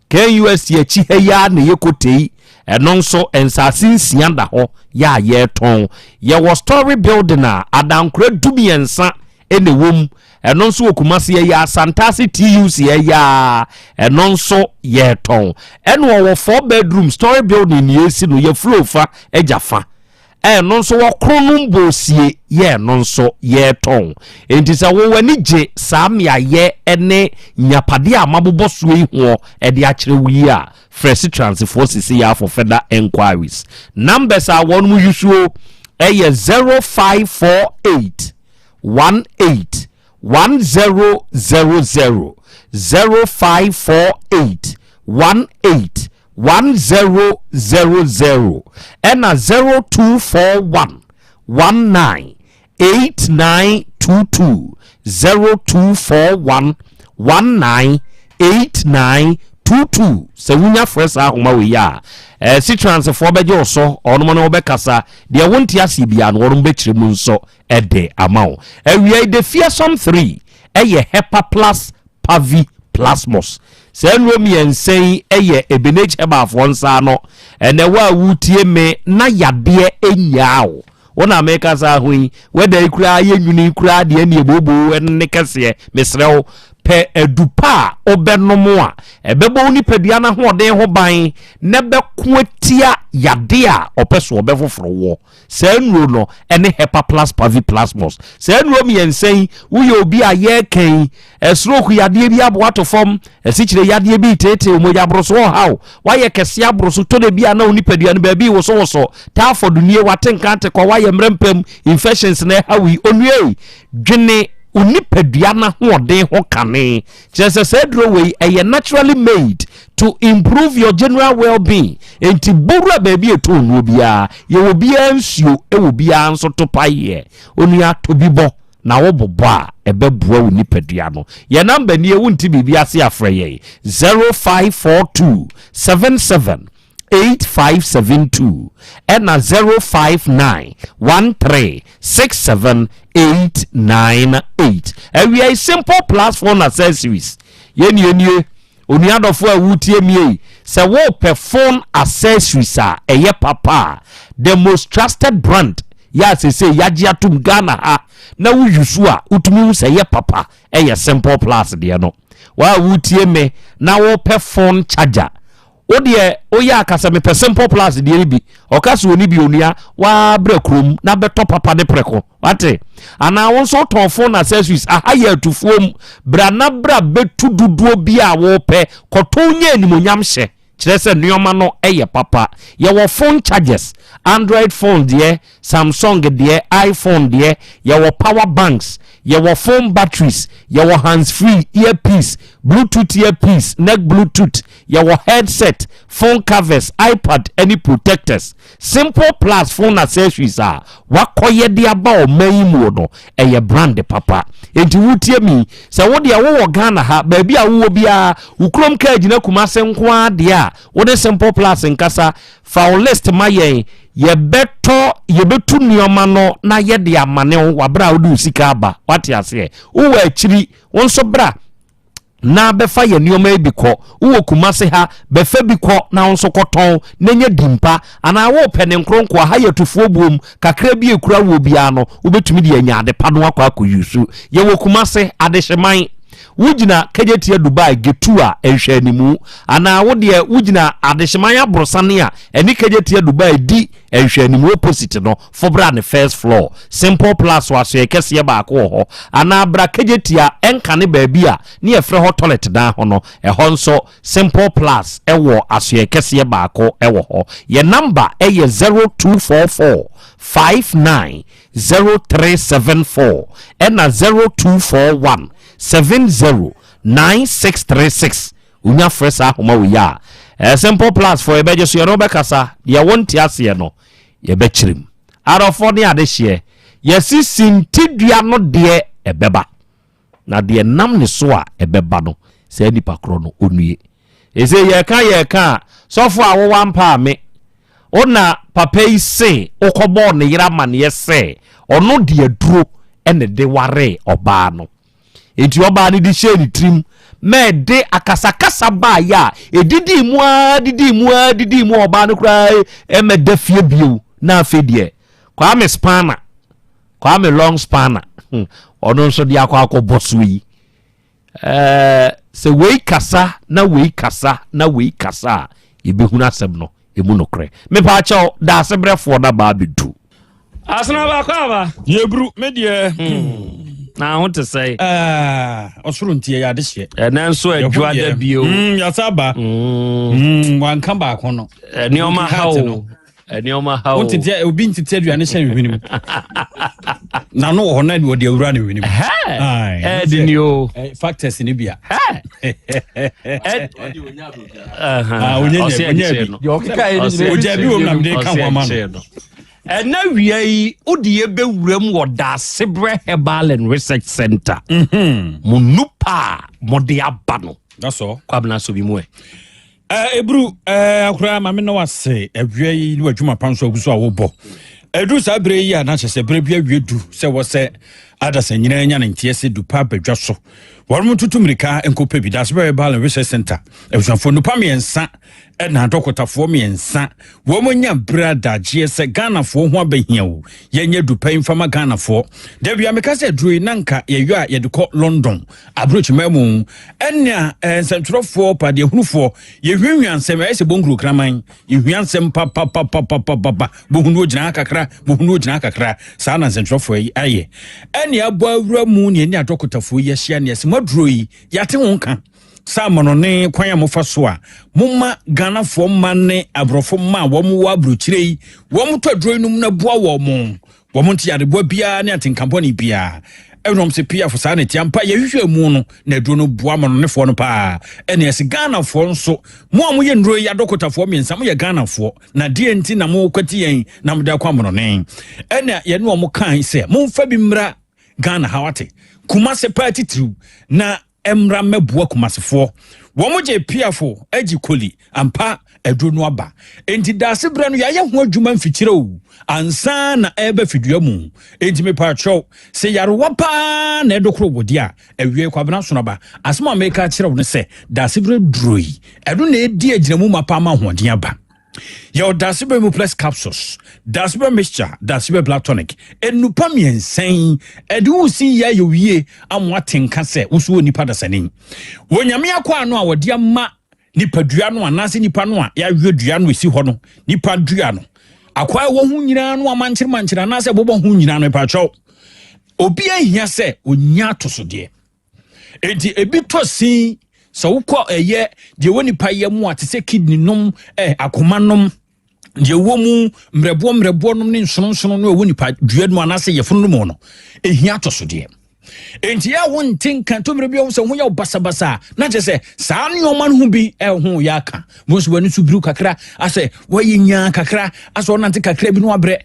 Speaker 3: KNUST akyi ha yi ara na ɛyɛ Kotei. Ɛno nso nsase nsia da hɔ yɛ a yɛretɔn. Yɛwɔ story building a adankora 13 ɛna ɛwɔ mu. Ɛno nso wɔ Kumase yɛ Asantase TUC ɛyɛ a ɛno nso yɛretɔn. Ɛna ɔwɔ four bedroom story building ne yɛsi no yɛ floor fa agya fa. Ɛno nso wɔ Kronom Boosie yɛ, ɛno nso yɛretɔn. Nti sɛ wɔn ani gye saa mmeayɛ ne nyapadeɛ a mabobɔ soɔ yi ho ɛde akyerɛ wo yi a, frɛ Citransfoɔ sisi yɛ for further enquiries. Numbers a wɔn mu yusuo ɛyɛ 0548 18 1000, 0548 18 1000, ɛna 0241 19 8922, 0241 19 8922. Sɛ wonya frɛ saa ahoma wei a, Citransfoɔ bɛgye wo so, ɔnom ne wobɛkasa. Deɛ wonte aseɛ biara no, wɔnom bɛkyerɛ mu nso ɛde ama wo. Awia yi de Fearsome 3 ɛyɛ Hepa Plus Pavi Plasmos. Saa nnuro mmiɛnsa yi yɛ Ebenage Herbalfoɔ nsa ano. Ɛnɛ wo a wotie me na yadeɛ nnyaa wo, wo na meka saa ho yi, wɛda yi koraa yɛ nwunu yi koraa deɛ ne ɛbooboo ɛno ne kɛseɛ. Mesrɛ wo, pɛ adu pa a wobɛnom a ɛbɛbɔ wo nipadua no ahoɔden ho ban na ɛbɛko atia yadeɛ a ɔpɛ so ɔbɛfoforo woɔ. Saa nnuro no ne Hepa Plus Pavi Plasmos. Saa nnuro mmiɛnsa yi, woyɛ obi a yɛreka yi, stroke yadeɛ bi aboa to fam, asikyire yadeɛ bi reteetee, mogya aboroso ɔhaw, woayɛ kɛseɛ aboroso, tɔ da bi a na wo nipadua no baabi wosowoso, typhoid nie, wate nka ate kɔ, woayɛ mmerɛmpam, infections na ɛha yi, onua yi, dwene wo nipadua no ahoɔden ho kane. Kyerɛ sɛ saa aduro wei ɛyɛ naturally made to improve your general well-being. Enti bowura baabi a ɛtɔn nnuro biara, yɛwɔ biara nsuo, ɛwɔ biara nso to paeɛ. Onua, tɔ bi bɔ na wobobɔ a, ɛbɛboa wo nipadua no. Yɛn namba nie, wonte biribi ase a, frɛ yɛn 0542 77 8572 ɛna 059 13 67 898. Awia yi Simple Plus phone accessories yɛnie nie. Onua dɔfo a wotie mie yi, sɛ wopɛ phone accessories a ɛyɛ papa a, the most trusted brand yɛ a sese yagye atom Ghana ha na woyi so a wotumi hu sɛ ɛyɛ papa, ɛyɛ Simple Plus deɛ no. Waa wotie me na wopɛ phone charger, wo deɛ woyɛ akasa mepɛ Simple Plus deɛ no bi, ɔka sɛ ɔni bi. Onua, waa brɛ kurom na bɛtɔ papa de prɛko wate. Anaa wo nso wotɔn phone accessories, aha yɛ atufoɔ mu, bra na bra bɛtu dodoɔ bi a wopɛ kɔtɔn nyɛ animonyam hyɛ, kyerɛ sɛ nneɛma no yɛ papa. Yɛwɔ phone chargers, Android phone deɛ, Samsung deɛ, iPhone deɛ. Yɛwɔ power banks. Yɛwɔ phone batteries, yɛwɔ hands free, earpiece, bluetooth earpiece, neck bluetooth, yɛwɔ headset, phone covers, iPad ne protectors. Simple Plus phone accessories a wakɔyɛ de aba ɔman yi mu no, ɛyɛ brand papa. Enti wotie mi, sɛ wo deɛ wowɔ Ghana ha, baabi a wowɔ biara, wo kurom kaa gyina Kumase nko ara deɛ a, wode Simple Plus nkasa, fa wo list ma yɛn, yɛbɛtɔ, yɛbɛtu nneɛma no na yɛde amane wo wabere a wode wo sika aba. Wate aseɛ? Wowɔ akyiri, wo nso bra na bɛfa yɛ nneɛma yi bi kɔ. Wowɔ Kumase ha, bɛfa bi kɔ na wo nso kɔtɔn na nya dimpa, anaa wopɛ ne nkronkoa ha yɛ tufoɔ buom kakra bi ekura wɔ biara no, wobɛtumi de anya ade pa no akɔ akɔyusu. Yɛwɔ Kumase Adehyeman, wogyina Kejetia Dubai getu a nhwɛ animu, anaa wo deɛ wogyina Adehyeman aborɔsane a ɛne Kejetia Dubai di nhwɛ animu opposite no, fobra ne first floor, Simple Plus wɔ asoɛ kɛseɛ baako wɔ hɔ, anaa bra Kejetia ɛnkane baabi a ne yɛfrɛ hɔ toilet dan hɔ no, ɛhɔ nso Simple Plus ɛwɔ asoɛ kɛseɛ baako ɛwɔ hɔ. Yɛ number ɛyɛ 0244 59 0374 ɛna 0241 70 9636. Wonya frɛ saa ahoma wɔ yi a, Simple Plus fo yɛbɛgye so, yɛne wobɛkasa. Deɛ wonte aseɛ no, yɛbɛkyerɛ mu. Adɔfoɔ ne adehyeɛ, yɛsi sintidua no deɛ ɛbɛba, na deɛ nam ne so a ɛbɛba no, saa nipa korɔ no ɔnue. Ɛsɛ yɛka yɛka a, sɔfo a wowɔ ampa a me wona papa yi se wokɔbɔɔ ne yere amanneɛ sɛ ɔno de aduro ɛne de waree ɔbaa no, nti ɔbaa no de hyɛɛ ne tirim ma ɛde akasakasa baayɛ a ɛdidii mu ara didii mu ara didii mu, ɔbaa no koraa ɛmɛda fie bio. Na afei deɛ Kwame Spanner, Kwame Long Spanner, ɔno nso de akɔ akɔbɔ so yi, sɛ wei kasa na wei kasa na wei kasa a, yɛbɛhunu asɛm no ɛmu nokorɛ. Mepaakyɛw, daase berɛfoɔ no baa bɛdu. Asena baako aba.
Speaker 15: Yɛburu me deɛ.
Speaker 3: Na ho te sɛ?
Speaker 15: Ɔsoro nti ɛyɛ adehyeɛ.
Speaker 3: Ɛnɛ nso adwua da bio.
Speaker 15: Yɛsa ba. Wanka baako no.
Speaker 3: Nneɛma ha o. Nneɛma ha o.
Speaker 15: Wontete obi ntete aduane hyɛ ne hwene mu. N'ano wɔ hɔ na wɔde awura ne hwene mu.
Speaker 3: Ɛdi ni o.
Speaker 15: Factors ni bia. Ogya bi wɔ mu na mede ka ho ama no.
Speaker 3: Ɛna wia yi wode yɛbɛwura mu wɔ Daasebrɛ Herbal and Research Center mo nupa a mode aba no.
Speaker 15: That's all.
Speaker 3: Kwabena so bi mu ɛ.
Speaker 15: Eburu akora maame na wase awia yi ne wadwuma pa nso agu so a wobɔ. Ɛduru saa berɛ yi a na kyerɛ sɛ berɛ bi awie du sɛ wɔ sɛ adasa nyinaa nya ne nteɛ sɛ dupa abadwa so. Wɔnom tutu mmirika nkɔpɛ bi. Daasebrɛ Herbal and Research Center abusuafoɔ nnupa mmiɛnsa ɛna adɔkotafoɔ mmiɛnsa wɔn anya berɛ adagyeɛ sɛ Ghanafoɔ ho abɛhia o, yɛnyɛ dupa yi mfama Ghanafoɔ. Da bia meka sɛ aduro yi na nka yɛyɔ a yɛde kɔ London aburokyimaa mu, ɛnea nsɛntwerɛfoɔ padeɛhunufoɔ yɛhwiahwia nsɛm, ɛyɛ sɛ bonkuro kraman yɛhwia nsɛm papapapapapa, bohunu ogyina ha kakra, bohunu ogyina ha kakra, saa na nsɛntwerɛfoɔ yi ayɛ. Ɛnea abɔ awura mu ne ɛne adɔkotafoɔ yi ahyia ne ɛsɛ mo aduro yi yɛate ho nka sɛ amanɔne kwan a mofa so a moma Ghanafoɔ mma ne aborɔfo mma a wɔn wɔ aburokyire yi wɔn tɔ aduro yi nom na boa wɔn wɔn nte yareboa biara ne atenkabɔne biara. Ɛnom sɛ piafo saa na ɛte ampa, yɛhwehwɛ mu no na aduro no boa amanɔnefoɔ no paa. Ɛne ɛsɛ Ghanafoɔ nso mo a moyɛ nnuro yi adɔkotafoɔ mmiɛnsa moyɛ Ghanafoɔ na deɛ nti na mokwati yɛn na mode akɔ amanɔne. Ɛna yɛne wɔn kae sɛ momfa bi mmra Ghana ha, wate, Kumase paa titiriw na mmra mmɛboa Kumasefoɔ. Wɔn gye piafo agye koli ampa aduro no aba. Enti daase berɛ no yɛayɛ ho adwuma mfikyire o ansa na ɛreba fidua mu. Enti mepaakyɛw sɛ yarewa paa na ɛdokoro wo deɛ a, awiei Kwabena Sonaba, asɛm a meka akyerɛ wo ne sɛ daase berɛ duro yi ɛno na ɛdi agyinamu mapa ama ahoɔden aba. Yɛwɔ Dasebɛ mu plus capsules, Dasebɛ mixture, Dasebɛ blood tonic. Nnupa mmiɛnsa yi, ɛde wo si yɛ ayɛ wie ama wate nka sɛ wo so wɔ nipa dasani. Wɔ Nyame akwaa no a wɔde ama nipadua no anaasɛ nipa no a yɛawe dua no esi hɔ no, nipa dua no, akwaa ɛwɔ ho nyinaa no amankyere mankyere anaasɛ ɛbobɔ ho nyinaa no, ɛpakyɛw. Obi ahia sɛ onya atosodeɛ. Enti ebi tɔ sin sɛ wokɔ ɛyɛ deɛ ɛwɔ nipa yɛ mu a te sɛ kidney nom, akoma nom, deɛ ɛwɔ mu mmerɛboɔ mmerɛboɔ nom ne nsononsono no ɛwɔ nipa dua no mu anaasɛ yɛfono no mu no, ɛhia atɔsodeɛ. Enti yɛ a wonte nka tɔmmerɛ bi a wo sɛ ho yɛ wo basabasa a, na kyerɛ sɛ saa nneɛma no ho bi ɛho yɛ aka. Mo nso w'ani so biriw kakra, asɛ wɔyɛ nyaa kakra, asɛ ɔnante kakra bi no wabrɛ.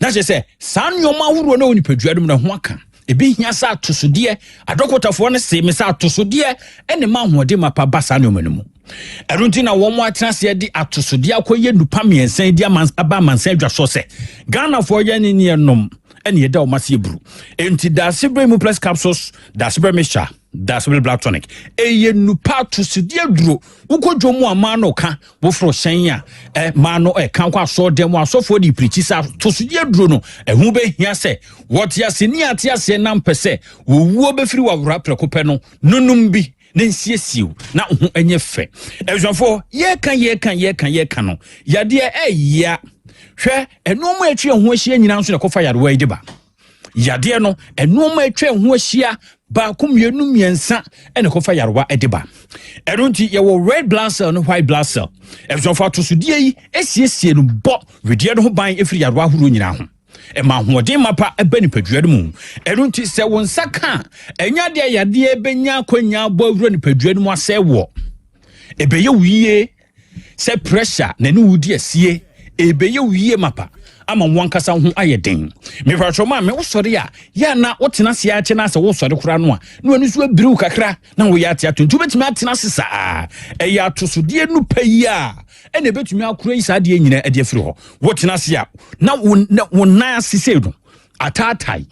Speaker 15: Na kyerɛ sɛ saa nneɛma ahoroɔ no wɔ nipadua no mu no ho aka. Ebi hia sɛ atosodeɛ, adɔkotafoɔ no see me sɛ atosodeɛ ɛna ɛma ahoɔden mapa ba saa nneɛma no mu. Ɛno nti na wɔn atena aseɛ de atosodeɛ akɔyɛ nnupa mmiɛnsa yi de ama aba amansan adwa soɔ sɛ Ghanafoɔ yɛ ne neɛ nom ɛne yɛda wɔn ase aburu. Enti Daasebrɛ mu plus capsules, Daasebrɛ mixture, Daasebrɛ blood tonic. Ɛyɛ nnupa atosodeɛ aduro. Wokɔ dwom mu a maa no ka, woforo hyɛn a ɛ maa no ɛka kɔ asɔɔ dɛm asɔfoɔ de pirikyi sɛ atosodeɛ aduro no ɛho bɛhia sɛ wɔte ase ni ate aseɛ na mpɛ sɛ wɔwuo bɛfiri wawora prɛko pɛ no nonom bi na nsiesie wo na wo ho nyɛ fɛ. Abusuafoɔ, yɛka yɛka yɛka yɛka no, yadeɛ ɛya. Hwɛ, nneɛma a atwa ho ahyia nyinaa nso na ɛkɔfa yarewa yi de ba. Yadeɛ no, nneɛma atwa ho ahyia baako mmienu mmiɛnsa ɛna ɛkɔfa yarewa de ba. Ɛno nti yɛwɔ red blood cell ne white blood cell. Abusuafoɔ, atosodeɛ yi esiesie no bɔ wedeɛ no ho ban efiri yarewa ahoroɔ nyinaa ho. Ɛma ahoɔden mapa ba nipadua no mu. Ɛno nti sɛ wo nsa ka a, ɛnyɛ adeɛ a yadeɛ bɛnya akwanya abɔ awura nipadua no mu asɛe woɔ. Ɛbɛyɛ wo yie sɛ pressure na ɛne wo di asie. Ɛbɛyɛ wo yie mapa ama wo ankasa ho ayɛ den. Mepatwɔ maame wosɔre a yɛ a na wotena ase akyɛ na asɛ wosɔre koraa no a na w'ani so abiriw kakra na woyɛ ate ato nti wobɛtumi atena ase saa. Ɛyɛ atosodeɛ nu pa yi a ɛna ɛbɛtumi akora yi saa adeɛ nyinaa ɛde afiri hɔ. Wotena ase a na wo wo nan ase sei no ataatae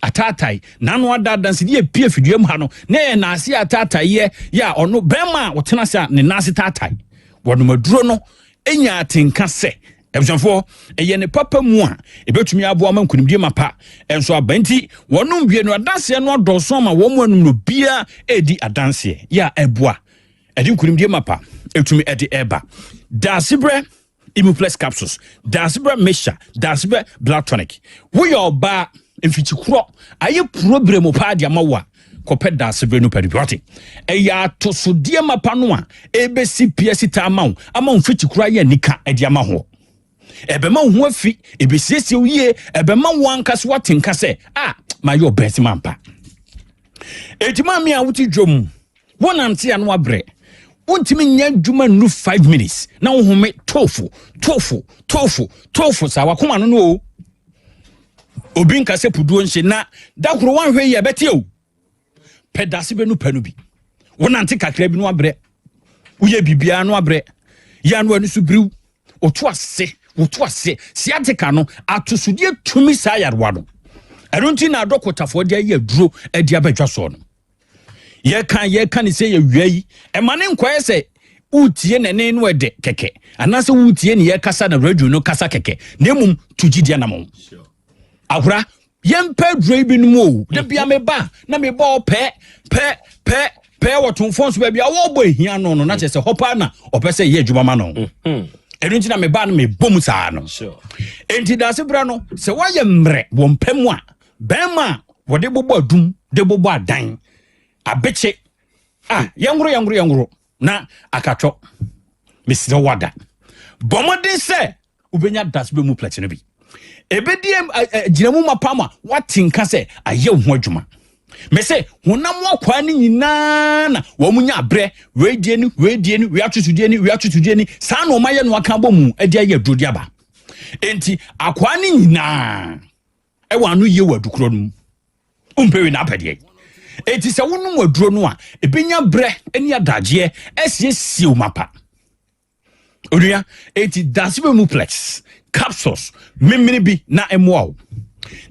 Speaker 15: ataatae n'ano ada adansedie pie fidua mu ha no na ɛyɛ n'ase ataataeɛ yɛ a ɔno bɛrima a ɔtena ase a ne nan ase taatae wɔnom aduro no nya atenka sɛ abusuafoɔ ɛyɛ ne papa mu a ɛbɛtumi aboa ma nkonimdie mapa nso aba nti wɔnom wie no adanseɛ no adɔɔso ama wɔn mu anum no biara ɛredi adanseɛ yɛ a ɛboa ɛde nkonimdie mapa ɛtumi ɛde ɛba daasebrɛ Imuplex capsules, Daasebrɛ mixture, Daasebrɛ blood tonic. Woyɛ ɔbaa mfikyikorɔ ayɛ puro mu paa de ama wo a, kɔpɛ daasebrɛ no pɛ no bi wate. Ɛyɛ atosodeɛ mapa no a ɛbɛsi pia sitaa ama wo ama wo mfikyikorɔ ayɛ anika de ama ho. Ɛbɛma wo ho afi, ɛbɛsiesie wo yie, ɛbɛma wo ankasa woate nka sɛ, a mayɛ ɔbaa si mampa. Enti maame a wote dwom Wonante a na wabrɛ. Wontumi nyɛ adwuma nnu 5 minutes na wohome tofo tofo tofo tofo saa wakoma no no o. Obi nka sɛ puduo nhye na da koro wanhwɛ yi ɛbɛte o. Pɛ dase bɛ no pɛ no bi. Wonante kakra bi no wabrɛ. Woyɛ biribiara no wabrɛ. Yɛ ano ani so biriw. Woto ase woto ase sciatica no atosodeɛ tumi saa yarewa no. Ɛno nti na adɔkotafoɔ de ayɛ aduro de aba dwa soɔ no. Yɛka yɛka ne sɛ yɛwia yi, ɛma ne nkɔyɛ sɛ wotie ne ne no ɛdɛ kɛkɛ anaasɛ wotie ne yɛkasa na radio no kasa kɛkɛ na mmom to gyidi anamɔn. Ahora yɛmpɛ aduro yi binom o da bia meba na mebɔ pɛ pɛ pɛ pɛ wɔ tomfoɔ nso baabi a wɔbɔ ehia no no na kyerɛ sɛ hɔ paa na ɔpɛ sɛ yɛ adwuma ma no mm-hmm. ɛno nti na meba no mebɔ mu saa no enti daase berɛ no sɛ woayɛ mmerɛ wɔ mpɛ mu a Bɛrima a wɔde bobɔ adum de bobɔ adan abekye a yɛnworo yɛnworo yɛnworo na akatwɔ mesrɛ wo ada bɔ mmɔden sɛ wobɛnya dasebe mu plɛt no bi ɛbɛdi gyina mu mapa ma woate nka sɛ ayɛ wo ho adwuma mese honam akwaa no nyinaa na wɔn nya abrɛ wei die ni wei die ni wei atosodeɛ ni wei atosodeɛ ni saa na wɔn ayɛ no aka bɔ mu de ayɛ aduro de aba enti akwaa no nyinaa ɛwɔ ano yie wɔ adukorɔ no mu wompɛ wei na apɛ deɛ enti sɛ wonom aduro no a ɛbɛnya berɛ ne adagyeɛ asiesie wo mapa onua enti dasebe mu plex capsules memene bi na ɛmmoa wo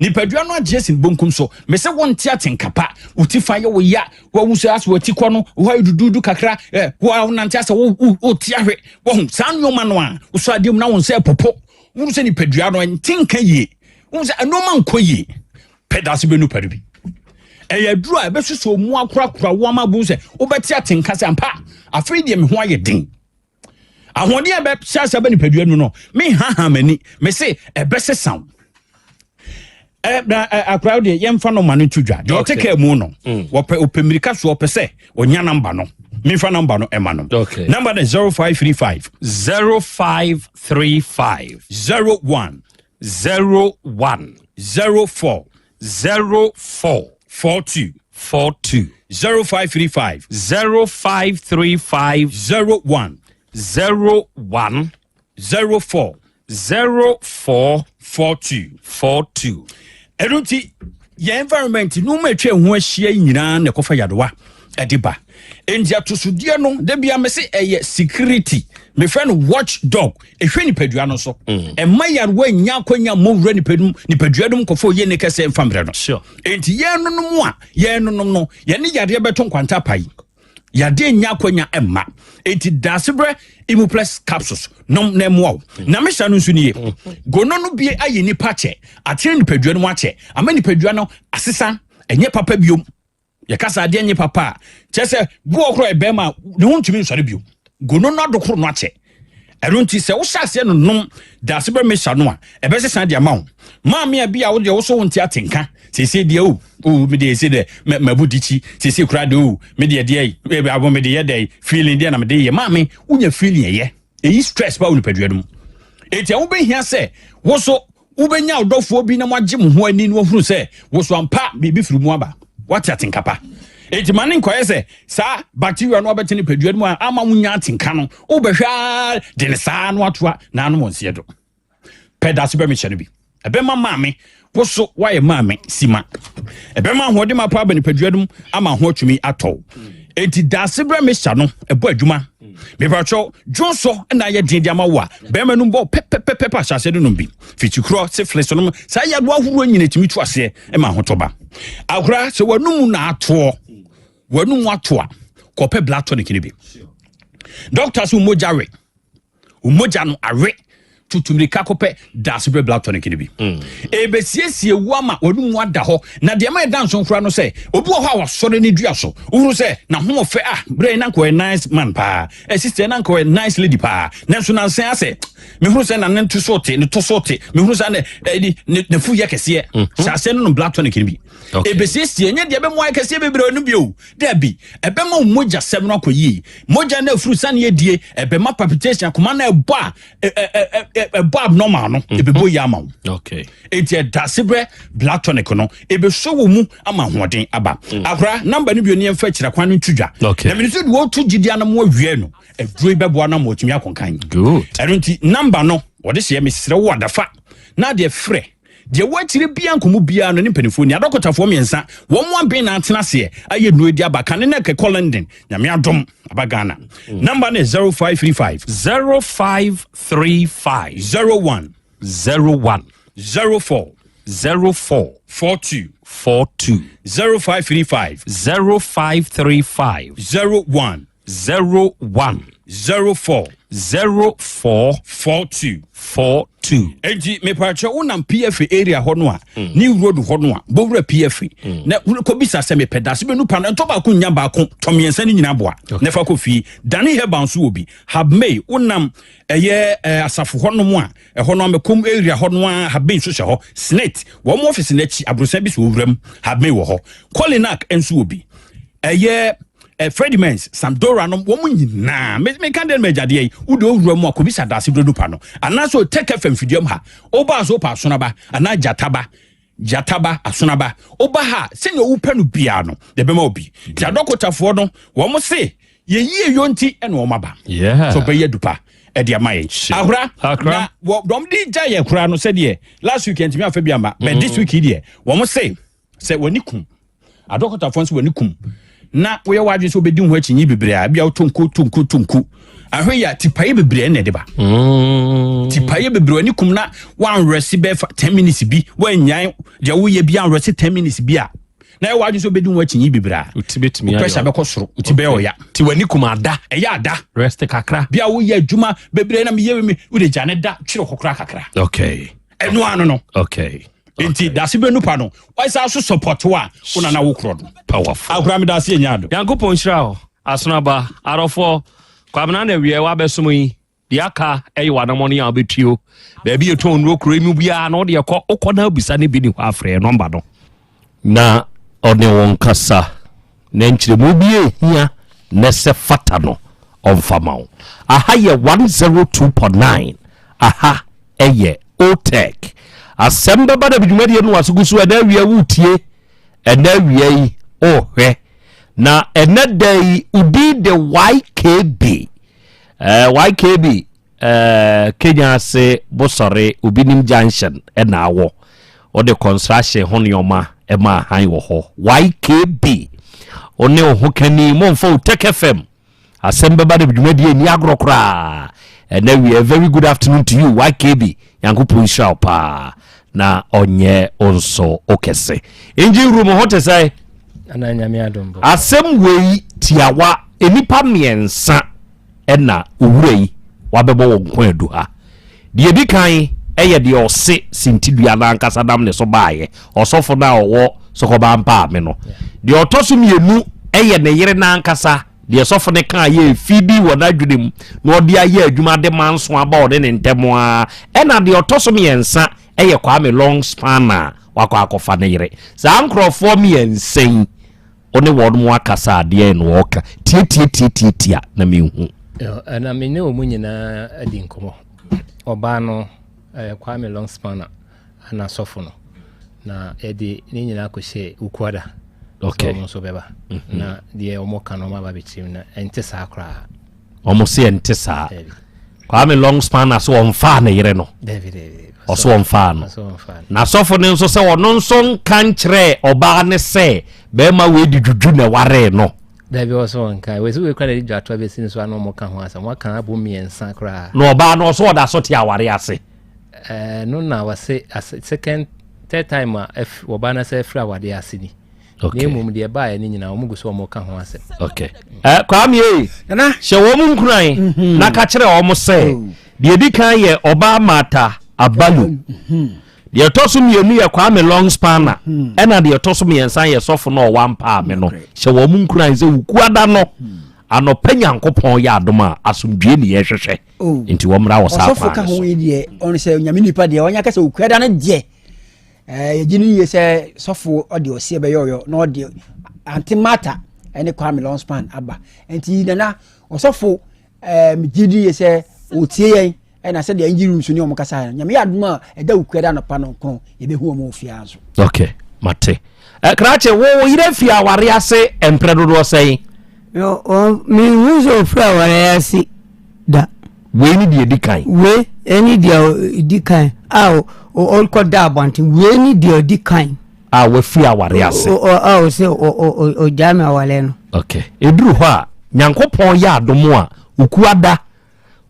Speaker 15: nipadua no agye asin bonkum so mese wonte atenka pa wo ti fa yɛ wo ya wawu sɛ asɛ wati kɔ no wo ayɛ dududu kakra eh, wo a wonante asɛ wote ahwe wahu saa nneɛma no a wosɔ adeɛ mu na wo nsa ɛpopo wohu sɛ nipadua no ɛnte nka yie wohu sɛ nneɛma nkɔ yie pɛ daase bɛnu pɛ no bi ɛyɛ aduro a ɛbɛsusu mu akorakora wo ama bu sɛ wobɛte atenka sɛ ampa afei deɛ me ho ayɛ den ahoɔden a ɛbɛhyɛ ase aba nipadua no no menhaha m'ani mese ɛbɛsesa wo akora deɛ yɛmfa no ma no nto dwa deɛ ɔte kaa mu no mm. wɔpɛ ɔpɛ mmirika so ɔpɛ sɛ ɔnya namba no memfa namba no ɛma no namba no 0535
Speaker 3: 0535
Speaker 15: 01
Speaker 3: 01
Speaker 15: 04
Speaker 3: 04.
Speaker 15: 42.
Speaker 3: 42.
Speaker 15: 0535.
Speaker 3: 0535.
Speaker 15: 01.
Speaker 3: 01.
Speaker 15: 04.
Speaker 3: 04.
Speaker 15: 42.
Speaker 3: 42.
Speaker 15: Ɛno nti yɛn environment nneɛma atwa ɛho ahyia yi nyinaa na ɛkɔfa yadewa ɛde ba. Nti atosodeɛ no da bia me se ɛyɛ security, mefrɛ no watch dog, ɛhwɛ nipadua no so, ɛma yarewa nya akwanya mmɔ wura nipadua no mu nkɔfa oyɛ ne kɛsɛ mfa mmerɛ no. Nti yɛn nonom a yɛn nonom no, yɛne yadeɛ bɛto nkwanta pa yi, yadeɛ nya akwanya ɛmma. Nti Daasebrɛ Imuplex capsules nom na ɛmmoa wo. Na mehyɛ no nso nie, gono no bie ayɛ nipa kyɛ, atene nipadua no mu akyɛ ama nipadua no asesa, ɛnyɛ papa biom. Yɛka sɛ adeɛ nyɛ papa a, kyerɛ sɛ boɔ korɔ ɛbɛrima a ne ho ntumi nsɔre biom, gono no adokoro no akyɛ. Ɛno nti sɛ wohyɛ aseɛ no nom Daasebrɛ mesa no a, ɛbɛsesa de ama wo. Maame a bi a wodeɛ wo so wo nte atenka seesei deɛ o, o me deɛ ɛsɛ dɛ mabu dikyi seesei koraa deɛ o, me deɛ deɛ yi abo me de yɛ dɛ feeling deɛ na me de yɛ. Maame, wonya feeling ɛyɛ ɛyi stress ba wo nipadua no mu. Enti ɛho bɛhia sɛ wo so wobɛnya ɔdɔfoɔ bi na moagye mo ho ani na wahunu sɛ wo so ampa biribi firi mu aba, wate atenka pa. Enti ma ne nkɔyɛ sɛ saa bacteria no abɛte nipadua no mu a ama wonya atenka no, wobɛhwɛ ara de ne saa no atoa na anom nseɛ do. Pɛ da so bɛmehyɛ no bi, ɛbɛma maame wo so woayɛ maame sima, ɛbɛma ahoɔden ma pa aba nipadua no mu ama ho atumi atɔw. Enti daase berɛ mehyɛ no ɛbɔ adwuma. Mepatwɛ dwonsɔ na ayɛ den de ama wo a, bɛrima no bɔ pɛpɛpɛpɛ ahyɛaseɛ no nom bi, fitikorɔ, syphilis nom, saa yadeɛ ahodoɔ nyina tumi tu aseɛ ma ahotɔ ba. Akora sɛ w'anum na atoɔ, w'anum ato a, kɔpɛ blood tonic no bi. Doctor so mogya we, mogya no awe, tutu mirika kɔpɛ daase berɛ blood tonic no bi. Ɛbɛsiesie wo ama w'anum ada hɔ. Na deɛ ma ɛda nso nkora no sɛ obi wɔ hɔ a wasɔre ne dua so, wohunu sɛ n'ahoɔfɛ a berɛ na nka ɔyɛ nice man paa, sister na nka ɔyɛ nice lady paa, nanso nansɛn asɛ mehunu sɛ na ne nto so te, ne to so te, mehunu sɛ ne ɛdi ne n'afu yɛ kɛseɛ. Hyɛ aseɛ no nom blood tonic no bi. Ɛbɛsiesie, ɛnyɛ deɛ ɛbɛmoa ayɛ kɛseɛ bebree no bio, dabi, ɛbɛma wo mogya sɛm no akɔ yie, mogya no afuru sane adie, ɛbɛma palpitation, akoma no ɛbɔ a ɛbɔ abnormal no, ɛbɛbɔ yi ama wo. Enti ɛda sebrɛ blood tonic no ɛbɛsɔ wɔ mu ama ahoɔden aba. Akora namba no bio ne yɛmfa akyira kwan no nto dwa. Na mene sɛ deɛ wɔto gyidi anam awie no, aduro yi bɛboa no ama wɔtumi akɔnkan. Ɛno nti namba no wɔde hyɛ, mesrɛ wo adafa na adeɛ frɛ deɛ wɔakyerɛ bia nkɔmmɔ biara no ne mpanimfoɔ ni adɔkotafoɔ mmiɛnsa wɔn mo aben na atena aseɛ ayɛ nnuro di aba kane na kɛkɔ London, Nyame adom aba Ghana. Namba no 0535
Speaker 3: 0535
Speaker 15: 01
Speaker 3: 01
Speaker 15: 04
Speaker 3: 04
Speaker 15: 42
Speaker 3: 42
Speaker 15: 0535
Speaker 3: 0535
Speaker 15: 01
Speaker 3: 01
Speaker 15: 04
Speaker 3: 04
Speaker 15: 42
Speaker 3: 42.
Speaker 15: Enti mepaakyɛ wonam PFA area hɔ no a, ne road hɔ no a, bɔwura PFA na kɔbisa sɛ mepɛ dase bɛnu pa no, ɛntɔ baako nya baako, tɔ mmiɛnsa no nyinaa boa na fa kɔ fie. Dane Herbal nso wɔ bi. Habmei wonam ɛyɛ asafo hɔ nom a, ɛhɔ no amɛkom area hɔ no a, Habmei nso hyɛ hɔ. Snit wɔn office no akyi aborosan bi so owuram, Habmei wɔ hɔ. Kolinak nso wɔ bi. Ɛyɛ Freddie Mens, Samdora nom wɔn nyinaa meka deɛ no ma agyadeɛ yi wode owura mu a kɔbisa daase berɛ nupa no anaasɛ ɔtɛkɛ fam fiduam ha wobaa so wopɛ asonaba anaa gyataba, gyataba asonaba woba ha sɛnea wopɛ no biara no deɛ bɛma obi. Nti adɔkotafoɔ no wɔn se yɛyie yɔ nti ɛna wɔn aba so bɛyɛ dupa ɛde ama yɛn. Ahora na wɔn de gya yɛ koraa no sɛdeɛ last week ntumi afa bi ama, but this week yi deɛ wɔn se sɛ wɔn ani kum adɔkotafoɔ nso wɔn ani kum na woyɛ w'adwene sɛ wobɛdi ho akyinnye bebree a, ebia wotɔ nku tɔ nku tɔ nku ahwɛ yi a tipaeɛ bebree na ɛde ba. Tipaeɛ bebree ani kum na woanwerɛse bɛfa 10 minutes bi, woannyae deɛ woyɛ bi anwerɛse 10 minutes bi a, na ɛyɛ w'adwene sɛ wobɛdi ho akyinnye bebree a, wo pressure bɛkɔ soro, wo ti bɛyɛ ɔya.
Speaker 3: Ti w'ani kum ada.
Speaker 15: Ɛyɛ ada.
Speaker 3: Rest kakra.
Speaker 15: Bia woyɛ adwuma bebree na meyɛ mi, wode gya ne da twere hɔ koraa kakra. Ɛno ano no. Nti dase bɛ nupa no wɔsa so support wo a wo nana wo korɔ no.
Speaker 3: Powerful.
Speaker 15: Akora me dase enya ado.
Speaker 3: Nyankopɔn nhyira wo Asonaba arɔfoɔ Kwabena na awia wabɛsom yi deɛ aka ɛyɛ w'anamɔne a wobɛtuo baabi yɛtɔn nnuro kuro yi mu biara na wode ɛkɔ wokɔ na abisa ne bi ne hɔ afrɛ nɔmba no na ɔne wo nkasa na nkyerɛmu bi ɛhia na ɛsɛ fata no ɔmfa ma wo. Aha yɛ 102.9, aha ɛyɛ Otec. Asɛm bɛba na dwumadie no waso gu so ɛna awia wotie. Ɛnɛ awia yi wohwɛ na ɛnɛ da yi wodin de YKB. Eh, YKB eh, Kenya ase Bosɔre Obinim Junction ɛna awɔ. Wode construction ho nneɛma ɛma ahan wɔ hɔ. YKB. Wo ne wo ho kani momfa wo Tech FM. Asɛm bɛba no dwumadie nni agorɔ koraa. Ɛnɛ wie very good afternoon to you YKB. Nyankopɔn nhyira wo paa na ɔnyɛ wo nso wo kɛse. Engine room ho te sɛ?
Speaker 19: Ana nyame adom bɔ.
Speaker 3: Asɛm wei tiawa nnipa mmiɛnsa ɛna owura yi wabɛbɔ wɔn kɔn adu ha. Deɛ ɛdi kan yɛ deɛ ɔse sintidua no ankasa nam ne so baeɛ, ɔsɔfo no a ɔwɔ Sɔkɔba Mpaame no. Deɛ ɔtɔ so mmienu yɛ ne yere no ankasa, deɛ sɔfo no kaa yɛ efi bi wɔ n'adwene mu na ɔde ayɛ adwuma de manso aba ɔne ne ntam ara. Ɛna deɛ ɔtɔ so mmiɛnsa yɛ Kwame Longspan a wakɔ akɔfa ne yere. Saa nkurɔfoɔ mmiɛnsa yi, Wo ne wɔn mo akasa a deɛn na wɔka? Tiatiatiatiatia na menhu.
Speaker 19: Na me ne wɔn nyinaa adi nkɔmmɔ. Ɔbaa no, ɛyɛ Kwame Longspanner ana sɔfo no. Na yɛde ne nyinaa kɔhyɛ Wukuada.
Speaker 3: Okay.
Speaker 19: Sɛ wɔn nso bɛba.
Speaker 3: Mm -hmm.
Speaker 19: Na deɛ wɔn ka no wɔn aba bɛkyerɛ mu na ɛnte saa koraa.
Speaker 3: Wɔn se ɛnte saa. Kwame Longspanner so wɔmfaa ne yere no. Ɔso wɔmfaa no. Na sɔfo no nso sɛ ɔno nso nka nkyerɛ ɔbaa ne sɛ bɛrima wei de dwudwu na ɛwaree no.
Speaker 19: Dabi ɔso wɔnka. Wei sɛ wei kora na ɛde dwatoa bɛsi no so ano wɔn ka ho asɛm. Wɔaka abɔ mmiɛnsa koraa.
Speaker 3: Na ɔbaa no ɔso ɔda so te aware ase.
Speaker 19: Ɛno na wɔse second third time a ɔbaa no sɛ afiri awadeɛ ase ni.
Speaker 3: Okay.
Speaker 19: Na mmom deɛ ɛbaeɛ no nyinaa wɔn gu so wɔn ka ho asɛm.
Speaker 3: Okay. Eh, Kwame ei,
Speaker 6: Nana.
Speaker 3: hyɛ wɔn nkuran
Speaker 6: mhm.
Speaker 3: na ka kyerɛ wɔn sɛ
Speaker 6: oh.
Speaker 3: deɛ edi kan yɛ ɔbaa Mata Abalu.
Speaker 6: Mhm.
Speaker 3: Deɛ ɛtɔ so mmienu yɛ Kwame Longspanner.
Speaker 6: Mhm.
Speaker 3: Ɛna deɛ ɛtɔ so mmiɛnsa yɛ sɔfo na ɔwa mpaame no. Hyɛ wɔn nkuran sɛ wukuada no anɔpɛ Nyankopɔn yɛ adom a asomdwie ne yɛhwehwɛ.
Speaker 6: Oh.
Speaker 3: Nti wɔn mmra wɔ saa
Speaker 6: Ɔsɔfo ka
Speaker 3: kwan no
Speaker 6: ho
Speaker 3: so.
Speaker 6: yi deɛ ɔno sɛ nyame nipa deɛ ɔnyɛ kɛsɛ okuada no deɛ Eh, yɛgye no yie sɛ sɔfo ɔde ɔseɛ bɛyɛ ɔyɔ na ɔde ante mata ɛne kwame lonspan aba nti nana ɔsɔfo eh, megye di yie sɛ ɔtie yɛn ɛna sɛdeɛ engine room so ne ɔmo kasa no nyame yɛ adom a ɛda wokua da anɔpa no nkono yɛbɛhu ɔmo wɔ fie nso.
Speaker 3: Ok mate. Eh, krakye wo wo yerɛ fi aware ase mprɛ dodoɔ sɛn?
Speaker 17: Menhu sɛ ɔfiri aware ase da.
Speaker 3: Wei ne deɛ ɛdi kan.
Speaker 17: Wei ne deɛ ɛdi kan a ɔkɔda abɔnten. Wei ne deɛ ɛdi kan.
Speaker 3: A wafiri aware ase.
Speaker 17: A ɔsɛ ɔgyaa me aware no.
Speaker 3: Okay. Ɛduru hɔ a, Nyankopɔn yɛ adom a, Okuada,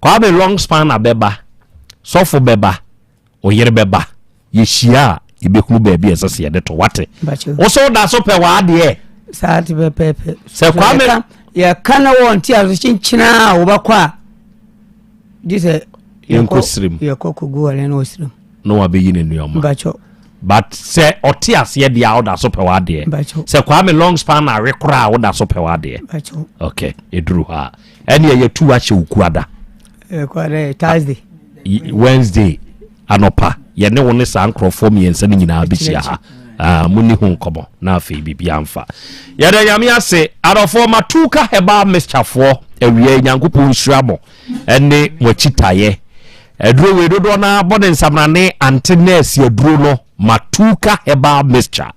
Speaker 3: Kwame Longspan abɛba, sɔfo bɛba, Wo yere bɛba, yɛhyia a, yɛbɛhunu baabi a ɛsɛ sɛ yɛde to. Wate? Wo sɛ woda so pɛ w'adeɛ.
Speaker 17: Saa te pɛpɛɛpɛ.
Speaker 3: Sɛ Kwame.
Speaker 17: Yɛka na wɔn ti aso kyenkyena a wɔbɛkɔ a, gye sɛ
Speaker 3: yɛnkɔ sirim.
Speaker 17: Yɛkɔ kɔgu wɔn na ɔsirim.
Speaker 3: Na wabɛyi ne nneɛma.
Speaker 17: Mpakyɛw.
Speaker 3: But sɛ ɔte aseɛ deɛ a woda so pɛ w'adeɛ.
Speaker 17: Mpakyɛw.
Speaker 3: Sɛ Kwame Longspan na awe koraa a woda so pɛ w'adeɛ.
Speaker 17: Mpakyɛw.
Speaker 3: Okay, ɛduru hɔ a. Ɛne ɛyɛ tu ahyɛ wo kuada.
Speaker 17: Ɛkɔ Thursday.
Speaker 3: Wednesday anɔpa yɛne wo ne saa nkurɔfoɔ mmiɛnsa no nyinaa bɛhyia ha. Ah, monni ho nkɔmmɔ na afei biribi amfa. Yɛda Nyame ase adɔfoɔ Matuka Herbal Mixturefoɔ awia yi Nyankopɔn nhyira mo ɛne mo akyitaeɛ. Aduro wei dodoɔ no ara bɔ ne nsamrane ante nɛɛse aduro no Matuka Herbal Mixture.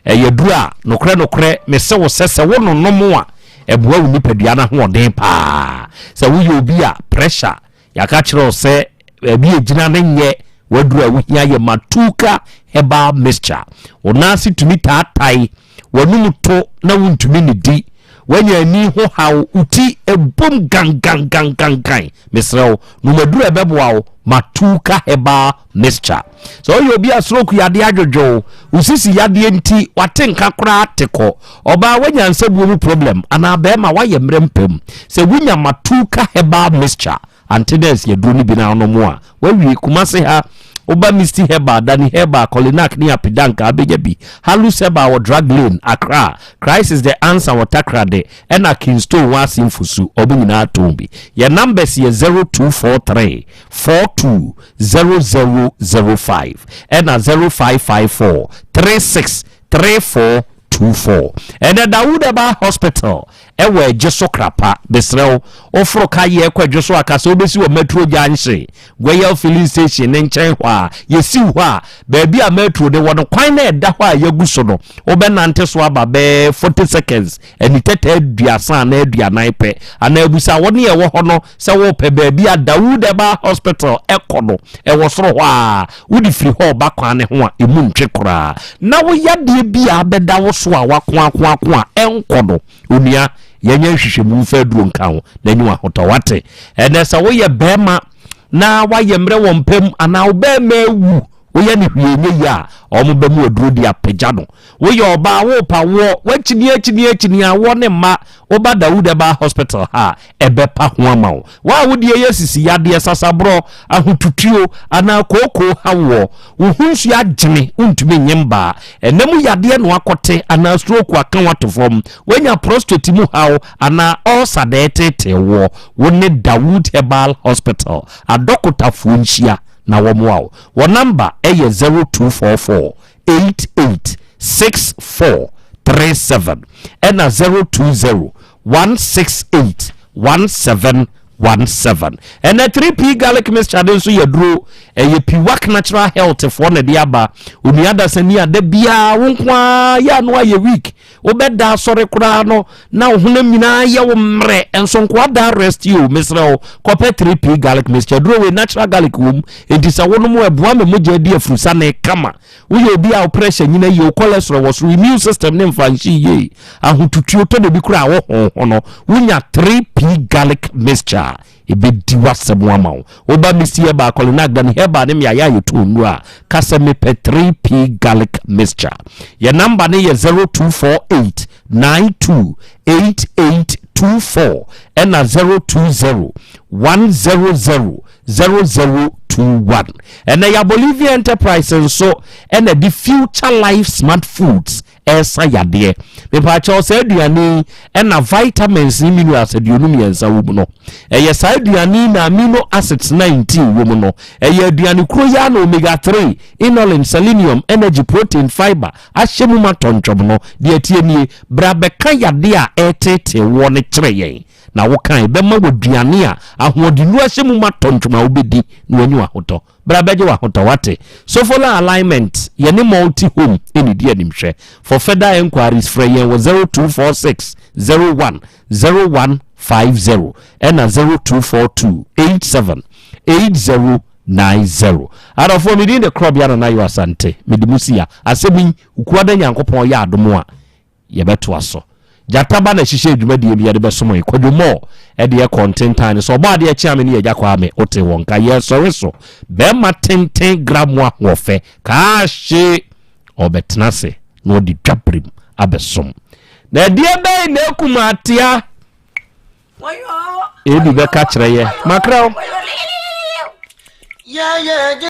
Speaker 3: Ɛyɛ aduro a nokorɛ nokorɛ mese wo sɛ sɛ wo nonom a ɛboa wo nipadua no ahoɔden paa. Sɛ woyɛ obi a pressure Yɛaka kyerɛ wo sɛ baabi a egyina no nyɛ w'aduru a wohia yɛ Matuka Herbal Mixture. Wo nan ase tumi taatae, w'anum to na wuntumi nnidi, woanya ani ho haw, wo ti bom gangangangangan. Mesrɛ wo, nom aduru a ɛbɛboa wo, Matuka Herbal Mixture. Sɛ woyɛ obi a stroke yadeɛ adwodwo wo, wo sisi yadeɛ nti wate nka koraa te kɔ, ɔbaa woanya nsabuo mu problem anaa bɛrima woayɛ mmerɛ mpam, sɛ wonya Matuka Herbal Mixture, Antidex yɛ duro no bi na wonom a, woawie. Kumase ha, woba Misty Herbal, Dani Herbal, Kolinak ne Apidank a wobɛnya bi. Halus Herbal wɔ Drug Lane, Accra, Christ is the Answer wɔ Takoradi, ɛna Kingstone wɔ Ase Mfusu, wɔn nyinaa tɔn bi. Yɛn numbers yɛ 0243 42 0005 ɛna 0554 36 3424. Ɛnɛ Dawood Herbal Hospital. Ɛwɔ Ɛgye so Krapa. Mesrɛ wo, woforo ka yɛ kɔ Ɛdwo so a, ka sɛ wobɛsi wɔ Metro Junction, Goyal Filling Station ne nkyɛn hɔ a. Yɛsiw hɔ a, baabi a Metro no wɔ no, kwan no a ɛda hɔ a yɛagu so no, wobɛnante so aba bɛyɛ 40 seconds, anitɛtɛ aduasa anaa aduanan pɛ. Anaa bisa wɔn a ɛwɔ hɔ no sɛ worepɛ baabi a Dawood Herbal Hospital kɔ no, ɛwɔ soro hɔ a. Wode firi hɔ reba kwan no ho a, ɛmu ntwe koraa. Na wo yadeɛ bi a abɛda wo so a woakoakoako a ɛnkɔ no, onua, yɛnyɛ nhwehwɛmu mfa aduro nka ho na nyi w'ahotɔ. Wate? Ɛnɛ sɛ woyɛ barima na woayɛ mmerɛ wɔ mpa mu anaa wo barima awu, woyɛ no hwee nyɛ yie a, wɔbɛma aduro de apagya no. Woyɛ ɔbaa, worepa woɔ, woakyini akyini akyini awoɔ ne mma, woba Dawood Herbal Hospital ha a, ɛbɛpa ho ama wo. Wo a wo deɛ yɛ sisi yadeɛ, sasaborɔ, ahotutuo, anaa kookoo ha woɔ, wo ho nsuo agyene, wontumi nye mbaa, ɛna mu yadeɛ na woakɔte anaa stroke aka wo ato fam, woanya prostate mu haw anaa ulcer na ɛreteetee woɔ, wo ne Dawood Herbal Hospital adɔkotafoɔ nhyia na wɔmmoa wo. Wɔn namba yɛ 0244 88 64 37 ɛna 020 168 1717. Ɛnɛ 3P garlic mixture de nso yɛ duro. Ɛyɛ Piwak Natural Health foɔ na ɛde aba. Onua dasani a da biara wo nko ara yɛ ano ayɛ week. Wobɛda asɔre koraa no na wo honam nyinaa yɛ wo mmerɛ. Nso nkoa da rest yi o, mesrɛ wo kɔpɛ 3P garlic mixture. Duro wei natural garlic wom. Enti sɛ wonom ɛboa ma mogya di afurusane kama. Woyɛ obi a wo pressure nyina yie, wo cholesterol wɔ soro, immune system ne mfa nhye yie, ahotutuo tɔ da bi koraa a wo ho no, wonya 3P garlic mixture a, ɛbɛdi w'asɛm ama wo. Woba Misty Herbal, Kɔlenak, Dani Herbal ne mmeaeɛ a yɛtɔn nnuro a, ka sɛ mepɛ 3P garlic mixture. Yɛn namba no yɛ 0248 92 8824 ɛna 020 100 0021. Ɛnɛ ya Bolivia Enterprise nso ɛna de Future Life Smart Foods ɛresa yadeɛ. Mepaakyɛw saa aduane yi ɛna vitamins ne minerals 23 wɔ mu no. Ɛyɛ saa aduane yi na amino acids 19 wɔ mu no. Ɛyɛ aduane kuro yi ara na omega 3, inulin, selenium, energy, protein, fiber ahyɛ mu ma tɔntwɔm no. Deɛ ɛteɛ nie, bra bɛka yadeɛ a ɛreteetee woɔ no kyerɛ yɛn. Na wokae, bɛma wo aduane a ahoɔdennuru ahyɛ mu ma tɔ ntwom a wobɛdi na woanya w'ahotɔ. Bra bɛgye w'ahotɔ, woate? Sofola Alignment, yɛne Multi Home na ɛdi animhwɛ. For further enquiries, frɛ yɛn wɔ 0246 01 0150 ɛna 0242 87 80 90. Adɔfoɔ, me din de Korɔbea Nana Yaw Asante. Mede mo si ha. Asɛm yi, Ukuada Nyankopɔn yɛ adom a, Yɛbɛtoa so. Gyata ba na ɛhyehyɛɛ dwumadie bi yɛde bɛsom yi. Kwadwo Moore ɛde ɛkɔ ntentan no so. Ɔbɔ adeɛ kyea me ne Agya Kwame wote wɔn nka. Yɛresɔre so. Bɛrima tenten gramo ahoɔfɛ. Kaahye! Ɔrebɛtena ase na ɔde dwaberem abɛsom. Na ɛdeɛ bɛn na akum atea? Ebi bɛka kyerɛ yɛ. Makrɛ wo.